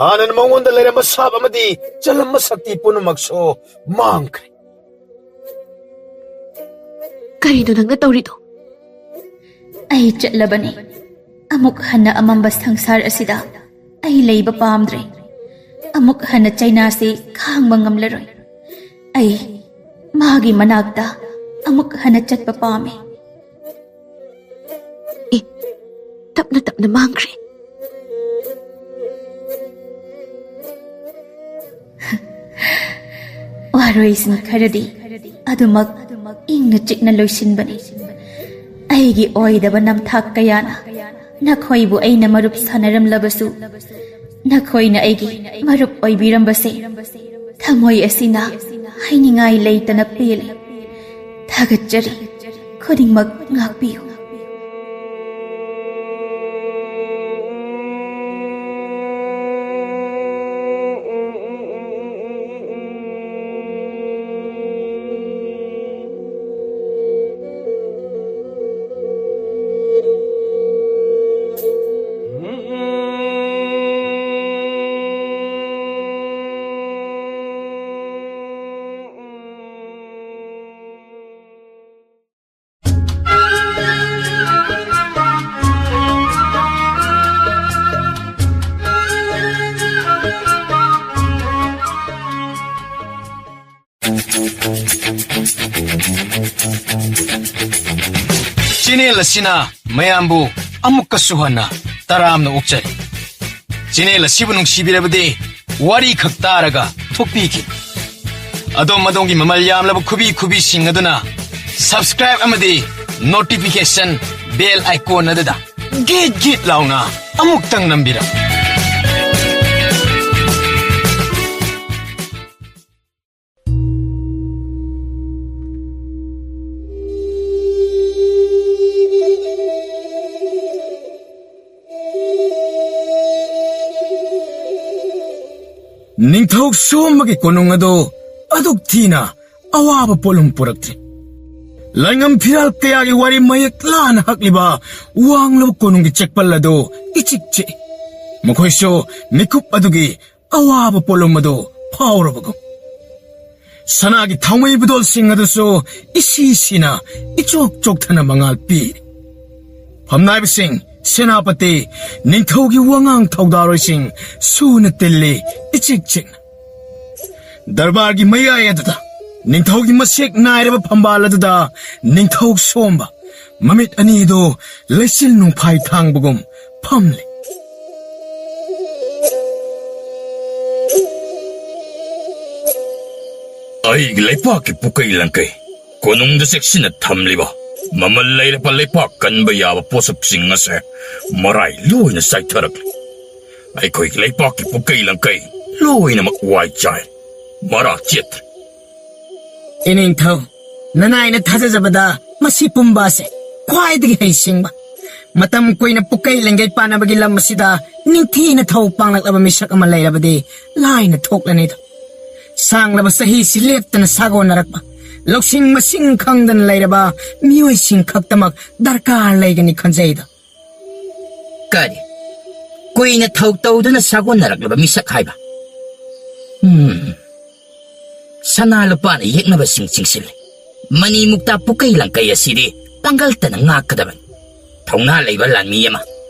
ꯍꯥꯟꯅ ꯃꯉꯣꯟꯗ ꯂꯩꯔꯝꯕ ꯁꯥꯞ ꯑꯃꯗꯤ ꯆꯜꯂꯝꯕ ꯁꯛꯇꯤ ꯄꯨꯝꯅꯃꯛꯁꯨ ꯃꯥꯡꯈ꯭ꯔꯦ꯫ ꯀꯔꯤꯅꯣ ꯅꯪꯅ ꯇꯧꯔꯤꯗꯣ? ꯑꯩ ꯆꯠꯂꯕꯅꯤ꯫ ꯑꯃꯨꯛ ꯍꯟꯅ ꯑꯃꯝꯕ ꯁꯪꯁꯥꯔ ꯑꯁꯤꯗ ꯑꯩ ꯂꯩꯕ ꯄꯥꯝꯗ꯭ꯔꯦ꯫ ꯑꯃꯨꯛ ꯍꯟꯅ ꯆꯩꯅꯥꯁꯤ ꯈꯥꯡꯕ ꯉꯝꯂꯔꯣꯏ꯫ ꯑꯩ ꯃꯥꯒꯤ ꯃꯅꯥꯛꯇ ꯑꯃꯨꯛ ꯍꯟꯅ ꯆꯠꯄ ꯄꯥꯝꯃꯤ꯫ ꯑꯦ, ꯇꯞꯅ ꯇꯞꯅ ꯃꯥꯡꯈ꯭ꯔꯦ꯫ ꯋꯥꯔꯣꯏꯁꯤꯟ ꯈꯔꯗꯤ ꯑꯗꯨꯃꯛ ꯏꯪꯅ ꯆꯤꯛꯅ ꯂꯣꯏꯁꯤꯟꯕꯅꯤ꯫ ꯑꯩꯒꯤ ꯑꯣꯏꯗꯕ ꯅꯝꯊꯥꯛ ꯀꯌꯥꯅ ꯅꯈꯣꯏꯕꯨ ꯑꯩꯅ ꯃꯔꯨꯞ ꯁꯥꯟꯅꯔꯝꯂꯕꯁꯨ, ꯅꯈꯣꯏꯅ ꯑꯩꯒꯤ ꯃꯔꯨꯞ ꯑꯣꯏꯕꯤꯔꯝꯕꯁꯦ ꯊꯃꯣꯏ ꯑꯁꯤꯅ ꯍꯥꯏꯅꯤꯡꯉꯥꯏ ꯂꯩꯇꯅ ꯄꯦꯜꯂꯤ꯫ ꯊꯥꯒꯠꯆꯔꯤ꯫ ꯈꯨꯗꯤꯡꯃꯛ ꯉꯥꯛꯄꯤꯌꯨ꯫ ꯆꯦꯅꯦꯜ ꯑꯁꯤꯅ ꯃꯌꯥꯝꯕꯨ ꯑꯃꯨꯛꯀꯁꯨ ꯍꯟꯅ ꯇꯔꯥꯝꯅ ꯑꯣꯛꯆꯔꯤ꯫ ꯆꯦꯅꯦꯜ ꯑꯁꯤꯕꯨ ꯅꯨꯡꯁꯤꯕꯤꯔꯕꯗꯤ ꯋꯥꯔꯤ ꯈꯛ ꯇꯥꯔꯒ ꯊꯣꯛꯄꯤꯈꯤ꯫ ꯑꯗꯣꯝ ꯑꯗꯣꯝꯒꯤ ꯃꯃꯜ ꯌꯥꯝꯂꯕ ꯈꯨꯕꯤ ꯈꯨꯕꯤꯁꯤꯡ ꯑꯗꯨꯅ subscribe ꯑꯃꯗꯤ notification bell icon ꯑꯗꯨꯗ ꯒꯤꯠ ꯒꯤꯠ ꯂꯥꯎꯅ ꯑꯃꯨꯛꯇꯪ ꯅꯝꯕꯤꯔꯝꯃꯨ꯫ ꯅꯤꯡꯊꯧ ꯁꯣꯝꯕꯒꯤ ꯀꯣꯅꯨꯡ ꯑꯗꯨ ꯑꯗꯨꯛ ꯊꯤꯅ ꯑꯋꯥꯕ ꯄꯣꯠꯂꯨꯝ ꯄꯨꯔꯛꯇ꯭ꯔꯤ꯫ ꯂꯥꯏꯉꯝ ꯐꯤꯔꯥꯜ ꯀꯌꯥꯒꯤ ꯋꯥꯔꯤ ꯃꯌꯦꯛ ꯂꯥꯅ ꯍꯛꯂꯤꯕ ꯋꯥꯡꯂꯕ ꯀꯣꯅꯨꯡꯒꯤ ꯆꯦꯛꯄꯜ ꯑꯗꯨ ꯏꯆꯤꯛ ꯆꯤꯛꯏ꯫ ꯃꯈꯣꯏꯁꯨ ꯃꯤꯀꯨꯞ ꯑꯗꯨꯒꯤ ꯑꯋꯥꯕ ꯄꯣꯠꯂꯨꯝ ꯑꯗꯨ ꯐꯥꯎꯔꯕꯒꯨꯝ꯫ ꯁꯅꯥꯒꯤ ꯊꯥꯎꯃꯩ ꯕꯨꯗꯣꯜꯁꯤꯡ ꯑꯗꯨꯁꯨ ꯏꯁꯤ ꯁꯤꯅ ꯏꯆꯣꯛ ꯆꯣꯛꯊꯅ ꯃꯉꯥꯜ ꯄꯤꯔꯤ꯫ ꯐꯝꯅꯥꯏꯕꯁꯤꯡ, ꯁꯦꯅꯥꯄꯇꯤ, ꯅꯤꯡꯊꯧꯒꯤ ꯋꯥꯉꯥꯡ ꯊꯧꯗꯥꯔꯣꯏꯁꯤꯡ ꯁꯨꯅ ꯇꯤꯜꯂꯤ ꯏꯆꯤꯛ ꯆꯤꯛꯅ꯫ ꯗꯔꯕꯥꯔꯒꯤ ꯃꯌꯥꯏ ꯑꯗꯨꯗ, ꯅꯤꯡꯊꯧꯒꯤ ꯃꯁꯦꯛ ꯅꯥꯏꯔꯕ ꯐꯝꯕꯥꯜ ꯑꯗꯨꯗ ꯅꯤꯡꯊꯧ ꯁꯣꯝꯕ, ꯃꯃꯤꯠ ꯑꯅꯤꯗꯨ ꯂꯩꯆꯤꯜ ꯅꯣꯡꯐꯥꯏ ꯊꯥꯡꯕꯒꯨꯝ ꯐꯝꯂꯤ꯫ ꯑꯩꯒꯤ ꯂꯩꯄꯥꯛꯀꯤ ꯄꯨꯀꯩ ꯂꯪꯀꯩ, ꯀꯣꯅꯨꯡꯗ ꯆꯦꯛꯁꯤꯟꯅ ꯊꯝꯂꯤꯕ ꯃꯃꯜ ꯂꯩꯔꯕ ꯂꯩꯄꯥꯛ ꯀꯟꯕ ꯌꯥꯕ ꯄꯣꯠꯁꯛꯁꯤꯡ ꯑꯁꯦ ꯃꯔꯥꯏ ꯂꯣꯏꯅ ꯆꯥꯏꯊꯔꯛꯂꯤ꯫ ꯑꯩꯈꯣꯏꯒꯤ ꯂꯩꯄꯥꯛꯀꯤ ꯄꯨꯀꯩ ꯂꯪꯀꯩ ꯂꯣꯏꯅꯃꯛ ꯋꯥꯏ ꯆꯥꯏ, ꯃꯔꯥ ꯆꯦꯠꯇ꯭ꯔꯦ꯫ ꯏꯅꯤꯡꯊꯧ, ꯅꯅꯥꯏꯅ ꯊꯥꯖꯖꯕꯗ ꯃꯁꯤ ꯄꯨꯝꯕ ꯑꯁꯦ ꯈ꯭ꯋꯥꯏꯗꯒꯤ ꯍꯩꯁꯤꯡꯕ, ꯃꯇꯝ ꯀꯨꯏꯅ ꯄꯨꯀꯩ ꯂꯪꯒꯩ ꯄꯥꯟꯅꯕꯒꯤ ꯂꯝ ꯑꯁꯤꯗ ꯅꯤꯡꯊꯤꯅ ꯊꯧ ꯄꯥꯡꯂꯛꯂꯕ ꯃꯤꯁꯛ ꯑꯃ ꯂꯩꯔꯕꯗꯤ ꯂꯥꯏꯅ ꯊꯣꯛꯂꯅꯤꯗꯣ꯫ ꯁꯥꯡꯂꯕ ꯆꯍꯤꯁꯤ ꯂꯦꯞꯇꯅ ꯁꯥꯒꯣꯟꯅꯔꯛꯄ, ꯂꯧꯁꯤꯡ ꯃꯁꯤꯡ ꯈꯪꯗꯅ ꯂꯩꯔꯕ ꯃꯤꯑꯣꯏꯁꯤꯡ ꯈꯛꯇꯃꯛ ꯗꯔꯀꯥꯔ ꯂꯩꯒꯅꯤ ꯈꯟꯖꯩꯗꯣ꯫ ꯀꯔꯤ? ꯀꯨꯏꯅ ꯊꯧ ꯇꯧꯗꯨꯅ ꯁꯥꯒꯣꯟꯅꯔꯛꯂꯕ ꯃꯤꯁꯛ ꯍꯥꯏꯕ? ꯎꯝ꯫ ꯁꯅꯥ ꯂꯨꯄꯥꯅ ꯌꯦꯛꯅꯕꯁꯤꯡ ꯆꯤꯡꯁꯤꯜꯂꯤ꯫ ꯃꯅꯤ ꯃꯨꯛꯇꯥ ꯄꯨꯀꯩ ꯂꯪꯀꯩ ꯑꯁꯤꯗꯤ ꯄꯥꯡꯒꯜꯇꯅ ꯉꯥꯛꯀꯗꯕꯅꯤ꯫ ꯊꯧꯅꯥ ꯂꯩꯕ ꯂꯥꯟꯃꯤ ꯑꯃ,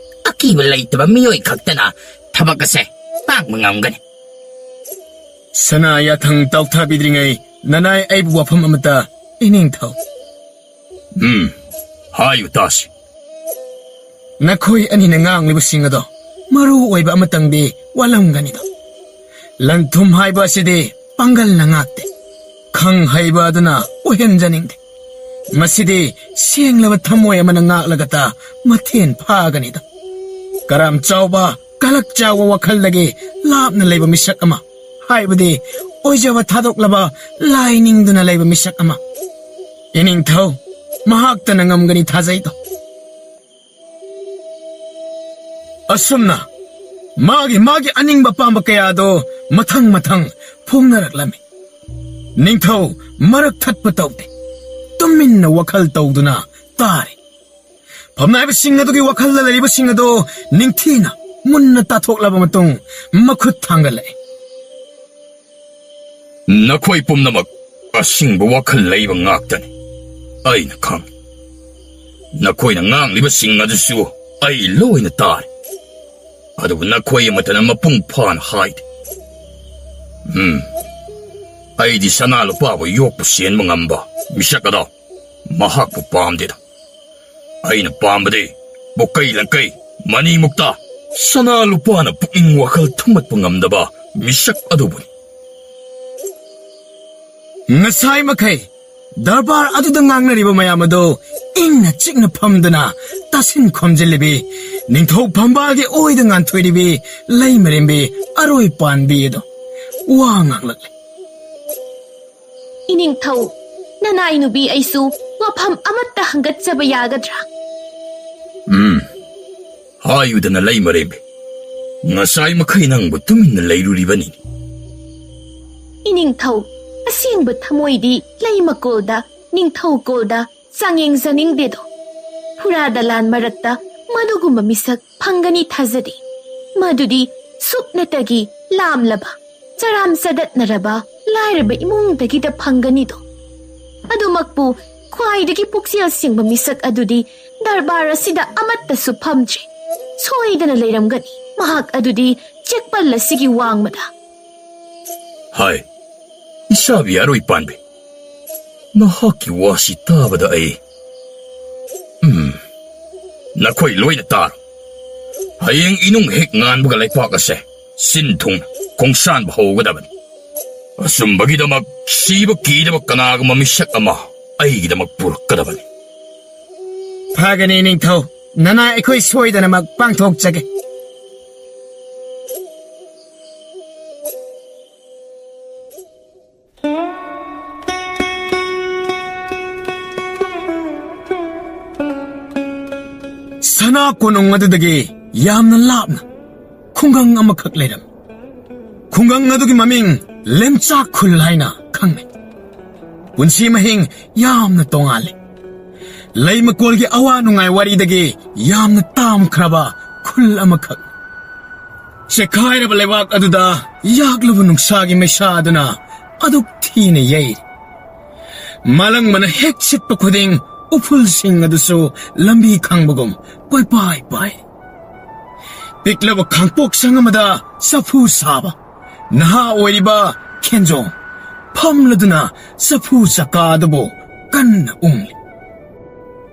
ꯑꯀꯤꯕ ꯂꯩꯇꯕ ꯃꯤꯑꯣꯏ ꯈꯛꯇꯅ ꯊꯕꯛ ꯑꯁꯦ ꯄꯥꯡꯕ ꯉꯝꯒꯅꯤ꯫ ꯁꯅꯥ ꯌꯥꯊꯪ ꯇꯥꯎꯊꯥꯕꯤꯗ꯭ꯔꯤꯉꯩ ꯅꯅꯥꯏ ꯑꯩꯕꯨ ꯋꯥꯐꯝ ꯑꯃꯇ, ꯏꯅꯤꯡꯊꯧ꯫ ꯎꯝ, ꯍꯥꯏꯌꯨ ꯇꯥꯁꯤ꯫ ꯅꯈꯣꯏ ꯑꯅꯤꯅ ꯉꯥꯡꯂꯤꯕꯁꯤꯡ ꯑꯗꯣ ꯃꯔꯨ ꯑꯣꯏꯕ ꯑꯃꯇꯪꯗꯤ ꯋꯥꯠꯂꯝꯒꯅꯤꯗꯣ꯫ ꯂꯟ ꯊꯨꯝ ꯍꯥꯏꯕ ꯑꯁꯤꯗꯤ ꯄꯥꯡꯒꯜꯅ ꯉꯥꯛꯇꯦ, ꯈꯪ ꯍꯩꯕ ꯑꯗꯨꯅ ꯑꯣꯏꯍꯟꯖꯅꯤꯡꯗꯦ꯫ ꯃꯁꯤꯗꯤ ꯁꯦꯡꯂꯕ ꯊꯃꯣꯏ ꯑꯃꯅ ꯉꯥꯛꯂꯒꯇ ꯃꯊꯦꯟ ꯐꯥꯒꯅꯤꯗꯣ꯫ ꯀꯔꯥꯝ ꯆꯥꯎꯕ, ꯀꯂꯛ ꯆꯥꯎꯕ ꯋꯥꯈꯜꯗꯒꯤ ꯂꯥꯞꯅ ꯂꯩꯕ ꯃꯤꯁꯛ ꯑꯃ, ꯍꯥꯏꯕꯗꯤ ꯑꯣꯏꯖꯕ ꯊꯥꯗꯣꯛꯂꯕ, ꯂꯥꯏ ꯅꯤꯡꯗꯨꯅ ꯂꯩꯕ ꯃꯤꯁꯛ ꯑꯃ꯫ ꯏꯅꯤꯡꯊꯧ, ꯃꯍꯥꯛꯇꯅ ꯉꯝꯒꯅꯤ ꯊꯥꯖꯩꯗꯣ꯫ ꯑꯁꯨꯝꯅ ꯃꯥꯒꯤ ꯃꯥꯒꯤ ꯑꯅꯤꯡꯕ ꯑꯄꯥꯝꯕ ꯀꯌꯥꯗꯣ ꯃꯊꯪ ꯃꯊꯪ ꯐꯣꯡꯅꯔꯛꯂꯝꯃꯤ꯫ ꯅꯤꯡꯊꯧ ꯃꯔꯛ ꯊꯠꯄ ꯇꯧꯗꯦ, ꯇꯨꯃꯤꯟꯅ ꯋꯥꯈꯜ ꯇꯧꯗꯨꯅ ꯇꯥꯔꯤ꯫ ꯐꯝꯅꯥꯏꯕꯁꯤꯡ ꯑꯗꯨꯒꯤ ꯋꯥꯈꯜꯗ ꯂꯩꯔꯤꯕꯁꯤꯡ ꯑꯗꯣ ꯅꯤꯡꯊꯤꯅ ꯃꯨꯟꯅ ꯇꯥꯊꯣꯛꯂꯕ ꯃꯇꯨꯡ ꯃꯈꯨꯠ ꯊꯥꯡꯒꯠꯂꯛꯏ꯫ ꯅꯈꯣꯏ ꯄꯨꯝꯅꯃꯛ ꯑꯁꯤꯡꯕ ꯋꯥꯈꯜ ꯂꯩꯕ ꯉꯥꯛꯇꯅꯤ꯫ ꯑꯩꯅ ꯈꯪꯏ꯫ ꯅꯈꯣꯏꯅ ꯉꯥꯡꯂꯤꯕꯁꯤꯡ ꯑꯗꯨꯁꯨ ꯑꯩ ꯂꯣꯏꯅ ꯇꯥꯔꯦ꯫ ꯑꯗꯨꯕꯨ ꯅꯈꯣꯏ ꯑꯃꯠꯇꯅ ꯃꯄꯨꯡ ꯐꯥꯅ ꯍꯥꯏꯗꯦ꯫ ꯎꯝ, ꯑꯩꯗꯤ ꯁꯅꯥ ꯂꯨꯄꯥꯕꯨ ꯌꯣꯛꯄ ꯁꯦꯟꯕ ꯉꯝꯕ ꯃꯤꯁꯛ ꯑꯗꯣ ꯃꯍꯥꯛꯄꯨ ꯄꯥꯝꯗꯦꯗ꯫ ꯑꯩꯅ ꯄꯥꯝꯕꯗꯤ ꯄꯨꯀꯩ ꯂꯪꯀꯩ ꯃꯅꯤꯃꯨꯛꯇ ꯁꯅꯥ ꯂꯨꯄꯥꯅ ꯄꯨꯛꯅꯤꯡ ꯋꯥꯈꯜ ꯊꯨꯝꯃꯠꯄ ꯉꯝꯗꯕ ꯃꯤꯁꯛ ꯑꯗꯨꯕꯨꯅꯤ꯫ ꯉꯁꯥꯏ ꯃꯈꯩ ꯗꯔꯕꯥꯔ ꯑꯗꯨꯗ ꯉꯥꯡꯅꯔꯤꯕ ꯃꯌꯥꯝ ꯑꯗꯨ ꯏꯪꯅ ꯆꯤꯛꯅ ꯐꯝꯗꯨꯅ ꯇꯥꯁꯤꯟ ꯈꯣꯝꯖꯤꯜꯂꯤꯕꯤ ꯅꯤꯡꯊꯧ ꯐꯝꯕꯥꯜꯒꯤ ꯑꯣꯏꯗ ꯉꯥꯟꯊꯣꯏꯔꯤꯕꯤ ꯂꯩꯃꯔꯦꯝꯕꯤ ꯑꯔꯣꯏ ꯄꯥꯟꯕꯤ ꯑꯗꯣ ꯋꯥ ꯉꯥꯡꯂꯛꯂꯤ꯫ ꯏꯅꯤꯡꯊꯧ, ꯅꯅꯥꯏ ꯅꯨꯄꯤ ꯑꯩꯁꯨ ꯋꯥꯐꯝ ꯑꯃꯠꯇ ꯍꯪꯒꯠꯆꯕ ꯌꯥꯒꯗ꯭ꯔꯥ? ꯎꯝ, ꯍꯥꯏꯌꯨꯗꯅ ꯂꯩꯃꯔꯦꯝꯕꯤ꯫ ꯉꯁꯥꯏ ꯃꯈꯩ ꯅꯪꯕꯨ ꯇꯨꯃꯤꯟꯅ ꯂꯩꯔꯨꯔꯤꯕꯅꯤꯅꯦ꯫ ꯏꯅꯤꯡꯊꯧ, ꯑꯁꯦꯡꯕ ꯊꯃꯣꯏꯗꯤ ꯂꯩꯃꯀꯣꯜꯗ, ꯅꯤꯡꯊꯧꯀꯣꯜꯗ ꯆꯥꯡꯌꯦꯡꯖꯅꯤꯡꯗꯦꯗꯣ꯫ ꯐꯨꯔꯥ ꯗꯂꯥꯟ ꯃꯔꯛꯇ ꯃꯗꯨꯒꯨꯝꯕ ꯃꯤꯁꯛ ꯐꯪꯒꯅꯤ ꯊꯥꯖꯗꯦ꯫ ꯃꯗꯨꯗꯤ ꯁꯨꯞꯅꯇꯒꯤ ꯂꯥꯝꯂꯕ, ꯆꯔꯥꯝ ꯆꯗꯠꯅꯔꯕ ꯂꯥꯏꯔꯕ ꯏꯃꯨꯡꯗꯒꯤꯗ ꯐꯪꯒꯅꯤꯗꯣ꯫ ꯑꯗꯨꯃꯛꯄꯨ ꯈ꯭ꯋꯥꯏꯗꯒꯤ ꯄꯨꯛꯆꯦꯜ ꯁꯦꯡꯕ ꯃꯤꯁꯛ ꯑꯗꯨꯗꯤ ꯗꯔꯕꯥꯔ ꯑꯁꯤꯗ ꯑꯃꯠꯇꯁꯨ ꯐꯝꯗ꯭ꯔꯦ꯫ ꯁꯣꯏꯗꯅ ꯂꯩꯔꯝꯒꯅꯤ꯫ ꯃꯍꯥꯛ ꯑꯗꯨꯗꯤ ꯆꯦꯛꯄꯜ ꯑꯁꯤꯒꯤ ꯋꯥꯡꯃꯗ꯫ ꯍꯥꯏ, ꯏꯁꯥꯕꯤ ꯑꯔꯣꯏ ꯄꯥꯟꯕꯤ, ꯅꯍꯥꯛꯀꯤ ꯋꯥꯁꯤ ꯇꯥꯕꯗ ꯑꯩ ꯎꯝ, ꯅꯈꯣꯏ ꯂꯣꯏꯅ ꯇꯥꯔꯣ꯫ ꯍꯌꯦꯡ ꯏꯅꯨꯡ ꯍꯦꯛ ꯉꯥꯟꯕꯒ ꯂꯩꯄꯥꯛ ꯑꯁꯦ ꯁꯤꯟ ꯊꯨꯡꯅ ꯈꯣꯡꯁꯥꯟꯕ ꯍꯧꯒꯗꯕꯅꯤ꯫ ꯑꯆꯨꯝꯕꯒꯤꯗꯃꯛ ꯁꯤꯕ ꯀꯤꯗꯕ ꯀꯅꯥꯒꯨꯝꯕ ꯃꯤꯁꯛ ꯑꯃ ꯑꯩꯒꯤꯗꯃꯛ ꯄꯨꯔꯛꯀꯗꯕꯅꯤ꯫ ꯐꯒꯅꯤ ꯅꯤꯡꯊꯧ, ꯅꯅꯥꯏ ꯑꯩꯈꯣꯏ ꯁꯣꯏꯗꯅꯃꯛ ꯄꯥꯡꯊꯣꯛꯆꯒꯦ꯫ ꯁꯅꯥ ꯀꯣꯅꯨꯡ ꯑꯗꯨꯗꯒꯤ ꯌꯥꯝꯅ ꯂꯥꯞꯅ ꯈꯨꯡꯒꯪ ꯑꯃꯈꯛ ꯂꯩꯔꯝꯃꯤ꯫ ꯈꯨꯡꯒꯪ ꯑꯗꯨꯒꯤ ꯃꯃꯤꯡ ꯂꯦꯝꯆꯥꯛ ꯈꯨꯜ ꯍꯥꯏꯅ ꯈꯪꯅꯩ꯫ ꯄꯨꯟꯁꯤ ꯃꯍꯤꯡ ꯌꯥꯝꯅ ꯇꯣꯉꯥꯜꯂꯤ꯫ ꯂꯩꯃꯀꯣꯜꯒꯤ ꯑꯋꯥ ꯅꯨꯡꯉꯥꯏ ꯋꯥꯔꯤꯗꯒꯤ ꯌꯥꯝꯅ ꯇꯥꯝꯈ꯭ꯔꯕ ꯈꯨꯜ ꯑꯃꯈꯛ꯫ ꯆꯦꯈꯥꯏꯔꯕ ꯂꯩꯕꯥꯛ ꯑꯗꯨꯗ ꯌꯥꯛꯂꯕ ꯅꯨꯡꯁꯥꯒꯤ ꯃꯩꯁꯥ ꯑꯗꯨꯅ ꯑꯗꯨꯛ ꯊꯤꯅ ꯌꯩꯔꯤ꯫ ꯃꯥꯂꯪꯕꯅ ꯍꯦꯛ ꯁꯤꯠꯄ ꯈꯨꯗꯤꯡ ꯎꯐꯨꯜꯁꯤꯡ ꯑꯗꯨꯁꯨ ꯂꯝꯕꯤ ꯈꯪꯕꯒꯨꯝ ꯀꯣꯏꯄꯥꯏ ꯄꯥꯏ꯫ ꯄꯤꯛꯂꯕ ꯈꯥꯡꯄꯣꯛꯁꯪ ꯑꯃꯗ ꯆꯐꯨ ꯁꯥꯕ ꯅꯍꯥ ꯑꯣꯏꯔꯤꯕ ꯈꯦꯟꯖꯣꯡ ꯐꯝꯂꯗꯨꯅ ꯆꯐꯨ ꯆꯀꯥ ꯑꯗꯨꯕꯨ ꯀꯟꯅ ꯎꯪꯂꯤ꯫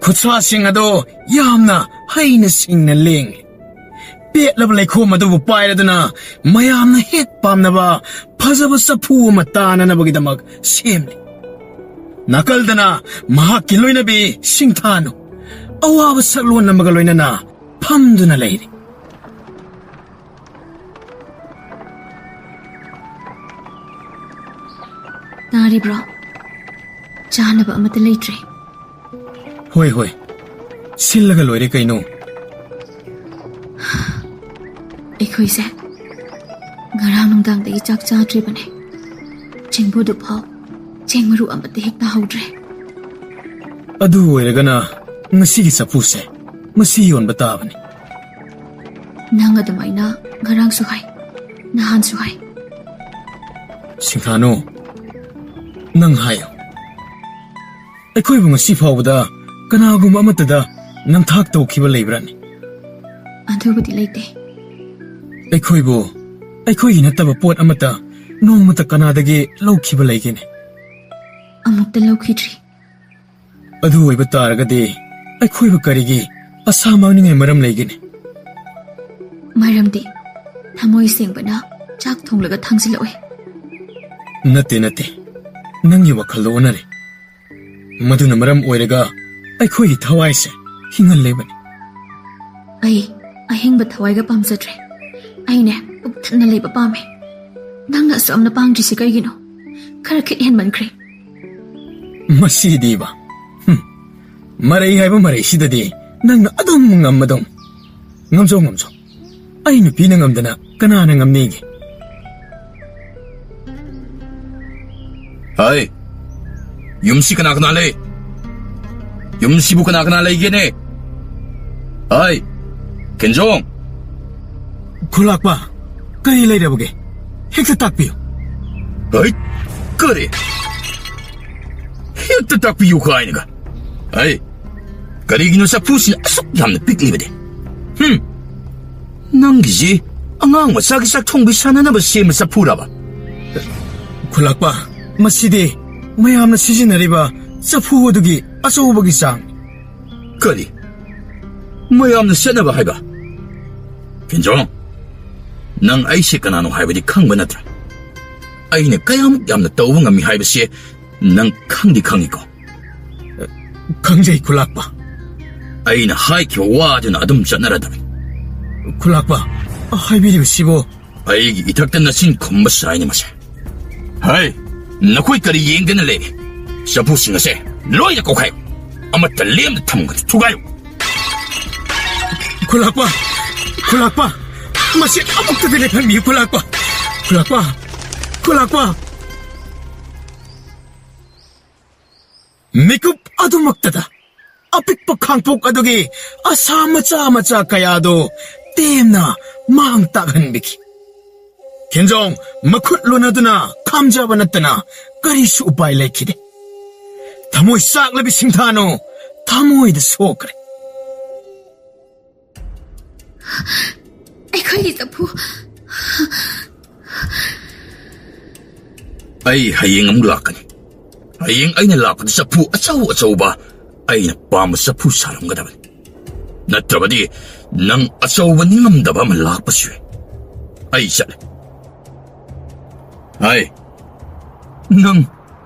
ꯈꯨꯠꯁꯥꯁꯤꯡ ꯑꯗꯨ ꯌꯥꯝꯅ ꯍꯩꯅ ꯁꯤꯡꯅ ꯂꯦꯡꯂꯤ꯫ ꯄꯦꯠꯂꯕ ꯂꯩꯈꯣꯝ ꯑꯗꯨꯕꯨ ꯄꯥꯏꯔꯗꯨꯅ ꯃꯌꯥꯝꯅ ꯍꯦꯛ ꯄꯥꯝꯅꯕ ꯐꯖꯕ ꯆꯐꯨ ꯑꯃ ꯇꯥꯅꯅꯕꯒꯤꯗꯃꯛ ꯁꯦꯝꯂꯤ꯫ ꯅꯥꯀꯜꯗꯅ ꯃꯍꯥꯛꯀꯤ ꯂꯣꯏꯅꯕꯤ ꯁꯤꯡꯊꯥꯅꯨ ꯑꯋꯥꯕ ꯁꯛꯂꯣꯟ ꯑꯃꯒ ꯂꯣꯏꯅꯅ ꯐꯝꯗꯨꯅ ꯂꯩꯔꯤ꯫ ꯇꯥꯔꯤꯕ꯭ꯔꯣ? ꯆꯥꯅꯕ ꯑꯃꯠꯇ ꯂꯩꯇ꯭ꯔꯦ꯫ ꯍꯣꯏ, ꯍꯣꯏ꯫ ꯁꯤꯜꯂꯒ ꯂꯣꯏꯔꯦ ꯀꯩꯅꯣ꯫ ꯑꯩꯈꯣꯏꯁꯦ ꯉꯔꯥꯡ ꯅꯨꯡꯗꯥꯡꯗꯒꯤ ꯆꯥꯛ ꯆꯥꯗ꯭ꯔꯤꯕꯅꯦ꯫ ꯆꯦꯡꯕꯨꯗꯨ ꯐꯥꯎ ꯆꯦꯡ ꯃꯔꯨ ꯑꯃꯠꯇ ꯍꯦꯛ ꯇꯥꯍꯧꯗ꯭ꯔꯦ꯫ ꯑꯗꯨ ꯑꯣꯏꯔꯒꯅ ꯉꯁꯤꯒꯤ ꯆꯐꯨꯁꯦ ꯃꯁꯤ ꯌꯣꯟꯕ ꯇꯥꯕꯅꯤ꯫ ꯅꯪ ꯑꯗꯨꯃꯥꯏꯅ ꯉꯔꯥꯡꯁꯨ ꯍꯥꯏ, ꯅꯍꯥꯟꯁꯨ ꯍꯥꯏ꯫ ꯁꯤꯡꯊꯥꯅꯨ, ꯅꯪ ꯍꯥꯏꯌꯨ꯫ ꯑꯩꯈꯣꯏꯕꯨ ꯉꯁꯤ ꯐꯥꯎꯕꯗ ꯀꯅꯥꯒꯨꯝꯕ ꯑꯃꯠꯇꯗ ꯅꯝꯊꯥꯛ ꯇꯧꯈꯤꯕ ꯂꯩꯕ꯭ꯔꯥꯅꯦ? ꯑꯗꯨꯕꯨꯗꯤ ꯂꯩꯇꯦ꯫ ꯑꯩꯈꯣꯏꯕꯨ ꯑꯩꯈꯣꯏꯒꯤ ꯅꯠꯇꯕ ꯄꯣꯠ ꯑꯃꯠꯇ ꯅꯣꯡꯃꯇ ꯀꯅꯥꯗꯒꯤ ꯂꯧꯈꯤꯕ ꯂꯩꯒꯦꯅꯦ? ꯑꯃꯨꯛꯇ ꯂꯧꯈꯤꯗ꯭ꯔꯤ꯫ ꯑꯗꯨ ꯑꯣꯏꯕ ꯇꯥꯔꯒꯗꯤ ꯑꯩꯈꯣꯏꯕꯨ ꯀꯔꯤꯒꯤ ꯑꯁꯥ ꯃꯥꯡꯅꯤꯡꯉꯥꯏ ꯃꯔꯝ ꯂꯩꯒꯅꯤ? ꯃꯔꯝꯗꯤ ꯊꯃꯣꯏ ꯁꯦꯡꯕꯅ ꯆꯥꯛ ꯊꯣꯡꯂꯒ ꯊꯥꯡꯖꯤꯜꯂꯛꯑꯣꯏ꯫ ꯅꯠꯇꯦ, ꯅꯠꯇꯦ꯫ ꯅꯪꯒꯤ ꯋꯥꯈꯜꯗꯣ ꯑꯣꯟꯅꯔꯦ꯫ ꯃꯗꯨꯅ ꯃꯔꯝ ꯑꯣꯏꯔꯒ ꯑꯩꯈꯣꯏꯒꯤ ꯊꯋꯥꯏꯁꯦ ꯍꯤꯡꯍꯜꯂꯤꯕꯅꯤ꯫ ꯑꯩ ꯑꯍꯤꯡꯕ ꯊꯋꯥꯏꯒ ꯄꯥꯝꯖꯗ꯭ꯔꯦ꯫ ꯑꯩꯅꯦ ꯄꯨꯛ ꯊꯟꯅ ꯂꯩꯕ ꯄꯥꯝꯃꯦ꯫ ꯅꯪꯅ ꯑꯁꯨꯛ ꯌꯥꯝꯅ ꯄꯥꯡꯗ꯭ꯔꯤꯁꯤ ꯀꯩꯒꯤꯅꯣ? ꯈꯔ ꯈꯤꯠ ꯍꯦꯟꯃꯟꯈ꯭ꯔꯦ꯫ ꯃꯁꯤꯗꯤꯕ꯫ ꯍꯨꯝ꯫ ꯃꯔꯩ ꯍꯥꯏꯕ ꯃꯔꯩꯁꯤꯗꯗꯤ ꯅꯪꯅ ꯑꯗꯨꯝ ꯉꯝꯃꯗꯧꯅꯤ꯫ ꯉꯝꯖꯧ, ꯉꯝꯖꯧ꯫ ꯑꯩ ꯅꯨꯄꯤꯅ ꯉꯝꯗꯅ ꯀꯅꯥꯅ ꯉꯝꯅꯤꯒꯦ? ꯍꯥꯏ, ꯌꯨꯝꯁꯤ ꯀꯅꯥ ꯀꯅꯥ ꯂꯩ? ꯌꯨꯝꯁꯤꯕꯨ ꯀꯅꯥ ꯀꯅꯥ ꯂꯩꯒꯦꯅꯦ? ꯍꯥꯏ, ꯀꯦꯟꯖꯣꯡ! ꯈꯨꯂꯥꯛꯄ, ꯀꯔꯤ ꯂꯩꯔꯕꯒꯦ? ꯍꯦꯛꯇ ꯇꯥꯛꯄꯤꯌꯨ꯫ ꯍꯩ, ꯀꯔꯤ? ꯍꯦꯛꯇ ꯇꯥꯛꯄꯤꯌꯨ ꯀꯥꯏꯅꯒ? ꯍꯩ, ꯀꯔꯤꯒꯤꯅꯣ ꯆꯐꯨꯁꯤꯅ ꯑꯁꯨꯛ ꯌꯥꯝꯅ ꯄꯤꯛꯂꯤꯕꯗꯤ? ꯍꯨꯝ, ꯅꯪꯒꯤꯁꯤ ꯑꯉꯥꯡ ꯃꯆꯥꯒꯤ ꯆꯥꯛ ꯊꯣꯡꯕꯤ ꯁꯥꯟꯅꯅꯕ ꯁꯦꯝꯕ ꯆꯐꯨꯔꯕ? ꯈꯨꯂꯥꯛꯄ, ꯃꯁꯤꯗꯤ ꯃꯌꯥꯝꯅ ꯁꯤꯖꯤꯟꯅꯔꯤꯕ ꯆꯐꯨ ꯑꯗꯨꯒꯤ ꯑꯆꯧꯕꯒꯤ ꯆꯥꯡ꯫ ꯀꯔꯤ? ꯃꯌꯥꯝꯅ ꯆꯠꯅꯕ ꯍꯥꯏꯕ? ꯀꯦꯟꯖꯣꯡ, ꯅꯪ ꯑꯩꯁꯦ ꯀꯅꯥꯅꯣ ꯍꯥꯏꯕꯗꯤ ꯈꯪꯕ ꯅꯠꯇ꯭ꯔꯥ? ꯑꯩꯅ ꯀꯌꯥꯃꯨꯛ ꯌꯥꯝꯅ ꯇꯧꯕ ꯉꯝꯃꯤ ꯍꯥꯏꯕꯁꯦ ꯅꯪ ꯈꯪꯗꯤ ꯈꯪꯉꯤꯀꯣ? ꯈꯪꯖꯩ, ꯈꯨꯂꯥꯛꯄ꯫ ꯑꯩꯅ ꯍꯥꯏꯈꯤꯕ ꯋꯥꯗꯨꯅ ꯑꯗꯨꯝ ꯆꯠꯅꯔꯗꯕꯅꯤ꯫ ꯈꯨꯂꯥꯛꯄ, ꯍꯥꯏꯕꯤꯔꯤꯕꯁꯤꯕꯨ? ꯑꯩꯒꯤ ꯏꯊꯛꯇ ꯅꯆꯤꯟ ꯈꯨꯝꯕ ꯁꯥꯏꯅꯤ ꯃꯁꯦ꯫ ꯍꯩ, ꯅꯈꯣꯏ ꯀꯔꯤ ꯌꯦꯡꯗꯅ ꯂꯩꯔꯤ? ꯆꯐꯨꯁꯤꯡ ꯑꯁꯦ ꯂꯣꯏꯅ ꯀꯣꯛꯈꯥꯏꯌꯨ꯫ ꯑꯃꯠꯇ ꯂꯦꯝꯅ ꯊꯝꯒꯅꯨ, ꯊꯨꯒꯥꯏꯌꯨ꯫ ꯈꯨꯂꯥꯛꯄ, ꯈꯨꯂꯥꯛꯄ, ꯃꯁꯤ ꯑꯃꯨꯛꯇꯗꯤ ꯂꯦꯞꯍꯟꯕꯤꯌꯨ, ꯈꯨꯂꯥꯛꯄ꯫ ꯈꯨꯂꯥꯛꯄ, ꯈꯨꯂꯥꯛꯄ꯫ ꯃꯤꯀꯨꯞ ꯑꯗꯨꯃꯛꯇꯗ ꯑꯄꯤꯛꯄ ꯈꯥꯡꯄꯣꯛ ꯑꯗꯨꯒꯤ ꯑꯁꯥ ꯃꯆꯥ ꯃꯆꯥ ꯀꯌꯥꯗꯨ ꯇꯦꯝꯅ ꯃꯥꯡ ꯇꯥꯛꯍꯟꯕꯤꯈꯤ꯫ ꯈꯦꯟꯖꯣꯡ ꯃꯈꯨꯠ ꯂꯣꯟꯅꯗꯨꯅ ꯈꯥꯝꯖꯕ ꯅꯠꯇꯅ ꯀꯔꯤꯁꯨ ꯎꯄꯥꯏ ꯂꯩꯈꯤꯗꯦ꯫ ꯊꯃꯣꯏ ꯆꯥꯛꯂꯕꯤ ꯁꯤꯡꯊꯥꯅꯨ ꯊꯃꯣꯏꯗ ꯁꯣꯛꯈ꯭ꯔꯦ꯫ ꯑꯩꯈꯣꯏꯒꯤ ꯆꯐꯨ꯫ ꯑꯩ ꯍꯌꯦꯡ ꯑꯃꯨꯛ ꯂꯥꯛꯀꯅꯤ꯫ ꯍꯌꯦꯡ ꯑꯩꯅ ꯂꯥꯛꯄꯗ ꯆꯐꯨ ꯑꯆꯧ ꯑꯆꯧꯕ ꯑꯩꯅ ꯄꯥꯝꯕ ꯆꯐꯨ ꯁꯥꯔꯝꯒꯗꯕꯅꯤ꯫ ꯅꯠꯇ꯭ꯔꯕꯗꯤ ꯅꯪ ꯑꯆꯧꯕ ꯅꯤꯡꯉꯝꯗꯕ ꯑꯃ ꯂꯥꯛꯄꯁꯨ ꯌꯥꯏ꯫ ꯑꯩ ꯆꯠꯂꯦ꯫ ꯍꯥꯏ, ꯅꯪ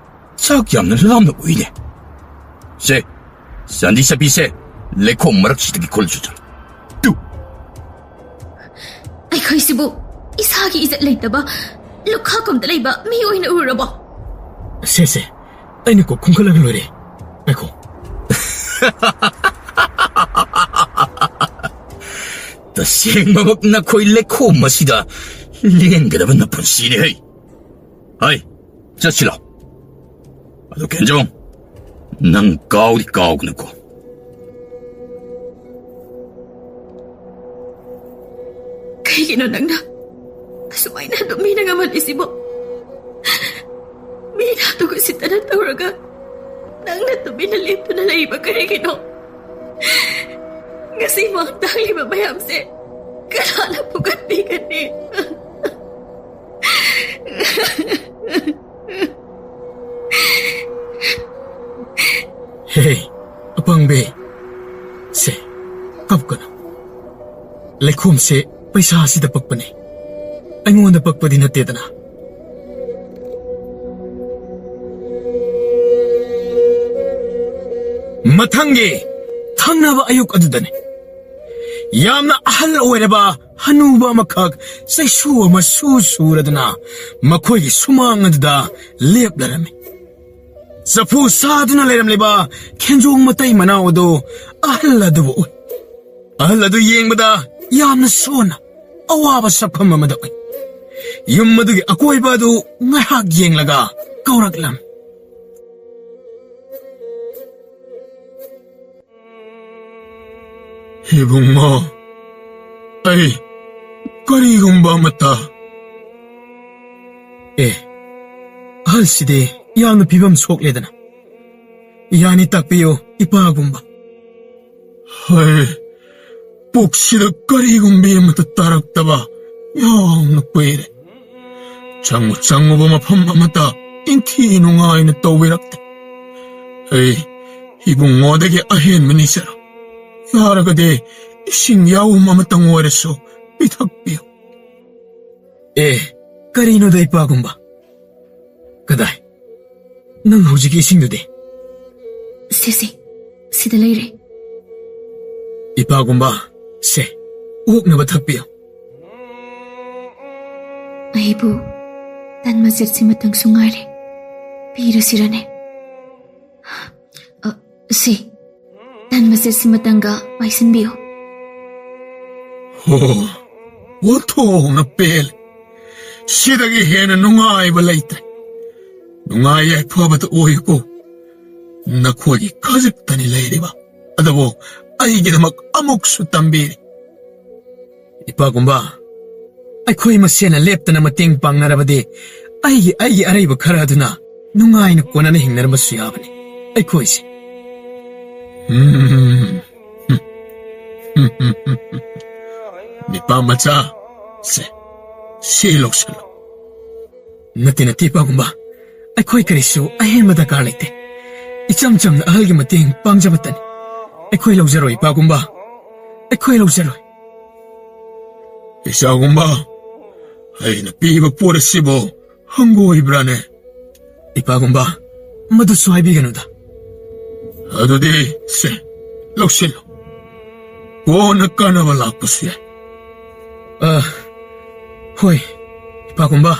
ꯆꯥꯛ ꯌꯥꯝꯅ ꯂꯥꯝꯅ ꯎꯏꯅꯦ꯫ ꯁꯦ, ꯆꯥꯟꯗꯤ ꯆꯠꯄꯤꯁꯦ, ꯂꯩꯈꯣꯝ ꯃꯔꯛꯁꯤꯗꯒꯤ ꯈꯨꯜꯁꯨ ꯆꯠꯂꯨ꯫ ꯇꯨ꯫ ꯑꯩꯈꯣꯏꯁꯤꯕꯨ ꯏꯁꯥꯒꯤ ꯏꯖꯠ ꯂꯩꯇꯕ ꯂꯨꯈꯥꯛꯀꯨꯝꯗ ꯂꯩꯕ ꯃꯤ ꯑꯣꯏꯅ ꯎꯔꯕꯣ? ꯁꯦ, ꯁꯦ, ꯑꯩꯅ ꯀꯣꯛ ꯈꯨꯝꯈꯠꯂꯒ ꯂꯣꯏꯔꯦ꯫ ꯉꯥꯏꯈꯣ꯫ ꯇꯁꯦꯡꯕꯃꯛ ꯅꯈꯣꯏ ꯂꯩꯈꯣꯝ ꯑꯁꯤꯗ ꯂꯦꯟꯒꯗꯕ ꯅꯄꯨꯟꯁꯤꯅꯤ ꯍꯩ꯫ ꯍꯩ, ꯆꯠꯁꯤꯂꯣ꯫ ꯑꯗꯨ ꯈꯦꯟꯖꯣꯡ, ꯅꯪ ꯀꯥꯎꯗꯤ ꯀꯥꯎꯒꯅꯨꯀꯣ꯫ ꯀꯩꯒꯤꯅꯣ ꯅꯪꯅ ꯑꯁꯨꯃꯥꯏꯅ ꯑꯗꯨꯝ ꯃꯤꯅ ꯉꯝꯍꯜꯂꯤꯁꯤꯕꯣ? ꯃꯤꯅ ꯑꯗꯨꯒ ꯁꯤꯠꯇꯅ ꯇꯧꯔꯒ ꯅꯪꯅ ꯇꯨꯃꯤꯟꯅ ꯂꯦꯞꯇꯨꯅ ꯂꯩꯕ ꯀꯔꯤꯒꯤꯅꯣ? ꯉꯁꯤ ꯃꯥꯡ ꯇꯥꯛꯂꯤꯕ ꯃꯌꯥꯝꯁꯦ ꯀꯅꯥꯅ ꯐꯨꯒꯠꯄꯤꯒꯅꯤ? ꯍꯦ, ꯑꯄꯪꯕꯤ꯫ ꯁꯦ, ꯀꯞꯀꯅꯨ꯫ ꯂꯩꯈꯣꯝꯁꯦ ꯄꯩꯁꯥꯁꯤꯗ ꯄꯛꯄꯅꯦ꯫ ꯑꯩꯉꯣꯟꯗ ꯄꯛꯄꯗꯤ ꯅꯠꯇꯦꯗꯅ꯫ ꯃꯊꯪꯒꯤ ꯊꯪꯅꯕ ꯑꯌꯨꯛ ꯑꯗꯨꯗꯅꯤ꯫ ꯌꯥꯝꯅ ꯑꯍꯜ ꯑꯣꯏꯔꯕ ꯍꯅꯨꯕ ꯑꯃꯈꯛ ꯆꯩꯁꯨ ꯑꯃ ꯁꯨ ꯁꯨꯔꯗꯨꯅ ꯃꯈꯣꯏꯒꯤ ꯁꯨꯃꯥꯡ ꯑꯗꯨꯗ ꯂꯦꯞꯂꯔꯝꯃꯤ꯫ ꯆꯐꯨ ꯁꯥꯗꯨꯅ ꯂꯩꯔꯝꯂꯤꯕ ꯈꯦꯟꯖꯣꯡ ꯃꯇꯩ ꯃꯅꯥꯎ ꯑꯗꯨ ꯑꯍꯜ ꯑꯗꯨꯕꯨ ꯎꯏ꯫ ꯑꯍꯜ ꯑꯗꯨ ꯌꯦꯡꯕꯗ ꯌꯥꯝꯅ ꯁꯣꯟꯅ ꯑꯋꯥꯕ ꯁꯛꯐꯝ ꯑꯃꯗ ꯎꯏ꯫ ꯌꯨꯝ ꯑꯗꯨꯒꯤ ꯑꯀꯣꯏꯕ ꯑꯗꯨ ꯉꯥꯏꯍꯥꯛ ꯌꯦꯡꯂꯒ ꯀꯧꯔꯛꯂꯝꯃꯤ꯫ ꯏꯕꯨꯡꯉꯣ, ꯑꯩ ꯀꯔꯤꯒꯨꯝꯕ ꯑꯃꯠꯇ꯫ ꯑꯦ, ꯑꯍꯜꯁꯤꯗꯤ ꯌꯥꯝꯅ ꯐꯤꯕꯝ ꯁꯣꯛꯂꯦꯗꯅ꯫ ꯌꯥꯅꯤ, ꯇꯥꯛꯄꯤꯌꯨ, ꯏꯄꯥꯒꯨꯝꯕ꯫ ꯍꯩ, ꯄꯨꯛꯁꯤꯗ ꯀꯔꯤꯒꯨꯝꯕꯤ ꯑꯃꯠꯇ ꯇꯥꯔꯛꯇꯕ ꯌꯥꯝꯅ ꯀꯨꯏꯔꯦ꯫ ꯆꯪꯉꯨ ꯆꯪꯉꯨꯕ ꯃꯐꯝ ꯑꯃꯠꯇ ꯏꯟꯊꯤ ꯅꯨꯡꯉꯥꯏꯅ ꯇꯧꯕꯤꯔꯛꯇꯦ꯫ ꯑꯩ ꯏꯕꯨꯡꯉꯣꯗꯒꯤ ꯑꯍꯦꯟꯕ ꯅꯤꯖꯔꯣ꯫ ꯌꯥꯔꯒꯗꯤ ꯏꯁꯤꯡ ꯌꯥꯎꯝ ꯑꯃꯇꯪ ꯑꯣꯏꯔꯁꯨ ꯄꯤꯊꯛꯄꯤꯌꯨ꯫ ꯑꯦ, ꯀꯔꯤꯅꯣꯗ ꯏꯄꯥꯒꯨꯝꯕ? ꯀꯗꯥꯏ? ꯅꯪ ꯍꯧꯖꯤꯛꯀꯤ ꯏꯁꯤꯡꯗꯨꯗꯤ? ꯁꯦ, ꯁꯦ, ꯁꯤꯗ ꯂꯩꯔꯦ꯫ ꯏꯄꯥꯒꯨꯝꯕ, ꯁꯦ, ꯑꯣꯛꯅꯕ ꯊꯛꯄꯤꯌꯨ꯫ ꯑꯩꯕꯨ ꯇꯟ ꯃꯆꯦꯠꯁꯤꯃꯇꯪꯁꯨ ꯉꯥꯏꯔꯦ, ꯄꯤꯔꯁꯤꯔꯅꯦ? ꯑ, ꯁꯦ, ꯇꯟ ꯃꯆꯦꯠꯁꯤꯃꯇꯪꯒ ꯄꯥꯏꯁꯤꯟꯕꯤꯌꯨ꯫ ꯍꯣ, ꯑꯣꯟꯊꯣꯛꯅ ꯄꯦꯜꯂꯦ꯫ ꯁꯤꯗꯒꯤ ꯍꯦꯟꯅ ꯅꯨꯡꯉꯥꯏꯕ ꯂꯩꯇ꯭ꯔꯦ꯫ ꯅꯨꯡꯉꯥꯏ ꯌꯥꯏꯐꯕꯇ ꯑꯣꯏꯌꯨꯀꯣ꯫ ꯅꯈꯣꯏꯒꯤ ꯈꯖꯤꯛꯇꯅꯤ ꯂꯩꯔꯤꯕ, ꯑꯗꯨꯕꯨ ꯑꯩꯒꯤꯗꯃꯛ ꯑꯃꯨꯛꯁꯨ ꯇꯝꯕꯤꯔꯤ꯫ ꯏꯄꯥꯒꯨꯝꯕ, ꯑꯩꯈꯣꯏ ꯃꯁꯦꯟꯅ ꯂꯦꯞꯇꯅ ꯃꯇꯦꯡ ꯄꯥꯡꯅꯔꯕꯗꯤ ꯑꯩꯒꯤ, ꯑꯩꯒꯤ ꯑꯔꯩꯕ ꯈꯔ ꯑꯗꯨꯅ ꯅꯨꯡꯉꯥꯏꯅ ꯀꯣꯟꯅꯅ ꯍꯤꯡꯅꯔꯝꯕꯁꯨ ꯌꯥꯕꯅꯤ꯫ ꯑꯩꯈꯣꯏꯁꯦ꯫ ꯎꯝ꯫ ꯅꯤꯄꯥ ꯃꯆꯥ, ꯁꯦ, ꯁꯤ ꯂꯧꯁꯜꯂꯨ꯫ ꯅꯠꯇꯦ, ꯅꯠꯇꯦ, ꯏꯄꯥꯒꯨꯝꯕ꯫ ꯑꯩꯈꯣꯏ ꯀꯔꯤꯁꯨ ꯑꯍꯦꯟꯕ ꯗꯔꯀꯥꯔ ꯂꯩꯇꯦ꯫ ꯏꯆꯝ ꯆꯝꯅ ꯑꯍꯜꯒꯤ ꯃꯇꯦꯡ ꯄꯥꯡꯖꯕꯇꯅꯤ꯫ ꯑꯩꯈꯣꯏ ꯂꯧꯖꯔꯣꯏ, ꯏꯄꯥꯒꯨꯝꯕ꯫ ꯑꯩꯈꯣꯏ ꯂꯧꯖꯔꯣꯏ꯫ ꯏꯆꯥꯒꯨꯝꯕ, ꯑꯩꯅ ꯄꯤꯕ ꯄꯣꯠ ꯑꯁꯤꯕꯨ ꯍꯪꯒꯣꯏꯕ꯭ꯔꯥꯅꯦ? ꯏꯄꯥꯒꯨꯝꯕ, ꯃꯗꯨꯁꯨ ꯍꯥꯏꯕꯤꯒꯅꯨꯗ꯫ ꯑꯗꯨꯗꯤ ꯁꯦ, ꯂꯧꯁꯤꯜꯂꯨ꯫ ꯀꯣꯟꯅ ꯀꯥꯟꯅꯕ ꯂꯥꯛꯄꯁꯨ ꯌꯥꯏ꯫ ꯑ, ꯍꯣꯏ, ꯏꯄꯥꯒꯨꯝꯕ,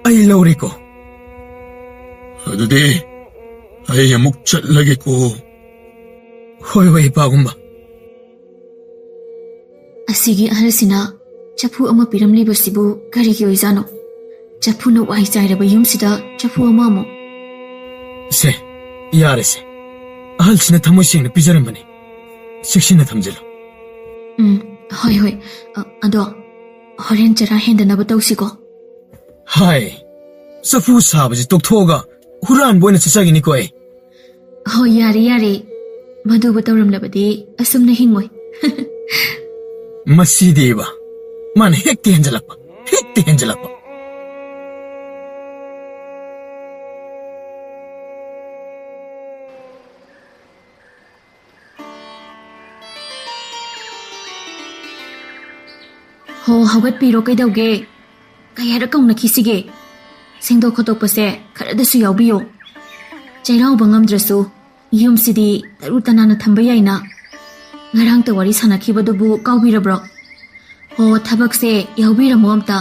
ꯑꯩ ꯂꯧꯔꯦꯀꯣ꯫ ꯑꯗꯨꯗꯤ ꯑꯩ ꯑꯃꯨꯛ ꯆꯠꯂꯒꯦꯀꯣ꯫ ꯍꯣꯏ, ꯍꯣꯏ, ꯏꯄꯥꯒꯨꯝꯕ꯫ ꯑꯁꯤꯒꯤ ꯑꯍꯜꯁꯤꯅ ꯆꯐꯨ ꯑꯃ ꯄꯤꯔꯝꯂꯤꯕꯁꯤꯕꯨ ꯀꯔꯤꯒꯤ ꯑꯣꯏꯖꯥꯠꯅꯣ? ꯆꯐꯨꯅ ꯋꯥꯏ ꯆꯥꯏꯔꯕ ꯌꯨꯝꯁꯤꯗ ꯆꯐꯨ ꯑꯃ ꯑꯃꯨꯛ꯫ ꯁꯦ, ꯌꯥꯔꯦꯁꯦ꯫ ꯑꯍꯜꯁꯤꯅ ꯊꯃꯣꯏ ꯁꯦꯡꯅ ꯄꯤꯖꯔꯝꯕꯅꯤ꯫ ꯆꯦꯛꯁꯤꯟꯅ ꯊꯝꯖꯤꯜꯂꯨ꯫ ꯎꯝ, ꯍꯣꯏ, ꯍꯣꯏ꯫ ꯑ, ꯑꯗꯣ ꯍꯣꯔꯦꯟ ꯆꯔꯥ ꯍꯦꯟꯗꯅꯕ ꯇꯧꯁꯤꯀꯣ꯫ ꯍꯥꯏ, ꯆꯐꯨ ꯁꯥꯕꯁꯤ ꯇꯣꯛꯊꯣꯛꯑꯒ ꯍꯨꯔꯥꯟꯕ ꯑꯣꯏꯅ ꯆꯠꯆꯒꯤꯅꯤꯀꯣ ꯑꯩ꯫ ꯍꯣꯏ, ꯌꯥꯔꯦ, ꯌꯥꯔꯦ꯫ ꯃꯗꯨꯕꯨ ꯇꯧꯔꯝꯂꯕꯗꯤ ꯑꯁꯨꯝꯅ ꯍꯤꯡꯉꯣꯏ꯫ ꯃꯁꯤꯗꯤꯕ, ꯃꯥꯅ ꯍꯦꯛꯇ ꯍꯦꯟꯖꯜꯂꯛꯄ, ꯍꯦꯛꯇ ꯍꯦꯟꯖꯜꯂꯛꯄ꯫ ꯍꯣ, ꯍꯧꯒꯠꯄꯤꯔꯣ, ꯀꯩꯗꯧꯒꯦ? ꯀꯌꯥꯔꯛ ꯀꯧꯅꯈꯤꯁꯤꯒꯦ? ꯁꯦꯡꯗꯣꯛ ꯈꯣꯠꯇꯣꯛꯄꯁꯦ ꯈꯔꯗꯁꯨ ꯌꯥꯎꯕꯤꯌꯣ꯫ ꯆꯩꯔꯥꯎꯕ ꯉꯝꯗ꯭ꯔꯁꯨ ꯌꯨꯝꯁꯤꯗꯤ ꯇꯔꯨ ꯇꯅꯥꯟꯅ ꯊꯝꯕ ꯌꯥꯏꯅ꯫ ꯉꯔꯥꯡꯇ ꯋꯥꯔꯤ ꯁꯥꯟꯅꯈꯤꯕꯗꯨꯕꯨ ꯀꯥꯎꯕꯤꯔꯕ꯭ꯔꯣ? ꯍꯣ, ꯊꯕꯛꯁꯦ ꯌꯥꯎꯕꯤꯔꯝꯃꯣ ꯑꯝꯇ,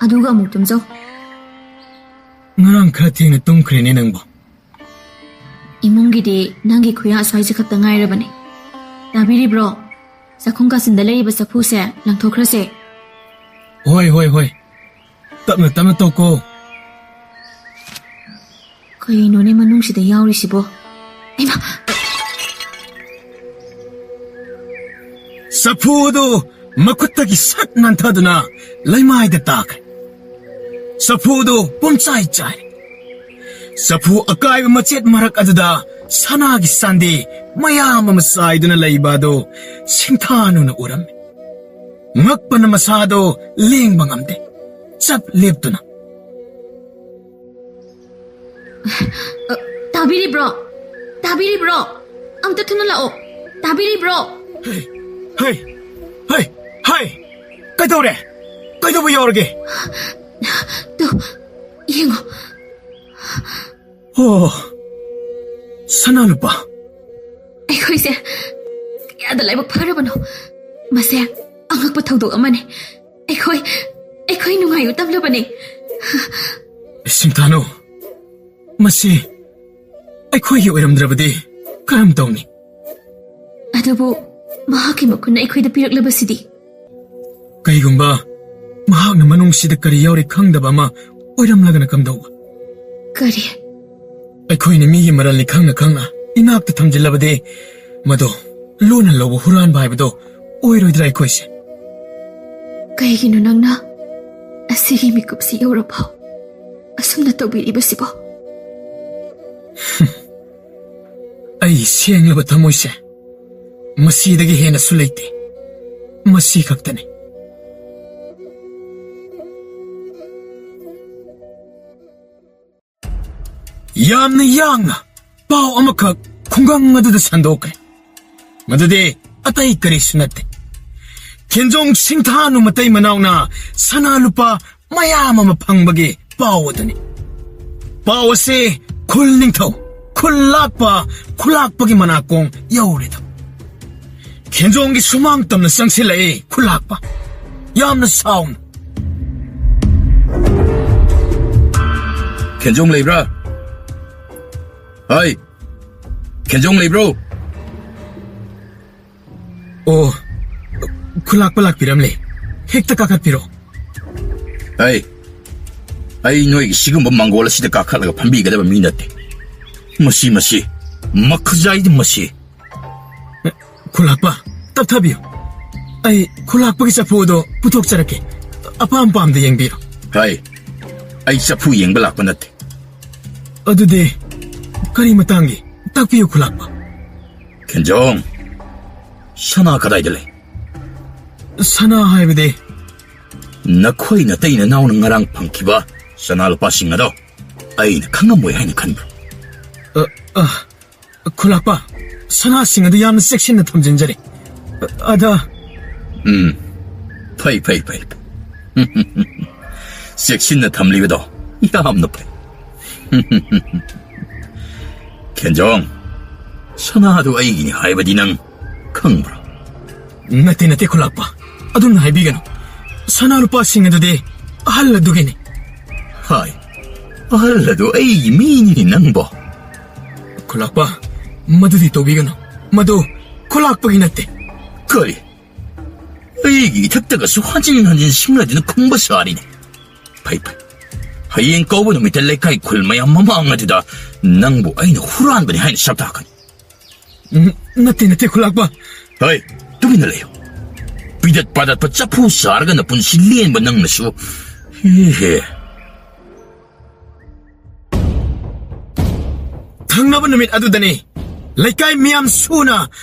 ꯑꯗꯨꯒ ꯑꯃꯨꯛ ꯇꯨꯝꯖꯧ꯫ ꯉꯔꯥꯡ ꯈꯔ ꯊꯦꯡꯅ ꯇꯨꯝꯈ꯭ꯔꯦꯅꯦ ꯅꯪꯕꯣ꯫ ꯏꯃꯨꯡꯒꯤꯗꯤ ꯅꯪꯒꯤ ꯈꯨꯌꯥ ꯑꯁ꯭ꯋꯥꯏꯁꯦ ꯈꯛꯇ ꯉꯥꯏꯔꯕꯅꯦ꯫ ꯇꯥꯕꯤꯔꯤꯕ꯭ꯔꯣ? ꯆꯥꯛꯈꯨꯝ ꯀꯥꯆꯤꯟꯗ ꯂꯩꯔꯤꯕ ꯆꯐꯨꯁꯦ ꯂꯪꯊꯣꯛꯈ꯭ꯔꯁꯦ꯫ ꯍꯣꯏ, ꯍꯣꯏ, ꯍꯣꯏ꯫ ꯇꯞꯅ, ꯇꯞꯅ ꯇꯧꯀꯣ꯫ ꯀꯩꯅꯣꯅꯦ ꯃꯅꯨꯡꯁꯤꯗ ꯌꯥꯎꯔꯤꯁꯤꯕꯣ? ꯏꯃꯥ! ꯆꯐꯨ ꯑꯗꯨ ꯃꯈꯨꯠꯇꯒꯤ ꯁꯠ ꯅꯥꯟꯊꯗꯨꯅ ꯂꯩꯃꯥꯏꯗ ꯇꯥꯈ꯭ꯔꯦ꯫ ꯆꯐꯨ ꯑꯗꯨ ꯄꯨꯝꯆꯥꯏ ꯆꯥꯏꯔꯦ꯫ ꯆꯐꯨ ꯑꯀꯥꯏꯕ ꯃꯆꯦꯠ ꯃꯔꯛ ꯑꯗꯨꯗ ꯁꯅꯥꯒꯤ ꯆꯥꯟꯗꯤ ꯃꯌꯥꯝ ꯑꯃ ꯆꯥꯏꯗꯨꯅ ꯂꯩꯕ ꯑꯗꯨ ꯁꯤꯡꯊꯥꯅꯨꯅ ꯎꯔꯝꯃꯤ꯫ ꯉꯛꯄꯅ ꯃꯁꯥꯗꯣ ꯂꯦꯡꯕ ꯉꯝꯗꯦ꯫ ꯆꯞ ꯂꯦꯞꯇꯨꯅ꯫ ꯑ, ꯇꯥꯕꯤꯔꯤꯕ꯭ꯔꯣ? ꯇꯥꯕꯤꯔꯤꯕ꯭ꯔꯣ? ꯑꯝꯇ ꯊꯨꯅ ꯂꯥꯛꯑꯣ꯫ ꯇꯥꯕꯤꯔꯤꯕ꯭ꯔꯣ? ꯍꯩ, ꯍꯩ, ꯍꯩ, ꯍꯩ! ꯀꯩꯗꯧꯔꯦ? ꯀꯩꯗꯧꯕ ꯌꯥꯎꯔꯒꯦ? ꯇꯨ, ꯌꯦꯡꯉꯣ꯫ ꯑꯣ, ꯁꯅꯥ ꯂꯨꯄꯥ꯫ ꯑꯩꯈꯣꯏꯁꯦ ꯀꯌꯥꯗ ꯂꯥꯏꯕꯛ ꯐꯔꯕꯅꯣ꯫ ꯃꯁꯦ ꯑꯉꯛꯄ ꯊꯧꯗꯣꯛ ꯑꯃꯅꯤ꯫ ꯑꯩꯈꯣꯏ, ꯑꯩꯈꯣꯏ ꯅꯨꯡꯉꯥꯏ ꯎꯠꯂꯝꯂꯕꯅꯤ꯫ ꯁꯤꯡꯊꯥꯅꯨ, ꯃꯁꯤ ꯑꯩꯈꯣꯏꯒꯤ ꯑꯣꯏꯔꯝꯗ꯭ꯔꯕꯗꯤ ꯀꯔꯝ ꯇꯧꯅꯤ? ꯑꯗꯨꯕꯨ ꯃꯍꯥꯛꯀꯤ ꯃꯈꯨꯠꯅ ꯑꯩꯈꯣꯏꯗ ꯄꯤꯔꯛꯂꯕꯁꯤꯗꯤ? ꯀꯩꯒꯨꯝꯕ ꯃꯍꯥꯛꯅ ꯃꯅꯨꯡꯁꯤꯗ ꯀꯔꯤ ꯌꯥꯎꯔꯤ ꯈꯪꯗꯕ ꯑꯃ ꯑꯣꯏꯔꯝꯂꯒꯅ ꯀꯝꯗꯧꯕ? ꯀꯔꯤ? ꯑꯩꯈꯣꯏꯅ ꯃꯤꯒꯤ ꯃꯔꯜꯅꯤ ꯈꯪꯅ ꯈꯪꯅ ꯏꯅꯥꯛꯇ ꯊꯝꯖꯤꯜꯂꯕꯗꯤ ꯃꯗꯣ ꯂꯣꯟꯅ ꯂꯧꯕ ꯍꯨꯔꯥꯟꯕ ꯍꯥꯏꯕꯗꯣ ꯑꯣꯏꯔꯣꯏꯗ꯭ꯔꯥ ꯑꯩꯈꯣꯏꯁꯦ? ꯀꯩꯒꯤꯅꯣ ꯅꯪꯅ ꯑꯁꯤꯒꯤ ꯃꯤꯀꯨꯞꯁꯤ ꯌꯧꯔꯐꯥꯎ ꯑꯁꯨꯝꯅ ꯇꯧꯕꯤꯔꯤꯕꯁꯤꯕꯣ? ꯑꯩ ꯁꯦꯡꯂꯕ ꯊꯃꯣꯏꯁꯦ ꯃꯁꯤꯗꯒꯤ ꯍꯦꯟꯅꯁꯨ ꯂꯩꯇꯦ꯫ ꯃꯁꯤ ꯈꯛꯇꯅꯤ꯫ ꯌꯥꯝꯅ ꯌꯥꯡꯅ ꯄꯥꯎ ꯑꯃꯈꯛ ꯈꯨꯡꯒꯪ ꯑꯗꯨꯗ ꯁꯟꯗꯣꯛꯈ꯭ꯔꯦ꯫ ꯃꯗꯨꯗꯤ ꯑꯇꯩ ꯀꯔꯤꯁꯨ ꯅꯠꯇꯦ꯫ ꯈꯦꯟꯖꯣꯡ ꯁꯤꯡꯊꯥꯅꯨ ꯃꯇꯩ ꯃꯅꯥꯎꯅ ꯁꯅꯥ ꯂꯨꯄꯥ ꯃꯌꯥꯝ ꯑꯃ ꯐꯪꯕꯒꯤ ꯄꯥꯎ ꯑꯗꯨꯅꯤ꯫ ꯄꯥꯎ ꯑꯁꯤ ꯈꯨꯜ ꯅꯤꯡꯊꯧ, ꯈꯨꯜ ꯂꯥꯛꯄ, ꯈꯨꯂꯥꯛꯄꯒꯤ ꯃꯅꯥꯀꯣꯡ ꯌꯧꯔꯦꯗꯣ꯫ ꯈꯦꯟꯖꯣꯡꯒꯤ ꯁꯨꯃꯥꯡ ꯇꯝꯅ ꯆꯪꯁꯤꯜꯂꯛꯏ ꯈꯨꯂꯥꯛꯄ꯫ ꯌꯥꯝꯅ ꯁꯥꯎꯅ꯫ ꯈꯦꯟꯖꯣꯡ ꯂꯩꯕ꯭ꯔꯥ? ꯍꯥꯏ, ꯈꯦꯟꯖꯣꯡ ꯂꯩꯕ꯭ꯔꯣ? ꯑꯣ, ꯈꯨꯂꯥꯛꯄ ꯂꯥꯛꯄꯤꯔꯝꯂꯦ꯫ ꯍꯦꯛꯇ ꯀꯥꯈꯠꯄꯤꯔꯣ꯫ ꯑꯩ, ꯑꯩ ꯅꯣꯏꯒꯤ ꯁꯤꯒꯨꯝꯕ ꯃꯪꯒꯣꯜ ꯑꯁꯤꯗ ꯀꯥꯈꯠꯂꯒ ꯐꯝꯕꯤꯒꯗꯕ ꯃꯤ ꯅꯠꯇꯦ꯫ ꯃꯁꯤ, ꯃꯁꯤ, ꯃꯈꯨꯖꯥꯏꯗꯤ ꯃꯁꯤ꯫ ꯈꯨꯂꯥꯛꯄ, ꯇꯞꯊꯕꯤꯌꯨ꯫ ꯑꯩ ꯈꯨꯂꯥꯛꯄꯒꯤ ꯆꯐꯨ ꯑꯗꯣ ꯄꯨꯊꯣꯛꯆꯔꯛꯀꯦ꯫ ꯑꯄꯥꯝ ꯄꯥꯝꯗ ꯌꯦꯡꯕꯤꯔꯣ꯫ ꯍꯥꯏ, ꯑꯩ ꯆꯐꯨ ꯌꯦꯡꯕ ꯂꯥꯛꯄ ꯅꯠꯇꯦ꯫ ꯑꯗꯨꯗꯤ ꯀꯔꯤ ꯃꯇꯥꯡꯒꯤ? ꯇꯥꯛꯄꯤꯌꯨ ꯈꯨꯂꯥꯛꯄ꯫ ꯈꯦꯟꯖꯣꯡ, ꯁꯅꯥ ꯀꯗꯥꯏꯗ ꯂꯩ? ꯁꯅꯥ ꯍꯥꯏꯕꯗꯤ? ꯅꯈꯣꯏ ꯅꯇꯩ ꯅꯅꯥꯎꯅ ꯉꯔꯥꯡ ꯐꯪꯈꯤꯕ ꯁꯅꯥ ꯂꯨꯄꯥꯁꯤꯡ ꯑꯗꯣ ꯑꯩꯅ ꯈꯪꯉꯝꯃꯣꯏ ꯍꯥꯏꯅ ꯈꯟꯕ꯭ꯔꯥ? ꯑ, ꯑ, ꯈꯨꯂꯥꯛꯄ, ꯁꯅꯥꯁꯤꯡ ꯑꯗꯨ ꯌꯥꯝꯅ ꯆꯦꯛꯁꯤꯟꯅ ꯊꯝꯖꯤꯟꯖꯔꯤ꯫ ꯑ, ꯑꯗ ꯎꯝ, ꯐꯩ, ꯐꯩ, ꯐꯩ꯫ ꯆꯦꯛꯁꯤꯟꯅ ꯊꯝꯂꯤꯕꯗꯣ ꯌꯥꯝꯅ ꯐꯩ꯫ ꯈꯦꯟꯖꯣꯡ, ꯁꯅꯥꯗꯨ ꯑꯩꯒꯤꯅꯤ ꯍꯥꯏꯕꯗꯤ ꯅꯪ ꯈꯪꯕ꯭ꯔꯥ? ꯅꯠꯇꯦ, ꯅꯠꯇꯦ, ꯈꯨꯂꯥꯛꯄ꯫ ꯑꯗꯨꯝꯅ ꯍꯥꯏꯕꯤꯒꯅꯨ꯫ ꯁꯅꯥ ꯂꯨꯄꯥꯁꯤꯡ ꯑꯗꯨꯗꯤ ꯑꯍꯜ ꯑꯗꯨꯒꯤꯅꯤ꯫ ꯍꯥꯏ, ꯑꯍꯜ ꯑꯗꯨ ꯑꯩꯒꯤ ꯃꯤꯅꯤꯅꯦ ꯅꯪꯕꯣ꯫ ꯈꯨꯂꯥꯛꯄ, ꯃꯗꯨꯗꯤ ꯇꯧꯕꯤꯒꯅꯨ꯫ ꯃꯗꯨ ꯈꯨꯂꯥꯛꯄꯒꯤ ꯅꯠꯇꯦ꯫ ꯀꯔꯤ? ꯑꯩꯒꯤ ꯏꯊꯛꯇꯒꯁꯨ ꯍꯟꯖꯤꯟ ꯍꯟꯖꯤꯟ ꯁꯤꯡꯅꯗꯨꯅ ꯈꯨꯝꯕ ꯁꯥꯔꯤꯅꯦ꯫ ꯐꯩ, ꯐꯩ꯫ ꯍꯌꯦꯡ ꯀꯧꯕ ꯅꯨꯃꯤꯠꯇ ꯂꯩꯀꯥꯏ ꯈꯨꯜ ꯃꯌꯥꯝ ꯃꯃꯥꯡ ꯑꯗꯨꯗ ꯅꯪꯕꯨ ꯑꯩꯅ ꯍꯨꯔꯥꯟꯕꯅꯤ ꯍꯥꯏꯅ ꯁꯛ ꯇꯥꯛꯀꯅꯤ꯫ ꯎꯝ, ꯅꯠꯇꯦ, ꯅꯠꯇꯦ, ꯈꯨꯂꯥꯛꯄ꯫ ꯍꯩ, ꯇꯨꯃꯤꯟꯅ ꯂꯩꯌꯨ꯫ ꯄꯤꯗꯠ ꯄꯥꯗꯠꯄ ꯆꯐꯨ ꯁꯥꯔꯒ ꯅꯄꯨꯟꯁꯤ ꯂꯦꯟꯕ ꯅꯪꯅꯁꯨ꯫ ꯍꯦ ꯍꯦ꯫ ꯊꯪꯅꯕ ꯅꯨꯃꯤꯠ ꯑꯗꯨꯗꯅꯤ ꯂꯩꯀꯥꯏ ꯃꯤꯌꯥꯝ ꯁꯨꯅ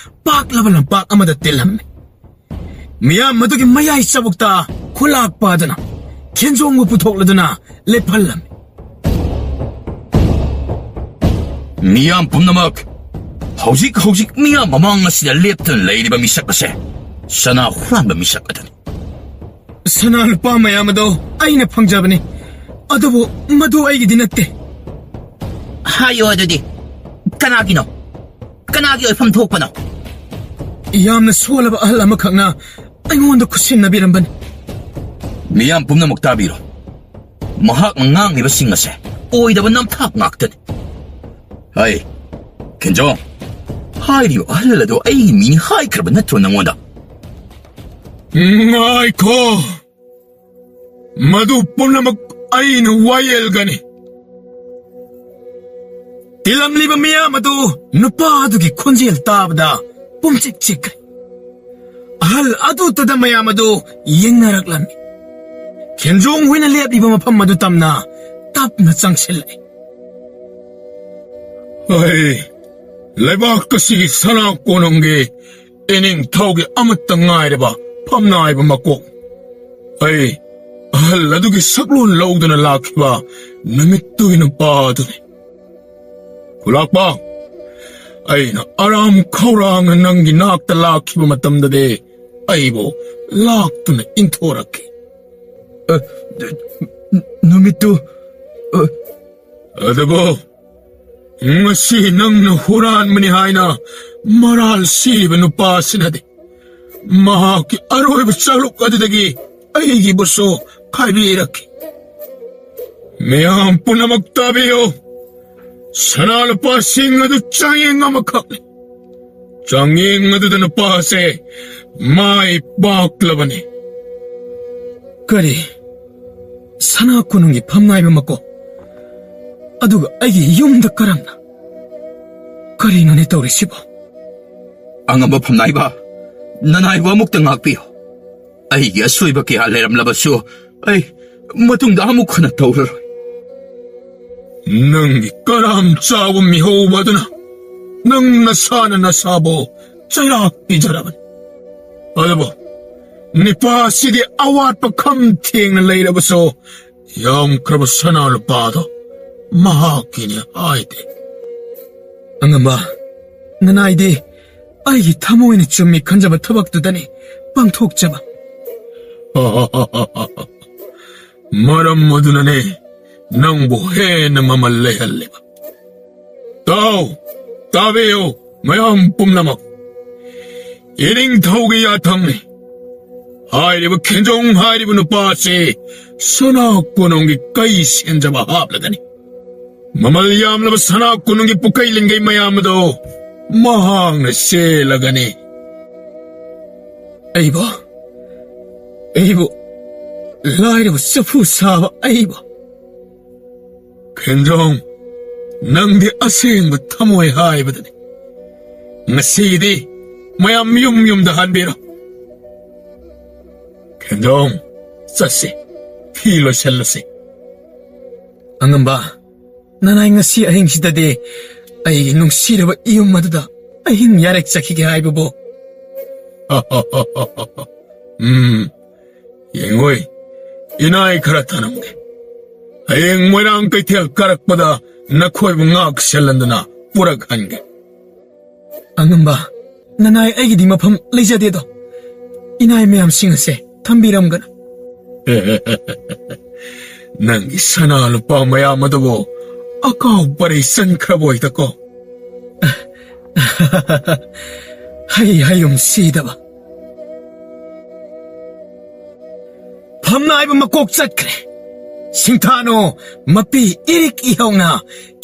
ꯄꯥꯛꯂꯕ ꯂꯝꯄꯥꯛ ꯑꯃꯗ ꯇꯤꯜꯂꯝꯃꯤ꯫ ꯃꯤꯌꯥꯝ ꯑꯗꯨꯒꯤ ꯃꯌꯥꯏ ꯆꯕꯨꯛꯇ ꯈꯨꯂꯥꯛꯄ ꯑꯗꯨꯅ ꯈꯦꯟꯖꯣꯡꯕꯨ ꯄꯨꯊꯣꯛꯂꯗꯨꯅ ꯂꯦꯞꯍꯜꯂꯝꯃꯤ꯫ ꯃꯤꯌꯥꯝ ꯄꯨꯝꯅꯃꯛ, ꯍꯧꯖꯤꯛ ꯍꯧꯖꯤꯛ ꯃꯤꯌꯥꯝ ꯃꯃꯥꯡ ꯑꯁꯤꯗ ꯂꯦꯞꯇꯨꯅ ꯂꯩꯔꯤꯕ ꯃꯤꯁꯛ ꯑꯁꯦ ꯁꯅꯥ ꯍꯨꯔꯥꯟꯕ ꯃꯤꯁꯛ ꯑꯗꯨꯅꯤ꯫ ꯁꯅꯥ ꯂꯨꯄꯥ ꯃꯌꯥꯝ ꯑꯗꯣ ꯑꯩꯅ ꯐꯪꯖꯕꯅꯤ, ꯑꯗꯨꯕꯨ ꯃꯗꯨ ꯑꯩꯒꯤꯗꯤ ꯅꯠꯇꯦ꯫ ꯍꯥꯏꯌꯣ ꯑꯗꯨꯗꯤ, ꯀꯅꯥꯒꯤꯅꯣ? ꯀꯅꯥꯒꯤ ꯑꯣꯏꯐꯝ ꯊꯣꯛꯄꯅꯣ? ꯌꯥꯝꯅ ꯁꯣꯜꯂꯕ ꯑꯍꯜ ꯑꯃꯈꯛꯅ ꯑꯩꯉꯣꯟꯗ ꯈꯨꯠꯁꯤꯟꯅꯕꯤꯔꯝꯕꯅꯤ꯫ ꯃꯤꯌꯥꯝ ꯄꯨꯝꯅꯃꯛ ꯇꯥꯕꯤꯔꯣ꯫ ꯃꯍꯥꯛꯅ ꯉꯥꯡꯂꯤꯕꯁꯤꯡ ꯑꯁꯦ ꯑꯣꯏꯗꯕ ꯅꯝꯊꯥꯛ ꯉꯥꯛꯇꯅꯤ꯫ ꯍꯩ, ꯈꯦꯟꯖꯣꯡ, ꯍꯥꯏꯔꯤꯕ ꯑꯍꯜ ꯑꯗꯣ ꯑꯩꯒꯤ ꯃꯤꯅꯤ ꯍꯥꯏꯈ꯭ꯔꯕ ꯅꯠꯇ꯭ꯔꯣ ꯅꯪꯉꯣꯟꯗ? ꯉꯥꯏꯈꯣ, ꯃꯗꯨ ꯄꯨꯝꯅꯃꯛ ꯑꯩꯅ ꯋꯥꯌꯦꯜꯒꯅꯤ꯫ ꯇꯤꯜꯂꯝꯂꯤꯕ ꯃꯤꯌꯥꯝ ꯑꯗꯨ ꯅꯨꯄꯥ ꯑꯗꯨꯒꯤ ꯈꯣꯟꯖꯦꯜ ꯇꯥꯕꯗ ꯄꯨꯝꯆꯤꯛ ꯆꯤꯛꯈ꯭ꯔꯦ꯫ ꯑꯍꯜ ꯑꯗꯨꯇꯗ ꯃꯌꯥꯝ ꯑꯗꯨ ꯌꯦꯡꯅꯔꯛꯂꯝꯃꯤ꯫ ꯈꯦꯟꯖꯣꯡ ꯍꯣꯏꯅ ꯂꯦꯞꯂꯤꯕ ꯃꯐꯝ ꯑꯗꯨ ꯇꯝꯅ ꯇꯞꯅ ꯆꯪꯁꯤꯜꯂꯛꯏ꯫ ꯑꯩ ꯂꯩꯕꯥꯛ ꯑꯁꯤꯒꯤ ꯁꯅꯥ ꯀꯣꯅꯨꯡꯒꯤ ꯏꯅꯤꯡꯊꯧꯒꯤ ꯑꯃꯠꯇ ꯉꯥꯏꯔꯕ ꯐꯝꯅꯥꯏꯕ ꯃꯀꯣꯛ꯫ ꯑꯩ ꯑꯍꯜ ꯑꯗꯨꯒꯤ ꯁꯛꯂꯣꯟ ꯂꯧꯗꯨꯅ ꯂꯥꯛꯈꯤꯕ ꯅꯨꯃꯤꯠꯇꯨꯒꯤ ꯅꯨꯄꯥ ꯑꯗꯨꯅꯤ꯫ ꯈꯨꯂꯥꯛꯄ, ꯑꯩꯅ ꯑꯔꯥꯝ ꯈꯧꯔꯥꯡꯅ ꯅꯪꯒꯤ ꯅꯥꯛꯇ ꯂꯥꯛꯈꯤꯕ ꯃꯇꯝꯗꯗꯤ ꯑꯩꯕꯨ ꯂꯥꯛꯇꯨꯅ ꯏꯟꯊꯣꯔꯛꯈꯤ꯫ ꯑ, ꯅꯨꯃꯤꯠꯇꯨ, ꯑ, ꯑꯗꯨꯕꯨ ꯉꯁꯤ ꯅꯪꯅ ꯍꯨꯔꯥꯟꯕꯅꯤ ꯍꯥꯏꯅ ꯃꯔꯥꯜ ꯁꯤꯔꯤꯕ ꯅꯨꯄꯥꯁꯤꯅꯗꯤ ꯃꯍꯥꯛꯀꯤ ꯑꯔꯣꯏꯕ ꯆꯥꯂꯨꯛ ꯑꯗꯨꯗꯒꯤ ꯑꯩꯒꯤꯕꯨꯁꯨ ꯈꯥꯏꯕꯤꯔꯛꯈꯤ꯫ ꯃꯤꯌꯥꯝ ꯄꯨꯝꯅꯃꯛ ꯇꯥꯕꯤꯌꯨ, ꯁꯅꯥ ꯂꯨꯄꯥꯁꯤꯡ ꯑꯗꯨ ꯆꯥꯡꯌꯦꯡ ꯑꯃꯈꯛꯅꯤ꯫ ꯆꯥꯡꯌꯦꯡ ꯑꯗꯨꯗ ꯅꯨꯄꯥꯁꯦ ꯃꯥꯏ ꯄꯥꯛꯂꯕꯅꯤ꯫ ꯀꯔꯤ? ꯁꯅꯥ ꯀꯣꯅꯨꯡꯒꯤ ꯐꯝꯅꯥꯏꯕ ꯃꯀꯣꯛ, ꯑꯗꯨꯒ ꯑꯩꯒꯤ ꯌꯨꯝꯗ ꯀꯔꯝꯅ? ꯀꯔꯤꯅꯣꯅꯦ ꯇꯧꯔꯤꯁꯤꯕꯣ? ꯑꯉꯝꯕ ꯐꯝꯅꯥꯏꯕ, ꯅꯅꯥꯏꯕꯨ ꯑꯃꯨꯛꯇ ꯉꯥꯛꯄꯤꯌꯨ꯫ ꯑꯩꯒꯤ ꯑꯁꯣꯏꯕ ꯀꯌꯥ ꯂꯩꯔꯝꯂꯕꯁꯨ ꯑꯩ ꯃꯇꯨꯡꯗ ꯑꯃꯨꯛ ꯍꯟꯅ ꯇꯧꯔꯔꯣꯏ꯫ ꯅꯪꯒꯤ ꯀꯔꯥꯝ ꯆꯥꯎꯕ ꯃꯤꯍꯧꯕ ꯑꯗꯨꯅ ꯅꯪ ꯅꯁꯥꯅ ꯅꯁꯥꯕꯨ ꯆꯩꯔꯥꯛ ꯄꯤꯖꯔꯕꯅꯤ꯫ ꯑꯗꯨꯕꯨ ꯅꯤꯄꯥ ꯑꯁꯤꯗꯤ ꯑꯋꯥꯠꯄ ꯈꯝ ꯊꯦꯡꯅ ꯂꯩꯔꯕꯁꯨ ꯌꯥꯝꯈ꯭ꯔꯕ ꯁꯅꯥ ꯂꯨꯄꯥꯗꯣ ꯃꯍꯥꯛꯀꯤꯅꯤ ꯍꯥꯏꯗꯦ꯫ ꯑꯉꯝꯕ, ꯅꯅꯥꯏꯗꯤ ꯑꯩꯒꯤ ꯊꯃꯣꯏꯅ ꯆꯨꯝꯃꯤ ꯈꯟꯖꯕ ꯊꯕꯛꯇꯨꯗꯅꯤ ꯄꯥꯡꯊꯣꯛꯆꯕ꯫ ꯃꯔꯝ ꯑꯗꯨꯅꯅꯦ ꯅꯪꯕꯨ ꯍꯦꯟꯅ ꯃꯃꯜ ꯂꯩꯍꯜꯂꯤꯕ꯫ ꯇꯥꯎ, ꯇꯥꯕꯤꯌꯨ, ꯃꯌꯥꯝ ꯄꯨꯝꯅꯃꯛ꯫ ꯏꯅꯤꯡꯊꯧꯒꯤ ꯌꯥꯊꯪꯅꯤ꯫ ꯍꯥꯏꯔꯤꯕ ꯈꯦꯟꯖꯣꯡ ꯍꯥꯏꯔꯤꯕ ꯅꯨꯄꯥ ꯑꯁꯤ ꯁꯅꯥ ꯀꯣꯅꯨꯡꯒꯤ ꯀꯩ ꯁꯦꯟꯖꯕ ꯍꯥꯞꯂꯒꯅꯤ꯫ ꯃꯃꯜ ꯌꯥꯝꯂꯕ ꯁꯅꯥ ꯀꯣꯅꯨꯡꯒꯤ ꯄꯨꯀꯩ ꯂꯤꯡꯒꯩ ꯃꯌꯥꯝ ꯑꯗꯨ ꯃꯍꯥꯛꯅ ꯁꯦꯜꯂꯒꯅꯤ꯫ ꯑꯩꯕꯨ, ꯑꯩꯕꯨ, ꯂꯥꯏꯔꯕ ꯆꯐꯨ ꯁꯥꯕ ꯑꯩꯕꯨ꯫ ꯈꯦꯟꯖꯣꯡ, ꯅꯪꯗꯤ ꯑꯁꯦꯡꯕ ꯊꯃꯣꯏ ꯍꯥꯏꯕꯗꯨꯅꯤ꯫ ꯉꯁꯤꯗꯤ ꯃꯌꯥꯝ ꯌꯨꯝ ꯌꯨꯝꯗ ꯍꯟꯕꯤꯔꯣ꯫ ꯈꯦꯟꯖꯣꯡ, ꯆꯠꯁꯤ, ꯐꯤ ꯂꯣꯏꯁꯜꯂꯁꯤ꯫ ꯑꯉꯝꯕ, ꯅꯅꯥꯏ ꯉꯁꯤ ꯑꯍꯤꯡꯁꯤꯗꯗꯤ ꯑꯩꯒꯤ ꯅꯨꯡꯁꯤꯔꯕ ꯏꯌꯨꯝ ꯑꯗꯨꯗ ꯑꯍꯤꯡ ꯌꯥꯔꯦꯛ ꯆꯠꯈꯤꯒꯦ ꯍꯥꯏꯕꯕꯨ? ꯎꯝ, ꯌꯦꯡꯉꯣꯏ, ꯏꯅꯥꯏ ꯈꯔ ꯊꯅꯝꯒꯦ꯫ ꯍꯌꯦꯡ ꯃꯣꯏꯔꯥꯡ ꯀꯩꯊꯦꯜ ꯀꯥꯔꯛꯄꯗ ꯅꯈꯣꯏꯕꯨ ꯉꯥꯛ ꯁꯦꯜꯍꯟꯗꯨꯅ ꯄꯨꯔꯛꯍꯟꯒꯦ꯫ ꯑꯉꯝꯕ, ꯅꯅꯥꯏ ꯑꯩꯒꯤꯗꯤ ꯃꯐꯝ ꯂꯩꯖꯗꯦꯗꯣ꯫ ꯏꯅꯥꯏ ꯃꯌꯥꯝꯁꯤꯡ ꯑꯁꯦ ꯊꯝꯕꯤꯔꯝꯒꯅꯨ꯫ ꯅꯪꯒꯤ ꯁꯅꯥ ꯂꯨꯄꯥ ꯃꯌꯥꯝ ꯑꯗꯨꯕꯨ ꯑꯀꯥꯎ ꯄꯔꯩ ꯆꯟꯈ꯭ꯔꯕ ꯑꯣꯏꯗꯀꯣ꯫ ꯍꯩ ꯍꯌꯨꯝ ꯁꯤꯗꯕ꯫ ꯐꯝꯅꯥꯏꯕ ꯃꯀꯣꯛ ꯆꯠꯈ꯭ꯔꯦ꯫ ꯁꯤꯡꯊꯥꯅꯨ ꯃꯄꯤ ꯏꯔꯤꯛ ꯏꯍꯧꯅ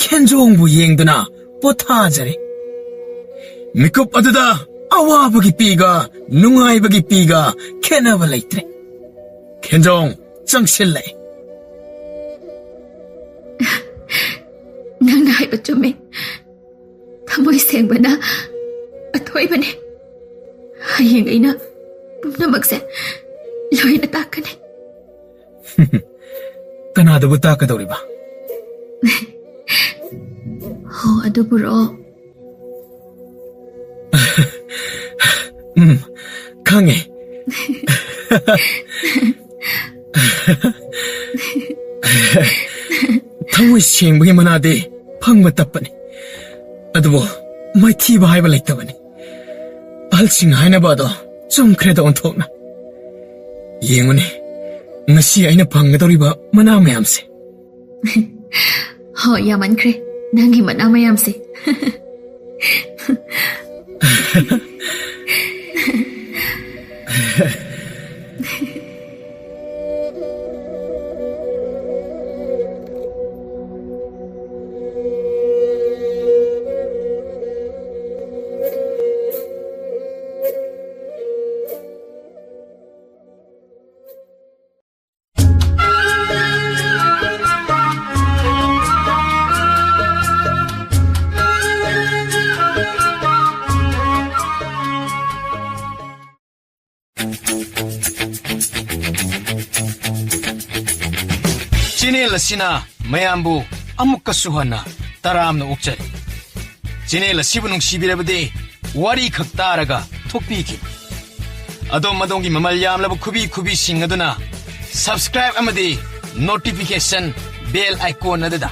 ꯈꯦꯟꯖꯣꯡꯕꯨ ꯌꯦꯡꯗꯨꯅ ꯄꯣꯊꯥꯖꯔꯦ꯫ ꯃꯤꯀꯨꯞ ꯑꯗꯨꯗ ꯑꯋꯥꯕꯒꯤ ꯄꯤꯒ ꯅꯨꯡꯉꯥꯏꯕꯒꯤ ꯄꯤꯒ ꯈꯦꯠꯅꯕ ꯂꯩꯇ꯭ꯔꯦ꯫ ꯈꯦꯟꯖꯣꯡ ꯆꯪꯁꯤꯜꯂꯛꯏ꯫ ꯅꯪꯅ ꯍꯥꯏꯕ ꯆꯨꯝꯃꯦ꯫ ꯊꯃꯣꯏ ꯁꯦꯡꯕꯅ ꯑꯊꯣꯏꯕꯅꯦ꯫ ꯍꯌꯦꯡ ꯑꯩꯅ ꯄꯨꯝꯅꯃꯛꯁꯦ ꯂꯣꯏꯅ ꯇꯥꯛꯀꯅꯤ꯫ ꯀꯅꯥꯗꯕꯨ ꯇꯥꯛꯀꯗꯧꯔꯤꯕ? ꯍꯣ, ꯑꯗꯨꯕꯨꯔꯣ? ꯎꯝ, ꯈꯪꯉꯦ꯫ ꯊꯃꯣꯏ ꯁꯦꯡꯕꯒꯤ ꯃꯅꯥꯗꯤ ꯐꯪꯕ ꯇꯞꯄꯅꯤ, ꯑꯗꯨꯕꯨ ꯃꯥꯏꯊꯤꯕ ꯍꯥꯏꯕ ꯂꯩꯇꯕꯅꯤ꯫ ꯑꯍꯜꯁꯤꯡ ꯍꯥꯏꯅꯕ ꯑꯗꯣ ꯆꯨꯝꯈ꯭ꯔꯦꯗ ꯑꯣꯟꯊꯣꯛꯅ꯫ ꯌꯦꯡꯉꯨꯅꯦ, ꯉꯁꯤ ꯑꯩꯅ ꯐꯪꯒꯗꯧꯔꯤꯕ ꯃꯅꯥ ꯃꯌꯥꯝꯁꯦ꯫ ꯍꯣ, ꯌꯥꯝꯃꯟꯈ꯭ꯔꯦ ꯅꯪꯒꯤ ꯃꯅꯥ ꯃꯌꯥꯝꯁꯦ꯫ ꯆꯦꯅꯦꯜ ꯑꯁꯤꯅ ꯃꯌꯥꯝꯕꯨ ꯑꯃꯨꯛꯀꯁꯨ ꯍꯟꯅ ꯇꯔꯥꯝꯅ ꯑꯣꯛꯆꯔꯤ꯫ ꯆꯦꯅꯦꯜ ꯑꯁꯤꯕꯨ ꯅꯨꯡꯁꯤꯕꯤꯔꯕꯗꯤ ꯋꯥꯔꯤ ꯈꯛ ꯇꯥꯔꯒ ꯊꯣꯛꯄꯤꯈꯤꯕ꯫ ꯑꯗꯣꯝ ꯑꯗꯣꯝꯒꯤ ꯃꯃꯜ ꯌꯥꯝꯂꯕ ꯈꯨꯕꯤ ꯈꯨꯕꯤꯁꯤꯡ ꯑꯗꯨꯅ subscribe ꯑꯃꯗꯤ notification bell icon ꯑꯗꯨꯗ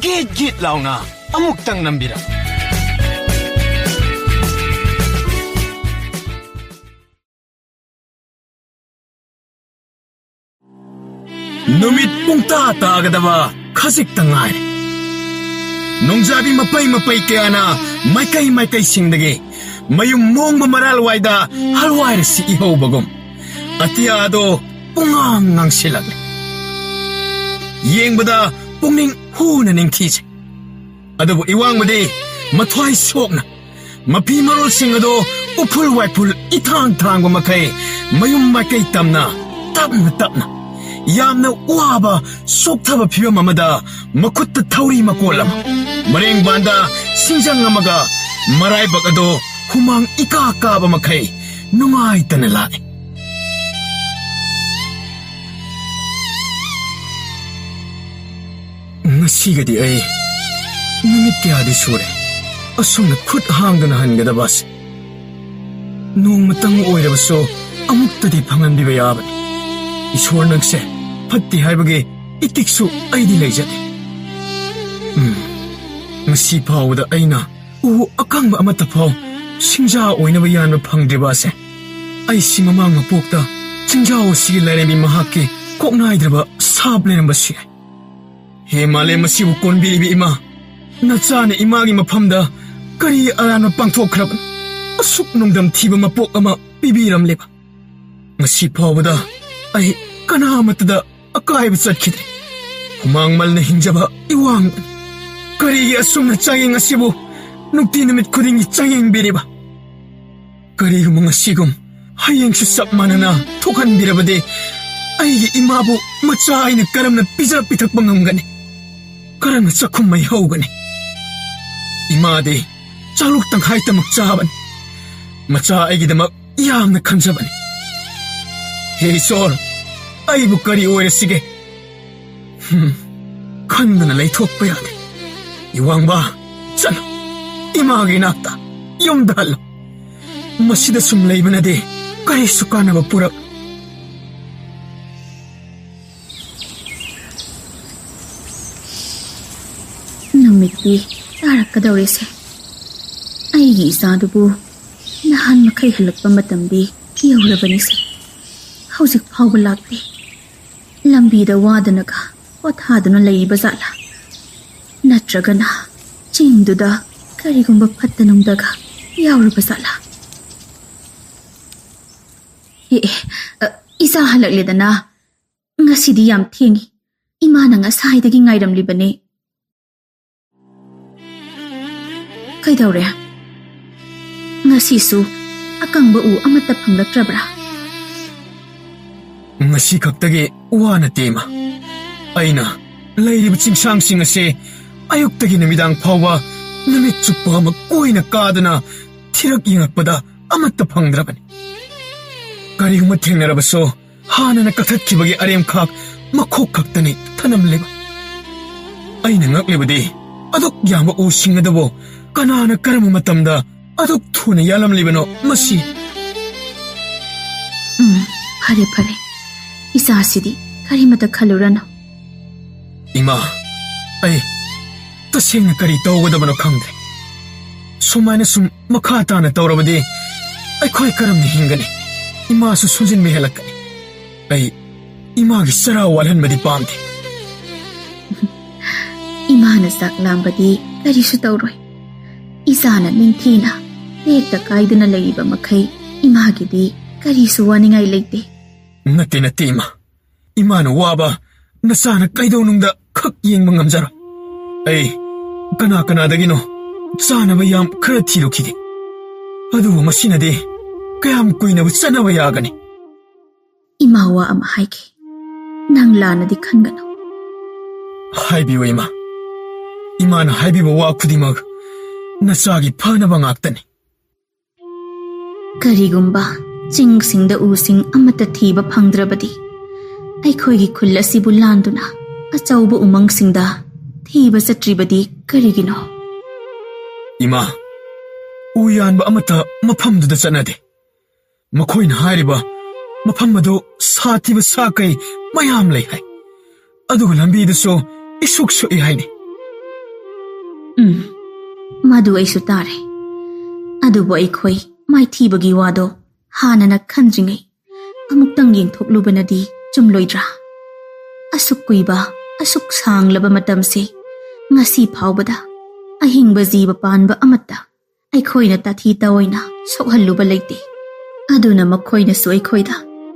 ꯒꯤꯠ ꯒꯤꯠ ꯂꯥꯎꯅ ꯑꯃꯨꯛꯇꯪ ꯅꯝꯕꯤꯔꯝꯃꯨ꯫ ꯅꯨꯃꯤꯠ ꯄꯨꯡꯇꯥ ꯇꯥꯒꯗꯕ ꯈꯖꯤꯛꯇ ꯉꯥꯏꯔꯦ꯫ ꯅꯣꯡꯖꯥꯕꯤ ꯃꯄꯩ ꯃꯄꯩ ꯀꯌꯥꯅ ꯃꯥꯏꯀꯩ ꯃꯥꯏꯀꯩꯁꯤꯡꯗꯒꯤ ꯃꯌꯨꯝ ꯃꯣꯡꯕ ꯃꯔꯥꯜꯋꯥꯏꯗ ꯍꯜꯋꯥꯏꯔ ꯁꯤ ꯏꯍꯧꯕꯒꯨꯝ, ꯑꯇꯤꯌꯥꯗꯣ ꯄꯨꯡꯉꯥꯡ ꯉꯥꯡꯁꯤꯜꯂꯛꯂꯦ꯫ ꯌꯦꯡꯕꯗ ꯄꯨꯛꯅꯤꯡ ꯍꯨꯅ ꯅꯤꯡꯊꯤꯖꯩ꯫ ꯑꯗꯨꯕꯨ ꯏꯋꯥꯡꯕꯗꯤ ꯃꯊ꯭ꯋꯥꯏ ꯁꯣꯛꯅ ꯃꯐꯤ ꯃꯔꯣꯜꯁꯤꯡ ꯑꯗꯨ ꯎꯐꯨꯜ ꯋꯥꯏꯐꯨꯜ ꯏꯊꯥꯡ ꯊꯥꯡꯕ ꯃꯈꯩ ꯃꯌꯨꯝ ꯃꯥꯏꯀꯩ ꯇꯝꯅ ꯇꯞꯅ ꯇꯞꯅ ꯌꯥꯝꯅ ꯋꯥꯕ ꯆꯣꯛꯊꯕ ꯐꯤꯚꯝ ꯑꯃꯗ ꯃꯈꯨꯠꯇ ꯊꯧꯔꯤ ꯃꯀꯣꯜ ꯑꯃ, ꯃꯔꯦꯡꯕꯥꯟꯗ ꯁꯤꯡꯖꯪ ꯑꯃꯒ ꯃꯔꯥꯏꯕꯛ ꯑꯗꯨ ꯍꯨꯃꯥꯡ ꯏꯀꯥ ꯀꯥꯕ ꯃꯈꯩ ꯅꯨꯡꯉꯥꯏꯇꯅ ꯂꯥꯛꯏ꯫ ꯉꯁꯤꯒꯗꯤ ꯑꯩ ꯅꯨꯃꯤꯠ ꯀꯌꯥꯗꯤ ꯁꯨꯔꯦ ꯑꯁꯨꯝꯅ ꯈꯨꯠ ꯍꯥꯡꯗꯨꯅ ꯍꯟꯒꯗꯕ ꯑꯁꯤ꯫ ꯅꯣꯡꯃꯇꯪ ꯑꯣꯏꯔꯕꯁꯨ ꯑꯃꯨꯛꯇꯗꯤ ꯐꯪꯍꯟꯕꯤꯕ ꯌꯥꯕꯅꯤ꯫ ꯏꯁꯣꯔ ꯅꯪꯁꯦ ꯐꯠꯇꯦ ꯍꯥꯏꯕꯒꯤ ꯏꯇꯤꯛꯁꯨ ꯑꯩꯗꯤ ꯂꯩꯖꯗꯦ꯫ ꯎꯝ, ꯉꯁꯤ ꯐꯥꯎꯕꯗ ꯑꯩꯅ ꯎ ꯑꯀꯪꯕ ꯑꯃꯠꯇ ꯐꯥꯎ ꯁꯤꯡꯖꯥ ꯑꯣꯏꯅꯕ ꯌꯥꯟꯕ ꯐꯪꯗ꯭ꯔꯤꯕ ꯑꯁꯦ, ꯑꯩꯁꯤ ꯃꯃꯥꯡ ꯃꯄꯣꯛꯇ ꯆꯤꯡꯖꯥꯎ ꯑꯁꯤꯒꯤ ꯂꯥꯏꯔꯦꯝꯕꯤ ꯃꯍꯥꯛꯀꯤ ꯀꯣꯛꯅꯥꯏꯗ꯭ꯔꯕ ꯁꯥꯞ ꯂꯩꯔꯝꯕꯁꯨ ꯌꯥꯏ꯫ ꯍꯦ ꯃꯥꯂꯦꯝ ꯑꯁꯤꯕꯨ ꯀꯣꯟꯕꯤꯔꯤꯕ ꯏꯃꯥ, ꯅꯆꯥꯅ ꯏꯃꯥꯒꯤ ꯃꯐꯝꯗ ꯀꯔꯤ ꯑꯔꯥꯟꯕ ꯄꯥꯡꯊꯣꯛꯈ꯭ꯔꯕꯅꯣ? ꯑꯁꯨꯛ ꯅꯨꯡꯗꯝ ꯊꯤꯕ ꯃꯄꯣꯛ ꯑꯃ ꯄꯤꯕꯤꯔꯝꯂꯤꯕ꯫ ꯉꯁꯤ ꯐꯥꯎꯕꯗ ꯑꯩ ꯀꯅꯥ ꯑꯃꯠꯇꯗ ꯑꯀꯥꯏꯕ ꯆꯠꯈꯤꯗ꯭ꯔꯤ꯫ ꯍꯨꯃꯥꯡ ꯃꯜꯅ ꯍꯤꯡꯖꯕ ꯏꯋꯥꯡꯕꯅꯤ꯫ ꯀꯔꯤꯒꯤ ꯑꯁꯨꯝꯅ ꯆꯥꯡꯌꯦꯡ ꯑꯁꯤꯕꯨ ꯅꯨꯡꯇꯤ ꯅꯨꯃꯤꯠ ꯈꯨꯗꯤꯡꯒꯤ ꯆꯥꯡꯌꯦꯡꯕꯤꯔꯤꯕ? ꯀꯔꯤꯒꯨꯝꯕ ꯉꯁꯤꯒꯨꯝ ꯍꯌꯦꯡꯁꯨ ꯆꯞ ꯃꯥꯟꯅꯅ ꯊꯣꯛꯍꯟꯕꯤꯔꯕꯗꯤ, ꯑꯩꯒꯤ ꯏꯃꯥꯕꯨ ꯃꯆꯥ ꯑꯩꯅ ꯀꯔꯝꯅ ꯄꯤꯖ ꯄꯤꯊꯛꯄ ꯉꯝꯒꯅꯤ? ꯀꯔꯝꯅ ꯆꯥꯛꯈꯨꯝ ꯃꯩ ꯍꯧꯒꯅꯤ? ꯏꯃꯥꯗꯤ ꯆꯥꯂꯨꯛ ꯇꯪꯈꯥꯏꯇꯃꯛ ꯆꯥꯕꯅꯤ꯫ ꯃꯆꯥ ꯑꯩꯒꯤꯗꯃꯛ ꯌꯥꯝꯅ ꯈꯟꯖꯕꯅꯤ꯫ ꯍꯦ ꯏꯁꯣꯔ, ꯑꯩꯕꯨ ꯀꯔꯤ ꯑꯣꯏꯔꯁꯤꯒꯦ? ꯍꯝ, ꯈꯟꯗꯅ ꯂꯩꯊꯣꯛꯄ ꯌꯥꯗꯦ꯫ ꯏꯋꯥꯡꯕ, ꯆꯠꯂꯣ, ꯏꯃꯥꯒꯤ ꯏꯅꯥꯛꯇ, ꯌꯨꯝꯗ ꯍꯜꯂꯣ꯫ ꯃꯁꯤꯗ ꯁꯨꯝ ꯂꯩꯕꯅꯗꯤ ꯀꯔꯤꯁꯨ ꯀꯥꯟꯅꯕ ꯄꯨꯔꯛ ꯅꯨꯃꯤꯠꯇꯤ ꯇꯥꯔꯛꯀꯗꯧꯔꯦꯁꯦ꯫ ꯑꯩꯒꯤ ꯏꯆꯥꯗꯨꯕꯨ ꯅꯍꯥꯟ ꯃꯈꯩ ꯍꯜꯂꯛꯄ ꯃꯇꯝꯗꯤ ꯌꯧꯔꯕꯅꯤꯁꯦ꯫ ꯍꯧꯖꯤꯛ ꯐꯥꯎꯕ ꯂꯥꯛꯇꯦ꯫ ꯂꯝꯕꯤꯗ ꯋꯥꯗꯨꯅꯒ ꯄꯣꯊꯥꯗꯨꯅ ꯂꯩꯔꯤꯕ ꯖꯥꯠꯂꯥ? ꯅꯠꯇ꯭ꯔꯒꯅ ꯆꯤꯡꯗꯨꯗ ꯀꯔꯤꯒꯨꯝꯕ ꯐꯠꯇ ꯅꯨꯡꯗꯒ ꯌꯥꯎꯔꯕ ꯖꯥꯠꯂꯥ? ꯑꯦ, ꯑꯦ, ꯑ, ꯏꯆꯥ ꯍꯜꯂꯛꯂꯦꯗꯅ꯫ ꯉꯁꯤꯗꯤ ꯌꯥꯝ ꯊꯦꯡꯉꯤ꯫ ꯏꯃꯥꯅ ꯉꯁꯥꯏꯗꯒꯤ ꯉꯥꯏꯔꯝꯂꯤꯕꯅꯦ꯫ ꯀꯩꯗꯧꯔꯦ? ꯉꯁꯤꯁꯨ ꯑꯀꯪꯕ ꯎ ꯑꯃꯠꯇ ꯐꯪꯂꯛꯇ꯭ꯔꯕ꯭ꯔꯥ? ꯉꯁꯤ ꯈꯛꯇꯒꯤ ꯋꯥ ꯅꯠꯇꯦ, ꯏꯃꯥ꯫ ꯑꯩꯅ ꯂꯩꯔꯤꯕ ꯆꯤꯡꯁꯥꯡꯁꯤꯡ ꯑꯁꯤ ꯑꯌꯨꯛꯇꯒꯤ ꯅꯨꯃꯤꯗꯥꯡ ꯐꯥꯎꯕ ꯅꯨꯃꯤꯠ ꯆꯨꯞꯄ ꯑꯃ ꯀꯣꯏꯅ ꯀꯥꯗꯨꯅ ꯊꯤꯔꯛ ꯌꯦꯡꯉꯛꯄꯗ ꯑꯃꯠꯇ ꯐꯪꯗ꯭ꯔꯕꯅꯤ꯫ ꯀꯔꯤꯒꯨꯝꯕ ꯊꯦꯡꯅꯔꯕꯁꯨ, ꯍꯥꯟꯅꯅ ꯀꯛꯊꯠꯈꯤꯕꯒꯤ ꯑꯔꯦꯝꯈꯥꯛ ꯃꯈꯣꯛ ꯈꯛꯇꯅꯤ ꯊꯅꯝꯂꯤꯕ꯫ ꯑꯩꯅ ꯉꯛꯂꯤꯕꯗꯤ, ꯑꯗꯨꯛ ꯌꯥꯝꯕ ꯎꯁꯤꯡ ꯑꯗꯨꯕꯨ ꯀꯅꯥꯅ ꯀꯔꯝꯕ ꯃꯇꯝꯗ ꯑꯗꯨꯛ ꯊꯨꯅ ꯌꯥꯜꯂꯝꯂꯤꯕꯅꯣ ꯃꯁꯤ? ꯎꯝ, ꯐꯔꯦ, ꯐꯔꯦ꯫ ꯏꯆꯥꯁꯤꯗꯤ ꯀꯔꯤꯃꯇ ꯈꯜꯂꯨꯔꯅꯨ꯫ ꯏꯃꯥ, ꯑꯩ ꯇꯁꯦꯡꯅ ꯀꯔꯤ ꯇꯧꯒꯗꯕꯅꯣ ꯈꯪꯗ꯭ꯔꯦ꯫ ꯁꯨꯃꯥꯏꯅ ꯁꯨꯝ ꯃꯈꯥ ꯇꯥꯅ ꯇꯧꯔꯕꯗꯤ ꯑꯩꯈꯣꯏ ꯀꯔꯝꯅ ꯍꯤꯡꯒꯅꯤ? ꯏꯃꯥꯁꯨ ꯁꯣꯟꯖꯤꯟꯕ ꯍꯦꯜꯂꯛꯀꯅꯤ꯫ ꯑꯩ ꯏꯃꯥꯒꯤ ꯆꯔꯥ ꯋꯥꯠꯍꯟꯕꯗꯤ ꯄꯥꯝꯗꯦ꯫ ꯏꯃꯥꯅ ꯆꯥꯛ ꯂꯥꯝꯕꯗꯤ ꯀꯔꯤꯁꯨ ꯇꯧꯔꯣꯏ꯫ ꯏꯆꯥꯅ ꯅꯤꯡꯊꯤꯅ ꯇꯦꯛꯇ ꯀꯥꯏꯗꯅ ꯂꯩꯔꯤꯕ ꯃꯈꯩ ꯏꯃꯥꯒꯤꯗꯤ ꯀꯔꯤꯁꯨ ꯋꯥꯅꯤꯡꯉꯥꯏ ꯂꯩꯇꯦ꯫ ꯅꯠꯇꯦ, ꯅꯠꯇꯦ, ꯏꯃꯥ꯫ ꯏꯃꯥꯅ ꯋꯥꯕ ꯅꯆꯥꯅ ꯀꯩꯗꯧꯅꯨꯡꯗ ꯈꯛ ꯌꯦꯡꯕ ꯉꯝꯖꯔꯣꯏ꯫ ꯑꯩ ꯀꯅꯥ ꯀꯅꯥꯗꯒꯤꯅꯣ ꯆꯥꯅꯕ ꯌꯥꯝ ꯈꯔ ꯊꯤꯔꯨꯈꯤꯒꯦ꯫ ꯑꯗꯨꯕꯨ ꯃꯁꯤꯅꯗꯤ ꯀꯌꯥꯝ ꯀꯨꯏꯅꯕꯨ ꯆꯠꯅꯕ ꯌꯥꯒꯅꯤ? ꯏꯃꯥ ꯋꯥ ꯑꯃ ꯍꯥꯏꯒꯦ, ꯅꯪ ꯂꯥꯟꯅꯗꯤ ꯈꯟꯒꯅꯨ꯫ ꯍꯥꯏꯕꯤꯌꯨ, ꯏꯃꯥ꯫ ꯏꯃꯥꯅ ꯍꯥꯏꯕꯤꯕ ꯋꯥ ꯈꯨꯗꯤꯡꯃꯛ ꯅꯆꯥꯒꯤ ꯐꯅꯕ ꯉꯥꯛꯇꯅꯤ꯫ ꯀꯔꯤꯒꯨꯝꯕ ꯆꯤꯡꯁꯤꯡꯗ ꯎꯁꯤꯡ ꯑꯃꯠꯇ ꯊꯤꯕ ꯐꯪꯗ꯭ꯔꯕꯗꯤ, ꯑꯩꯈꯣꯏꯒꯤ ꯈꯨꯜ ꯑꯁꯤꯕꯨ ꯂꯥꯟꯗꯨꯅ ꯑꯆꯧꯕ ꯎꯃꯪꯁꯤꯡꯗ ꯊꯤꯕ ꯆꯠꯇ꯭ꯔꯤꯕꯗꯤ ꯀꯔꯤꯒꯤꯅꯣ? ꯏꯃꯥ, ꯎ ꯌꯥꯟꯕ ꯑꯃꯠꯇ ꯃꯐꯝꯗꯨꯗ ꯆꯠꯅꯗꯦ꯫ ꯃꯈꯣꯏꯅ ꯍꯥꯏꯔꯤꯕ ꯃꯐꯝ ꯑꯗꯨ ꯁꯥꯊꯤꯕ ꯁꯥ ꯀꯩ ꯃꯌꯥꯝ ꯂꯩ ꯍꯥꯏ꯫ ꯑꯗꯨꯒ ꯂꯝꯕꯤꯗꯨꯁꯨ ꯏꯁꯨꯛ ꯁꯨꯛꯏ ꯍꯥꯏꯅꯤ꯫ ꯎꯝ, ꯃꯗꯨ ꯑꯩꯁꯨ ꯇꯥꯔꯦ꯫ ꯑꯗꯨꯕꯨ ꯑꯩꯈꯣꯏ ꯃꯥꯏꯊꯤꯕꯒꯤ ꯋꯥꯗꯣ ꯍꯥꯟꯅꯅ ꯈꯟꯗ꯭ꯔꯤꯉꯩ ꯑꯃꯨꯛꯇꯪ ꯌꯦꯡꯊꯣꯛꯂꯨꯕꯅꯗꯤ ꯆꯨꯝꯂꯣꯏꯗ꯭ꯔꯥ? ꯑꯁꯨꯛ ꯀꯨꯏꯕ, ꯑꯁꯨꯛ ꯁꯥꯡꯂꯕ ꯃꯇꯝꯁꯦ ꯉꯁꯤ ꯐꯥꯎꯕꯗ ꯑꯍꯤꯡꯕ ꯖꯤꯕ ꯄꯥꯟꯕ ꯑꯃꯠꯇ ꯑꯩꯈꯣꯏꯅ ꯇꯥꯊꯤ ꯇꯥꯑꯣꯏꯅ ꯁꯣꯛꯍꯜꯂꯨꯕ ꯂꯩꯇꯦ꯫ ꯑꯗꯨꯅ ꯃꯈꯣꯏꯅꯁꯨ ꯑꯩꯈꯣꯏꯗ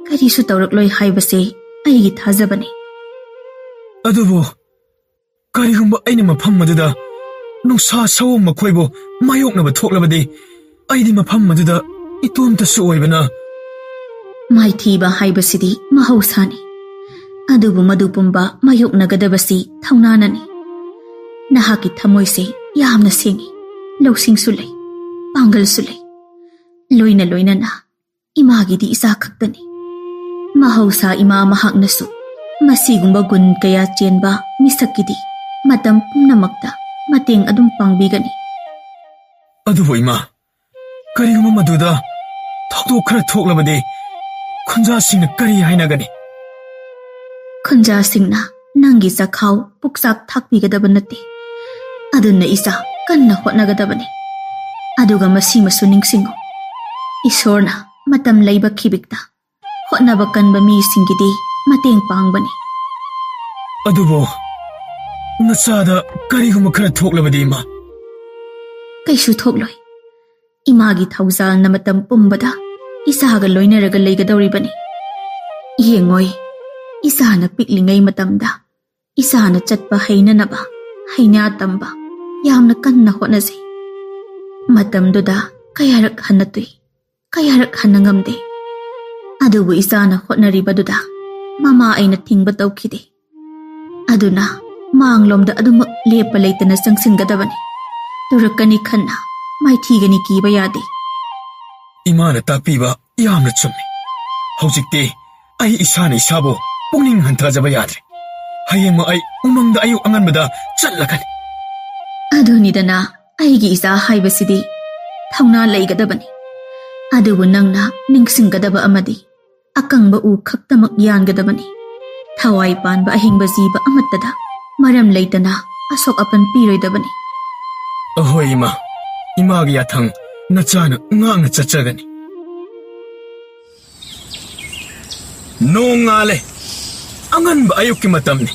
ꯀꯔꯤꯁꯨ ꯇꯧꯔꯛꯂꯣꯏ ꯍꯥꯏꯕꯁꯦ ꯑꯩꯒꯤ ꯊꯥꯖꯕꯅꯤ꯫ ꯑꯗꯨꯕꯨ ꯀꯔꯤꯒꯨꯝꯕ ꯑꯩꯅ ꯃꯐꯝ ꯑꯗꯨꯗ ꯅꯨꯡꯁꯥ ꯁꯑꯣꯝ ꯃꯈꯣꯏꯕꯨ ꯃꯥꯌꯣꯛꯅꯕ ꯊꯣꯛꯂꯕꯗꯤ, ꯑꯩꯗꯤ ꯃꯐꯝ ꯑꯗꯨꯗ ꯏꯇꯣꯝꯇꯁꯨ ꯑꯣꯏꯕꯅ꯫ ꯃꯥꯏꯊꯤꯕ ꯍꯥꯏꯕꯁꯤꯗꯤ ꯃꯍꯧꯁꯥꯅꯤ, ꯑꯗꯨꯕꯨ ꯃꯗꯨ ꯄꯨꯝꯕ ꯃꯥꯌꯣꯛꯅꯒꯗꯕꯁꯤ ꯊꯧꯅꯥꯅꯅꯤ꯫ ꯅꯍꯥꯛꯀꯤ ꯊꯃꯣꯏꯁꯦ ꯌꯥꯝꯅ ꯁꯦꯡꯉꯤ, ꯂꯧꯁꯤꯡꯁꯨ ꯂꯩ, ꯄꯥꯡꯒꯜꯁꯨ ꯂꯩ꯫ ꯂꯣꯏꯅ ꯂꯣꯏꯅꯅ ꯏꯃꯥꯒꯤꯗꯤ ꯏꯆꯥ ꯈꯛꯇꯅꯤ꯫ ꯃꯍꯧꯁꯥ ꯏꯃꯥ ꯃꯍꯥꯛꯅꯁꯨ ꯃꯁꯤꯒꯨꯝꯕ ꯒꯨꯟ ꯀꯌꯥ ꯆꯦꯟꯕ ꯃꯤꯁꯛꯀꯤꯗꯤ ꯃꯇꯝ ꯄꯨꯝꯅꯃꯛꯇ ꯃꯇꯦꯡ ꯑꯗꯨꯝ ꯄꯥꯡꯕꯤꯒꯅꯤ꯫ ꯑꯗꯨꯕꯨ ꯏꯃꯥ, ꯀꯔꯤꯒꯨꯝꯕ ꯃꯗꯨꯗ ꯊꯧꯗꯣꯛ ꯈꯔ ꯊꯣꯛꯂꯕꯗꯤ ꯈꯨꯟꯖꯥꯁꯤꯡꯅ ꯀꯔꯤ ꯍꯥꯏꯅꯒꯅꯤ? ꯈꯨꯟꯖꯥꯁꯤꯡꯅ ꯅꯪꯒꯤ ꯆꯈꯥꯎ ꯄꯨꯛꯆꯥꯛ ꯊꯥꯛꯄꯤꯒꯗꯕ ꯅꯠꯇꯦ꯫ ꯑꯗꯨꯅ ꯏꯆꯥ, ꯀꯟꯅ ꯍꯣꯠꯅꯒꯗꯕꯅꯤ꯫ ꯑꯗꯨꯒ ꯃꯁꯤꯃꯁꯨ ꯅꯤꯡꯁꯤꯡꯉꯨ, ꯏꯁꯣꯔꯅ ꯃꯇꯝ ꯂꯩꯕ ꯈꯤꯕꯤꯛꯇ ꯍꯣꯠꯅꯕ ꯀꯟꯕ ꯃꯤꯁꯤꯡꯒꯤꯗꯤ ꯃꯇꯦꯡ ꯄꯥꯡꯕꯅꯤ꯫ ꯑꯗꯨꯕꯨ ꯅꯆꯥꯗ ꯀꯔꯤꯒꯨꯝꯕ ꯈꯔ ꯊꯣꯛꯂꯕꯗꯤ, ꯏꯃꯥ? ꯀꯩꯁꯨ ꯊꯣꯛꯂꯣꯏ꯫ ꯏꯃꯥꯒꯤ ꯊꯧꯖꯥꯜꯅ ꯃꯇꯝ ꯄꯨꯝꯕꯗ ꯏꯆꯥꯒ ꯂꯣꯏꯅꯔꯒ ꯂꯩꯒꯗꯧꯔꯤꯕꯅꯤ꯫ ꯌꯦꯡꯉꯣꯏ, ꯏꯆꯥꯅ ꯄꯤꯛꯂꯤꯉꯩ ꯃꯇꯝꯗ ꯏꯆꯥꯅ ꯆꯠꯄ ꯍꯩꯅꯅꯕ ꯍꯩꯅ꯭ꯌꯥ ꯇꯝꯕ ꯌꯥꯝꯅ ꯀꯟꯅ ꯍꯣꯠꯅꯖꯩ꯫ ꯃꯇꯝꯗꯨꯗ ꯀꯌꯥꯔꯛ ꯍꯟꯅ ꯇꯨꯏ, ꯀꯌꯥꯔꯛ ꯍꯟꯅ ꯉꯝꯗꯦ꯫ ꯑꯗꯨꯕꯨ ꯏꯆꯥꯅ ꯍꯣꯠꯅꯔꯤꯕꯗꯨꯗ ꯃꯃꯥ ꯑꯩꯅ ꯊꯤꯡꯕ ꯇꯧꯈꯤꯗꯦ꯫ ꯑꯗꯨꯅ ꯃꯥꯡꯂꯣꯝꯗ ꯑꯗꯨꯃꯛ ꯂꯦꯞꯄ ꯂꯩꯇꯅ ꯆꯪꯁꯤꯟꯒꯗꯕꯅꯤ꯫ ꯇꯨꯔꯛꯀꯅꯤ ꯈꯟꯅ ꯃꯥꯏꯊꯤꯒꯅꯤ ꯀꯤꯕ ꯌꯥꯗꯦ꯫ ꯏꯃꯥꯅ ꯇꯥꯛꯄꯤꯕ ꯌꯥꯝꯅ ꯆꯨꯝꯃꯤ꯫ ꯍꯧꯖꯤꯛꯇꯤ ꯑꯩ ꯏꯁꯥꯅ ꯏꯁꯥꯕꯨ ꯄꯨꯛꯅꯤꯡ ꯍꯟꯊꯖꯕ ꯌꯥꯗ꯭ꯔꯦ꯫ ꯍꯌꯦꯡꯃꯛ ꯑꯩ ꯎꯃꯪꯗ ꯑꯌꯨꯛ ꯑꯉꯟꯕꯗ ꯆꯠꯂꯒꯅꯤ꯫ ꯑꯗꯨꯅꯤꯗꯅ ꯑꯩꯒꯤ ꯏꯆꯥ ꯍꯥꯏꯕꯁꯤꯗꯤ ꯊꯧꯅꯥ ꯂꯩꯒꯗꯕꯅꯤ꯫ ꯑꯗꯨꯕꯨ ꯅꯪꯅ ꯅꯤꯡꯁꯤꯡꯒꯗꯕ ꯑꯃꯗꯤ ꯑꯀꯪꯕ ꯎ ꯈꯛꯇꯃꯛ ꯌꯥꯟꯒꯗꯕꯅꯤ꯫ ꯊꯋꯥꯏ ꯄꯥꯟꯕ ꯑꯍꯤꯡꯕ ꯖꯤꯕ ꯑꯃꯠꯇꯗ ꯃꯔꯝ ꯂꯩꯇꯅ ꯑꯁꯣꯛ ꯑꯄꯟ ꯄꯤꯔꯣꯏꯗꯕꯅꯤ꯫ ꯑꯍꯣꯏ ꯏꯃꯥ, ꯏꯃꯥꯒꯤ ꯌꯥꯊꯪ ꯅꯆꯥꯅ ꯉꯥꯛꯅ ꯆꯠꯆꯒꯅꯤ꯫ ꯅꯣꯡ ꯉꯥꯜꯂꯦ꯫ ꯑꯉꯟꯕ ꯑꯌꯨꯛꯀꯤ ꯃꯇꯝꯅꯤ꯫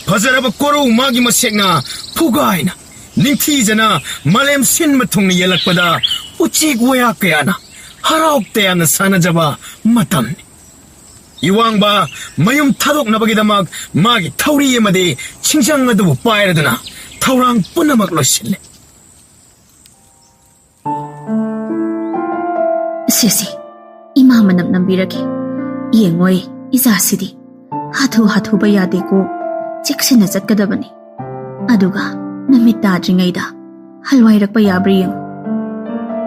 ꯐꯖꯔꯕ ꯀꯣꯔꯧ ꯃꯥꯒꯤ ꯃꯁꯦꯛꯅ ꯐꯨꯒꯥꯏꯅ, ꯅꯤꯡꯊꯤꯖꯅ ꯃꯥꯂꯦꯝ ꯁꯤꯟꯕ ꯊꯨꯡꯅ ꯌꯦꯜꯂꯛꯄꯗ ꯎꯆꯦꯛ ꯋꯥꯌꯥ ꯀꯌꯥꯅ ꯍꯔꯥꯎ ꯇꯌꯥꯝꯅ ꯁꯥꯟꯅꯖꯕ ꯃꯇꯝꯅꯤ꯫ ꯏꯋꯥꯡꯕ ꯃꯌꯨꯝ ꯊꯥꯗꯣꯛꯅꯕꯒꯤꯗꯃꯛ ꯃꯥꯒꯤ ꯊꯧꯔꯤ ꯑꯃꯗꯤ ꯁꯤꯡꯖꯪ ꯑꯗꯨꯕꯨ ꯄꯥꯏꯔꯗꯨꯅ ꯊꯧꯔꯥꯡ ꯄꯨꯝꯅꯃꯛ ꯂꯣꯏꯁꯤꯜꯂꯦ꯫ ꯁꯦ, ꯁꯦ, ꯏꯃꯥ ꯃꯅꯝ ꯅꯝꯕꯤꯔꯒꯦ꯫ ꯌꯦꯡꯉꯣꯏ, ꯏꯆꯥꯁꯤꯗꯤ ꯍꯥꯊꯨ ꯍꯥꯊꯨꯕ ꯌꯥꯗꯦꯀꯣ, ꯆꯦꯛꯁꯤꯟꯅ ꯆꯠꯀꯗꯕꯅꯤ꯫ ꯑꯗꯨꯒ ꯅꯨꯃꯤꯠ ꯇꯥꯗ꯭ꯔꯤꯉꯩꯗ ꯍꯜꯋꯥꯏꯔꯛꯄ ꯌꯥꯕ꯭ꯔꯥ ꯌꯦꯡꯉꯨ꯫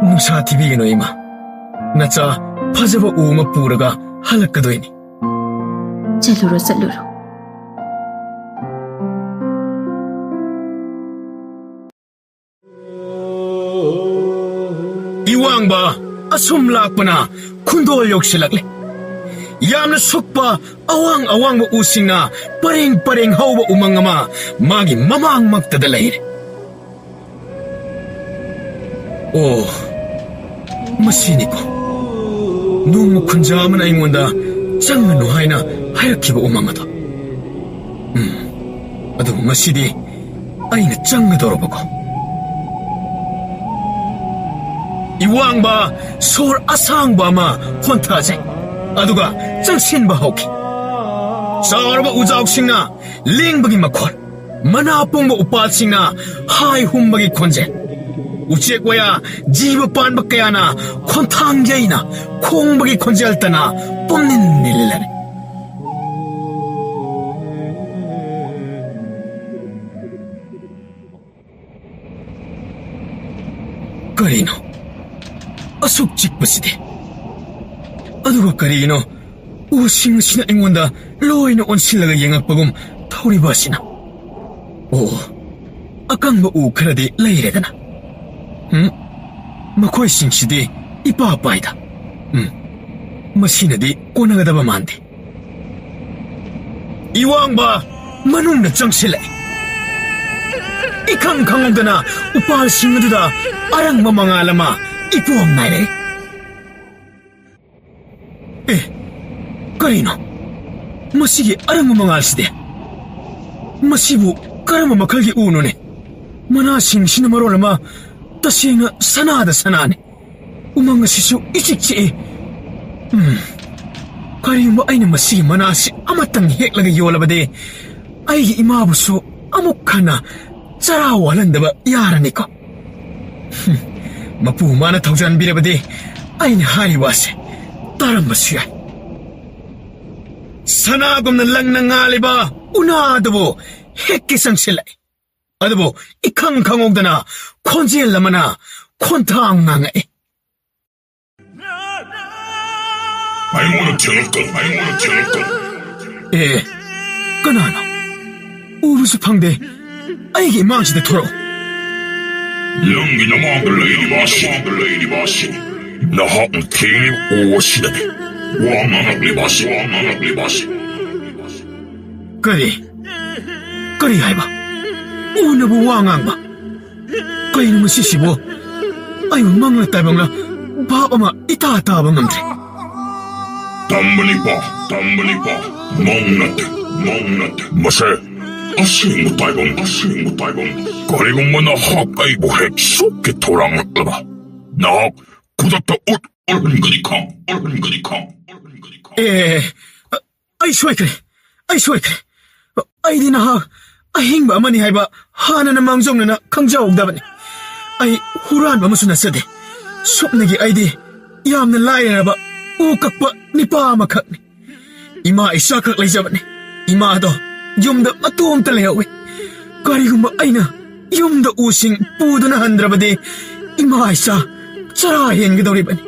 ꯅꯨꯡꯁꯥ ꯊꯤꯕꯤꯒꯅꯨ ꯏꯃꯥ, ꯅꯆꯥ ꯐꯖꯕ ꯎ ꯑꯃ ꯄꯨꯔꯒ ꯍꯜꯂꯛꯀꯗꯣꯏꯅꯤ꯫ ꯆꯠꯂꯨꯔꯣ, ꯆꯠꯂꯨꯔꯣ꯫ ꯏꯋꯥꯡꯕ ꯑꯁꯨꯝ ꯂꯥꯛꯄꯅ ꯈꯨꯟꯗꯣꯜ ꯌꯧꯁꯤꯜꯂꯛꯂꯦ꯫ ꯌꯥꯝꯅ ꯁꯨꯛꯄ ꯑꯋꯥꯡ ꯑꯋꯥꯡꯕ ꯎꯁꯤꯡꯅ ꯄꯔꯦꯡ ꯄꯔꯦꯡ ꯍꯧꯕ ꯎꯃꯪ ꯑꯃ ꯃꯥꯒꯤ ꯃꯃꯥꯡꯃꯛꯇꯗ ꯂꯩꯔꯦ꯫ ꯑꯣ, ꯃꯁꯤꯅꯤꯀꯣ꯫ ꯅꯣꯡꯃ ꯈꯨꯟꯖꯥ ꯑꯃꯅ ꯑꯩꯉꯣꯟꯗ "ꯆꯪꯒꯅꯨ" ꯍꯥꯏꯅ ꯍꯥꯏꯔꯛꯈꯤꯕ ꯎꯃꯪ ꯑꯗꯣ꯫ ꯎꯝ, ꯑꯗꯨꯕꯨ ꯉꯁꯤꯗꯤ ꯑꯩꯅ ꯆꯪꯒꯗꯧꯔꯕꯀꯣ꯫ ꯏꯋꯥꯡꯕ ꯁꯣꯔ ꯑꯁꯥꯡꯕ ꯑꯃ ꯈꯣꯟꯊꯖꯩ, ꯑꯗꯨꯒ ꯆꯪꯁꯤꯟꯕ ꯍꯧꯈꯤ꯫ ꯆꯥꯎꯔꯕ ꯎꯖꯥꯎꯁꯤꯡꯅ ꯂꯦꯡꯕꯒꯤ ꯃꯈꯣꯜ, ꯃꯅꯥ ꯄꯨꯡꯕ ꯎꯄꯥꯜꯁꯤꯡꯅ ꯍꯥꯏ ꯍꯨꯝꯕꯒꯤ ꯈꯣꯟꯖꯦꯜ, ꯎꯆꯦꯛ ꯋꯥꯌꯥ, ꯖꯤꯕ ꯄꯥꯟꯕ ꯀꯌꯥꯅ ꯈꯣꯟꯊꯥꯡ ꯌꯩꯅ ꯈꯣꯡꯕꯒꯤ ꯈꯣꯟꯖꯦꯜꯇꯅ ꯄꯨꯝꯅꯤꯜ ꯅꯤꯜꯂꯔꯦ꯫ ꯀꯔꯤꯅꯣ ꯑꯁꯨꯛ ꯆꯤꯛꯄꯁꯤꯗꯤ? ꯑꯗꯨꯒ ꯀꯔꯤꯅꯣ ꯎꯁꯤꯡ ꯑꯁꯤꯅ ꯑꯩꯉꯣꯟꯗ ꯂꯣꯏꯅ ꯑꯣꯟꯁꯤꯜꯂꯒ ꯌꯦꯡꯉꯛꯄꯒꯨꯝ ꯇꯧꯔꯤꯕ ꯑꯁꯤꯅ? ꯑꯣ, ꯑꯀꯪꯕ ꯎ ꯈꯔꯗꯤ ꯂꯩꯔꯦꯗꯅ꯫ ꯎꯝ, ꯃꯈꯣꯏꯁꯤꯡꯁꯤꯗꯤ ꯏꯄꯥ ꯄꯥꯏꯗ꯫ ꯎꯝ, ꯃꯁꯤꯅꯗꯤ ꯀꯣꯟꯅꯒꯗꯕ ꯃꯥꯟꯗꯦ꯫ ꯏꯋꯥꯡꯕ ꯃꯅꯨꯡꯗ ꯆꯪꯁꯤꯜꯂꯛꯏ꯫ ꯏꯈꯪ ꯈꯪꯍꯧꯗꯅ ꯎꯄꯥꯜꯁꯤꯡ ꯑꯗꯨꯗ ꯑꯔꯪꯕ ꯃꯉꯥꯜ ꯑꯃ ꯏꯄꯣꯝ ꯅꯥꯏꯔꯛꯏ꯫ ꯑꯦ, ꯀꯔꯤꯅꯣ ꯃꯁꯤꯒꯤ ꯑꯔꯪꯕ ꯃꯉꯥꯜꯁꯤꯗꯤ? ꯃꯁꯤꯕꯨ ꯀꯔꯝꯕ ꯃꯈꯜꯒꯤ ꯎꯅꯣꯅꯦ? ꯃꯅꯥꯁꯤꯡꯁꯤꯅ ꯃꯔꯣꯜ ꯑꯃ ꯇꯁꯦꯡꯅ ꯁꯅꯥꯗ ꯁꯅꯥꯅꯤ꯫ ꯎꯃꯪ ꯑꯁꯤꯁꯨ ꯏꯆꯤꯛ ꯆꯤꯛꯏ꯫ ꯎꯝ, ꯀꯔꯤꯒꯨꯝꯕ ꯑꯩꯅ ꯃꯁꯤꯒꯤ ꯃꯅꯥꯁꯤ ꯑꯃꯇꯪ ꯍꯦꯛꯂꯒ ꯌꯣꯜꯂꯕꯗꯤ, ꯑꯩꯒꯤ ꯏꯃꯥꯕꯨꯁꯨ ꯑꯃꯨꯛ ꯍꯟꯅ ꯆꯔꯥ ꯋꯥꯜꯍꯟꯗꯕ ꯌꯥꯔꯅꯤꯀꯣ꯫ ꯍꯨꯝ, ꯃꯄꯨ ꯃꯥꯅ ꯊꯧꯖꯥꯟꯕꯤꯔꯕꯗꯤ ꯑꯩꯅ ꯍꯥꯏꯔꯤꯕ ꯑꯁꯦ ꯇꯥꯔꯝꯕꯁꯨ ꯌꯥꯏ꯫ ꯁꯅꯥꯒꯨꯝꯅ ꯂꯪꯅ ꯉꯥꯜꯂꯤꯕ ꯎꯅꯥ ꯑꯗꯨꯕꯨ ꯍꯦꯛꯀꯦ ꯆꯪꯁꯤꯜꯂꯛꯏ꯫ ꯑꯗꯨꯕꯨ ꯏꯈꯪ ꯈꯪꯍꯧꯗꯅ ꯈꯣꯟꯖꯦꯜ ꯑꯃꯅ ꯈꯣꯟꯊꯥꯡ ꯉꯥꯡꯉꯛꯏ꯫ ꯑꯩꯉꯣꯟꯗ ꯊꯦꯡꯂꯛꯀꯅꯨ, ꯑꯩꯉꯣꯟꯗ ꯊꯦꯡꯂꯛꯀꯅꯨ꯫ ꯑꯦ, ꯀꯅꯥꯅꯣ? ꯎꯕꯁꯨ ꯐꯪꯗꯦ꯫ ꯑꯩꯒꯤ ꯏꯃꯥꯡꯁꯤꯗ ꯊꯣꯔꯛꯎ꯫ ꯅꯪꯒꯤ ꯅꯃꯥꯡꯗ ꯂꯩꯔꯤꯕ ꯑꯁꯤ, ꯅꯃꯥꯡꯗ ꯂꯩꯔꯤꯕ ꯑꯁꯤ ꯅꯍꯥꯛꯅ ꯊꯦꯡꯂꯤꯕ ꯎ ꯑꯁꯤꯗꯅꯤ꯫ ꯋꯥ ꯉꯥꯡꯂꯛꯂꯤꯕ ꯑꯁꯤ, ꯋꯥ ꯉꯥꯡꯂꯛꯂꯤꯕ ꯑꯁꯤ꯫ ꯀꯔꯤ? ꯀꯔꯤ ꯍꯥꯏꯕ? ꯎꯅꯕꯨ ꯋꯥ ꯉꯥꯡꯕ? ꯀꯩꯅꯣ ꯃꯁꯤꯁꯤꯕꯨ? ꯑꯩꯕꯨ ꯃꯪꯂ ꯇꯥꯏꯕꯪꯂ ꯚꯥꯞ ꯑꯃ ꯏꯇꯥ ꯇꯥꯕ ꯉꯝꯗ꯭ꯔꯦ꯫ ꯇꯝꯕꯅꯤꯀꯣ, ꯇꯝꯕꯅꯤꯀꯣ꯫ ꯃꯪ ꯅꯠꯇꯦ, ꯃꯪ ꯅꯠꯇꯦ꯫ ꯃꯁꯦ ꯑꯁꯦꯡꯕ ꯇꯥꯏꯕꯪ, ꯑꯁꯦꯡꯕ ꯇꯥꯏꯕꯪ꯫ ꯀꯔꯤꯒꯨꯝꯕ ꯅꯍꯥꯛ ꯑꯩꯕꯨ ꯍꯦꯛ ꯁꯣꯛꯀꯦ ꯊꯧꯔꯥꯡꯂꯛꯂꯕ, ꯅꯍꯥꯛ ꯈꯨꯗꯛꯇ ꯎꯠ ꯑꯣꯟꯒꯅꯤ ꯈꯪ, ꯑꯣꯟꯒꯅꯤ ꯈꯪ, ꯑꯣꯟꯒꯅꯤ ꯈꯪ꯫ ꯑꯦ, ꯑ-, ꯑꯩ ꯁꯣꯏꯈ꯭ꯔꯦ, ꯑꯩ ꯁꯣꯏꯈ꯭ꯔꯦ꯫ ꯑꯩꯗꯤ ꯅꯍꯥꯛ ꯑꯍꯤꯡꯕ ꯑꯃꯅꯤ ꯍꯥꯏꯕ ꯍꯥꯟꯅꯅ ꯃꯥꯡꯖꯧꯅꯅ ꯈꯪꯖꯍꯧꯗꯕꯅꯤ꯫ ꯑꯩ ꯍꯨꯔꯥꯟꯕ ꯑꯃꯁꯨ ꯅꯠꯆꯗꯦ꯫ ꯁꯨꯞꯅꯒꯤ ꯑꯩꯗꯤ ꯌꯥꯝꯅ ꯂꯥꯏꯔꯔꯕ ꯎ ꯀꯛꯄ ꯅꯤꯄꯥ ꯑꯃꯈꯛꯅꯤ꯫ ꯏꯃꯥ ꯏꯆꯥꯈꯛ ꯂꯩꯖꯕꯅꯤ꯫ ꯏꯃꯥꯗꯣ ꯌꯨꯝꯗ ꯃꯇꯣꯝꯇ ꯂꯩꯍꯧꯏ꯫ ꯀꯔꯤꯒꯨꯝꯕ ꯑꯩꯅ ꯌꯨꯝꯗ ꯎꯁꯤꯡ ꯄꯨꯗꯨꯅ ꯍꯟꯗ꯭ꯔꯕꯗꯤ ꯏꯃꯥ ꯏꯆꯥ ꯆꯔꯥ ꯍꯦꯟꯒꯗꯧꯔꯤꯕꯅꯤ꯫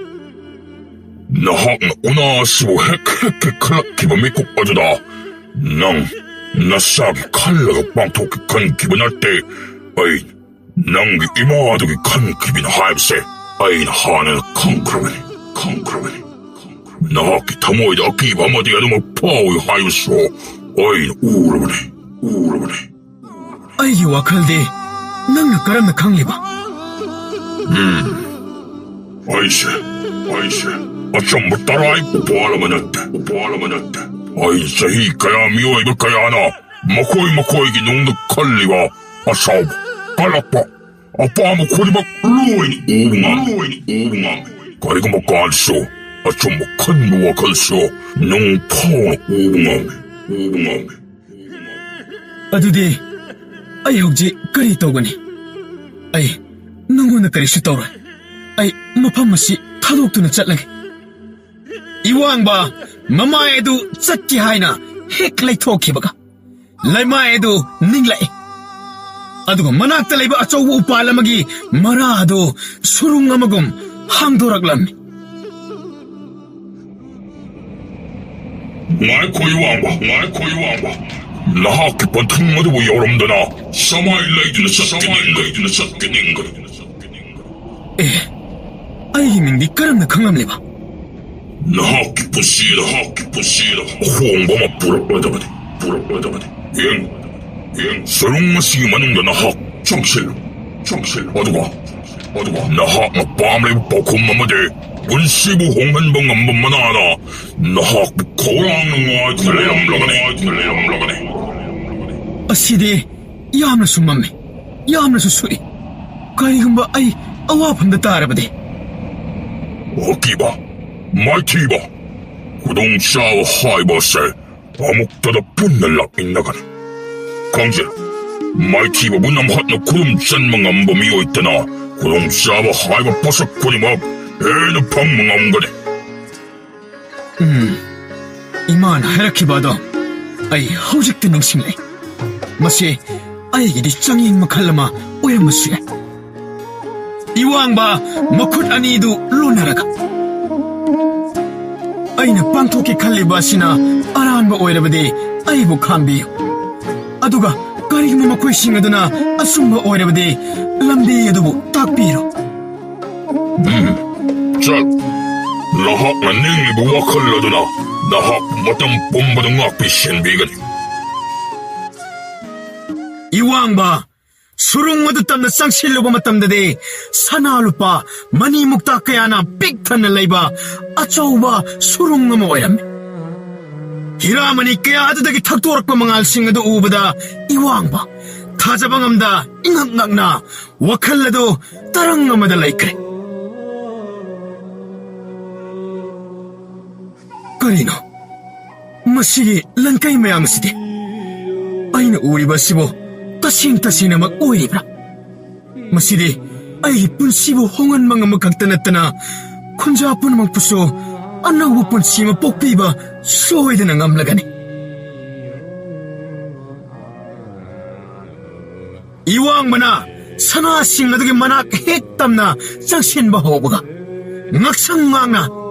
ꯅꯍꯥꯛꯅ ꯎꯅꯥꯁꯨ ꯍꯦꯛ ꯍꯦꯛ ꯍꯦꯛ ꯈꯜꯂꯛꯈꯤꯕ ꯃꯤꯀꯨꯞ ꯑꯗꯨꯗ ꯅꯪ ꯅꯁꯥꯒꯤ ꯈꯜꯂꯒ ꯄꯥꯡꯊꯣꯛꯀꯦ ꯈꯟꯈꯤꯕ ꯅꯠꯇꯦ꯫ ꯑꯩ ꯅꯪꯒꯤ ꯏꯃꯥꯗꯨꯒꯤ ꯈꯟꯈꯤꯕꯅꯤ ꯍꯥꯏꯕꯁꯦ ꯑꯩꯅ ꯍꯥꯟꯅꯅ ꯈꯪꯈ꯭ꯔꯕꯅꯤ, ꯈꯪꯈ꯭ꯔꯕꯅꯤ꯫ ꯅꯍꯥꯛꯀꯤ ꯊꯃꯣꯏꯗ ꯑꯀꯤꯕ ꯑꯃꯗꯤ ꯑꯗꯨꯃꯛ ꯐꯥꯎꯏ ꯍꯥꯏꯕꯁꯨ ꯑꯩꯅ ꯎꯔꯕꯅꯤ, ꯎꯔꯕꯅꯤ꯫ ꯑꯩꯒꯤ ꯋꯥꯈꯜꯗꯤ ꯅꯪꯅ ꯀꯔꯝꯅ ꯈꯪꯂꯤꯕ? ꯎꯝ꯫ ꯑꯩꯁꯦ, ꯑꯩꯁꯦ ꯑꯆꯝꯕ ꯇꯔꯥꯏ ꯎꯄꯥꯜ ꯑꯃ ꯅꯠꯇꯦ, ꯎꯄꯥꯜ ꯑꯃ ꯅꯠꯇꯦ꯫ ꯑꯩ ꯆꯍꯤ ꯀꯌꯥ ꯃꯤꯑꯣꯏꯕ ꯀꯌꯥꯅ ꯃꯈꯣꯏ ꯃꯈꯣꯏꯒꯤ ꯅꯨꯡꯗ ꯈꯜꯂꯤꯕ ꯑꯁꯥꯎꯕ, ꯀꯜꯂꯛꯄ, ꯑꯄꯥꯝꯕ ꯈꯨꯗꯤꯡꯃꯛ ꯂꯣꯏꯅ ꯎꯕ ꯉꯝꯃꯤ, ꯂꯣꯏꯅ ꯎꯕ ꯉꯝꯃꯤ꯫ ꯀꯔꯤꯒꯨꯝꯕ ꯀꯥꯟꯗꯁꯨ ꯑꯆꯨꯝꯕ ꯈꯟꯕ ꯋꯥꯈꯜꯁꯨ ꯅꯨꯡ ꯐꯥꯎꯅ ꯎꯕ ꯉꯝꯃꯤ, ꯎꯕ ꯉꯝꯃꯤ꯫ ꯑꯗꯨꯗꯤ ꯑꯩ ꯍꯧꯖꯤꯛ ꯀꯔꯤ ꯇꯧꯒꯅꯤ? ꯑꯩ ꯅꯪꯉꯣꯟꯗ ꯀꯔꯤꯁꯨ ꯇꯧꯔꯣꯏ꯫ ꯑꯩ ꯃꯐꯝ ꯑꯁꯤ ꯊꯥꯗꯣꯛꯇꯨꯅ ꯆꯠꯂꯒꯦ꯫ ꯏꯋꯥꯡꯕ ꯃꯃꯥꯏ ꯑꯗꯨ ꯆꯠꯀꯦ ꯍꯥꯏꯅ ꯍꯦꯛ ꯂꯩꯊꯣꯛꯈꯤꯕꯒ, ꯂꯩꯃꯥꯏ ꯑꯗꯨ ꯅꯤꯛꯂꯛꯏ꯫ ꯑꯗꯨꯒ ꯃꯅꯥꯛꯇ ꯂꯩꯕ ꯑꯆꯧꯕ ꯎꯄꯥꯜ ꯑꯃꯒꯤ ꯃꯔꯥ ꯑꯗꯨ ꯁꯨꯔꯨꯡ ꯑꯃꯒꯨꯝ ꯍꯥꯡꯗꯣꯔꯛꯂꯝꯃꯤ꯫ ꯉꯥꯏꯈꯣ, ꯏꯋꯥꯡꯕ, ꯉꯥꯏꯈꯣ, ꯏꯋꯥꯡꯕ꯫ ꯅꯍꯥꯛꯀꯤ ꯄꯟꯊꯨꯡ ꯑꯗꯨꯕꯨ ꯌꯧꯔꯝꯗꯅ ꯁꯃꯥꯏ ꯂꯩꯗꯨꯅ ꯆꯠꯀꯦ ꯅꯤꯡꯒꯅꯨ, ꯂꯩꯗꯨꯅ ꯆꯠꯀꯦ ꯅꯤꯡꯒꯅꯨ꯫ ꯑꯦ, ꯑꯩꯒꯤ ꯃꯤꯡꯗꯤ ꯀꯔꯝꯅ ꯈꯪꯂꯝꯂꯤꯕ? ꯅꯍꯥꯛꯀꯤ ꯄꯨꯟꯁꯤ, ꯅꯍꯥꯛꯀꯤ ꯄꯨꯟꯁꯤꯗ ꯑꯍꯣꯡꯕ ꯑꯃ ꯄꯨꯔꯛꯂꯗꯕꯅꯤ, ꯄꯨꯔꯛꯂꯗꯕꯅꯤ꯫ ꯌꯦꯡ, ꯌꯦꯡ, ꯁꯨꯔꯨꯡ ꯑꯁꯤꯒꯤ ꯃꯅꯨꯡꯗ ꯅꯍꯥꯛ ꯆꯪꯁꯤꯜꯂꯨ, ꯆꯪꯁꯤꯜꯂꯨ꯫ ꯑꯗꯨꯒ ꯑꯗꯨꯒ ꯅꯍꯥꯛꯅ ꯄꯥꯝꯂꯤꯕ ꯄꯥꯎꯈꯨꯝ ꯑꯃꯗꯤ ꯄꯨꯟꯁꯤꯕꯨ ꯍꯣꯡꯍꯟꯕ ꯉꯝꯕ ꯃꯅꯥꯅ ꯅꯍꯥꯛꯄꯨ ꯈꯧꯔꯥꯡꯅ ꯉꯥꯏꯗꯨꯅ ꯂꯩꯔꯝꯂꯒꯅꯤ, ꯂꯩꯔꯝꯂꯒꯅꯤ꯫ ꯑꯁꯤꯗꯤ ꯌꯥꯝꯅꯁꯨ ꯃꯝꯃꯤ, ꯌꯥꯝꯅꯁꯨ ꯁꯣꯛꯏ꯫ ꯀꯔꯤꯒꯨꯝꯕ ꯑꯩ ꯑꯋꯥꯐꯝꯗ ꯇꯥꯔꯕꯗꯤ? ꯑꯀꯤꯕ, ꯃꯥꯏꯊꯤꯕ, ꯈꯨꯗꯣꯡꯆꯥꯕ ꯍꯥꯏꯕ ꯑꯁꯦ ꯑꯃꯨꯛꯇꯗ ꯄꯨꯟꯅ ꯂꯥꯛꯃꯤꯟꯅꯒꯅꯤ꯫ ꯈꯪꯖꯩ, ꯃꯥꯏꯊꯤꯕꯕꯨ ꯅꯝꯍꯠꯅ ꯈꯨꯔꯨꯝ ꯆꯟꯕ ꯉꯝꯕ ꯃꯤꯑꯣꯏꯇꯅ ꯈꯨꯗꯣꯡꯆꯥꯕ ꯍꯥꯏꯕ ꯄꯣꯠꯁꯛ ꯈꯨꯗꯤꯡꯃꯛ ꯍꯦꯟꯅ ꯐꯪꯕ ꯉꯝꯒꯅꯤ꯫ ꯎꯝ, ꯏꯃꯥꯅ ꯍꯥꯏꯔꯛꯈꯤꯕ ꯑꯗꯣ ꯑꯩ ꯍꯧꯖꯤꯛꯇ ꯅꯤꯡꯁꯤꯡꯂꯛꯏ꯫ ꯃꯁꯤ ꯑꯩꯒꯤꯗꯤ ꯆꯥꯡꯌꯦꯡ ꯃꯈꯜ ꯑꯃ ꯑꯣꯏꯔꯝꯕꯁꯨ ꯌꯥꯏ꯫ ꯏꯋꯥꯡꯕ, ꯃꯈꯨꯠ ꯑꯅꯤꯗꯨ ꯂꯣꯟꯅꯔꯒ, "ꯑꯩꯅ ꯄꯥꯡꯊꯣꯛꯀꯦ ꯈꯜꯂꯤꯕ ꯑꯁꯤꯅ ꯑꯔꯥꯟꯕ ꯑꯣꯏꯔꯕꯗꯤ ꯑꯩꯕꯨ ꯈꯥꯝꯕꯤꯌꯨ꯫ ꯑꯗꯨꯒ ꯀꯔꯤꯒꯨꯝꯕ ꯃꯈꯣꯏꯁꯤꯡ ꯑꯗꯨꯅ ꯑꯆꯨꯝꯕ ꯑꯣꯏꯔꯕꯗꯤ ꯂꯝꯕꯤ ꯑꯗꯨꯕꯨ ꯇꯥꯛꯄꯤꯔꯣ꯫" ꯎꯝ, ꯆꯠ꯫ ꯅꯍꯥꯛꯅ ꯅꯤꯡꯂꯤꯕ ꯋꯥꯈꯜ ꯑꯗꯨꯅ ꯅꯍꯥꯛ ꯃꯇꯝ ꯄꯨꯝꯕꯗ ꯉꯥꯛꯄꯤ ꯁꯦꯟꯕꯤꯒꯅꯤ꯫ ꯏꯋꯥꯡꯕ, ꯁꯨꯔꯨꯡ ꯑꯗꯨ ꯇꯝꯅ ꯆꯪꯁꯤꯜꯂꯨꯕ ꯃꯇꯝꯗꯗꯤ ꯁꯅꯥ ꯂꯨꯄꯥ, ꯃꯅꯤ ꯃꯨꯛꯇꯥ ꯀꯌꯥꯅ ꯄꯤꯛ ꯊꯟꯅ ꯂꯩꯕ ꯑꯆꯧꯕ ꯁꯨꯔꯨꯡ ꯑꯃ ꯑꯣꯏꯔꯝꯃꯤ꯫ ꯍꯤꯔꯥꯃꯅꯤ ꯀꯌꯥ ꯑꯗꯨꯗꯒꯤ ꯊꯛꯇꯣꯔꯛꯄ ꯃꯉꯥꯜꯁꯤꯡ ꯑꯗꯨ ꯎꯕꯗ ꯏꯋꯥꯡꯕ, ꯊꯥꯖꯕ ꯉꯝꯗ ꯏꯉꯛ ꯉꯛꯅ ꯋꯥꯈꯜ ꯑꯗꯨ ꯇꯔꯪ ꯑꯃꯗ ꯂꯩꯈ꯭ꯔꯦ꯫ ꯀꯔꯤꯅꯣ? ꯃꯁꯤꯒꯤ ꯂꯟꯀꯩ ꯃꯌꯥꯝ ꯑꯁꯤꯗꯤ ꯑꯩꯅ ꯎꯔꯤꯕ ꯑꯁꯤꯕꯨ ꯇꯁꯦꯡ ꯇꯁꯦꯡꯅꯃꯛ ꯑꯣꯏꯔꯤꯕ꯭ꯔꯥ? ꯃꯁꯤꯗꯤ ꯑꯩꯒꯤ ꯄꯨꯟꯁꯤꯕꯨ ꯍꯣꯡꯍꯟꯕ ꯉꯝꯕ ꯈꯛꯇ ꯅꯠꯇꯅ ꯈꯨꯟꯖꯥ ꯄꯨꯝꯅꯃꯛꯄꯨꯁꯨ ꯑꯅꯧꯕ ꯄꯨꯟꯁꯤ ꯑꯃ ꯄꯣꯛꯄꯤꯕ ꯁꯣꯏꯗꯅ ꯉꯝꯂꯒꯅꯤ꯫ ꯏꯋꯥꯡꯕꯅ ꯁꯅꯥꯁꯤꯡ ꯑꯗꯨꯒꯤ ꯃꯅꯥꯛ ꯍꯦꯛ ꯇꯝꯅ ꯆꯪꯁꯤꯟꯕ ꯍꯧꯕꯒ, ꯉꯛꯁꯪ ꯉꯥꯡꯅ,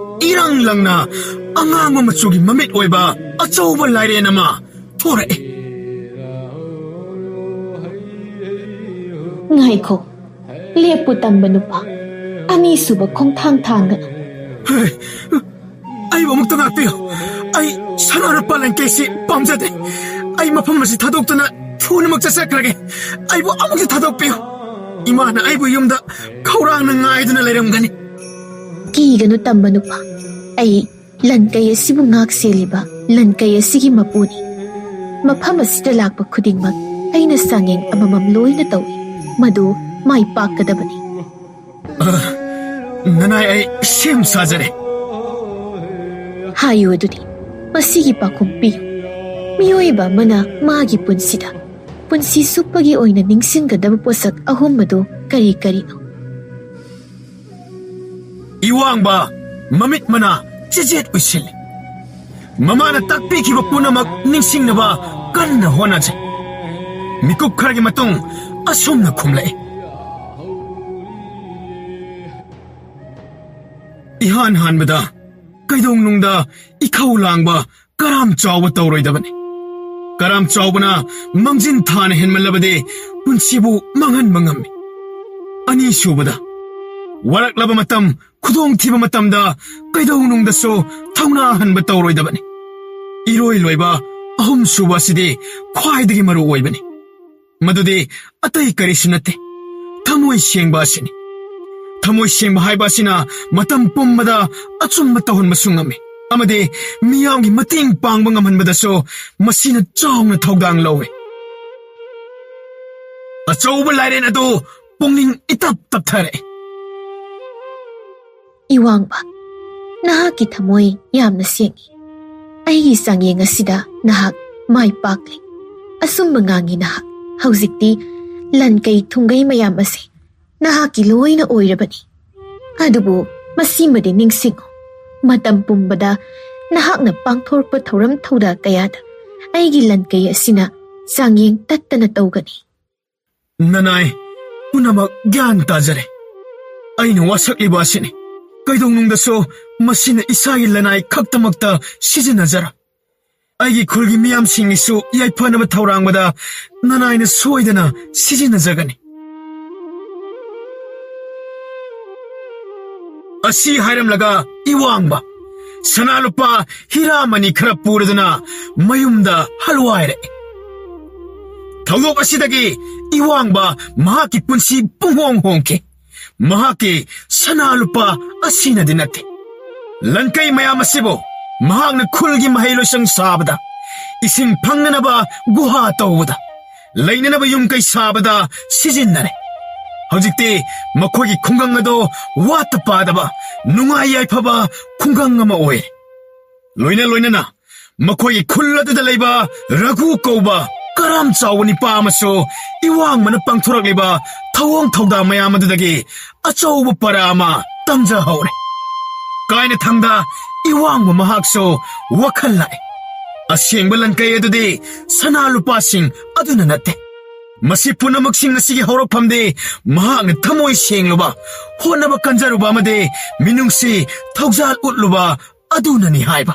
ꯏꯔꯪ ꯂꯪꯅ, ꯑꯉꯥꯡꯕ ꯃꯆꯨꯒꯤ ꯃꯃꯤꯠ ꯑꯣꯏꯕ ꯑꯆꯧꯕ ꯂꯥꯏꯔꯦꯟ ꯑꯃ ꯊꯣꯔꯛꯑꯦ꯫ ꯉꯥꯏꯈꯣ, ꯂꯦꯞꯄꯨ ꯇꯝꯕ ꯅꯨꯄꯥ, ꯑꯅꯤꯁꯨꯕ ꯈꯣꯡꯊꯥꯡ ꯊꯥꯡꯒꯅꯨ꯫ ꯍꯦ, ꯑꯩꯕꯨ ꯑꯃꯨꯛꯇ ꯉꯥꯛꯄꯤꯌꯨ꯫ ꯑꯩ ꯁꯅꯥ ꯂꯨꯄꯥ ꯂꯟꯀꯩꯁꯤ ꯄꯥꯝꯖꯗꯦ꯫ ꯑꯩ ꯃꯐꯝ ꯑꯁꯤ ꯊꯥꯗꯣꯛꯇꯨꯅ ꯊꯨꯅꯃꯛ ꯆꯠꯆꯈ꯭ꯔꯒꯦ꯫ ꯑꯩꯕꯨ ꯑꯃꯨꯛꯇ ꯊꯥꯗꯣꯛꯄꯤꯌꯨ꯫ ꯏꯃꯥꯅ ꯑꯩꯕꯨ ꯌꯨꯝꯗ ꯈꯧꯔꯥꯡꯅ ꯉꯥꯏꯗꯨꯅ ꯂꯩꯔꯝꯒꯅꯤ꯫ ꯀꯤꯒꯅꯨ ꯇꯝꯕ ꯅꯨꯄꯥ, ꯑꯩ ꯂꯟꯀꯩ ꯑꯁꯤꯕꯨ ꯉꯥꯛ ꯁꯦꯜꯂꯤꯕ ꯂꯟꯀꯩ ꯑꯁꯤꯒꯤ ꯃꯄꯨꯅꯤ꯫ ꯃꯐꯝ ꯑꯁꯤꯗ ꯂꯥꯛꯄ ꯈꯨꯗꯤꯡꯃꯛ ꯑꯩꯅ ꯆꯥꯡꯌꯦꯡ ꯑꯃꯃꯝ ꯂꯣꯏꯅ ꯇꯧꯏ꯫ ꯃꯗꯨ ꯃꯥꯏ ꯄꯥꯛꯀꯗꯕꯅꯤ꯫ ꯑ, ꯅꯅꯥꯏ, ꯑꯩ ꯁꯦꯝ ꯁꯥꯖꯔꯦ꯫ ꯍꯥꯏꯌꯨ ꯑꯗꯨꯗꯤ, ꯃꯁꯤꯒꯤ ꯄꯥꯎꯈꯨꯝ ꯄꯤꯌꯨ꯫ ꯃꯤꯑꯣꯏꯕ ꯑꯃꯅ ꯃꯥꯒꯤ ꯄꯨꯟꯁꯤꯗ, ꯄꯨꯟꯁꯤ ꯆꯨꯞꯄꯒꯤ ꯑꯣꯏꯅ ꯅꯤꯡꯁꯤꯡꯒꯗꯕ ꯄꯣꯠꯁꯛ ꯑꯍꯨꯝ ꯑꯗꯨ ꯀꯔꯤ ꯀꯔꯤꯅꯣ? ꯏꯋꯥꯡꯕ ꯃꯃꯤꯠ ꯃꯅꯥ ꯆꯤꯖꯦꯠ ꯎꯏꯁꯤꯜꯂꯤ꯫ ꯃꯃꯥꯅ ꯇꯥꯛꯄꯤꯈꯤꯕ ꯄꯨꯝꯅꯃꯛ ꯅꯤꯡꯁꯤꯡꯅꯕ ꯀꯟꯅ ꯍꯣꯠꯅꯖꯩ꯫ ꯃꯤꯀꯨꯞ ꯈꯔꯒꯤ ꯃꯇꯨꯡ ꯑꯁꯨꯝꯅ ꯈꯨꯝꯂꯛꯏ꯫ ꯏꯍꯥꯟ ꯍꯥꯟꯕꯗ ꯀꯩꯗꯧꯅꯨꯡꯗ ꯏꯈꯧ ꯂꯥꯡꯕ, ꯀꯔꯥꯝ ꯆꯥꯎꯕ ꯇꯧꯔꯣꯏꯗꯕꯅꯤ꯫ ꯀꯔꯥꯝ ꯆꯥꯎꯕꯅ ꯃꯥꯡꯖꯤꯟ ꯊꯥꯅ ꯍꯦꯟꯃꯜꯂꯕꯗꯤ ꯄꯨꯟꯁꯤꯕꯨ ꯃꯥꯡꯍꯟꯕ ꯉꯝꯃꯤ꯫ ꯑꯅꯤꯁꯨꯕꯗ, ꯋꯥꯔꯛꯂꯕ ꯃꯇꯝ, ꯈꯨꯗꯣꯡꯊꯤꯕ ꯃꯇꯝꯗ ꯀꯩꯗꯧꯅꯨꯡꯗꯁꯨ ꯊꯧꯅꯥ ꯍꯟꯕ ꯇꯧꯔꯣꯏꯗꯕꯅꯤ꯫ ꯏꯔꯣꯏ ꯂꯣꯏꯕ ꯑꯍꯨꯝꯁꯨꯕ ꯑꯁꯤꯗꯤ ꯈ꯭ꯋꯥꯏꯗꯒꯤ ꯃꯔꯨ ꯑꯣꯏꯕꯅꯤ꯫ ꯃꯗꯨꯗꯤ ꯑꯇꯩ ꯀꯔꯤꯁꯨ ꯅꯠꯇꯦ, ꯊꯃꯣꯏ ꯁꯦꯡꯕ ꯑꯁꯤꯅꯤ꯫ ꯊꯃꯣꯏ ꯁꯦꯡꯕ ꯍꯥꯏꯕ ꯑꯁꯤꯅ ꯃꯇꯝ ꯄꯨꯝꯕꯗ ꯑꯆꯨꯝꯕ ꯇꯧꯍꯟꯕꯁꯨ ꯉꯝꯃꯤ, ꯑꯃꯗꯤ ꯃꯤꯌꯥꯝꯒꯤ ꯃꯇꯦꯡ ꯄꯥꯡꯕ ꯉꯝꯍꯟꯕꯗꯁꯨ ꯃꯁꯤꯅ ꯆꯥꯎꯅ ꯊꯧꯗꯥꯡ ꯂꯧꯏ꯫ ꯑꯆꯧꯕ ꯂꯥꯏꯔꯦꯟ ꯑꯗꯨ ꯄꯨꯛꯅꯤꯡ ꯏꯇꯞ ꯇꯞꯊꯔꯛꯏ꯫ ꯏꯋꯥꯡꯕ, ꯅꯍꯥꯛꯀꯤ ꯊꯃꯣꯏ ꯌꯥꯝꯅ ꯁꯦꯡꯏ꯫ ꯑꯩꯒꯤ ꯆꯥꯡꯌꯦꯡ ꯑꯁꯤꯗ ꯅꯍꯥꯛ ꯃꯥꯏ ꯄꯥꯛꯂꯦ꯫ ꯑꯆꯨꯝꯕ ꯉꯥꯡꯉꯤ ꯅꯍꯥꯛ꯫ ꯍꯧꯖꯤꯛꯇꯤ ꯂꯟꯀꯩ ꯊꯨꯡꯒꯩ ꯃꯌꯥꯝ ꯑꯁꯤ ꯅꯍꯥꯛꯀꯤ ꯂꯣꯏꯅ ꯑꯣꯏꯔꯕꯅꯤ꯫ ꯑꯗꯨꯕꯨ ꯃꯁꯤꯃꯗꯤ ꯅꯤꯡꯁꯤꯡꯉꯨ, ꯃꯇꯝ ꯄꯨꯝꯕꯗ ꯅꯍꯥꯛꯅ ꯄꯥꯡꯊꯣꯔꯛꯄ ꯊꯧꯔꯝ ꯊꯧꯗꯥ ꯀꯌꯥꯗ ꯑꯩꯒꯤ ꯂꯟꯀꯩ ꯑꯁꯤꯅ ꯆꯥꯡꯌꯦꯡ ꯇꯠꯇꯅ ꯇꯧꯒꯅꯤ꯫ ꯅꯅꯥꯏ, ꯄꯨꯝꯅꯃꯛ ꯒ꯭ꯌꯥꯟ ꯇꯥꯖꯔꯦ꯫ ꯑꯩꯅ ꯋꯥꯁꯛꯂꯤꯕ ꯑꯁꯤꯅꯤ꯫ ꯀꯩꯗꯧꯅꯨꯡꯗꯁꯨ ꯃꯁꯤꯅ ꯏꯁꯥꯒꯤ ꯂꯅꯥꯏ ꯈꯛꯇꯃꯛꯇ ꯁꯤꯖꯤꯟꯅꯖꯔꯣꯏ꯫ ꯑꯩꯒꯤ ꯈꯨꯜꯒꯤ ꯃꯤꯌꯥꯝꯁꯤꯡꯒꯤꯁꯨ ꯌꯥꯏꯐꯅꯕ ꯊꯧꯔꯥꯡꯕꯗ ꯅꯅꯥꯏꯅ ꯁꯣꯏꯗꯅ ꯁꯤꯖꯤꯟꯅꯖꯒꯅꯤ꯫ ꯑꯁꯤ ꯍꯥꯏꯔꯝꯂꯒ ꯏꯋꯥꯡꯕ ꯁꯅꯥ ꯂꯨꯄꯥ ꯍꯤꯔꯥ ꯃꯅꯤ ꯈꯔ ꯄꯨꯔꯗꯨꯅ ꯃꯌꯨꯝꯗ ꯍꯜꯋꯥꯏꯔꯛꯏ꯫ ꯊꯧꯗꯣꯛ ꯑꯁꯤꯗꯒꯤ ꯏꯋꯥꯡꯕ ꯃꯍꯥꯛꯀꯤ ꯄꯨꯟꯁꯤ ꯄꯨꯡꯍꯣꯡ ꯍꯣꯡꯈꯤ꯫ ꯃꯍꯥꯛꯀꯤ ꯁꯅꯥ ꯂꯨꯄꯥ ꯑꯁꯤꯅꯗꯤ ꯅꯠꯇꯦ꯫ ꯂꯟꯀꯩ ꯃꯌꯥꯝ ꯑꯁꯤꯕꯨ ꯃꯍꯥꯛꯅ ꯈꯨꯜꯒꯤ ꯃꯍꯩ ꯂꯣꯏꯁꯪ ꯁꯥꯕꯗ, ꯏꯁꯤꯡ ꯐꯪꯅꯅꯕ ꯒꯨꯍꯥ ꯇꯧꯕꯗ, ꯂꯩꯅꯅꯕ ꯌꯨꯝ ꯀꯩ ꯁꯥꯕꯗ ꯁꯤꯖꯤꯟꯅꯔꯦ꯫ ꯍꯧꯖꯤꯛꯇꯤ ꯃꯈꯣꯏꯒꯤ ꯈꯨꯡꯒꯪ ꯑꯗꯣ ꯋꯥꯠꯇ ꯄꯥꯗꯕ, ꯅꯨꯡꯉꯥꯏ ꯌꯥꯏꯐꯕ ꯈꯨꯡꯒꯪ ꯑꯃ ꯑꯣꯏꯔꯦ꯫ ꯂꯣꯏꯅ ꯂꯣꯏꯅꯅ ꯃꯈꯣꯏꯒꯤ ꯈꯨꯜ ꯑꯗꯨꯗ ꯂꯩꯕ ꯔꯘꯨ ꯀꯧꯕ ꯀꯔꯥꯝ ꯆꯥꯎꯕ ꯅꯤꯄꯥ ꯑꯃꯁꯨ ꯏꯋꯥꯡꯕꯅ ꯄꯥꯡꯊꯣꯔꯛꯂꯤꯕ ꯊꯧꯑꯣꯡ ꯊꯧꯗꯥ ꯃꯌꯥꯝ ꯑꯗꯨꯗꯒꯤ ꯑꯆꯧꯕ ꯄꯔꯥ ꯑꯃ ꯇꯝꯖꯍꯧꯔꯦ꯫ ꯀꯥꯏꯅꯊꯪꯗ ꯏꯋꯥꯡꯕ ꯃꯍꯥꯛꯁꯨ ꯋꯥꯈꯜ ꯂꯥꯛꯑꯦ꯫ ꯑꯁꯦꯡꯕ ꯂꯟꯀꯩ ꯑꯗꯨꯗꯤ ꯁꯅꯥ ꯂꯨꯄꯥꯁꯤꯡ ꯑꯗꯨꯅ ꯅꯠꯇꯦ꯫ ꯃꯁꯤ ꯄꯨꯝꯅꯃꯛꯁꯤꯡ ꯑꯁꯤꯒꯤ ꯍꯧꯔꯛꯐꯝꯗꯤ ꯃꯍꯥꯛꯅ ꯊꯃꯣꯏ ꯁꯦꯡꯂꯨꯕ, ꯍꯣꯠꯅꯕ ꯀꯟꯖꯔꯨꯕ ꯑꯃꯗꯤ ꯃꯤꯅꯨꯡꯁꯤ ꯊꯧꯖꯥꯜ ꯎꯠꯂꯨꯕ ꯑꯗꯨꯅꯅꯤ ꯍꯥꯏꯕ꯫